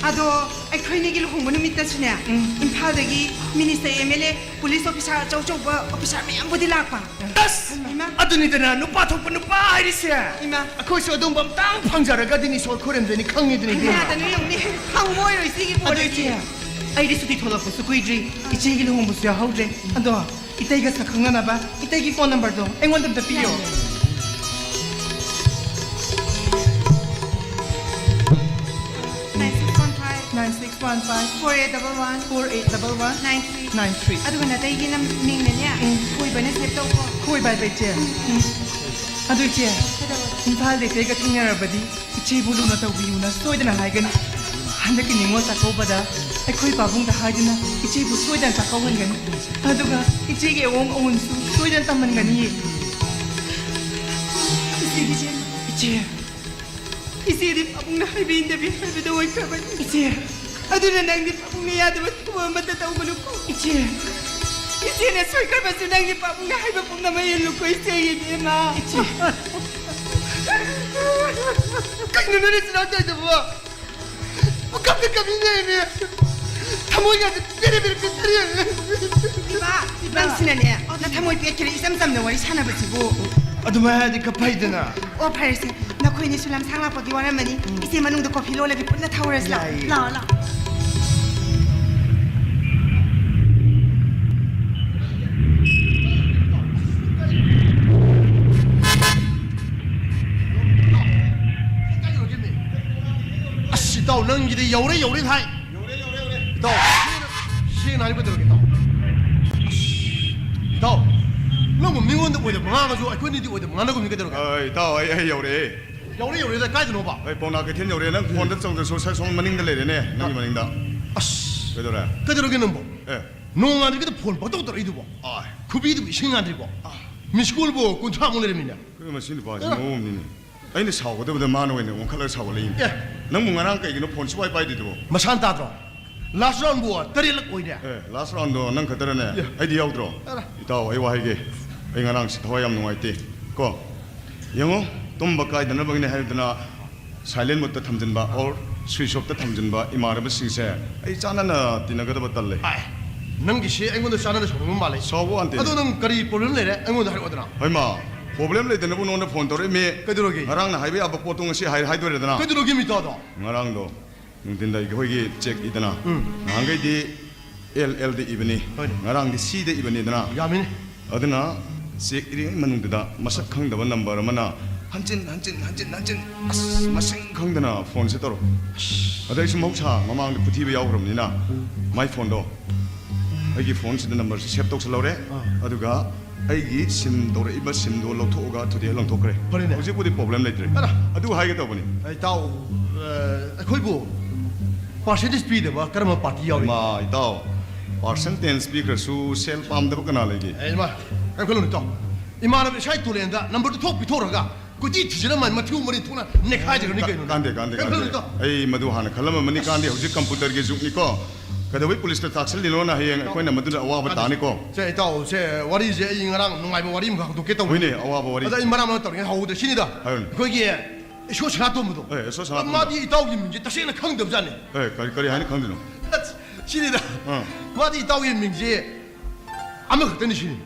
ꯑꯗꯣ ꯑꯩꯈꯣꯏꯅꯤꯒꯤ ꯂꯨꯍꯣꯡꯕ ꯅꯨꯃꯤꯠꯇꯁꯨꯅꯦ, ꯎꯝ꯫ ꯏꯝꯐꯥꯜꯗꯒꯤ minister, M L A, police officer ꯑꯆꯧ ꯑꯆꯧꯕ ꯑꯣꯐꯤꯁꯥꯔ ꯃꯌꯥꯝꯕꯨꯗꯤ ꯂꯥꯛꯄ꯫ ꯑꯁ! ꯏꯃꯥ꯫ ꯑꯗꯨꯅꯤꯗꯅ ꯅꯨꯄꯥ ꯊꯣꯛꯄ ꯅꯨꯄꯥ ꯍꯥꯏꯔꯤꯁꯦ꯫ ꯏꯃꯥ꯫ ꯑꯩꯈꯣꯏꯁꯨ ꯑꯗꯨꯝꯕ ꯑꯝꯇꯪ ꯐꯪꯖꯔꯒꯗꯤ ꯏꯁꯣꯔ ꯈꯨꯔꯨꯝꯗꯣꯏꯅꯤ, ꯈꯪꯉꯤꯗꯨꯅꯤ ꯏꯕꯦꯝꯃ꯫ ꯌꯥꯗꯅ ꯌꯦꯡꯅꯤ, ꯐꯪꯉꯣꯏꯔꯣ ꯏꯆꯦꯒꯤ ꯑꯗꯣ ꯄꯣꯠ ꯏꯆꯦ, ꯑꯩꯗꯤ ꯁꯨꯇꯤ ꯊꯣꯛꯂꯛꯄꯁꯨ ꯀꯨꯏꯗ꯭ꯔꯤ, ꯏꯆꯦꯒꯤ ꯂꯨꯍꯣꯡꯕꯁꯨ ꯌꯥꯎꯍꯧꯗ꯭ꯔꯦ꯫ ꯑꯗꯣ ꯏꯇꯩꯒ ꯁꯛ ꯈꯪꯅꯅꯕ ꯏꯇꯩꯒꯤ ꯐꯣꯟ ꯅꯝꯕꯔꯗꯣ ꯑꯩꯉꯣꯟꯗ ꯑꯝꯇ ꯄꯤꯌꯣ꯫ Nine six one five. Nine six one five. Four eight double one. Four eight double one. Nine three. Nine three. ꯑꯗꯨꯒ ꯅꯇꯩꯒꯤ ꯅꯝ-, ꯃꯤꯡꯅꯅꯦ, ꯎꯝ꯫ ꯊꯣꯏꯕꯅ save ꯇꯧꯀꯣ꯫ ꯊꯣꯏꯕ ꯍꯥꯏꯕ ꯏꯆꯦ? ꯎꯝ꯫ ꯑꯗꯨ ꯏꯆꯦ, ꯀꯩꯗꯧꯔꯒꯦ? ꯏꯝꯐꯥꯜꯗ ꯏꯇꯩꯒ ꯊꯦꯡꯅꯔꯕꯗꯤ ꯏꯆꯦꯕꯨ ꯂꯨꯅ ꯇꯧꯕꯤꯌꯨꯅ ꯁꯣꯏꯗꯅ ꯍꯥꯏꯒꯅꯤ꯫ ꯍꯟꯗꯛꯀꯤ ꯅꯤꯉꯣꯜ ꯆꯥꯛꯀꯧꯕꯗ ꯑꯩꯈꯣꯏ ꯄꯥꯕꯨꯡꯗ ꯍꯥꯏꯗꯨꯅ ꯏꯆꯦꯕꯨ ꯁꯣꯏꯗꯅ ꯆꯥꯛꯀꯧꯍꯟꯒꯅꯤ꯫ ꯑꯗꯨꯒ ꯏꯆꯦꯒꯤ ꯑꯑꯣꯡ ꯑꯑꯣꯟꯁꯨ ꯁꯣꯏꯗꯅ ꯇꯝꯍꯟꯒꯅꯤꯌꯦ꯫ ꯏꯆꯦꯒꯤ ꯏꯆꯦ꯫ ꯏꯆꯦ꯫ ꯏꯆꯦꯗꯤ ꯄꯥꯕꯨꯡꯅ ꯍꯥꯏꯕ ꯏꯟꯗꯕꯤ ꯍꯥꯏꯕꯗ ꯑꯣꯏꯈ꯭ꯔꯕꯅꯤ꯫ ꯏꯆꯦ꯫ ꯑꯗꯨꯅ ꯅꯪꯗꯤ ꯄꯥꯕꯨꯡꯅ ꯌꯥꯗꯕ ꯊꯕꯛ ꯑꯃꯠꯇ ꯇꯧꯒꯅꯨꯀꯣ꯫ ꯏꯆꯦ꯫ ꯏꯆꯦꯅ ꯁꯣꯏꯈ꯭ꯔꯕꯁꯨ ꯅꯪꯗꯤ ꯄꯥꯕꯨꯡꯅ ꯍꯥꯏꯕ ꯄꯨꯝꯅꯃꯛ ꯏꯜꯂꯨꯀꯣ, ꯏꯆꯦꯒꯤ ꯏꯕꯦꯝꯃ꯫ ꯏꯆꯦ꯫ ꯀꯩꯅꯣ ꯅꯣꯏ ꯅꯆꯤꯟ ꯅꯅꯥꯎ ꯇꯧꯔꯤꯗꯨꯕꯣ? ꯄꯨꯀꯞꯇ ꯀꯞꯅꯤꯡꯉꯦꯃꯤ꯫ ꯊꯃꯣꯏꯒꯁꯦ ꯄꯦꯔꯦ ꯄꯦꯔꯦ ꯄꯦꯔꯦ꯫ ꯏꯃꯥ, ꯅꯪꯁꯤꯅꯅꯦ, ꯅꯊꯃꯣꯏ ꯄꯦꯠꯈꯔꯦ ꯏꯆꯝ ꯆꯝꯅ ꯋꯥꯔꯤ ꯁꯥꯟꯅꯕꯁꯤꯕꯨ꯫ ꯑꯗꯨꯃꯥꯏ ꯍꯥꯏꯔꯗꯤ ꯀꯞꯐꯩꯗꯅ꯫ ꯑꯣ, ꯐꯔꯦꯁꯦ, ꯅꯈꯣꯏꯅꯤꯁꯨ ꯂꯝꯁꯥꯡ ꯂꯥꯛꯄꯒꯤ ꯋꯥꯔꯝꯃꯅꯤ꯫ ꯎꯝ꯫ ꯏꯆꯦ ꯃꯅꯨꯡꯗ ꯀꯣꯐꯤ ꯂꯣꯜꯂꯒꯦ, ꯄꯨꯟꯅ ꯊꯛꯎꯔꯁꯤ ꯂꯥꯛꯑꯣ꯫ ꯌꯥꯏꯌꯦ꯫ ꯂꯥꯛꯑꯣ, ꯂꯥꯛꯑꯣ꯫ ꯑꯁ, ꯏꯇꯥꯎ, ꯅꯪꯒꯤꯗꯤ ꯌꯧꯔꯦ, ꯌꯧꯔꯦ ꯍꯥꯏ꯫ ꯏꯇꯥꯎ, ꯁꯦꯡꯅ ꯍꯥꯏꯌꯨ ꯀꯩꯗꯧꯔꯒꯦ, ꯏꯇꯥꯎ? ꯑꯁ, ꯏꯇꯥꯎ, ꯅꯪꯕꯨ ꯃꯤꯉꯣꯟꯗ ꯑꯣꯏꯗꯕ ꯉꯥꯡꯉꯁꯨ ꯑꯩꯈꯣꯏꯅꯤꯗꯤ ꯑꯣꯏꯗꯕ ꯉꯥꯡꯅꯒꯨꯝꯅꯤ ꯀꯩꯗꯧꯔꯒꯦ? ꯑ, ꯏꯇꯥꯎ, ꯑꯩ, ꯑꯩ ꯌꯧꯔꯛꯑꯦ꯫ ꯌꯧꯔꯦ, ꯌꯧꯔꯦꯗ, ꯀꯥꯏꯗꯅꯣꯕ? ꯑꯩ ꯄꯥꯎꯅꯥ ꯀꯩꯊꯦꯜ ꯌꯧꯔꯦ꯫ ꯅꯪ ꯐꯣꯟꯗ ꯆꯧꯗ ꯁꯣ-, ꯁꯣꯝ ꯃꯅꯤꯡꯗ ꯂꯩꯔꯦꯅꯦ, ꯅꯪꯒꯤ ꯃꯅꯤꯡꯗ꯫ ꯑꯁ! ꯀꯩꯗꯧꯔꯦ? ꯀꯩꯗꯧꯔꯒꯦ ꯅꯪꯕꯣ? ꯑꯦ꯫ ꯅꯣꯡꯉꯥꯟꯕꯗꯒꯤꯗ ꯐꯣꯟ ꯄꯪꯇꯧ ꯇꯧꯔꯛꯏꯗꯨꯕꯣ? ꯑꯥꯏ꯫ ꯈꯨꯕꯤꯗꯨꯕꯨ ꯏꯁꯤꯡ ꯉꯥꯟꯗ꯭ꯔꯤꯕꯣ? ꯑꯥ꯫ ꯃꯤꯁ ꯀꯣꯜꯕꯨ ꯀꯨꯟꯊ꯭ꯔꯥꯃꯨꯛ ꯂꯩꯔꯝꯃꯤꯅꯦ꯫ ꯀꯩꯅꯣ ꯃꯁꯤ ꯅꯨꯄꯥꯁꯤ ꯑꯥ꯫ ꯃꯑꯣꯡ ꯑꯃꯅꯤꯅꯦ꯫ ꯑꯩꯅ ꯁꯥꯎꯒꯗꯕꯗ ꯃꯥꯅ ꯑꯣꯏꯅ ꯑꯣꯟꯈꯠꯂꯒ ꯁꯥꯎꯒꯠꯂꯛꯏꯅꯦ꯫ ꯑꯦ꯫ ꯅꯪꯕꯨ ꯉꯔꯥꯡ ꯀꯩꯒꯤꯅꯣ ꯐꯣꯟ ꯁꯨꯄꯥꯏ ꯄꯥꯏꯗ꯭ꯔꯤꯗꯨꯕꯣ? ꯃꯁꯥꯅ ꯇꯥꯗ꯭ꯔꯣ? ꯂꯥꯁ ꯔꯥꯎꯟꯕꯨ ꯇꯔꯦꯠꯂꯛ ꯑꯣꯏꯔꯦ꯫ ꯑꯦ, ꯂꯥꯁ ꯔꯥꯎꯟꯗꯣ ꯅꯪ ꯈꯛꯇꯔꯅꯦ? ꯌꯥ꯫ ꯑꯩꯗꯤ ꯌꯥꯎꯗ꯭ꯔꯣ? ꯑꯔꯥ꯫ ꯏꯇꯥꯎ, ꯑꯩ ꯋꯥ ꯍꯥꯏꯒꯦ꯫ ꯑꯩ ꯉꯔꯥꯡꯁꯤ ꯊꯋꯥꯏ ꯌꯥꯝ ꯅꯨꯡꯉꯥꯏꯇꯦ꯫ ꯀꯣ? ꯌꯦꯡꯉꯣ, ꯇꯨꯝꯕ ꯀꯥꯏꯗꯅꯕꯒꯤꯅꯦ ꯍꯥꯏꯗꯅ silent mode ꯇ ꯊꯝꯖꯤꯟꯕ or ꯁ꯭ꯋꯤꯆ ꯑꯣꯐꯇ ꯊꯝꯖꯤꯟꯕ ꯏꯃꯥꯟꯅꯕꯁꯤꯡꯁꯦ ꯑꯩ ꯆꯥꯟꯅꯅ ꯇꯤꯟꯅꯒꯗꯕ ꯇꯜꯂꯦ꯫ ꯑꯥꯏ, ꯅꯪꯒꯤꯁꯦ ꯑꯩꯉꯣꯟꯗ ꯆꯥꯟꯅꯅ ꯁꯥꯎꯅꯤꯡꯕ ꯃꯥꯜꯂꯦ꯫ ꯁꯥꯎꯕ ꯋꯥꯟꯇꯦ꯫ ꯑꯗꯣ ꯅꯪ ꯀꯔꯤ ꯄ꯭ꯔꯣꯕ꯭ꯂꯦꯝ ꯂꯩꯔꯦ ꯑꯩꯉꯣꯟꯗ ꯍꯥꯏꯔꯛꯑꯣꯗꯅ꯫ ꯍꯣꯏꯃ, ꯄ꯭ꯔꯣꯕ꯭ꯂꯦꯝ ꯂꯩꯇꯅꯕꯨ ꯅꯉꯣꯟꯗ ꯐꯣꯟ ꯇꯧꯔꯛꯏꯃꯤ꯫ ꯀꯩꯗꯧꯔꯒꯦ? ꯉꯔꯥꯡꯅ ꯍꯥꯏꯕ ꯌꯥꯕ ꯄꯣꯠꯇꯣ ꯉꯁꯤ ꯍꯥꯏ-, ꯍꯥꯏꯗꯣꯏꯔꯦꯗꯅ꯫ ꯀꯩꯗꯧꯔꯒꯦ ꯃꯤꯇꯥꯗꯣ? ꯉꯔꯥꯡꯗꯣ ꯅꯨꯡꯊꯤꯟꯗ ꯑꯩꯈꯣꯏꯒꯤ ꯆꯦꯛ ꯏꯗꯅ꯫ ꯎꯝ꯫ ꯅꯍꯥꯟꯈꯩꯗꯤ ꯑꯦꯜ ꯑꯦꯜꯗ ꯏꯕꯅꯤ꯫ ꯍꯣꯏꯅꯦ꯫ ꯉꯔꯥꯡꯗꯤ ꯁꯤꯗ ꯏꯕꯅꯤꯗꯅ꯫ ꯌꯥꯝꯃꯤꯅꯦ꯫ ꯑꯗꯨꯅ ꯆꯦꯛ ꯏꯔꯤꯉꯩ ꯃꯅꯨꯡꯗꯨꯗ ꯃꯁꯛ ꯈꯪꯗꯕ ꯅꯝꯕꯔ ꯑꯃꯅ ꯍꯟꯖꯤꯟ ꯍꯟꯖꯤꯟ ꯍꯟꯖꯤꯟ ꯍꯟꯖꯤꯟ, ꯑꯁ, ꯃꯁꯤꯡ ꯈꯪꯗꯅ ꯐꯣꯟꯁꯦ ꯇꯧꯔꯛꯄ꯫ ꯑꯗ ꯑꯩꯁꯨ ꯃꯍꯧꯁꯥ ꯃꯃꯥꯡꯗ ꯈꯨꯊꯤꯕ ꯌꯥꯎꯈ꯭ꯔꯕꯅꯤꯅ ꯃꯥꯏ ꯐꯣꯟꯗꯣ ꯑꯩꯒꯤ ꯐꯣꯟꯁꯤꯗ ꯅꯝꯕꯔꯁꯦ ꯁꯦꯚ ꯇꯧꯁꯜꯍꯧꯔꯦ꯫ ꯑꯥ꯫ ꯑꯗꯨꯒ ꯑꯩꯒꯤ ꯁꯤꯝ ꯇꯧꯔꯛꯏꯕ ꯁꯤꯝꯗꯣ ꯂꯧꯊꯣꯛꯑꯒ ꯊꯨꯗꯦꯛ ꯂꯪꯊꯣꯛꯈ꯭ꯔꯦ꯫ ꯐꯔꯦꯅꯦ꯫ ꯍꯧꯖꯤꯛꯄꯨꯗꯤ ꯄ꯭ꯔꯣꯕ꯭ꯂꯦꯝ ꯂꯩꯇ꯭ꯔꯦ꯫ ꯑꯗ ꯑꯗꯨ ꯍꯥꯏꯒꯦ ꯇꯧꯕꯅꯤ꯫ ꯏꯇꯥꯎ, ꯑ, ꯑꯩꯈꯣꯏꯕꯨ ꯄꯥꯔꯁꯦꯟꯇꯦꯖ ꯄꯤꯗꯕ ꯀꯔꯝꯕ ꯄꯥꯔꯇꯤ ꯌꯥꯎꯔꯤ? ꯏꯃꯥ, ꯏꯇꯥꯎ, ꯄꯥꯔꯁꯦꯟꯇꯦꯖ ꯄꯤꯈ꯭ꯔꯁꯨ ꯁꯦꯜ ꯄꯥꯝꯗꯕ ꯀꯅꯥ ꯂꯩꯒꯦ? ꯑꯦ, ꯏꯃꯥ, ꯀꯔꯤꯝ ꯈꯜꯂꯨꯅꯨ ꯏꯇꯥꯎ꯫ ꯏꯃꯥꯟꯅꯕ ꯏꯁꯥꯒꯤ ꯇꯨꯔꯦꯟꯗ ꯅꯝꯕꯔꯗꯨ ꯊꯣꯛ ꯄꯤꯊꯣꯛꯔꯒ ꯀꯣꯏꯊꯤ ꯊꯤꯖꯤꯜꯂ ꯃꯥꯏ ꯃꯊꯤꯕꯣꯡ ꯃꯔꯤ ꯊꯣꯛꯅ ꯅꯦꯈꯥꯏꯖꯈ꯭ꯔꯅꯤ ꯀ-, ꯀꯩꯅꯣ? ꯀꯥꯟꯗꯦ, ꯀꯥꯟꯗꯦ, ꯀꯔꯤꯝ ꯀꯥꯟꯗꯦ꯫ ꯈꯜꯂꯨꯅꯨ ꯏꯇꯥꯎ꯫ ꯑꯩ ꯃꯗꯨ ꯍꯥꯟꯅ ꯈꯜꯂꯝꯃꯕꯅꯤ, ꯀꯥꯟꯗꯦ, ꯍꯧꯖꯤꯛ ꯀꯝꯄ꯭ꯌꯨꯇꯔꯒꯤ ꯖꯨꯒꯅꯤꯀꯣ꯫ ꯀꯩꯗꯧꯕꯩ ꯄꯨꯂꯤꯁꯇ ꯇꯥꯛꯁꯜꯂꯤꯅꯣꯅ ꯍꯌꯦꯡ ꯑꯩꯈꯣꯏꯅ ꯃꯗꯨꯗ ꯑꯋꯥꯕ ꯇꯥꯅꯤꯀꯣ꯫ ꯁꯦ, ꯏꯇꯥꯎ, ꯁꯦ, ꯋꯥꯔꯤꯁꯦ ꯑꯩ ꯉꯔꯥꯡ ꯅꯨꯡꯉꯥꯏꯕ ꯋꯥꯔꯤ ꯑꯃꯈꯛ ꯍꯧꯗꯣꯛꯀꯦ ꯇꯧꯕꯅꯤ꯫ ꯍꯣꯏꯅꯦ, ꯑꯋꯥꯕ ꯋꯥꯔꯤ꯫ ꯑꯗ ꯑꯩ ꯃꯔꯝ ꯑꯃ ꯇꯧꯔꯤꯉꯩ ꯍꯧꯕꯗ ꯁꯤꯅꯤꯗ꯫ ꯍꯥꯏꯌꯨꯅꯦ꯫ ꯑꯩꯈꯣꯏꯒꯤ ꯏꯁꯣꯔ ꯁꯅꯥꯇꯣꯝꯕꯗꯣ꯫ ꯑꯦ, ꯏꯁꯣꯔ ꯁꯅꯥꯇꯣꯝꯕ꯫ ꯃꯥꯗꯤ ꯏꯇꯥꯎꯒꯤ ꯃꯤꯡꯁꯦ ꯇꯁꯦꯡꯅ ꯈꯪꯗꯕꯖꯥꯠꯅꯤ꯫ ꯑꯦ, ꯀꯔꯤ, ꯀꯔꯤ ꯍꯥꯏꯅ ꯈꯪꯗꯣꯏꯅꯣ? ꯑꯁ, ꯁꯤꯅꯤꯗ꯫ ꯑꯥ꯫ ꯃꯥꯗꯤ ꯏꯇꯥꯎꯒꯤ ꯃꯤꯡꯁꯦ ꯑꯃꯈꯛꯇꯅꯤ ꯁꯤꯅꯤ꯫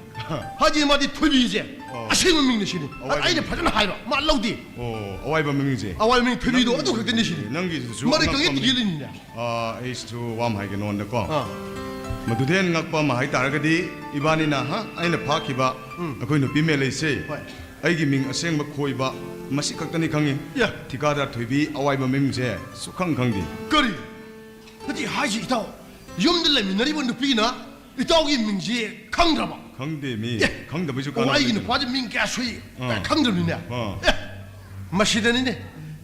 ꯍꯥꯏꯗꯤ ꯃꯥꯗꯤ ꯊꯣꯏꯕꯤꯁꯦ ꯑꯣ꯫ ꯑꯁꯦꯡꯕ ꯃꯤꯡꯅꯤ ꯁꯤꯅꯤ꯫ ꯑꯋꯥꯏꯕ ꯑꯩꯅ ꯃꯤꯡ꯫ ꯐꯖꯅ ꯍꯥꯏꯕ, ꯃꯥ ꯂꯧꯗꯦ꯫ ꯑꯣ, ꯑꯋꯥꯏꯕ ꯃꯤꯡꯁꯦ꯫ ꯑꯋꯥꯏꯕ ꯃꯤꯡ ꯊꯣꯏꯕꯤꯗꯣ ꯅꯪ-, ꯑꯗꯨ ꯈꯛꯇꯅꯤ ꯁꯤꯅꯤ꯫ ꯅꯪꯒꯤꯁꯤꯁꯨ ꯃꯔꯩ ꯑꯉꯛꯄ ꯀꯪꯉꯦ ꯃꯤꯡ꯫ ꯇꯤꯒꯦ ꯂꯩꯅꯤꯅꯦ꯫ ꯑꯥ, ꯑꯩꯁꯨ ꯋꯥ ꯑꯃ ꯍꯥꯏꯒꯦ ꯅꯉꯣꯟꯗꯀꯣ꯫ ꯑꯥ꯫ ꯃꯗꯨꯗꯩ ꯍꯦꯟꯅ ꯉꯛꯄ ꯑꯃ ꯍꯥꯏꯇꯥꯔꯒꯗꯤ, ꯏꯕꯥꯅꯤꯅ, ꯍꯥ, ꯑꯩꯅ ꯐꯥꯈꯤꯕ ꯎꯝ꯫ ꯑꯩꯈꯣꯏ ꯅꯨꯄꯤ ꯃꯦꯂꯩꯁꯦ, ꯍꯣꯏ꯫ ꯑꯩꯒꯤ ꯃꯤꯡ ꯑꯁꯦꯡꯕ ꯈꯣꯏꯕ ꯃꯁꯤ ꯈꯛꯇꯅꯤ ꯈꯪꯉꯤ꯫ ꯌꯥ꯫ ꯊꯤꯀꯥꯗꯥꯔ ꯊꯣꯏꯕꯤ ꯑꯋꯥꯏꯕ ꯃꯃꯤꯡꯁꯦ ꯁꯨꯛꯈꯪ ꯈꯪꯗꯦ꯫ ꯀꯔꯤ? ꯅꯠꯇꯦ ꯍꯥꯏꯁꯤ ꯏꯇꯥꯎ, ꯌꯨꯝꯗ ꯂꯩꯃꯤꯟꯅꯔꯤꯕ ꯅꯨꯄꯤꯅ ꯏꯇꯥꯎꯒꯤ ꯃꯤꯡꯁꯤ ꯈꯪꯗ꯭ꯔꯕ? ꯈꯪꯗꯦ ꯃꯤ꯫ ꯑꯦ꯫ ꯈꯪꯗꯕꯩꯁꯨ ꯑꯣ, ꯀꯥꯟꯅꯕ ꯑꯩꯒꯤ ꯂꯩꯇꯦ꯫ ꯅꯨꯄꯥꯁꯦ ꯃꯤꯡ ꯀꯌꯥ ꯁꯨꯏ? ꯑꯥ꯫ ꯈꯪꯗ꯭ꯔꯕꯅꯤꯅꯦ꯫ ꯑꯥ꯫ ꯑꯦ, ꯃꯁꯤꯗꯅꯤꯅꯦ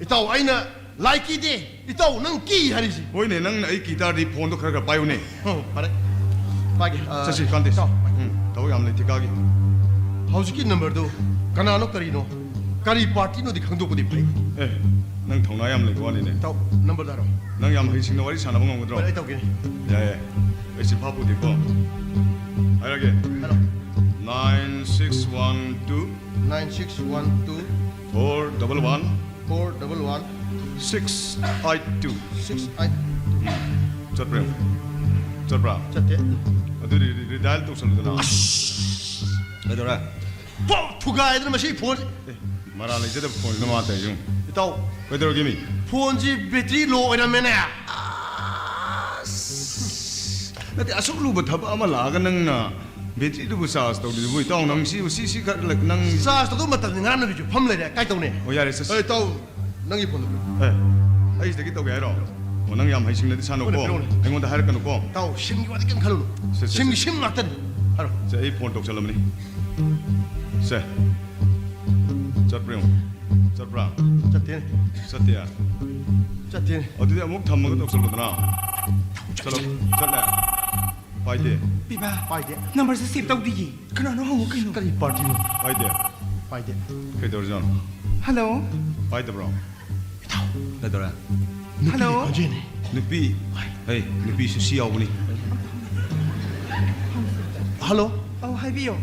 ꯏꯇꯥꯎ ꯑꯩꯅ ꯂꯥꯏ ꯀꯤꯗꯦ꯫ ꯏꯇꯥꯎ, ꯅꯪ ꯀꯤ ꯍꯥꯏꯔꯤꯁꯤ꯫ ꯍꯣꯏꯅꯦ, ꯅꯪꯅ ꯑꯩ ꯀꯤ ꯇꯥꯔꯗꯤ ꯐꯣꯟꯗꯣ ꯈꯔ ꯈꯔ ꯄꯥꯏꯌꯨꯅꯦ꯫ ꯑꯣ, ꯐꯔꯦ꯫ ꯄꯥꯏꯒꯦ꯫ ꯑ, ꯆꯠꯁꯤ, ꯀꯥꯟꯗꯦ꯫ ꯏꯇꯥꯎ꯫ ꯎꯝ, ꯊꯕꯛ ꯌꯥꯝ ꯂꯩ ꯊꯤꯀꯥꯒꯤ꯫ ꯍꯧꯖꯤꯛꯀꯤ ꯅꯝꯕꯔꯗꯨ ꯀꯅꯥꯅꯣ ꯀꯔꯤꯅꯣ? ꯀꯔꯤ ꯄꯥꯔꯇꯤꯅꯣꯗꯤ ꯈꯪꯗꯣꯛꯄꯗꯤ ꯐꯩ꯫ ꯑꯦ, ꯅꯪ ꯊꯧꯅꯥ ꯌꯥꯝ ꯂꯩꯕ ꯋꯥꯅꯤꯅꯦ꯫ ꯏꯇꯥꯎ, ꯅꯝꯕꯔꯗꯣ ꯍꯥꯏꯔꯣ꯫ ꯅꯪ ꯌꯥꯝ ꯍꯩꯁꯤꯡꯅ ꯋꯥꯔꯤ ꯁꯥꯟꯅꯕ ꯉꯝꯒꯗ꯭ꯔꯣ? ꯐꯔꯦ, ꯑꯩ ꯇꯧꯒꯦ꯫ ꯌꯥꯏꯌꯦ꯫ ꯑꯩ ꯆꯤꯐꯥ ꯄꯨꯗꯦꯀꯣ꯫ ꯍꯥꯏꯔꯒꯦ꯫ ꯍꯥꯏꯔꯣ꯫ Nine six one two꯫ Nine six one two꯫ Four double one꯫ Four double one꯫ Six eight two. Six eight. ꯆꯠꯄ꯭ꯔꯥ ꯌꯦꯡꯉꯨ꯫ ꯆꯠꯄ꯭ꯔꯥ? ꯆꯠꯇꯦ꯫ ꯑꯗꯨꯗꯤ ꯔꯤ-, ꯔꯤꯗꯥꯏꯜ ꯇꯧꯁꯜꯂꯨꯗꯅ꯫ ꯀꯩꯗꯧꯔꯦ? ꯄꯣꯞ! ꯊꯨꯒꯥꯏꯗꯅ ꯃꯁꯤ ꯐꯣꯟꯁꯤ꯫ ꯑꯦ, ꯃꯔꯥ ꯂꯩꯖꯗꯕ ꯐꯣꯟꯁꯤꯅ ꯃꯥ ꯇꯧꯔꯤꯁꯤ ꯌꯦꯡꯉꯨ꯫ ꯏꯇꯥꯎ, ꯀꯩꯗꯧꯔꯒꯦ ꯃꯤ? ꯐꯣꯟꯁꯤ ꯕꯦꯇ꯭ꯔꯤ ꯂꯣ ꯑꯣꯏꯔꯝꯃꯦꯅꯦ꯫ ꯅꯠꯇꯦ, ꯑꯁꯨꯛ ꯂꯨꯕ ꯊꯕꯛ ꯑꯃ ꯂꯥꯛꯑꯒ ꯅꯪꯅ ꯕꯦꯇ꯭ꯔꯤꯗꯨꯕꯨ ꯆꯥꯔꯖ ꯇꯧꯗ꯭ꯔꯤꯗꯨꯕꯨ, ꯏꯇꯥꯎ ꯅꯪ ꯁꯤ, ꯁꯤ, ꯁꯤ ꯈꯔ ꯅꯪ ꯆꯥꯔꯖ ꯇꯧꯗꯧꯕ ꯃꯇꯝꯗꯤ ꯉꯔꯥꯡ ꯅꯨꯃꯤꯠꯁꯨ ꯐꯝ ꯂꯩꯔꯦ꯫ ꯀꯥꯏ ꯇꯧꯅꯤ? ꯑꯣ, ꯌꯥꯔꯦ, ꯆꯠꯁꯤ꯫ ꯑꯦ, ꯏꯇꯥꯎ, ꯅꯪꯒꯤ ꯐꯣꯟꯗꯨ ꯄꯤꯔꯛꯎ꯫ ꯑꯦ, ꯑꯩ ꯁꯤꯗꯒꯤ ꯇꯧꯒꯦ ꯍꯥꯏꯔꯣ? ꯑꯣ, ꯅꯪ ꯌꯥꯝ ꯍꯩꯁꯤꯡꯅꯗꯤ ꯁꯥꯟꯅꯧꯀꯣ꯫ ꯍꯣꯏꯅꯦ, ꯄꯤꯔꯛꯎꯅꯦ꯫ ꯑꯩꯉꯣꯟꯗ ꯍꯥꯏꯔꯛꯀꯅꯨꯀꯣ꯫ ꯏꯇꯥꯎ, ꯁꯤꯝꯒꯤ ꯋꯥꯗꯤ ꯀꯩꯝ ꯈꯜꯂꯨꯅꯨ꯫ ꯁꯦ, ꯁꯦ, ꯁꯤꯝꯒꯤ ꯁꯦ꯫ ꯁꯤꯝ ꯉꯥꯛꯇꯅꯤ꯫ ꯍꯥꯏꯔꯣ꯫ ꯁꯦ, ꯑꯩ ꯐꯣꯟ ꯇꯧꯁꯜꯂꯝꯕꯅꯤ꯫ ꯁꯦ꯫ ꯆꯠꯄ꯭ꯔꯥ ꯌꯦꯡꯉꯨ꯫ ꯆꯠꯄ꯭ꯔꯥ? ꯆꯠꯇꯦꯅꯦ꯫ ꯆꯠꯇꯦ꯫ ꯆꯠꯇꯦꯅꯦ꯫ ꯑꯗꯨꯗꯤ ꯑꯃꯨꯛ ꯊꯝꯃꯒ ꯇꯧꯁꯜꯂꯨꯗꯅ꯫ ꯆꯠꯂꯣ꯫ ꯆꯠꯂꯦ꯫ ꯄꯥꯏꯗꯦ꯫ ꯄꯤꯕꯥ꯫ ꯄꯥꯏꯗꯦ꯫ ꯅꯝꯕꯔꯁꯦ ꯁꯦꯚ ꯇꯧꯗꯤꯌꯦ꯫ ꯀꯅꯥꯅꯣ ꯍꯪꯉꯨ ꯀꯩꯅꯣ꯫ ꯀꯔꯤ ꯄꯥꯔꯇꯤꯅꯣ? ꯄꯥꯏꯗꯦ꯫ ꯄꯥꯏꯗꯦ꯫ ꯀꯩꯗꯧꯔꯖꯥꯠꯅꯣ? ꯍꯜꯂꯣ꯫ ꯄꯥꯏꯗꯕ꯭ꯔꯣ? ꯀꯩꯗꯧꯔꯦ? ꯅꯨꯄꯤꯒꯤ ꯍꯜꯂꯣ꯫ ꯈꯣꯟꯖꯦꯜꯅꯤ꯫ ꯅꯨꯄꯤ꯫ ꯍꯩ, ꯅꯨꯄꯤꯁꯨ ꯁꯤ ꯌꯥꯎꯕꯅꯤ꯫ ꯍꯜꯂꯣ꯫ ꯑꯧ, ꯍꯥꯏꯕꯤꯌꯣ꯫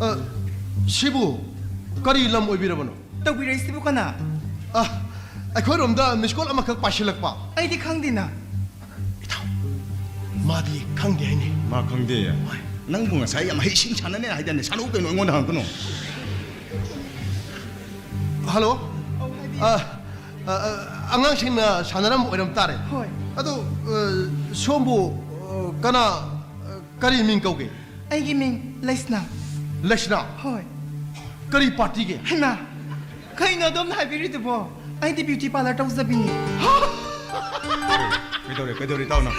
ꯑ, ꯁꯤꯕꯨ ꯀꯔꯤ ꯂꯝ ꯑꯣꯏꯕꯤꯔꯕꯅꯣ? ꯇꯧꯕꯤꯔꯛꯏꯁꯤꯕꯨ ꯀꯅꯥ? ꯑ, ꯑꯩꯈꯣꯏꯔꯣꯝꯗ ꯃꯤꯁ ꯀꯣꯜ ꯑꯃꯈꯛ ꯄꯥꯏꯁꯤꯜꯂꯛꯄ꯫ ꯑꯩꯗꯤ ꯈꯪꯗꯦꯅ꯫ ꯃꯥꯗꯤ ꯈꯪꯗꯦ ꯍꯥꯏꯅꯦ꯫ ꯃꯥ ꯈꯪꯗꯦ꯫ ꯅꯪꯕꯨ ꯉꯁꯥꯏ ꯌꯥꯝ ꯍꯩꯁꯤꯡ ꯁꯥꯟꯅꯅꯦ ꯍꯥꯏꯗꯥꯏꯅꯦ? ꯁꯥꯟꯅꯧ ꯀꯩꯅꯣ, ꯑꯩꯉꯣꯟꯗ ꯍꯪꯉꯛꯀꯅꯨ꯫ ꯍꯜꯂꯣ꯫ ꯑꯧ, ꯍꯥꯏꯕꯤꯌꯣ꯫ ꯑ, ꯑ, ꯑ, ꯑꯉꯥꯡꯁꯤꯡꯅ ꯁꯥꯟꯅꯔꯝꯕ ꯑꯣꯏꯔꯝ ꯇꯥꯔꯦ꯫ ꯍꯣꯏ꯫ ꯑꯗꯨ, ꯑ, ꯁꯣꯝꯕꯨ, ꯑ, ꯀꯅꯥ, ꯑ, ꯀꯔꯤ ꯃꯤꯡ ꯀꯧꯒꯦ? ꯑꯩꯒꯤ ꯃꯤꯡ ꯂꯩꯁꯅꯥ꯫ ꯂꯩꯁꯅꯥ? ꯍꯣꯏ꯫ ꯀꯔꯤ ꯄꯥꯔꯇꯤꯒꯤ? ꯍꯩꯃꯥ, ꯀꯩꯅꯣ ꯑꯗꯣꯝꯅ ꯍꯥꯏꯕꯤꯔꯤꯗꯨꯕꯣ? ꯑꯩꯗꯤ ꯕ꯭ꯌꯨꯇꯤ ꯄꯥꯔꯂꯔ ꯇꯧꯖꯕꯤꯅꯤ꯫ ꯀꯩꯗꯧꯔꯦ, ꯀꯩꯗꯧꯔꯦ, ꯏꯇꯥꯎ ꯅꯪ?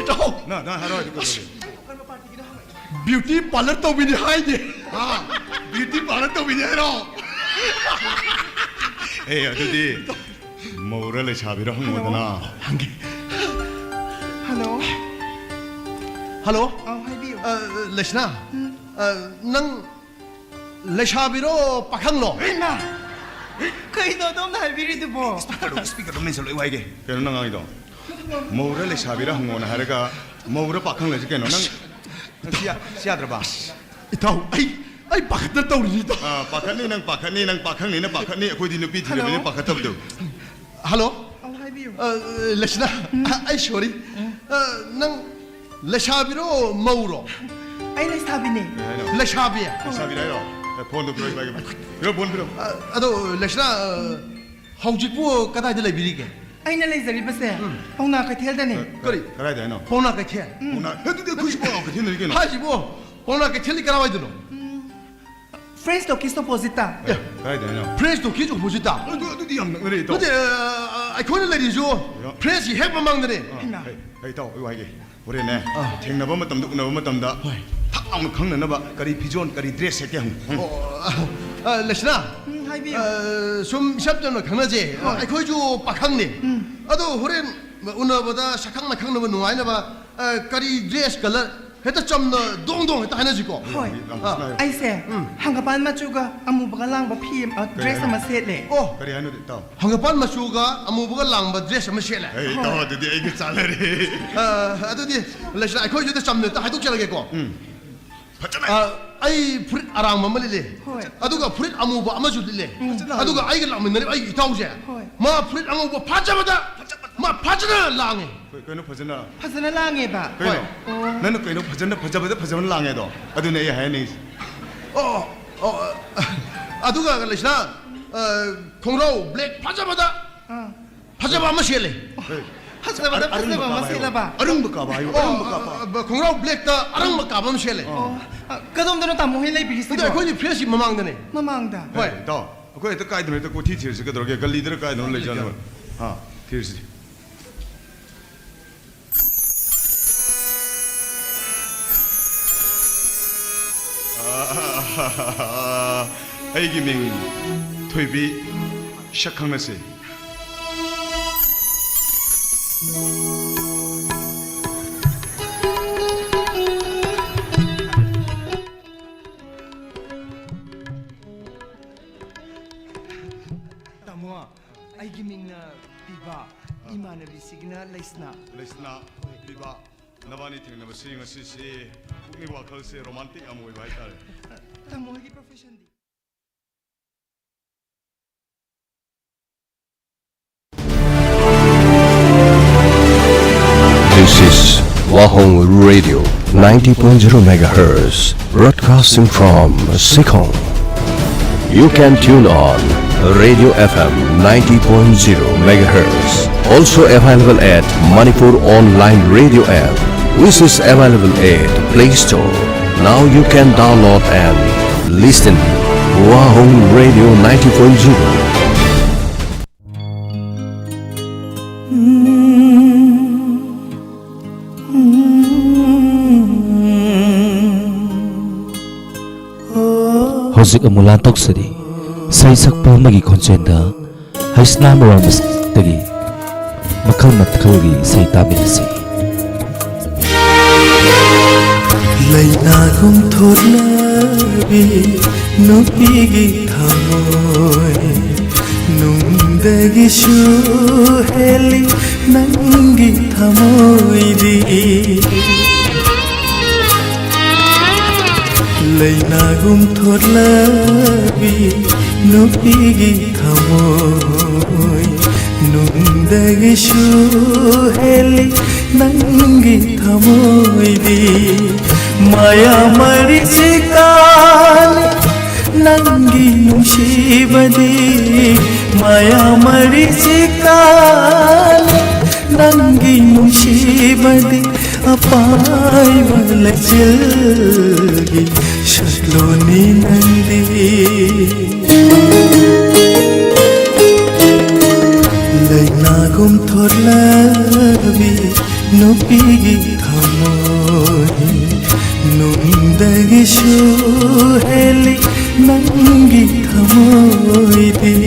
ꯏꯇꯥꯎ! ꯅ, ꯅ, ꯍꯥꯏꯔꯣ, ꯍꯥꯏꯗꯤ ꯀꯩꯗꯧꯔꯦ? ꯕ꯭ꯌꯨꯇꯤ ꯄꯥꯔꯂꯔ ꯇꯧꯕꯤꯅꯤ ꯍꯥꯏꯅꯦ꯫ ꯍꯥ? ꯕ꯭ꯌꯨꯇꯤ ꯄꯥꯔꯂꯔ ꯇꯧꯕꯤꯅꯤ ꯍꯥꯏꯔꯣ? ꯑꯦ, ꯑꯗꯨꯗꯤ ꯃꯧꯔ ꯂꯩꯁꯥꯕꯤꯔ ꯍꯪꯉꯣꯗꯅ꯫ ꯍꯪꯒꯦ꯫ ꯍꯜꯂꯣ꯫ ꯍꯜꯂꯣ꯫ ꯑꯧ, ꯍꯥꯏꯕꯤꯌꯨ꯫ ꯑ, ꯂꯩꯁꯅꯥ, ꯎꯝ꯫ ꯑ, ꯅꯪ ꯂꯩꯁꯥꯕꯤꯔꯣ ꯄꯥꯈꯪꯂꯣ? ꯍꯩꯃꯥ! ꯀꯩꯅꯣ ꯑꯗꯣꯝꯅ ꯍꯥꯏꯕꯤꯔꯤꯗꯨꯕꯣ? ꯏꯁꯄꯤꯀꯔꯗꯣ, ꯏꯁꯄꯤꯀꯔꯗꯣ ꯃꯦꯟꯁꯤꯜꯂꯣ, ꯑꯩ ꯋꯥꯏꯒꯦ꯫ ꯀꯩꯅꯣ ꯅꯪ ꯉꯥꯡꯉꯤꯗꯣ? ꯃꯧꯔ ꯂꯩꯁꯥꯕꯤꯔ ꯍꯪꯉꯣꯅ ꯍꯥꯏꯔꯒ ꯃꯧꯔ ꯄꯥꯈꯪꯂꯁꯤ ꯀꯩꯅꯣ? ꯅꯪ, ꯅꯪ ꯁꯤ ꯌꯥ-, ꯁꯤ ꯌꯥꯗ꯭ꯔꯕ? ꯏꯇꯥꯎ, ꯑꯩ, ꯑꯩ ꯄꯥꯈꯠꯇ ꯇꯧꯔꯤꯅꯤ, ꯏꯇꯥꯎ꯫ ꯑꯥ, ꯄꯥꯈꯠꯅꯤ ꯅꯪ, ꯄꯥꯈꯠꯅꯤ ꯅꯪ, ꯄꯥꯈꯪꯅꯤꯅ ꯄꯥꯈꯠꯅꯤ, ꯑꯩꯈꯣꯏꯗꯤ ꯅꯨꯄꯤ ꯊꯤꯔꯕꯅꯤꯅ ꯍꯜꯂꯣ꯫ ꯄꯥꯈꯠꯇꯕꯗꯣ꯫ ꯍꯜꯂꯣ꯫ ꯑꯧ, ꯍꯥꯏꯕꯤꯌꯨ꯫ ꯑ, ꯂꯩꯁꯅꯥ, ꯎꯝ꯫ ꯑ, ꯑꯩ ꯁꯣꯔꯤ꯫ ꯎꯝ꯫ ꯑ, ꯅꯪ ꯂꯩꯁꯥꯕꯤꯔꯣ, ꯃꯧꯔꯣ? ꯑꯩ ꯂꯩꯁꯥꯕꯤꯅꯦ꯫ ꯀꯩ ꯍꯥꯏꯅꯣ? ꯂꯩꯁꯥꯕꯤ꯫ ꯂꯩꯁꯥꯕꯤꯔ ꯍꯥꯏꯔꯣ? ꯑꯦ, ꯐꯣꯟꯗꯣ ꯄꯤꯔꯛꯑꯣ, ꯏꯕꯥꯒꯤ꯫ ꯄꯤꯔꯛꯑꯣ, ꯐꯣꯟ ꯄꯤꯔꯛꯑꯣ꯫ ꯑ, ꯑꯗꯣ, ꯂꯩꯁꯅꯥ, ꯑ, ꯍꯧꯖꯤꯛꯄꯨ ꯀꯗꯥꯏꯗ ꯂꯩꯕꯤꯔꯤꯒꯦ? ꯑꯩꯅ ꯂꯩꯖꯔꯤꯕꯁꯦ ꯎꯝ꯫ ꯄꯥꯎꯅꯥ ꯀꯩꯊꯦꯜꯗꯅꯦ꯫ ꯀ-, ꯀꯔꯤ? ꯀꯗꯥꯏꯗ ꯍꯥꯏꯅꯣ? ꯄꯥꯎꯅꯥ ꯀꯩꯊꯦꯜ꯫ ꯎꯝ꯫ ꯄꯥꯎꯅꯥ, ꯑꯗꯨꯗꯤ ꯑꯩꯈꯣꯏꯁꯨ ꯄꯥꯎꯅꯥ ꯀꯩꯊꯦꯜꯗꯅꯤ ꯀꯩꯅꯣ꯫ ꯍꯥꯏꯁꯤꯕꯨ, ꯄꯥꯎꯅꯥ ꯀꯩꯊꯦꯜꯗꯤ ꯀꯔꯥꯏꯋꯥꯏꯗꯅꯣ? ꯎꯝ꯫ French Talkies opposite ꯇ꯫ ꯑꯦ, ꯀꯗꯥꯏꯗ ꯍꯥꯏꯅꯣ? French Talkies opposite ꯇ꯫ ꯑꯗꯨ, ꯑꯗꯨꯗꯤ ꯌꯥꯝ ꯅꯛꯅꯔꯦ, ꯏꯇꯥꯎ꯫ ꯅꯠꯇꯦ, ꯑ, ꯑ, ꯑꯩꯈꯣꯏꯅ ꯂꯩꯔꯤꯁꯨ ꯌꯥ꯫ French ꯀꯤ ꯍꯦꯛ ꯃꯃꯥꯡꯗꯅꯦ꯫ ꯑ, ꯍꯩꯃꯥ꯫ ꯍꯩ, ꯍꯩ, ꯏꯇꯥꯎ, ꯑꯩ ꯋꯥ ꯍꯥꯏꯒꯦ꯫ ꯍꯣꯔꯦꯟꯅꯦ, ꯑꯥ꯫ ꯊꯦꯡꯅꯕ ꯃꯇꯝꯗ, ꯎꯅꯕ ꯃꯇꯝꯗ ꯍꯣꯏ꯫ ꯊꯛ ꯂꯥꯎꯅ ꯈꯪꯅꯅꯕ ꯀꯔꯤ ꯐꯤꯖꯣꯜ, ꯀꯔꯤ dress ꯁꯦꯠꯀꯦ ꯍꯪꯉꯨ꯫ ꯍꯪꯉꯨ꯫ ꯑꯣ, ꯑ, ꯑ, ꯂꯩꯁꯅꯥ꯫ ꯎꯝ, ꯍꯥꯏꯕꯤꯌꯨ꯫ ꯑ, ꯁꯨꯝ ꯏꯁꯝ ꯆꯝꯅ ꯈꯪꯅꯖꯦ꯫ ꯍꯣꯏ꯫ ꯑꯩꯈꯣꯏꯁꯨ ꯄꯥꯈꯪꯅꯤ꯫ ꯎꯝ꯫ ꯑꯗꯣ ꯍꯣꯔꯦꯟ ꯎꯅꯕꯗ ꯁꯛꯈꯪꯅ ꯈꯪꯅꯕ ꯅꯨꯡꯉꯥꯏꯅꯕ, ꯑ, ꯀꯔꯤ dress colour ꯍꯦꯛꯇ ꯆꯝꯅ ꯗꯣꯡ ꯗꯣꯡ ꯍꯦꯛꯇ ꯍꯥꯏꯅꯁꯤꯀꯣ꯫ ꯍꯣꯏ꯫ ꯌꯥꯝ ꯑꯥ꯫ ꯅꯨꯡꯉꯥꯏ꯫ ꯑꯩꯁꯦ ꯎꯝ꯫ ꯍꯪꯒꯄꯥꯟ ꯃꯆꯨꯒ ꯑꯃꯨꯕꯒ ꯂꯥꯡꯕ ꯐꯤ ꯑꯃ, ꯀꯔꯤ dress ꯍꯥꯏꯅꯣ? ꯑꯃ ꯁꯦꯠꯂꯦ꯫ ꯑꯣ꯫ ꯀꯔꯤ ꯍꯥꯏꯅꯣ, ꯏꯇꯥꯎ? ꯍꯪꯒꯄꯥꯟ ꯃꯆꯨꯒ ꯑꯃꯨꯕꯒ ꯂꯥꯡꯕ dress ꯑꯃ ꯁꯦꯠꯂꯦ꯫ ꯑꯩ ꯍꯣꯏ꯫ ꯏꯇꯥꯎ, ꯑꯗꯨꯗꯤ ꯑꯩꯒ ꯆꯥꯟꯅꯔꯦ꯫ ꯑ, ꯑꯗꯨꯗꯤ ꯂꯩꯁꯅꯥ, ꯑꯩꯈꯣꯏꯁꯨ ꯍꯦꯛꯇ ꯆꯝꯅ ꯍꯦꯛꯇ ꯍꯥꯏꯗꯣꯛꯆꯔꯒꯦꯀꯣ꯫ ꯎꯝ꯫ ꯐꯖꯅ꯫ ꯑ, ꯑꯩ ꯐꯨꯔꯤꯠ ꯑꯔꯥꯡꯕ ꯑꯃ ꯂꯤꯠꯂꯦ꯫ ꯍꯣꯏ꯫ ꯑꯗꯨꯒ ꯐꯨꯔꯤꯠ ꯑꯃꯨꯕ ꯑꯃꯁꯨ ꯂꯤꯠꯂꯦ꯫ ꯎꯝ꯫ ꯑꯗꯨꯒ ꯑꯩꯒ ꯂꯥꯛꯃꯤꯟꯅꯔꯤꯕ ꯑꯩꯒꯤ ꯏꯇꯥꯎꯁꯦ꯫ ꯍꯣꯏ꯫ ꯃꯥ ꯐꯨꯔꯤꯠ ꯑꯉꯧꯕ ꯐꯖꯕꯗ ꯃꯥ ꯐꯖꯅ ꯂꯥꯡꯉꯦ꯫ ꯀꯩ-, ꯀꯩꯅꯣ ꯐꯖꯅ? ꯐꯖꯅ ꯂꯥꯡꯉꯦꯕ꯫ ꯀꯩꯅꯣ? ꯍꯣꯏ꯫ ꯑꯣ꯫ ꯅꯪꯅ ꯀꯩꯅꯣ ꯐꯖꯅ, ꯐꯖꯕꯗ ꯐꯖꯅ ꯂꯥꯡꯉꯦꯗꯣ? ꯑꯗꯨꯅꯦ ꯑꯩ ꯍꯥꯏꯍꯟꯅꯤꯡꯉꯤꯁꯦ꯫ ꯑꯣ, ꯑꯣ, ꯑꯣ, ꯑꯗꯨꯒ ꯂꯩꯁꯅꯥ, ꯑ, ꯈꯣꯡꯒ꯭ꯔꯥꯎ black ꯐꯖꯕꯗ ꯑꯥ꯫ ꯐꯖꯕ ꯑꯃ ꯁꯦꯠꯂꯦ꯫ ꯍꯦ꯫ ꯐꯖꯕꯗ ꯑꯔ-, ꯑꯔꯪꯕ ꯐꯖꯕ ꯑꯃ ꯀꯥꯕ ꯍꯥꯏꯌꯨ꯫ ꯁꯦꯠꯂꯕ? ꯑꯔꯪꯕ ꯀꯥꯕ ꯍꯥꯏꯌꯨ, ꯑꯣ, ꯑꯔꯪꯕ ꯀꯥꯕ꯫ ꯑ, ꯑ, ꯈꯣꯡꯒ꯭ꯔꯥꯎ black ꯇ ꯑꯔꯪꯕ ꯀꯥꯕ ꯑꯃ ꯁꯦꯠꯂꯦ꯫ ꯑꯣ, ꯑ, ꯀꯗꯣꯝꯗꯅꯣ ꯇꯥꯃꯣ ꯍꯣꯏ ꯂꯩꯕꯤꯔꯤꯁꯤꯕꯣ? ꯑꯗꯣ ꯑꯩꯈꯣꯏꯗꯤ French ꯀꯤ ꯃꯃꯥꯡꯗꯅꯦ꯫ ꯃꯃꯥꯡꯗ? ꯍꯣꯏ꯫ ꯍꯦ, ꯏꯇꯥꯎ, ꯑꯩꯈꯣꯏ ꯍꯦꯛꯇ ꯀꯥꯏꯗꯅꯣ ꯍꯦꯛꯇ ꯀꯣꯏꯊꯤ ꯊꯤꯔꯁꯤ ꯀꯩꯗꯧꯔꯒꯦ? ꯒꯜꯂꯤꯗꯔ ꯀꯥꯏꯗꯅꯣ ꯂꯩꯖꯥꯠꯅꯣ? ꯂꯩꯖꯥꯠꯅꯣ꯫ ꯑꯥ, ꯊꯤꯔꯁꯤ꯫ ꯑꯩꯒꯤ ꯃꯤꯡ ꯊꯣꯏꯕꯤ, ꯁꯛ ꯈꯪꯅꯁꯦ꯫ ꯇꯥꯃꯣ, ꯑꯩꯒꯤ ꯃꯤꯡꯅ ꯄꯤꯕ, ꯏꯃꯥꯟꯅꯕꯤꯁꯤꯒꯤꯅ ꯂꯩꯁꯅꯥ꯫ ꯂꯩꯁꯅꯥ, ꯄꯤꯕ, ꯅꯕꯥꯅꯤ ꯊꯦꯡꯅꯕꯁꯤ ꯉꯁꯤꯁꯤ ꯄꯨꯛꯅꯤꯡ ꯋꯥꯈꯜꯁꯦ romantic ꯌꯥꯝ ꯑꯣꯏꯕ ꯍꯥꯏꯇꯥꯔꯦ꯫ ꯇꯥꯃꯣ ꯍꯣꯏꯒꯤ profession D? Wahong Radio ninety point zero megahertz, broadcasting from Sikhong. You can tune on Radio F M ninety point zero megahertz. Also available at Manipur Online Radio app, which is available at Play Store. Now you can download and listen Wahong Radio ninety point zero. ꯍꯧꯖꯤꯛ ꯑꯃꯨꯛ ꯂꯥꯟꯊꯣꯛꯆꯔꯤ꯫ ꯁꯩꯁꯛꯄ ꯑꯃꯒꯤ ꯈꯣꯟꯖꯦꯜꯗ ꯍꯩꯁꯅꯥ ꯃꯣꯔꯥꯡ ꯃꯁꯤꯗꯒꯤ ꯃꯈꯜ ꯃꯈꯜꯒꯤ ꯏꯁꯩ ꯇꯥꯃꯤꯟꯅꯁꯤ꯫ ꯂꯩꯅꯥꯒꯨꯝ ꯊꯣꯛꯂꯕꯤ ꯅꯨꯄꯤꯒꯤ ꯊꯃꯣꯏ, ꯅꯨꯡꯗꯒꯤꯁꯨ ꯍꯦꯜꯂꯤ ꯅꯪꯒꯤ ꯊꯃꯣꯏꯗꯤ꯫ ꯂꯩꯅꯥꯒꯨꯝ ꯊꯣꯛꯂꯕꯤ ꯅꯨꯄꯤꯒꯤ ꯊꯃꯣꯏ, ꯅꯨꯡꯗꯒꯤꯁꯨ ꯍꯦꯜꯂꯤ ꯅꯪꯒꯤ ꯊꯃꯣꯏꯗꯤ꯫ ꯃꯌꯥꯝ ꯃꯔꯤꯁꯤ ꯀꯥꯅꯤ ꯅꯪꯒꯤ ꯅꯨꯡꯁꯤꯕꯗꯤ꯫ ꯃꯌꯥꯝ ꯃꯔꯤꯁꯤ ꯀꯥꯅꯤ ꯅꯪꯒꯤ ꯅꯨꯡꯁꯤꯕꯗꯤ꯫ ꯑꯄꯥꯏꯕ ꯂꯩꯆꯤꯜꯒꯤ ꯁꯛꯂꯣꯟꯅꯤ ꯅꯪꯗꯤ꯫ ꯂꯩꯅꯥꯒꯨꯝ ꯊꯣꯛꯂꯕꯤ ꯅꯨꯄꯤꯒꯤ ꯊꯃꯣꯏ, ꯅꯨꯡꯗꯒꯤꯁꯨ ꯍꯦꯜꯂꯤ ꯅꯪꯒꯤ ꯊꯃꯣꯏꯗꯤ꯫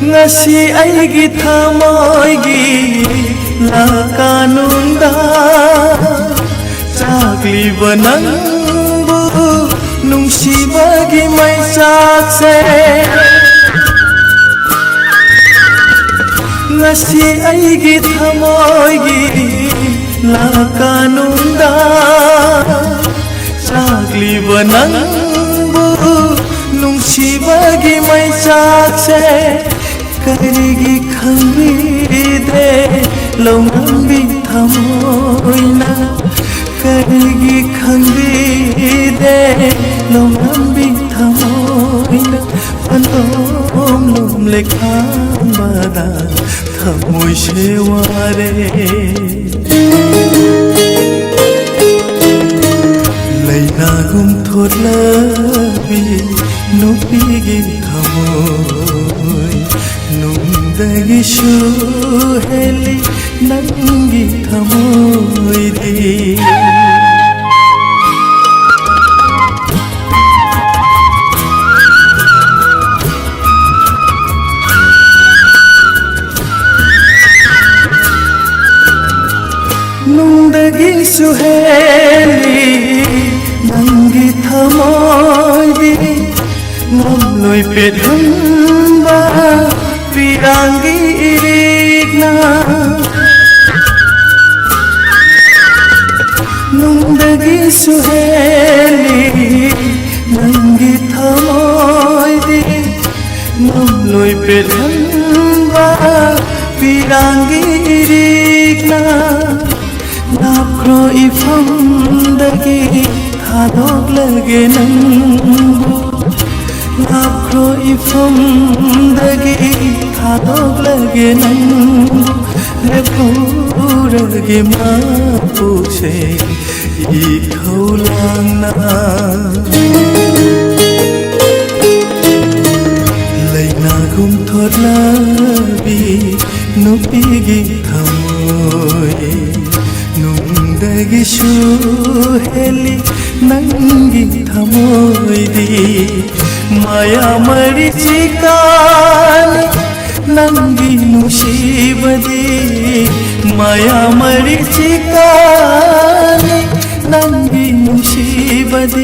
ꯉꯁꯤ ꯑꯩꯒꯤ ꯊꯃꯣꯏꯒꯤ ꯂꯥ ꯀꯥꯅꯨꯡꯗ ꯆꯥꯛꯂꯤꯕ ꯅꯪꯕꯨ ꯅꯨꯡꯁꯤꯕꯒꯤ ꯃꯩꯆꯥꯛꯁꯦ꯫ ꯉꯁꯤ ꯑꯩꯒꯤ ꯊꯃꯣꯏꯒꯤ ꯂꯥ ꯀꯥꯅꯨꯡꯗ ꯆꯥꯛꯂꯤꯕ ꯅꯪꯕꯨ ꯅꯨꯡꯁꯤꯕꯒꯤ ꯃꯩꯆꯥꯛꯁꯦ ꯀꯔꯤꯒꯤ ꯈꯪꯕꯤꯗꯦ ꯂꯧꯉꯝꯕꯤ ꯊꯃꯣꯏꯅ? ꯀꯔꯤꯒꯤ ꯈꯪꯕꯤꯗꯦ ꯂꯧꯉꯝꯕꯤ ꯊꯃꯣꯏꯅ? ꯄꯟꯂꯣꯝ ꯂꯣꯝꯂꯦ ꯈꯥꯝꯕꯗ ꯊꯃꯣꯏꯁꯦ ꯋꯥꯔꯦ꯫ ꯂꯩꯅꯥꯒꯨꯝ ꯊꯣꯠꯂꯕꯤ ꯅꯨꯄꯤꯒꯤ ꯊꯃꯣꯏ, ꯅꯨꯡꯗꯒꯤꯁꯨ ꯍꯦꯜꯂꯤ ꯅꯪꯒꯤ ꯊꯃꯣꯏꯗꯤ꯫ ꯅꯨꯡꯗꯒꯤꯁꯨ ꯍꯦꯜꯂꯤ ꯅꯪꯒꯤ ꯊꯃꯣꯏꯗꯤ꯫ ꯉꯝꯂꯣꯏ ꯄꯦꯠꯍꯟꯕ ꯄꯤꯔꯥꯡꯒꯤ ꯏꯔꯤꯛꯅ꯫ ꯅꯨꯡꯗꯒꯤꯁꯨ ꯍꯦꯜꯂꯤ ꯅꯪꯒꯤ ꯊꯃꯣꯏꯗꯤ꯫ ꯉꯝꯂꯣꯏ ꯄꯦꯠꯍꯟꯕ ꯄꯤꯔꯥꯡꯒꯤ ꯏꯔꯤꯛꯅ꯫ ꯂꯥꯞꯈ꯭ꯔꯣ ꯏꯐꯝꯗꯒꯤ ꯊꯥꯗꯣꯛꯂꯒꯦ ꯅꯪꯕꯨ꯫ ꯂꯥꯞꯈ꯭ꯔꯣ ꯏꯐꯝꯗꯒꯤ ꯊꯥꯗꯣꯛꯂꯒꯦ ꯅꯪꯕꯨ꯫ ꯂꯦꯞꯍꯧꯔꯒꯦ ꯃꯄꯣꯛꯁꯦ ꯏꯈꯧ ꯂꯥꯡꯅ꯫ ꯂꯩꯅꯥꯒꯨꯝ ꯊꯣꯠꯂꯕꯤ ꯅꯨꯄꯤꯒꯤ ꯊꯃꯣꯏ, ꯅꯨꯡꯗꯒꯤꯁꯨ ꯍꯦꯜꯂꯤ ꯅꯪꯒꯤ ꯊꯃꯣꯏꯗꯤ꯫ ꯃꯌꯥ ꯃꯔꯤꯆꯤꯀꯥꯅꯤ ꯅꯪꯒꯤ ꯅꯨꯡꯁꯤꯕꯗꯤ꯫ ꯃꯌꯥ ꯃꯔꯤꯆꯤꯀꯥꯅꯤ ꯅꯪꯒꯤ ꯅꯨꯡꯁꯤꯕꯗꯤ꯫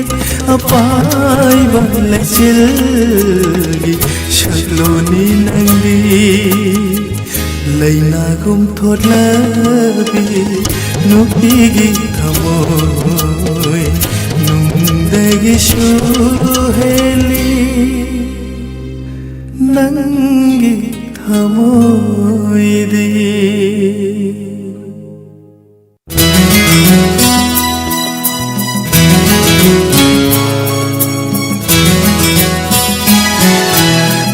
ꯑꯄꯥꯏꯕ ꯂꯩꯆꯤꯜꯒꯤ ꯁꯛꯂꯣꯟꯅꯤ ꯅꯪꯗꯤ꯫ ꯀꯨꯝꯊꯣꯛꯂꯕꯤ ꯅꯨꯄꯤꯒꯤ ꯊꯃꯣꯏ ꯅꯨꯡꯗꯒꯤꯁꯨ ꯍꯦꯜꯂꯤ ꯅꯪꯒꯤ ꯊꯃꯣꯏꯗꯤ꯫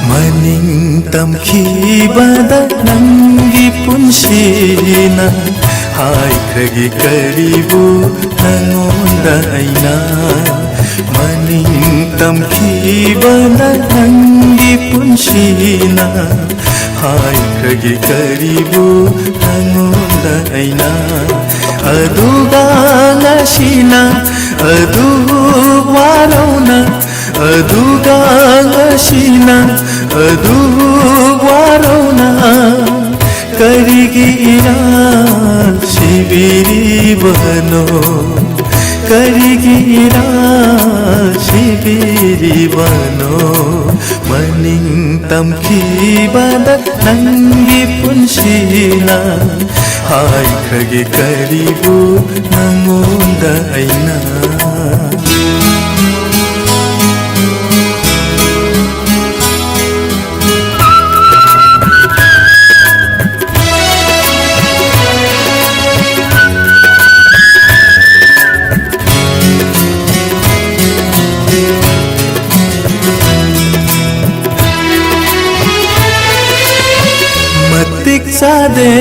ꯃꯅꯤꯡ ꯇꯝꯈꯤꯕꯗ ꯅꯪꯒꯤ ꯄꯨꯟꯁꯤꯅ ꯍꯥꯏꯈ꯭ꯔꯒꯦ ꯀꯔꯤꯕꯨ ꯅꯉꯣꯟꯗ ꯑꯩꯅ꯫ ꯃꯅꯤꯡ ꯇꯝꯈꯤꯕꯗ ꯅꯪꯒꯤ ꯄꯨꯟꯁꯤꯅ ꯍꯥꯏꯈ꯭ꯔꯒꯦ ꯀꯔꯤꯕꯨ ꯅꯉꯣꯟꯗ ꯑꯩꯅ꯫ ꯑꯗꯨꯒ ꯉꯁꯤꯅ ꯑꯗꯨ ꯋꯥꯔꯧꯅ, ꯑꯗꯨꯒ ꯉꯁꯤꯅ ꯑꯗꯨ ꯋꯥꯔꯧꯅ ꯀꯔꯤꯒꯤ ꯏꯔꯥꯜ ꯁꯤꯕꯤꯔꯤꯕꯅꯣ? ꯀꯔꯤꯒꯤ ꯏꯔꯥꯜ ꯁꯤꯕꯤꯔꯤꯕꯅꯣ? ꯃꯅꯤꯡ ꯇꯝꯈꯤꯕꯗ ꯅꯪꯒꯤ ꯄꯨꯟꯁꯤꯅ ꯍꯥꯏꯈ꯭ꯔꯒꯦ ꯀꯔꯤꯕꯨ ꯅꯉꯣꯟꯗ ꯑꯩꯅ꯫ ꯃꯇꯤꯛ ꯆꯥꯗꯦ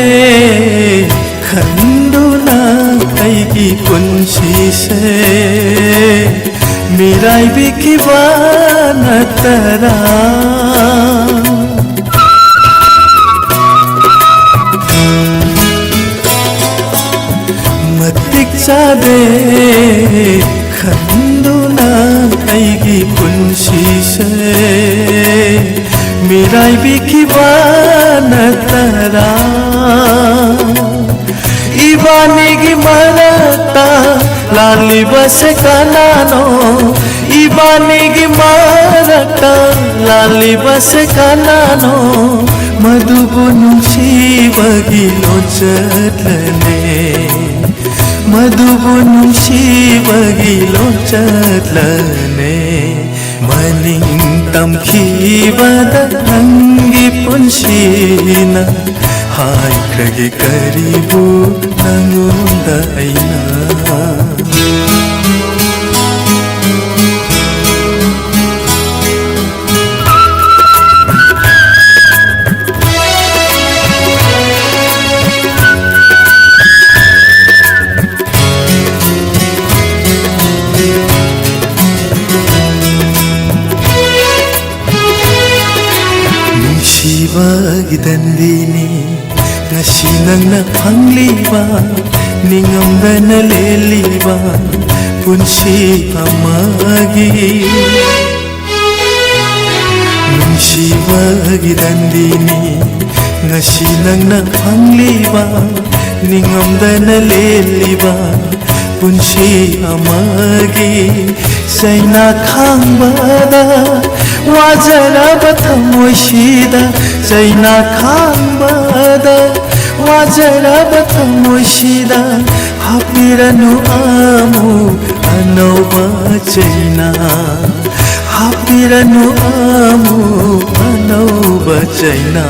ꯈꯟꯗꯨꯅ ꯑꯩꯒꯤ ꯄꯨꯟꯁꯤꯁꯦ ꯃꯤꯔꯥꯏꯕꯤꯈꯤꯕ ꯅꯠꯇꯔꯥ? ꯃꯇꯤꯛ ꯆꯥꯗꯦ ꯈꯟꯗꯨꯅ ꯑꯩꯒꯤ ꯄꯨꯟꯁꯤꯁꯦ ꯃꯤꯔꯥꯏꯕꯤꯈꯤꯕ ꯅꯠꯇꯔꯥ? ꯏꯕꯥꯅꯤꯒꯤ ꯃꯔꯛꯇ ꯂꯥꯜꯂꯤꯕꯁꯦ ꯀꯅꯥꯅꯣ? ꯏꯕꯥꯅꯤꯒꯤ ꯃꯔꯛꯇ ꯂꯥꯜꯂꯤꯕꯁꯦ ꯀꯅꯥꯅꯣ? ꯃꯗꯨꯕꯨ ꯅꯨꯡꯁꯤꯕꯒꯤ ꯂꯣꯟꯆꯠꯂꯅꯦ, ꯃꯗꯨꯕꯨ ꯅꯨꯡꯁꯤꯕꯒꯤ ꯂꯣꯟꯆꯠꯂꯅꯦ꯫ ꯃꯅꯤꯡ ꯇꯝꯈꯤꯕꯗ ꯅꯪꯒꯤ ꯄꯨꯟꯁꯤꯅ ꯍꯥꯏꯈ꯭ꯔꯒꯦ ꯀꯔꯤꯕꯨ ꯅꯪꯉꯣꯟꯗ ꯑꯩꯅ꯫ ꯅꯨꯡꯁꯤꯕꯒꯤ ꯗꯟꯗꯤꯅꯤ ꯉꯁꯤ ꯅꯪꯅ ꯐꯪꯂꯤꯕ, ꯅꯤꯡꯉꯝꯗꯅ ꯂꯦꯜꯂꯤꯕ ꯄꯨꯟꯁꯤ ꯑꯃꯒꯤ꯫ ꯅꯨꯡꯁꯤꯕꯒꯤ ꯗꯟꯗꯤꯅꯤ ꯉꯁꯤ ꯅꯪꯅ ꯐꯪꯂꯤꯕ, ꯅꯤꯡꯉꯝꯗꯅ ꯂꯦꯜꯂꯤꯕ ꯄꯨꯟꯁꯤ ꯑꯃꯒꯤ꯫ ꯆꯩꯅꯥ ꯈꯥꯡꯕꯗ ꯋꯥꯖꯔꯕ ꯊꯃꯣꯏꯁꯤꯗ, ꯆꯩꯅꯥ ꯈꯥꯡꯕꯗ ꯋꯥꯖꯔꯕ ꯊꯃꯣꯏꯁꯤꯗ ꯍꯥꯞꯄꯤꯔꯅꯨ ꯑꯃꯨꯛ ꯑꯅꯧꯕ ꯆꯩꯅꯥ, ꯍꯥꯞꯄꯤꯔꯅꯨ ꯑꯃꯨꯛ ꯑꯅꯧꯕ ꯆꯩꯅꯥ꯫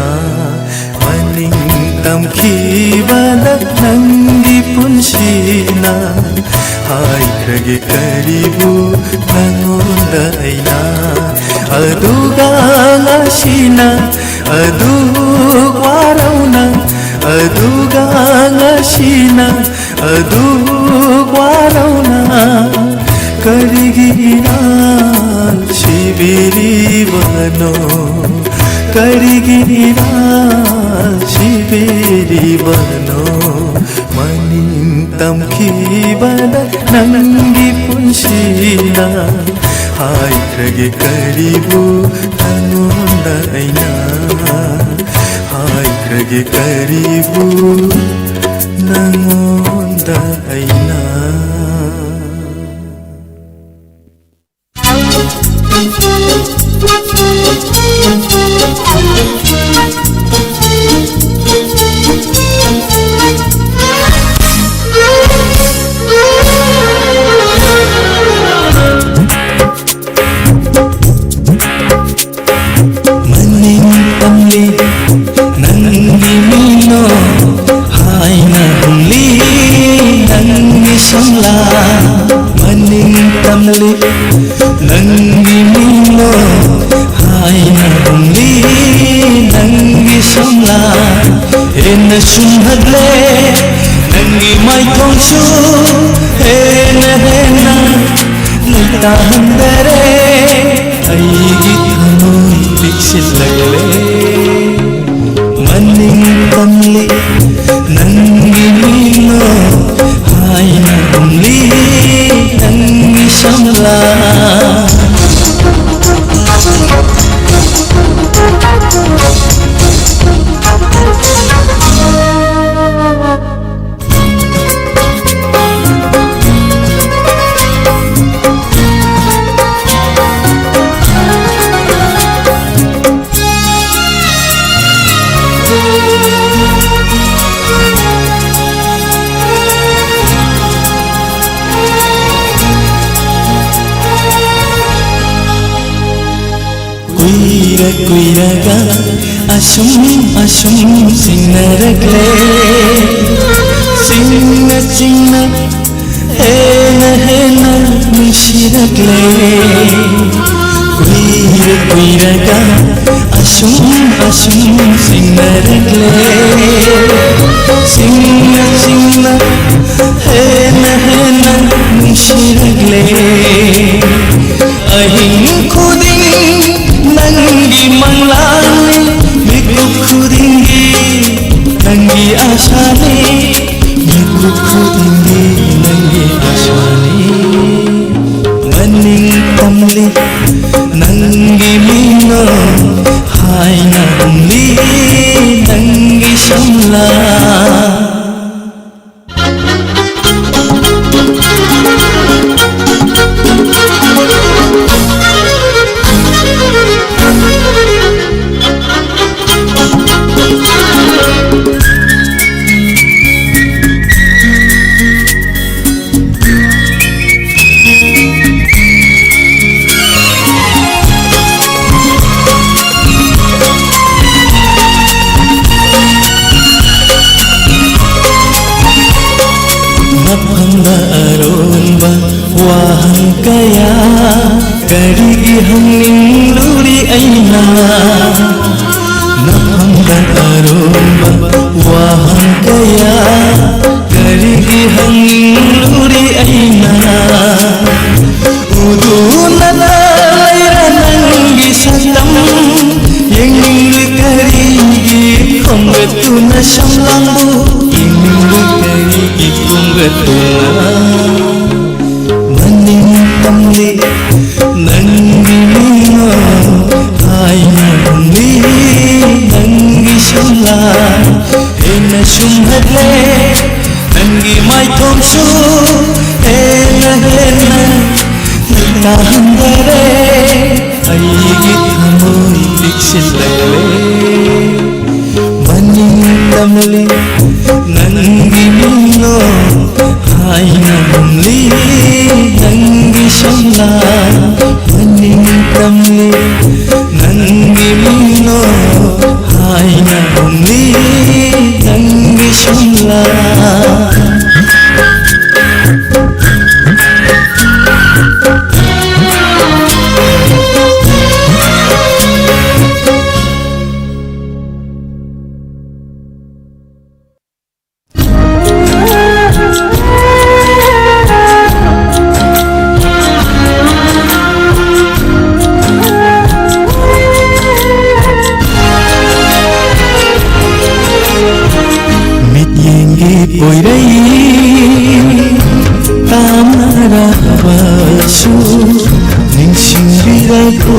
ꯃꯅꯤꯡ ꯇꯝꯈꯤꯕꯗ ꯅꯪꯒꯤ ꯄꯨꯟꯁꯤꯅ ꯍꯥꯏꯈ꯭ꯔꯒꯦ ꯀꯔꯤꯕꯨ ꯅꯪꯉꯣꯟꯗ ꯑꯩꯅ꯫ ꯑꯗꯨꯒ ꯉꯁꯤꯅ ꯑꯗꯨ ꯋꯥꯔꯧꯅ, ꯑꯗꯨꯒ ꯉꯁꯤꯅ ꯑꯗꯨ ꯋꯥꯔꯧꯅ ꯀꯔꯤꯒꯤ ꯏꯔꯥꯜ ꯁꯤꯕꯤꯔꯤꯕꯅꯣ? ꯀꯔꯤꯒꯤ ꯏꯔꯥꯜ ꯁꯤꯕꯤꯔꯤꯕꯅꯣ? ꯃꯅꯤꯡ ꯇꯝꯈꯤꯕꯗ ꯅꯪꯒꯤ ꯄꯨꯟꯁꯤꯅ ꯍꯥꯏꯈ꯭ꯔꯒꯦ ꯀꯔꯤꯕꯨ ꯅꯪꯉꯣꯟꯗ ꯑꯩꯅ? ꯍꯥꯏꯈ꯭ꯔꯒꯦ ꯀꯔꯤꯕꯨ ꯅꯪꯉꯣꯟꯗ ꯑꯩꯅ? ꯀꯨꯏꯔ ꯀꯨꯏꯔꯒ ꯑꯁꯨꯝ ꯑꯁꯨꯝ ꯆꯤꯡꯅꯔꯛꯂꯦ꯫ ꯆꯤꯡꯅ ꯆꯤꯡꯅ ꯍꯦꯟꯅ ꯍꯦꯟꯅ ꯅꯨꯡꯁꯤꯔꯛꯂꯦ꯫ ꯀꯨꯏꯔ ꯀꯨꯏꯔꯒ ꯑꯁꯨꯝ ꯑꯁꯨꯝ ꯆꯤꯡꯅꯔꯛꯂꯦ꯫ ꯆꯤꯡꯅ ꯆꯤꯡꯅ ꯍꯦꯟꯅ ꯍꯦꯟꯅ ꯅꯨꯡꯁꯤꯔꯛꯂꯦ꯫ ꯑꯍꯤꯡ ꯈꯨꯗꯤꯡ ꯅꯪꯒꯤ ꯃꯪꯂꯥꯟꯅꯤ, ꯃꯤꯀꯨꯞ ꯈꯨꯗꯤꯡꯒꯤ ꯅꯪꯒꯤ ꯑꯥꯁꯥꯅꯤ, ꯃꯤꯀꯨꯞ ꯈꯨꯗꯤꯡꯒꯤ ꯅꯪꯒꯤ ꯑꯥꯁꯥꯅꯤ꯫ ꯃꯅꯤꯡ ꯇꯝꯂꯤ ꯅꯪꯒꯤ ꯃꯤꯡꯅꯣ ꯍꯥꯏꯅ ꯍꯨꯝꯂꯤ ꯅꯪꯒꯤ ꯁꯝꯂꯥ꯫ ꯃꯐꯝꯗ ꯑꯔꯣꯟꯕ ꯋꯥꯍꯪ ꯀꯌꯥ ꯀꯔꯤꯒꯤ ꯍꯪꯅꯤꯡꯂꯨꯔꯤ ꯑꯩꯅ? ꯃꯐꯝꯗ ꯑꯔꯣꯟꯕ ꯋꯥꯍꯪ ꯀꯌꯥ ꯀꯔꯤꯒꯤ ꯍꯪꯅꯤꯡꯂꯨꯔꯤ ꯑꯩꯅ? ꯎꯗꯨꯅ ꯂꯩꯔ ꯅꯪꯒꯤ ꯁꯛꯇꯝ ꯌꯦꯡꯅꯤꯡꯂꯤ ꯀꯔꯤꯒꯤ? ꯈꯣꯝꯒꯠꯇꯨꯅ ꯁꯝꯂꯥꯡꯕꯨ ꯌꯦꯡꯅꯤꯡꯂꯤ ꯀꯔꯤꯒꯤ? ꯈꯣꯝꯒꯠꯇꯨꯅ ꯃꯅꯤꯡ ꯇꯝꯂꯤ ꯅꯪꯒꯤ ꯃꯤꯡꯅꯣ ꯍꯥꯏꯅ ꯍꯨꯝꯂꯤ ꯅꯪꯒꯤ ꯁꯝꯂꯥꯡ ꯍꯦꯟꯅ ꯁꯨꯝꯍꯠꯂꯦ꯫ ꯅꯪꯒꯤ ꯃꯥꯏꯊꯣꯡꯁꯨ ꯍꯦꯟꯅ ꯍꯦꯟꯅ ꯅꯪ ꯇꯥꯍꯟꯗꯔꯦ꯫ ꯑꯩꯒꯤ ꯊꯃꯣꯏ ꯄꯤꯛꯁꯤꯜꯂꯛꯂꯦ꯫ ꯃꯅꯤꯡ ꯇꯝꯂꯤ ꯅꯪꯒꯤ ꯃꯤꯡꯅꯣ ꯍꯥꯏꯅ ꯍꯨꯝꯂꯤ ꯅꯪꯒꯤ ꯁꯝꯂꯥꯡ꯫ ꯃꯅꯤꯡ ꯇꯝꯂꯤ ꯃꯤꯡꯅꯣ ꯍꯥꯏꯅ ꯍꯨꯝꯂꯤ ꯅꯪꯒꯤ ꯁꯝꯂꯥ꯫ ꯃꯤꯠꯌꯦꯡꯒꯤ ꯄꯣꯏꯔꯩ ꯇꯥꯝꯅꯔꯕꯁꯨ ꯅꯤꯡꯁꯤꯡꯕꯤꯔꯛꯎ꯫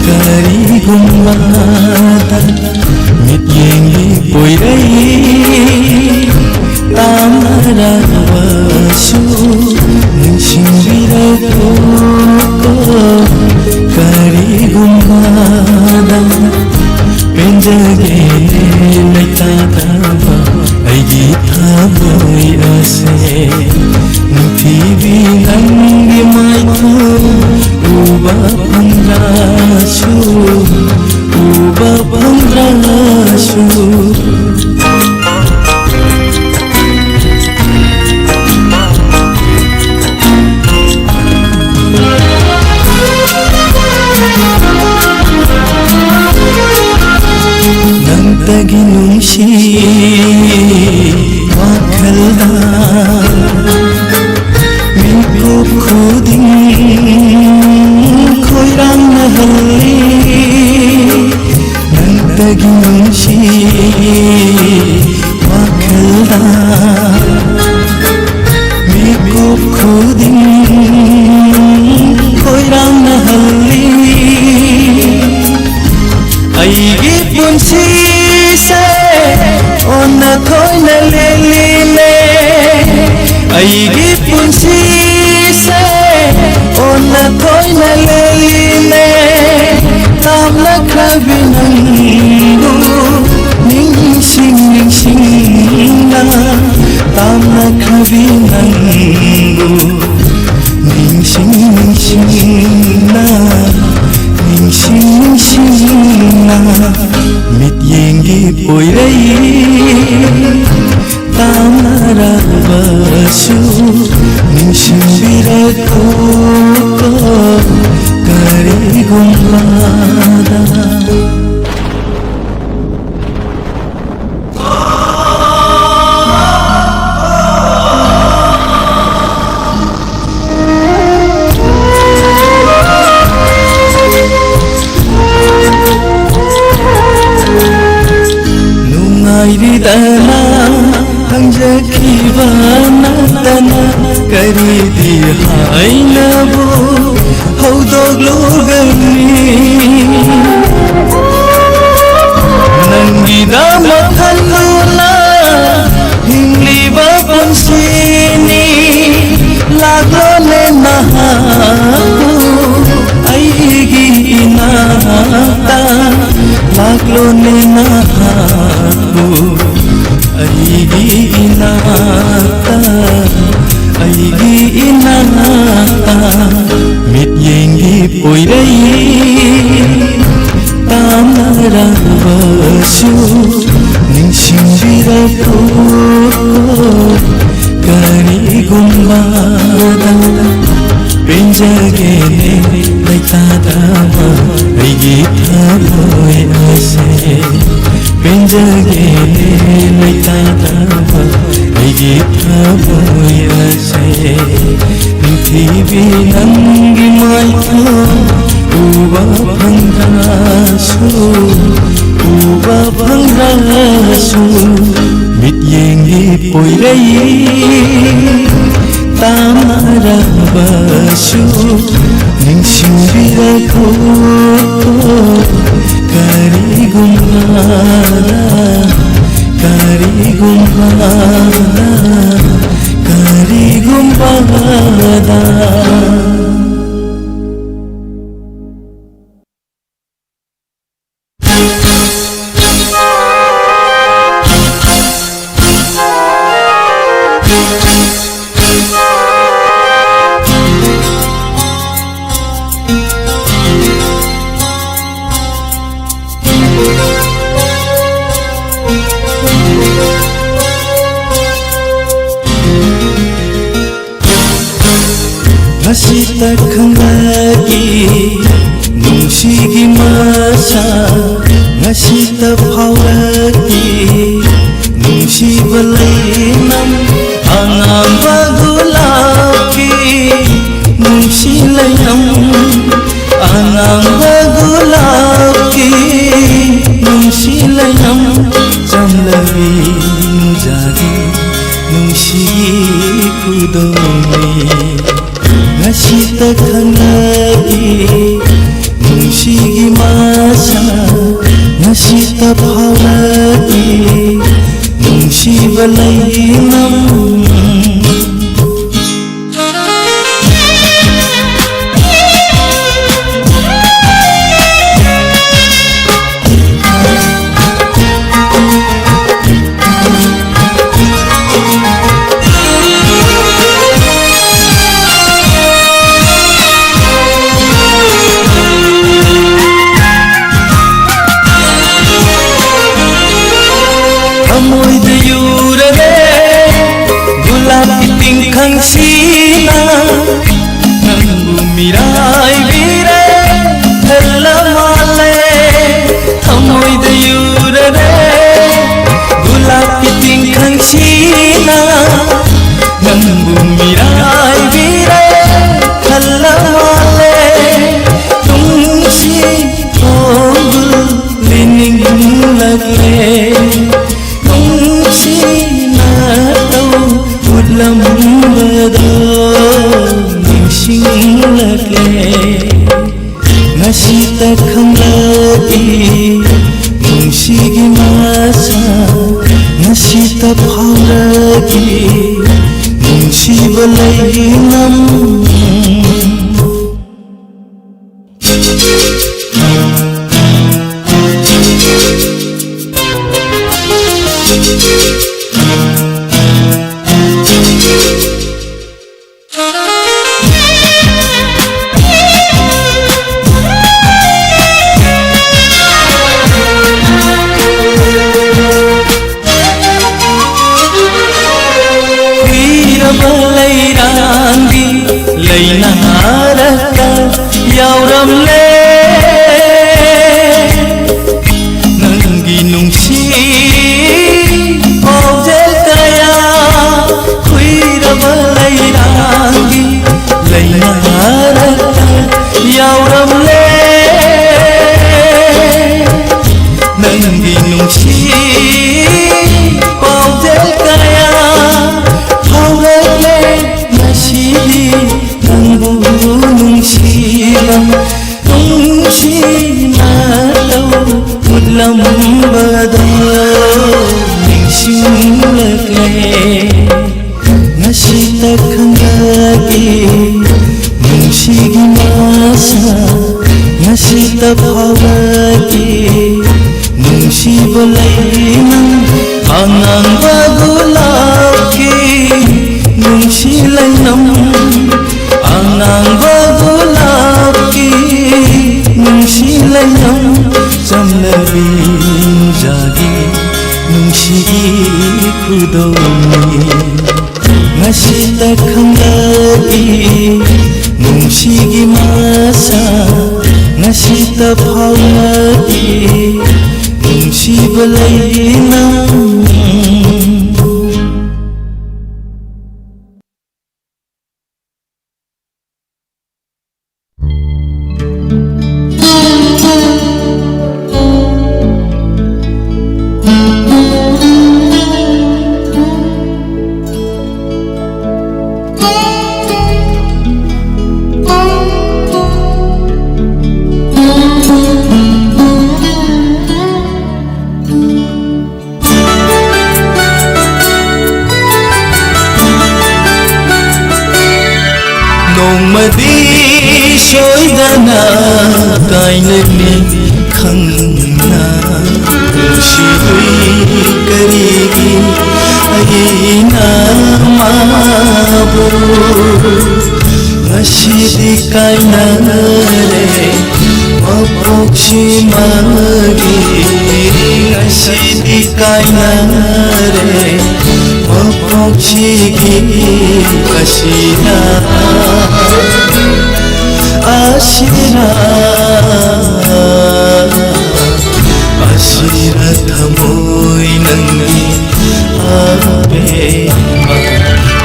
ꯀꯔꯤꯒꯨꯝꯕꯗ ꯃꯤꯠꯌꯦꯡꯒꯤ ꯄꯣꯏꯔꯩ ꯇꯥꯝꯅꯔꯕꯁꯨ ꯅꯤꯡꯁꯤꯡꯕꯤꯔꯛꯎ꯫ ꯀꯔꯤꯒꯨꯝꯕꯗ ꯄꯦꯟꯖꯒꯦ ꯂꯩꯇꯥꯗꯕ ꯑꯩꯒꯤ ꯊꯃꯣꯏ ꯑꯁꯦ꯫ ꯅꯨꯡꯊꯤꯕꯤ ꯅꯪꯒꯤ ꯃꯥꯏꯊꯣꯡ ꯎꯕ ꯐꯪꯗ꯭ꯔꯁꯨ, ꯎꯕ ꯐꯪꯗ꯭ꯔꯁꯨ꯫ ꯅꯪꯇꯒꯤ ꯅꯨꯡꯁꯤ ꯋꯥꯈꯜꯗ ꯃꯤꯀꯨꯞ ꯈꯨꯗꯤꯡ ꯈꯣꯏꯔꯥꯡꯅꯍꯜꯂꯤ꯫ ꯅꯪꯇꯒꯤ ꯅꯨꯡꯁꯤ ꯋꯥꯈꯜꯗ ꯃꯤꯀꯨꯞ ꯈꯨꯗꯤꯡ ꯈꯣꯏꯔꯥꯡꯅꯍꯜꯂꯤ꯫ ꯑꯩꯒꯤ ꯄꯨꯟꯁꯤꯁꯦ ꯑꯣꯟꯅ ꯊꯣꯏꯅ ꯂꯦꯜꯂꯤꯅꯦ꯫ ꯑꯩꯒꯤ ꯄꯨꯟꯁꯤꯁꯦ ꯑꯣꯟꯅ ꯊꯣꯏꯅ ꯂꯦꯜꯂꯤꯅꯦ꯫ ꯇꯥꯝꯂꯛꯈ꯭ꯔꯕꯤ ꯅꯪꯕꯨ ꯅꯨꯡꯉꯥꯏꯔꯤꯗꯅ ꯍꯪꯖꯈꯤꯕ ꯅꯠꯇꯅ ꯀꯔꯤꯗꯤ ꯍꯥꯏꯅꯕꯨ ꯍꯧꯗꯣꯛꯂꯨꯒꯅꯤ? ꯅꯪꯒꯤꯗꯃꯛ ꯈꯜꯂꯨꯅ ꯍꯤꯡꯂꯤꯕ ꯄꯨꯟꯁꯤꯅꯤ꯫ ꯂꯥꯛꯂꯣꯅꯦ ꯅꯍꯥꯛꯄꯨ ꯑꯩꯒꯤ ꯏꯅꯥꯛꯇ, ꯂꯥꯛꯂꯣꯅꯦ ꯅꯍꯥꯛꯄꯨ ꯑꯩꯒꯤ ꯏꯅꯥꯛꯇ, ꯑꯩꯒꯤ ꯏꯅꯥꯛꯇ꯫ ꯃꯤꯠꯌꯦꯡꯒꯤ ꯄꯣꯏꯔꯩ ꯇꯥꯟꯅꯔꯕꯁꯨ ꯅꯤꯡꯁꯤꯡꯕꯤꯔꯛꯎ꯫ ꯀꯔꯤꯒꯨꯝꯕꯗ ꯄꯦꯟꯖꯒꯦꯅꯦ ꯂꯩꯇꯥꯗꯕ ꯑꯩꯒꯤ ꯊꯃꯣꯏ ꯑꯁꯦ꯫ ꯄꯦꯟꯖꯒꯦꯅꯦ ꯂꯩꯇꯥꯗꯕ ꯑꯩꯒꯤ ꯊꯃꯣꯏ ꯑꯁꯦ꯫ ꯅꯨꯡꯊꯤꯕꯤ ꯅꯪꯒꯤ ꯃꯥꯏꯊꯣꯡ ꯎꯕ ꯐꯪꯗ꯭ꯔꯁꯨ, ꯎꯕ ꯐꯪꯗ꯭ꯔꯁꯨ, ꯃꯤꯠꯌꯦꯡꯒꯤ ꯄꯣꯏꯔꯩ ꯇꯥꯟꯅꯔꯕꯁꯨ ꯅꯤꯡꯁꯤꯡꯕꯤꯔꯛꯎ꯫ ꯀꯔꯤꯒꯨꯝꯕꯗ, ꯀꯔꯤꯒꯨꯝꯕꯗ, ꯀꯔꯤꯒꯨꯝꯕꯗ꯫ ꯉꯁꯤꯇ ꯈꯪꯂꯛꯏ ꯅꯨꯡ ꯃꯁꯥ ꯉꯁꯤꯇ ꯐꯥꯎꯔꯛꯏ꯫ ꯅꯨꯡꯁꯤꯕ ꯂꯩꯅꯝ ꯑꯉꯥꯡꯕ ꯒꯨꯂꯥꯞꯀꯤ ꯅꯨꯡꯁꯤ ꯂꯩꯅꯝ, ꯑꯉꯥꯡꯕ ꯒꯨꯂꯥꯞꯀꯤ ꯅꯨꯡꯁꯤ ꯂꯩꯅꯝ, ꯆꯝꯂꯕꯤ ꯅꯨꯡꯖꯥꯒꯤ ꯅꯨꯡꯁꯤꯒꯤ ꯈꯨꯗꯣꯜꯅꯤ꯫ ꯉꯁꯤꯇ ꯈꯪꯂꯛꯏ ꯅꯨꯡꯁꯤꯒꯤ ꯃꯁꯥ, ꯉꯁꯤꯇ ꯐꯥꯎꯔꯛꯏ ꯅꯨꯡꯁꯤꯕ ꯂꯩꯅꯝ꯫ ꯊꯃꯣꯏꯗ ꯌꯨꯔꯔꯦ ꯒꯨꯂꯥꯞꯀꯤ ꯇꯤꯡꯈꯪꯁꯤꯅ, ꯅꯪꯕꯨ ꯃꯤꯔꯥꯏꯕꯤꯔꯦ ꯈꯜꯂ ꯃꯥꯜꯂꯦ꯫ ꯊꯃꯣꯏꯗ ꯌꯨꯔꯔꯦ ꯒꯨꯂꯥꯞꯀꯤ ꯇꯤꯡꯈꯪꯁꯤꯅ, ꯅꯪꯕꯨ ꯃꯤꯔꯥꯏꯕꯤꯔꯦ ꯈꯜꯂ ꯃꯥꯜꯂꯦ꯫ ꯇꯨꯡꯁꯤ ꯈꯣꯡꯒꯨꯜ ꯂꯤꯅꯤꯡꯂꯛꯂꯦ꯫ ꯅꯨꯡꯁꯤꯅ ꯇꯧ ꯎꯠꯂꯝꯕꯗꯣ ꯅꯤꯡꯁꯤꯡꯂꯛꯂꯦ꯫ ꯉꯁꯤꯇ ꯈꯪꯂꯛꯏ ꯅꯨꯡꯁꯤꯒꯤ ꯃꯁꯥ, ꯉꯁꯤꯇ ꯐꯥꯎꯔꯛꯏ ꯅꯨꯡꯁꯤꯕ ꯂꯩꯅꯝ꯫ ꯀꯨꯏꯔꯕ ꯂꯩꯔꯥꯡꯒꯤ ꯅꯨꯡꯁꯤꯒꯤ ꯃꯁꯥ ꯉꯁꯤꯇ ꯐꯥꯎꯔꯛꯏ꯫ ꯅꯨꯡꯁꯤꯕ ꯂꯩ ꯅꯪ ꯑꯉꯥꯡꯕ ꯒꯨꯂꯥꯞꯀꯤ ꯅꯨꯡꯁꯤ ꯂꯩꯅꯝ꯫ ꯑꯉꯥꯡꯕ ꯒꯨꯂꯥꯞꯀꯤ ꯅꯨꯡꯁꯤ ꯂꯩꯅꯝ꯫ ꯆꯝꯂꯕꯤ ꯏꯟꯖꯥꯒꯤ ꯅꯨꯡꯁꯤꯒꯤ ꯈꯨꯗꯣꯜꯅꯤ꯫ ꯉꯁꯤꯇ ꯈꯪꯂꯛꯏ ꯅꯨꯡꯁꯤꯒꯤ ꯃꯁꯥ꯫ ꯉꯁꯤꯇ ꯐꯥꯎꯂꯛꯏ ꯅꯨꯡꯁꯤꯕ ꯂꯩ ꯅꯪ꯫ ꯅꯣꯡꯃꯗꯤ ꯁꯣꯏꯗꯅ ꯀꯥꯏꯅꯅꯤ ꯈꯪꯅ꯫ ꯅꯨꯡꯁꯤꯕꯤ ꯀꯔꯤꯒꯤ ꯑꯩꯅ ꯃꯥꯕꯨ ꯉꯁꯤꯗꯤ ꯀꯥꯏꯅꯔꯦ ꯃꯄꯣꯛꯁꯤꯃꯒꯤ꯫ ꯉꯁꯤꯗꯤ ꯀꯥꯏꯅꯔꯦ ꯃꯄꯣꯛꯁꯤꯒꯤ ꯑꯁꯤꯅ꯫ ꯑꯁꯤꯅ ꯑꯁꯤꯅ ꯊꯃꯣꯏ ꯅꯪꯒꯤ ꯑꯕꯦꯝꯃ꯫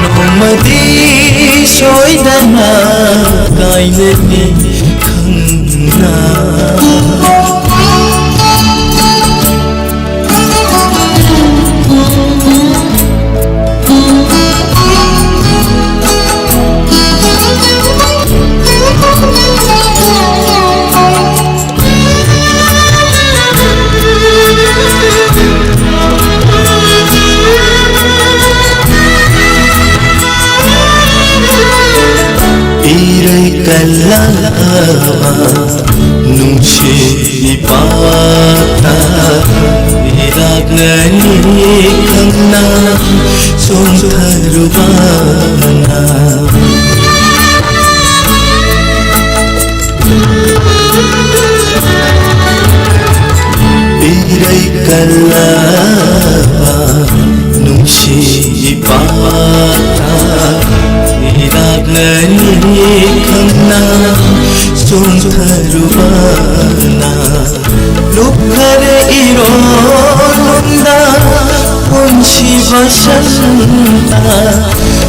ꯅꯣꯡꯃꯗꯤ ꯁꯣꯏꯗꯅ ꯀꯥꯏꯅꯅꯤ ꯈꯪꯅ꯫ ꯅꯨꯡꯁꯤ ꯏꯄꯥꯇ ꯏꯔꯥꯛꯅꯅꯤ ꯈꯪꯅ ꯆꯣꯡꯊꯔꯨꯕꯅ꯫ ꯏꯔꯩ ꯀꯜꯂꯕ ꯅꯨꯡꯁꯤ ꯏꯄꯥꯇ ꯏꯔꯥꯛꯅꯅꯤ ꯈꯪꯅ ꯆꯣꯡꯊꯔꯨꯕꯅ꯫ ꯂꯨꯞꯈꯔꯦ ꯏꯔꯣꯜꯗ ꯄꯨꯟꯁꯤ ꯕꯁꯟꯇ꯫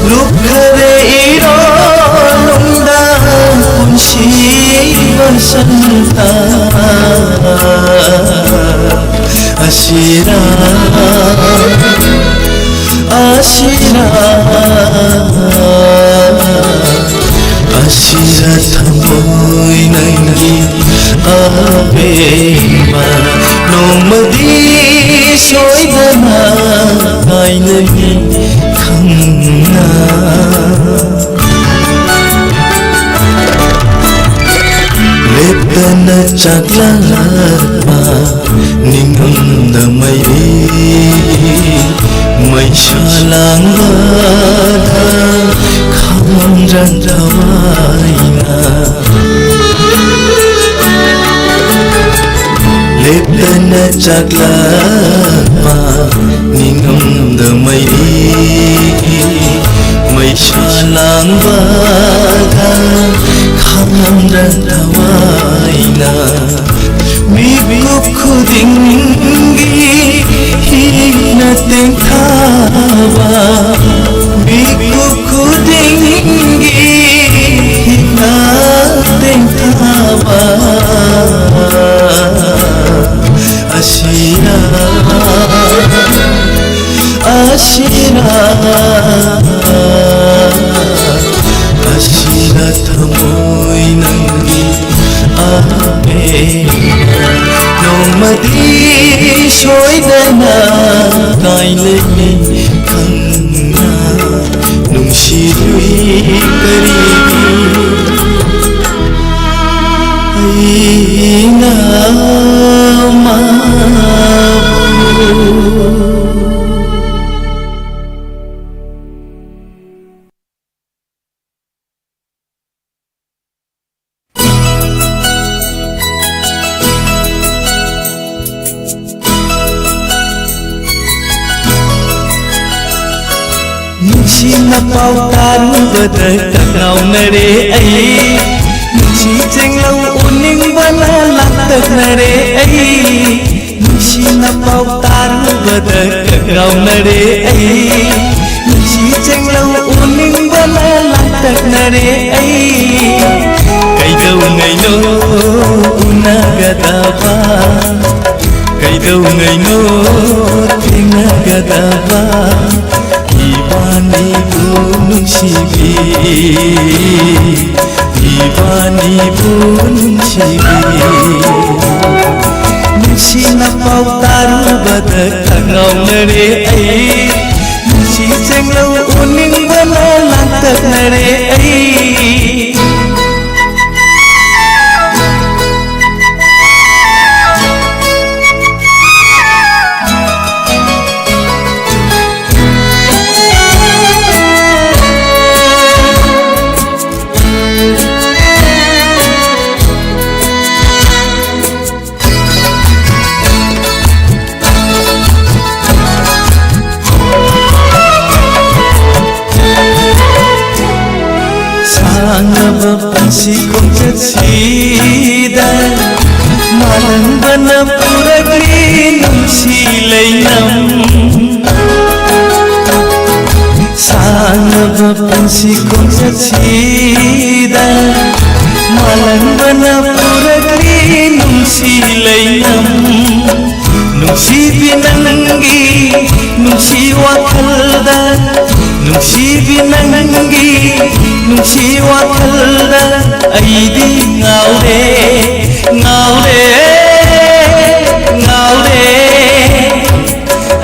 ꯂꯨꯞꯈꯔꯦ ꯏꯔꯣꯜꯗ ꯄꯨꯟꯁꯤ ꯕꯁꯟꯇ꯫ ꯑꯁꯤꯔꯥ, ꯑꯁꯤꯔꯥ, ꯑꯁꯤꯔꯥ ꯊꯃꯣꯏ ꯅꯪꯒꯤ ꯑꯕꯦꯝꯃ꯫ ꯅꯣꯡꯃꯗꯤ ꯁꯣꯏꯗꯅ ꯀꯥꯏꯅꯅꯤ ꯈꯪꯅ꯫ ꯂꯦꯞꯇꯅ ꯆꯥꯛꯂꯛꯄ ꯅꯤꯡꯉꯝꯗ ꯃꯩꯔꯤ ꯃꯩꯁꯥ ꯂꯥꯡꯕꯗ ꯈꯥꯝꯗ꯭ꯔ ꯊꯋꯥꯏꯅ꯫ ꯂꯦꯞꯇꯅ ꯆꯥꯛꯂꯛꯄ ꯅꯤꯡꯉꯝꯗ ꯃꯩꯔꯤ ꯃꯩꯁꯥ ꯂꯥꯡꯕꯗ ꯈꯥꯝꯗ꯭ꯔ ꯊꯋꯥꯏꯅ꯫ ꯃꯤꯀꯨꯞ ꯈꯨꯗꯤꯡꯒꯤ ꯍꯤꯡꯅ ꯇꯦꯡꯊꯥꯕ꯫ ꯃꯤꯀꯨꯞ ꯈꯨꯗꯤꯡꯒꯤ ꯍꯤꯡꯅ ꯇꯦꯡꯊꯥꯕ꯫ ꯑꯁꯤꯔꯥ, ꯑꯁꯤꯔꯥ, ꯑꯁꯤꯔꯥ ꯊꯃꯣꯏ ꯅꯪꯒꯤ ꯑꯕꯦꯝꯃ꯫ ꯅꯣꯡꯃꯗꯤ ꯁꯣꯏꯗꯅ ꯀꯥꯏꯅꯅꯤ ꯈꯪꯅ꯫ ꯅꯨꯡꯁꯤꯕꯤ ꯀꯔꯤꯒꯤ ꯅꯨꯡꯁꯤꯅ ꯄꯥꯎ ꯇꯥꯔꯨꯕꯗ ꯀꯉꯥꯎꯅꯔꯦ ꯑꯩ, ꯅꯨꯡꯁꯤ ꯆꯦꯡꯂꯧ ꯎꯅꯤꯡꯕꯅ ꯂꯥꯡꯇꯛꯅꯔꯦ ꯑꯩ꯫ ꯅꯨꯡꯁꯤꯅ ꯄꯥꯎ ꯇꯥꯔꯨꯕꯗ ꯀꯉꯥꯎꯅꯔꯦ ꯑꯩ, ꯅꯨꯡꯁꯤ ꯆꯦꯡꯂꯧ ꯎꯅꯤꯡꯕꯅ ꯂꯥꯡꯇꯛꯅꯔꯦ ꯑꯩ꯫ ꯀꯩꯗꯧꯉꯩꯅꯣ ꯎꯅꯒꯗꯕ, ꯀꯩꯗꯧꯉꯩꯅꯣ ꯊꯦꯡꯅꯒꯗꯕ? ꯏꯕꯥꯅꯤꯕꯨ ꯅꯨꯡꯁꯤꯕꯤ, ꯏꯕꯥꯅꯤꯕꯨ ꯅꯨꯡꯁꯤꯕꯤ꯫ ꯅꯨꯡꯁꯤꯅ ꯄꯥꯎ ꯇꯥꯔꯨꯕꯗ ꯀꯉꯥꯎꯅꯔꯦ ꯑꯩ, ꯅꯨꯡꯁꯤ ꯆꯦꯡꯂꯧ ꯎꯅꯤꯡꯕꯅ ꯂꯥꯡꯇꯛꯅꯔꯦ ꯑꯩ꯫ ꯁꯥꯡꯂꯕ ꯄꯨꯟꯁꯤ ꯈꯣꯡꯆꯠꯁꯤꯗ ꯃꯥꯂꯪꯕꯅ ꯄꯨꯔꯛꯂꯤ ꯅꯨꯡꯁꯤ ꯂꯩꯅꯝ꯫ ꯁꯥꯡꯂꯕ ꯄꯨꯟꯁꯤ ꯈꯣꯡꯆꯠꯁꯤꯗ ꯃꯥꯂꯪꯕꯅ ꯄꯨꯔꯛꯂꯤ ꯅꯨꯡꯁꯤ ꯂꯩꯅꯝ꯫ ꯅꯨꯡꯁꯤꯕꯤ ꯅꯪꯒꯤ ꯅꯨꯡꯁꯤ ꯋꯥꯈꯜꯗ, ꯅꯨꯡꯁꯤꯕꯤ ꯅꯪꯒꯤ ꯅꯨꯡꯁꯤ ꯋꯥꯈꯜꯗ ꯑꯩꯗꯤ ꯉꯥꯎꯔꯦ, ꯉꯥꯎꯔꯦ, ꯉꯥꯎꯔꯦ꯫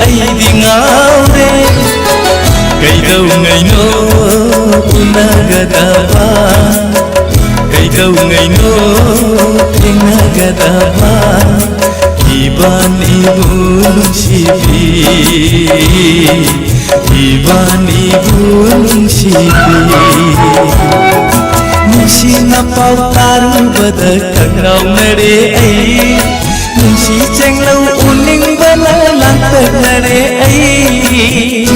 ꯑꯩꯗꯤ ꯉꯥꯎꯔꯦ꯫ ꯀꯩꯗꯧꯉꯩꯅꯣ ꯎꯅꯒꯗꯕ, ꯀꯩꯗꯧꯉꯩꯅꯣ ꯊꯦꯡꯅꯒꯗꯕ? ꯏꯕꯥꯅꯤꯕꯨ ꯅꯨꯡꯁꯤꯕꯤ, ꯏꯕꯥꯅꯤꯕꯨ ꯅꯨꯡꯁꯤꯕꯤ꯫ ꯅꯨꯡꯁꯤꯅ ꯄꯥꯎ ꯇꯥꯔꯨꯕꯗ ꯀꯉꯥꯎꯅꯔꯦ ꯑꯩ, ꯅꯨꯡꯁꯤ ꯆꯦꯡꯂꯧ ꯎꯅꯤꯡꯕꯅ ꯂꯥꯡꯇꯛꯅꯔꯦ ꯑꯩ꯫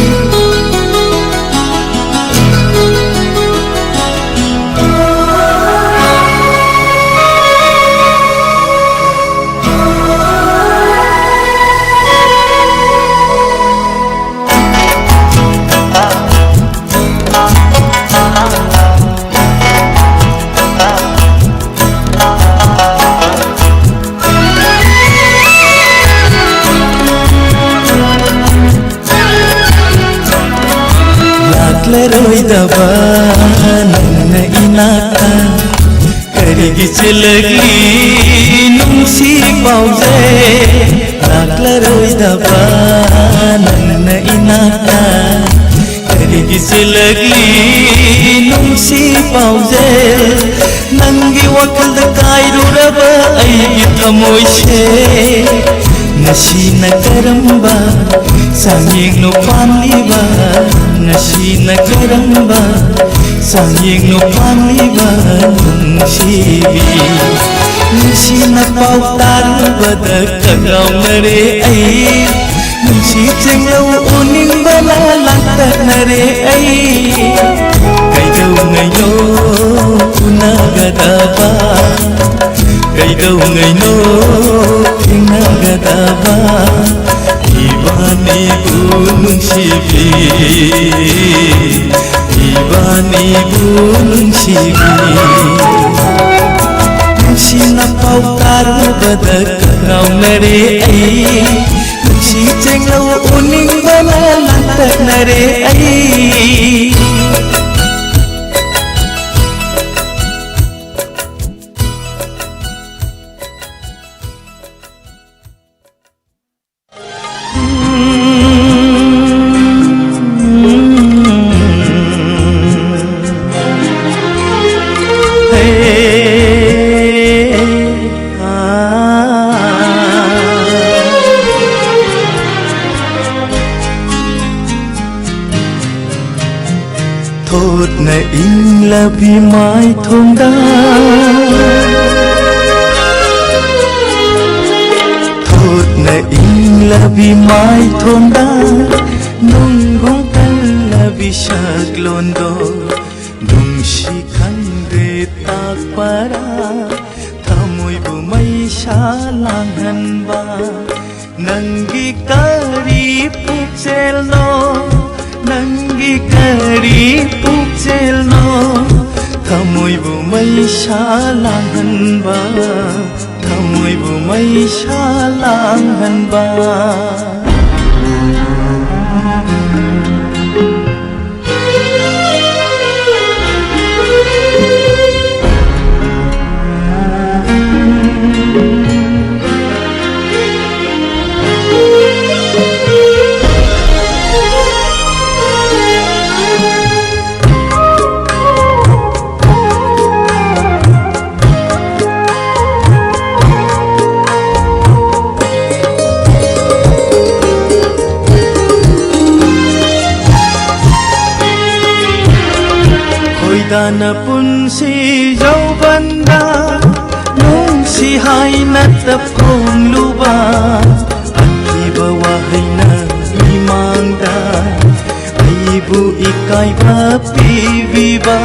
ꯄꯥꯎꯖꯦꯜ ꯂꯥꯛꯂꯔꯣꯏꯗꯕ ꯅꯪꯅ ꯏꯅꯥꯛꯇ ꯀꯔꯤꯒꯤ ꯆꯦꯜꯂꯛꯂꯤ ꯅꯨꯡꯁꯤ ꯄꯥꯎꯖꯦꯜ? ꯅꯪꯒꯤ ꯋꯥꯈꯜꯗ ꯀꯥꯏꯔꯨꯔꯕ ꯑꯩꯒꯤ ꯊꯃꯣꯏꯁꯦ ꯉꯁꯤꯅ ꯀꯔꯝꯕ ꯆꯥꯡꯌꯦꯡꯅꯣ ꯄꯥꯝꯂꯤꯕ? ꯉꯁꯤꯅ ꯀꯔꯝꯕ ꯆꯥꯡꯌꯦꯡꯅꯣ ꯄꯥꯝꯂꯤꯕ ꯅꯨꯡꯁꯤꯕꯤ? ꯅꯨꯡꯁꯤꯅ ꯄꯥꯎ ꯇꯥꯔꯨꯕꯗ ꯀꯉꯥꯎꯅꯔꯦ ꯑꯩ, ꯅꯨꯡꯁꯤ ꯆꯦꯡꯂꯧ ꯎꯅꯤꯡꯕꯅ ꯂꯥꯡꯇꯛꯅꯔꯦ ꯑꯩ꯫ ꯀꯩꯗꯧꯉꯩꯅꯣ ꯎꯅꯒꯗꯕ? ꯀꯩꯗꯧꯉꯩꯅꯣ ꯊꯦꯡꯅꯒꯗꯕ? ꯏꯕꯥꯅꯤꯕꯨ ꯅꯨꯡꯁꯤꯕꯤ, ꯏꯕꯥꯅꯤꯕꯨ ꯅꯨꯡꯁꯤꯕꯤ꯫ ꯅꯨꯡꯁꯤꯅ ꯄꯥꯎ ꯇꯥꯔꯨꯕꯗ ꯀꯉꯥꯎꯅꯔꯦ ꯑꯩ, ꯅꯨꯡꯁꯤ ꯆꯦꯡꯂꯧ ꯎꯅꯤꯡꯕꯅ ꯂꯥꯡꯇꯛꯅꯔꯦ ꯑꯩ꯫ ꯊꯣꯠꯅ ꯏꯪꯂꯕꯤ ꯃꯥꯏꯊꯣꯡꯗ, ꯊꯣꯠꯅ ꯏꯪꯂꯕꯤ ꯃꯥꯏꯊꯣꯡꯗ, ꯅꯨꯡꯒꯨꯝ ꯀꯜꯂꯕꯤ ꯁꯛꯂꯣꯟꯗꯣ, ꯅꯨꯡꯁꯤ ꯈꯪꯗꯦ ꯇꯥꯛꯄꯔꯥ, ꯊꯃꯣꯏꯕꯨ ꯃꯩꯁꯥ ꯂꯥꯡꯍꯟꯕ꯫ ꯅꯪꯒꯤ ꯀꯔꯤ ꯄꯨꯛꯆꯦꯜꯅꯣ, ꯅꯪꯒꯤ ꯀꯔꯤ ꯄꯨꯛꯆꯦꯜꯅꯣ, ꯊꯃꯣꯏꯕꯨ ꯃꯩꯁꯥ ꯂꯥꯡꯍꯟꯕ, ꯊꯃꯣꯏꯕꯨ ꯃꯩꯁꯥ ꯂꯥꯡꯍꯟꯕ꯫ ꯅ ꯄꯨꯟꯁꯤ ꯌꯧꯕꯟꯗ ꯅꯨꯡꯁꯤ ꯍꯥꯏꯅ ꯇꯞꯐꯣꯡꯂꯨꯕ ꯑꯊꯤꯕ ꯋꯥꯍꯩꯅ ꯃꯤꯃꯥꯡꯗ ꯑꯩꯕꯨ ꯏꯀꯥꯏꯕ ꯄꯤꯕꯤꯕ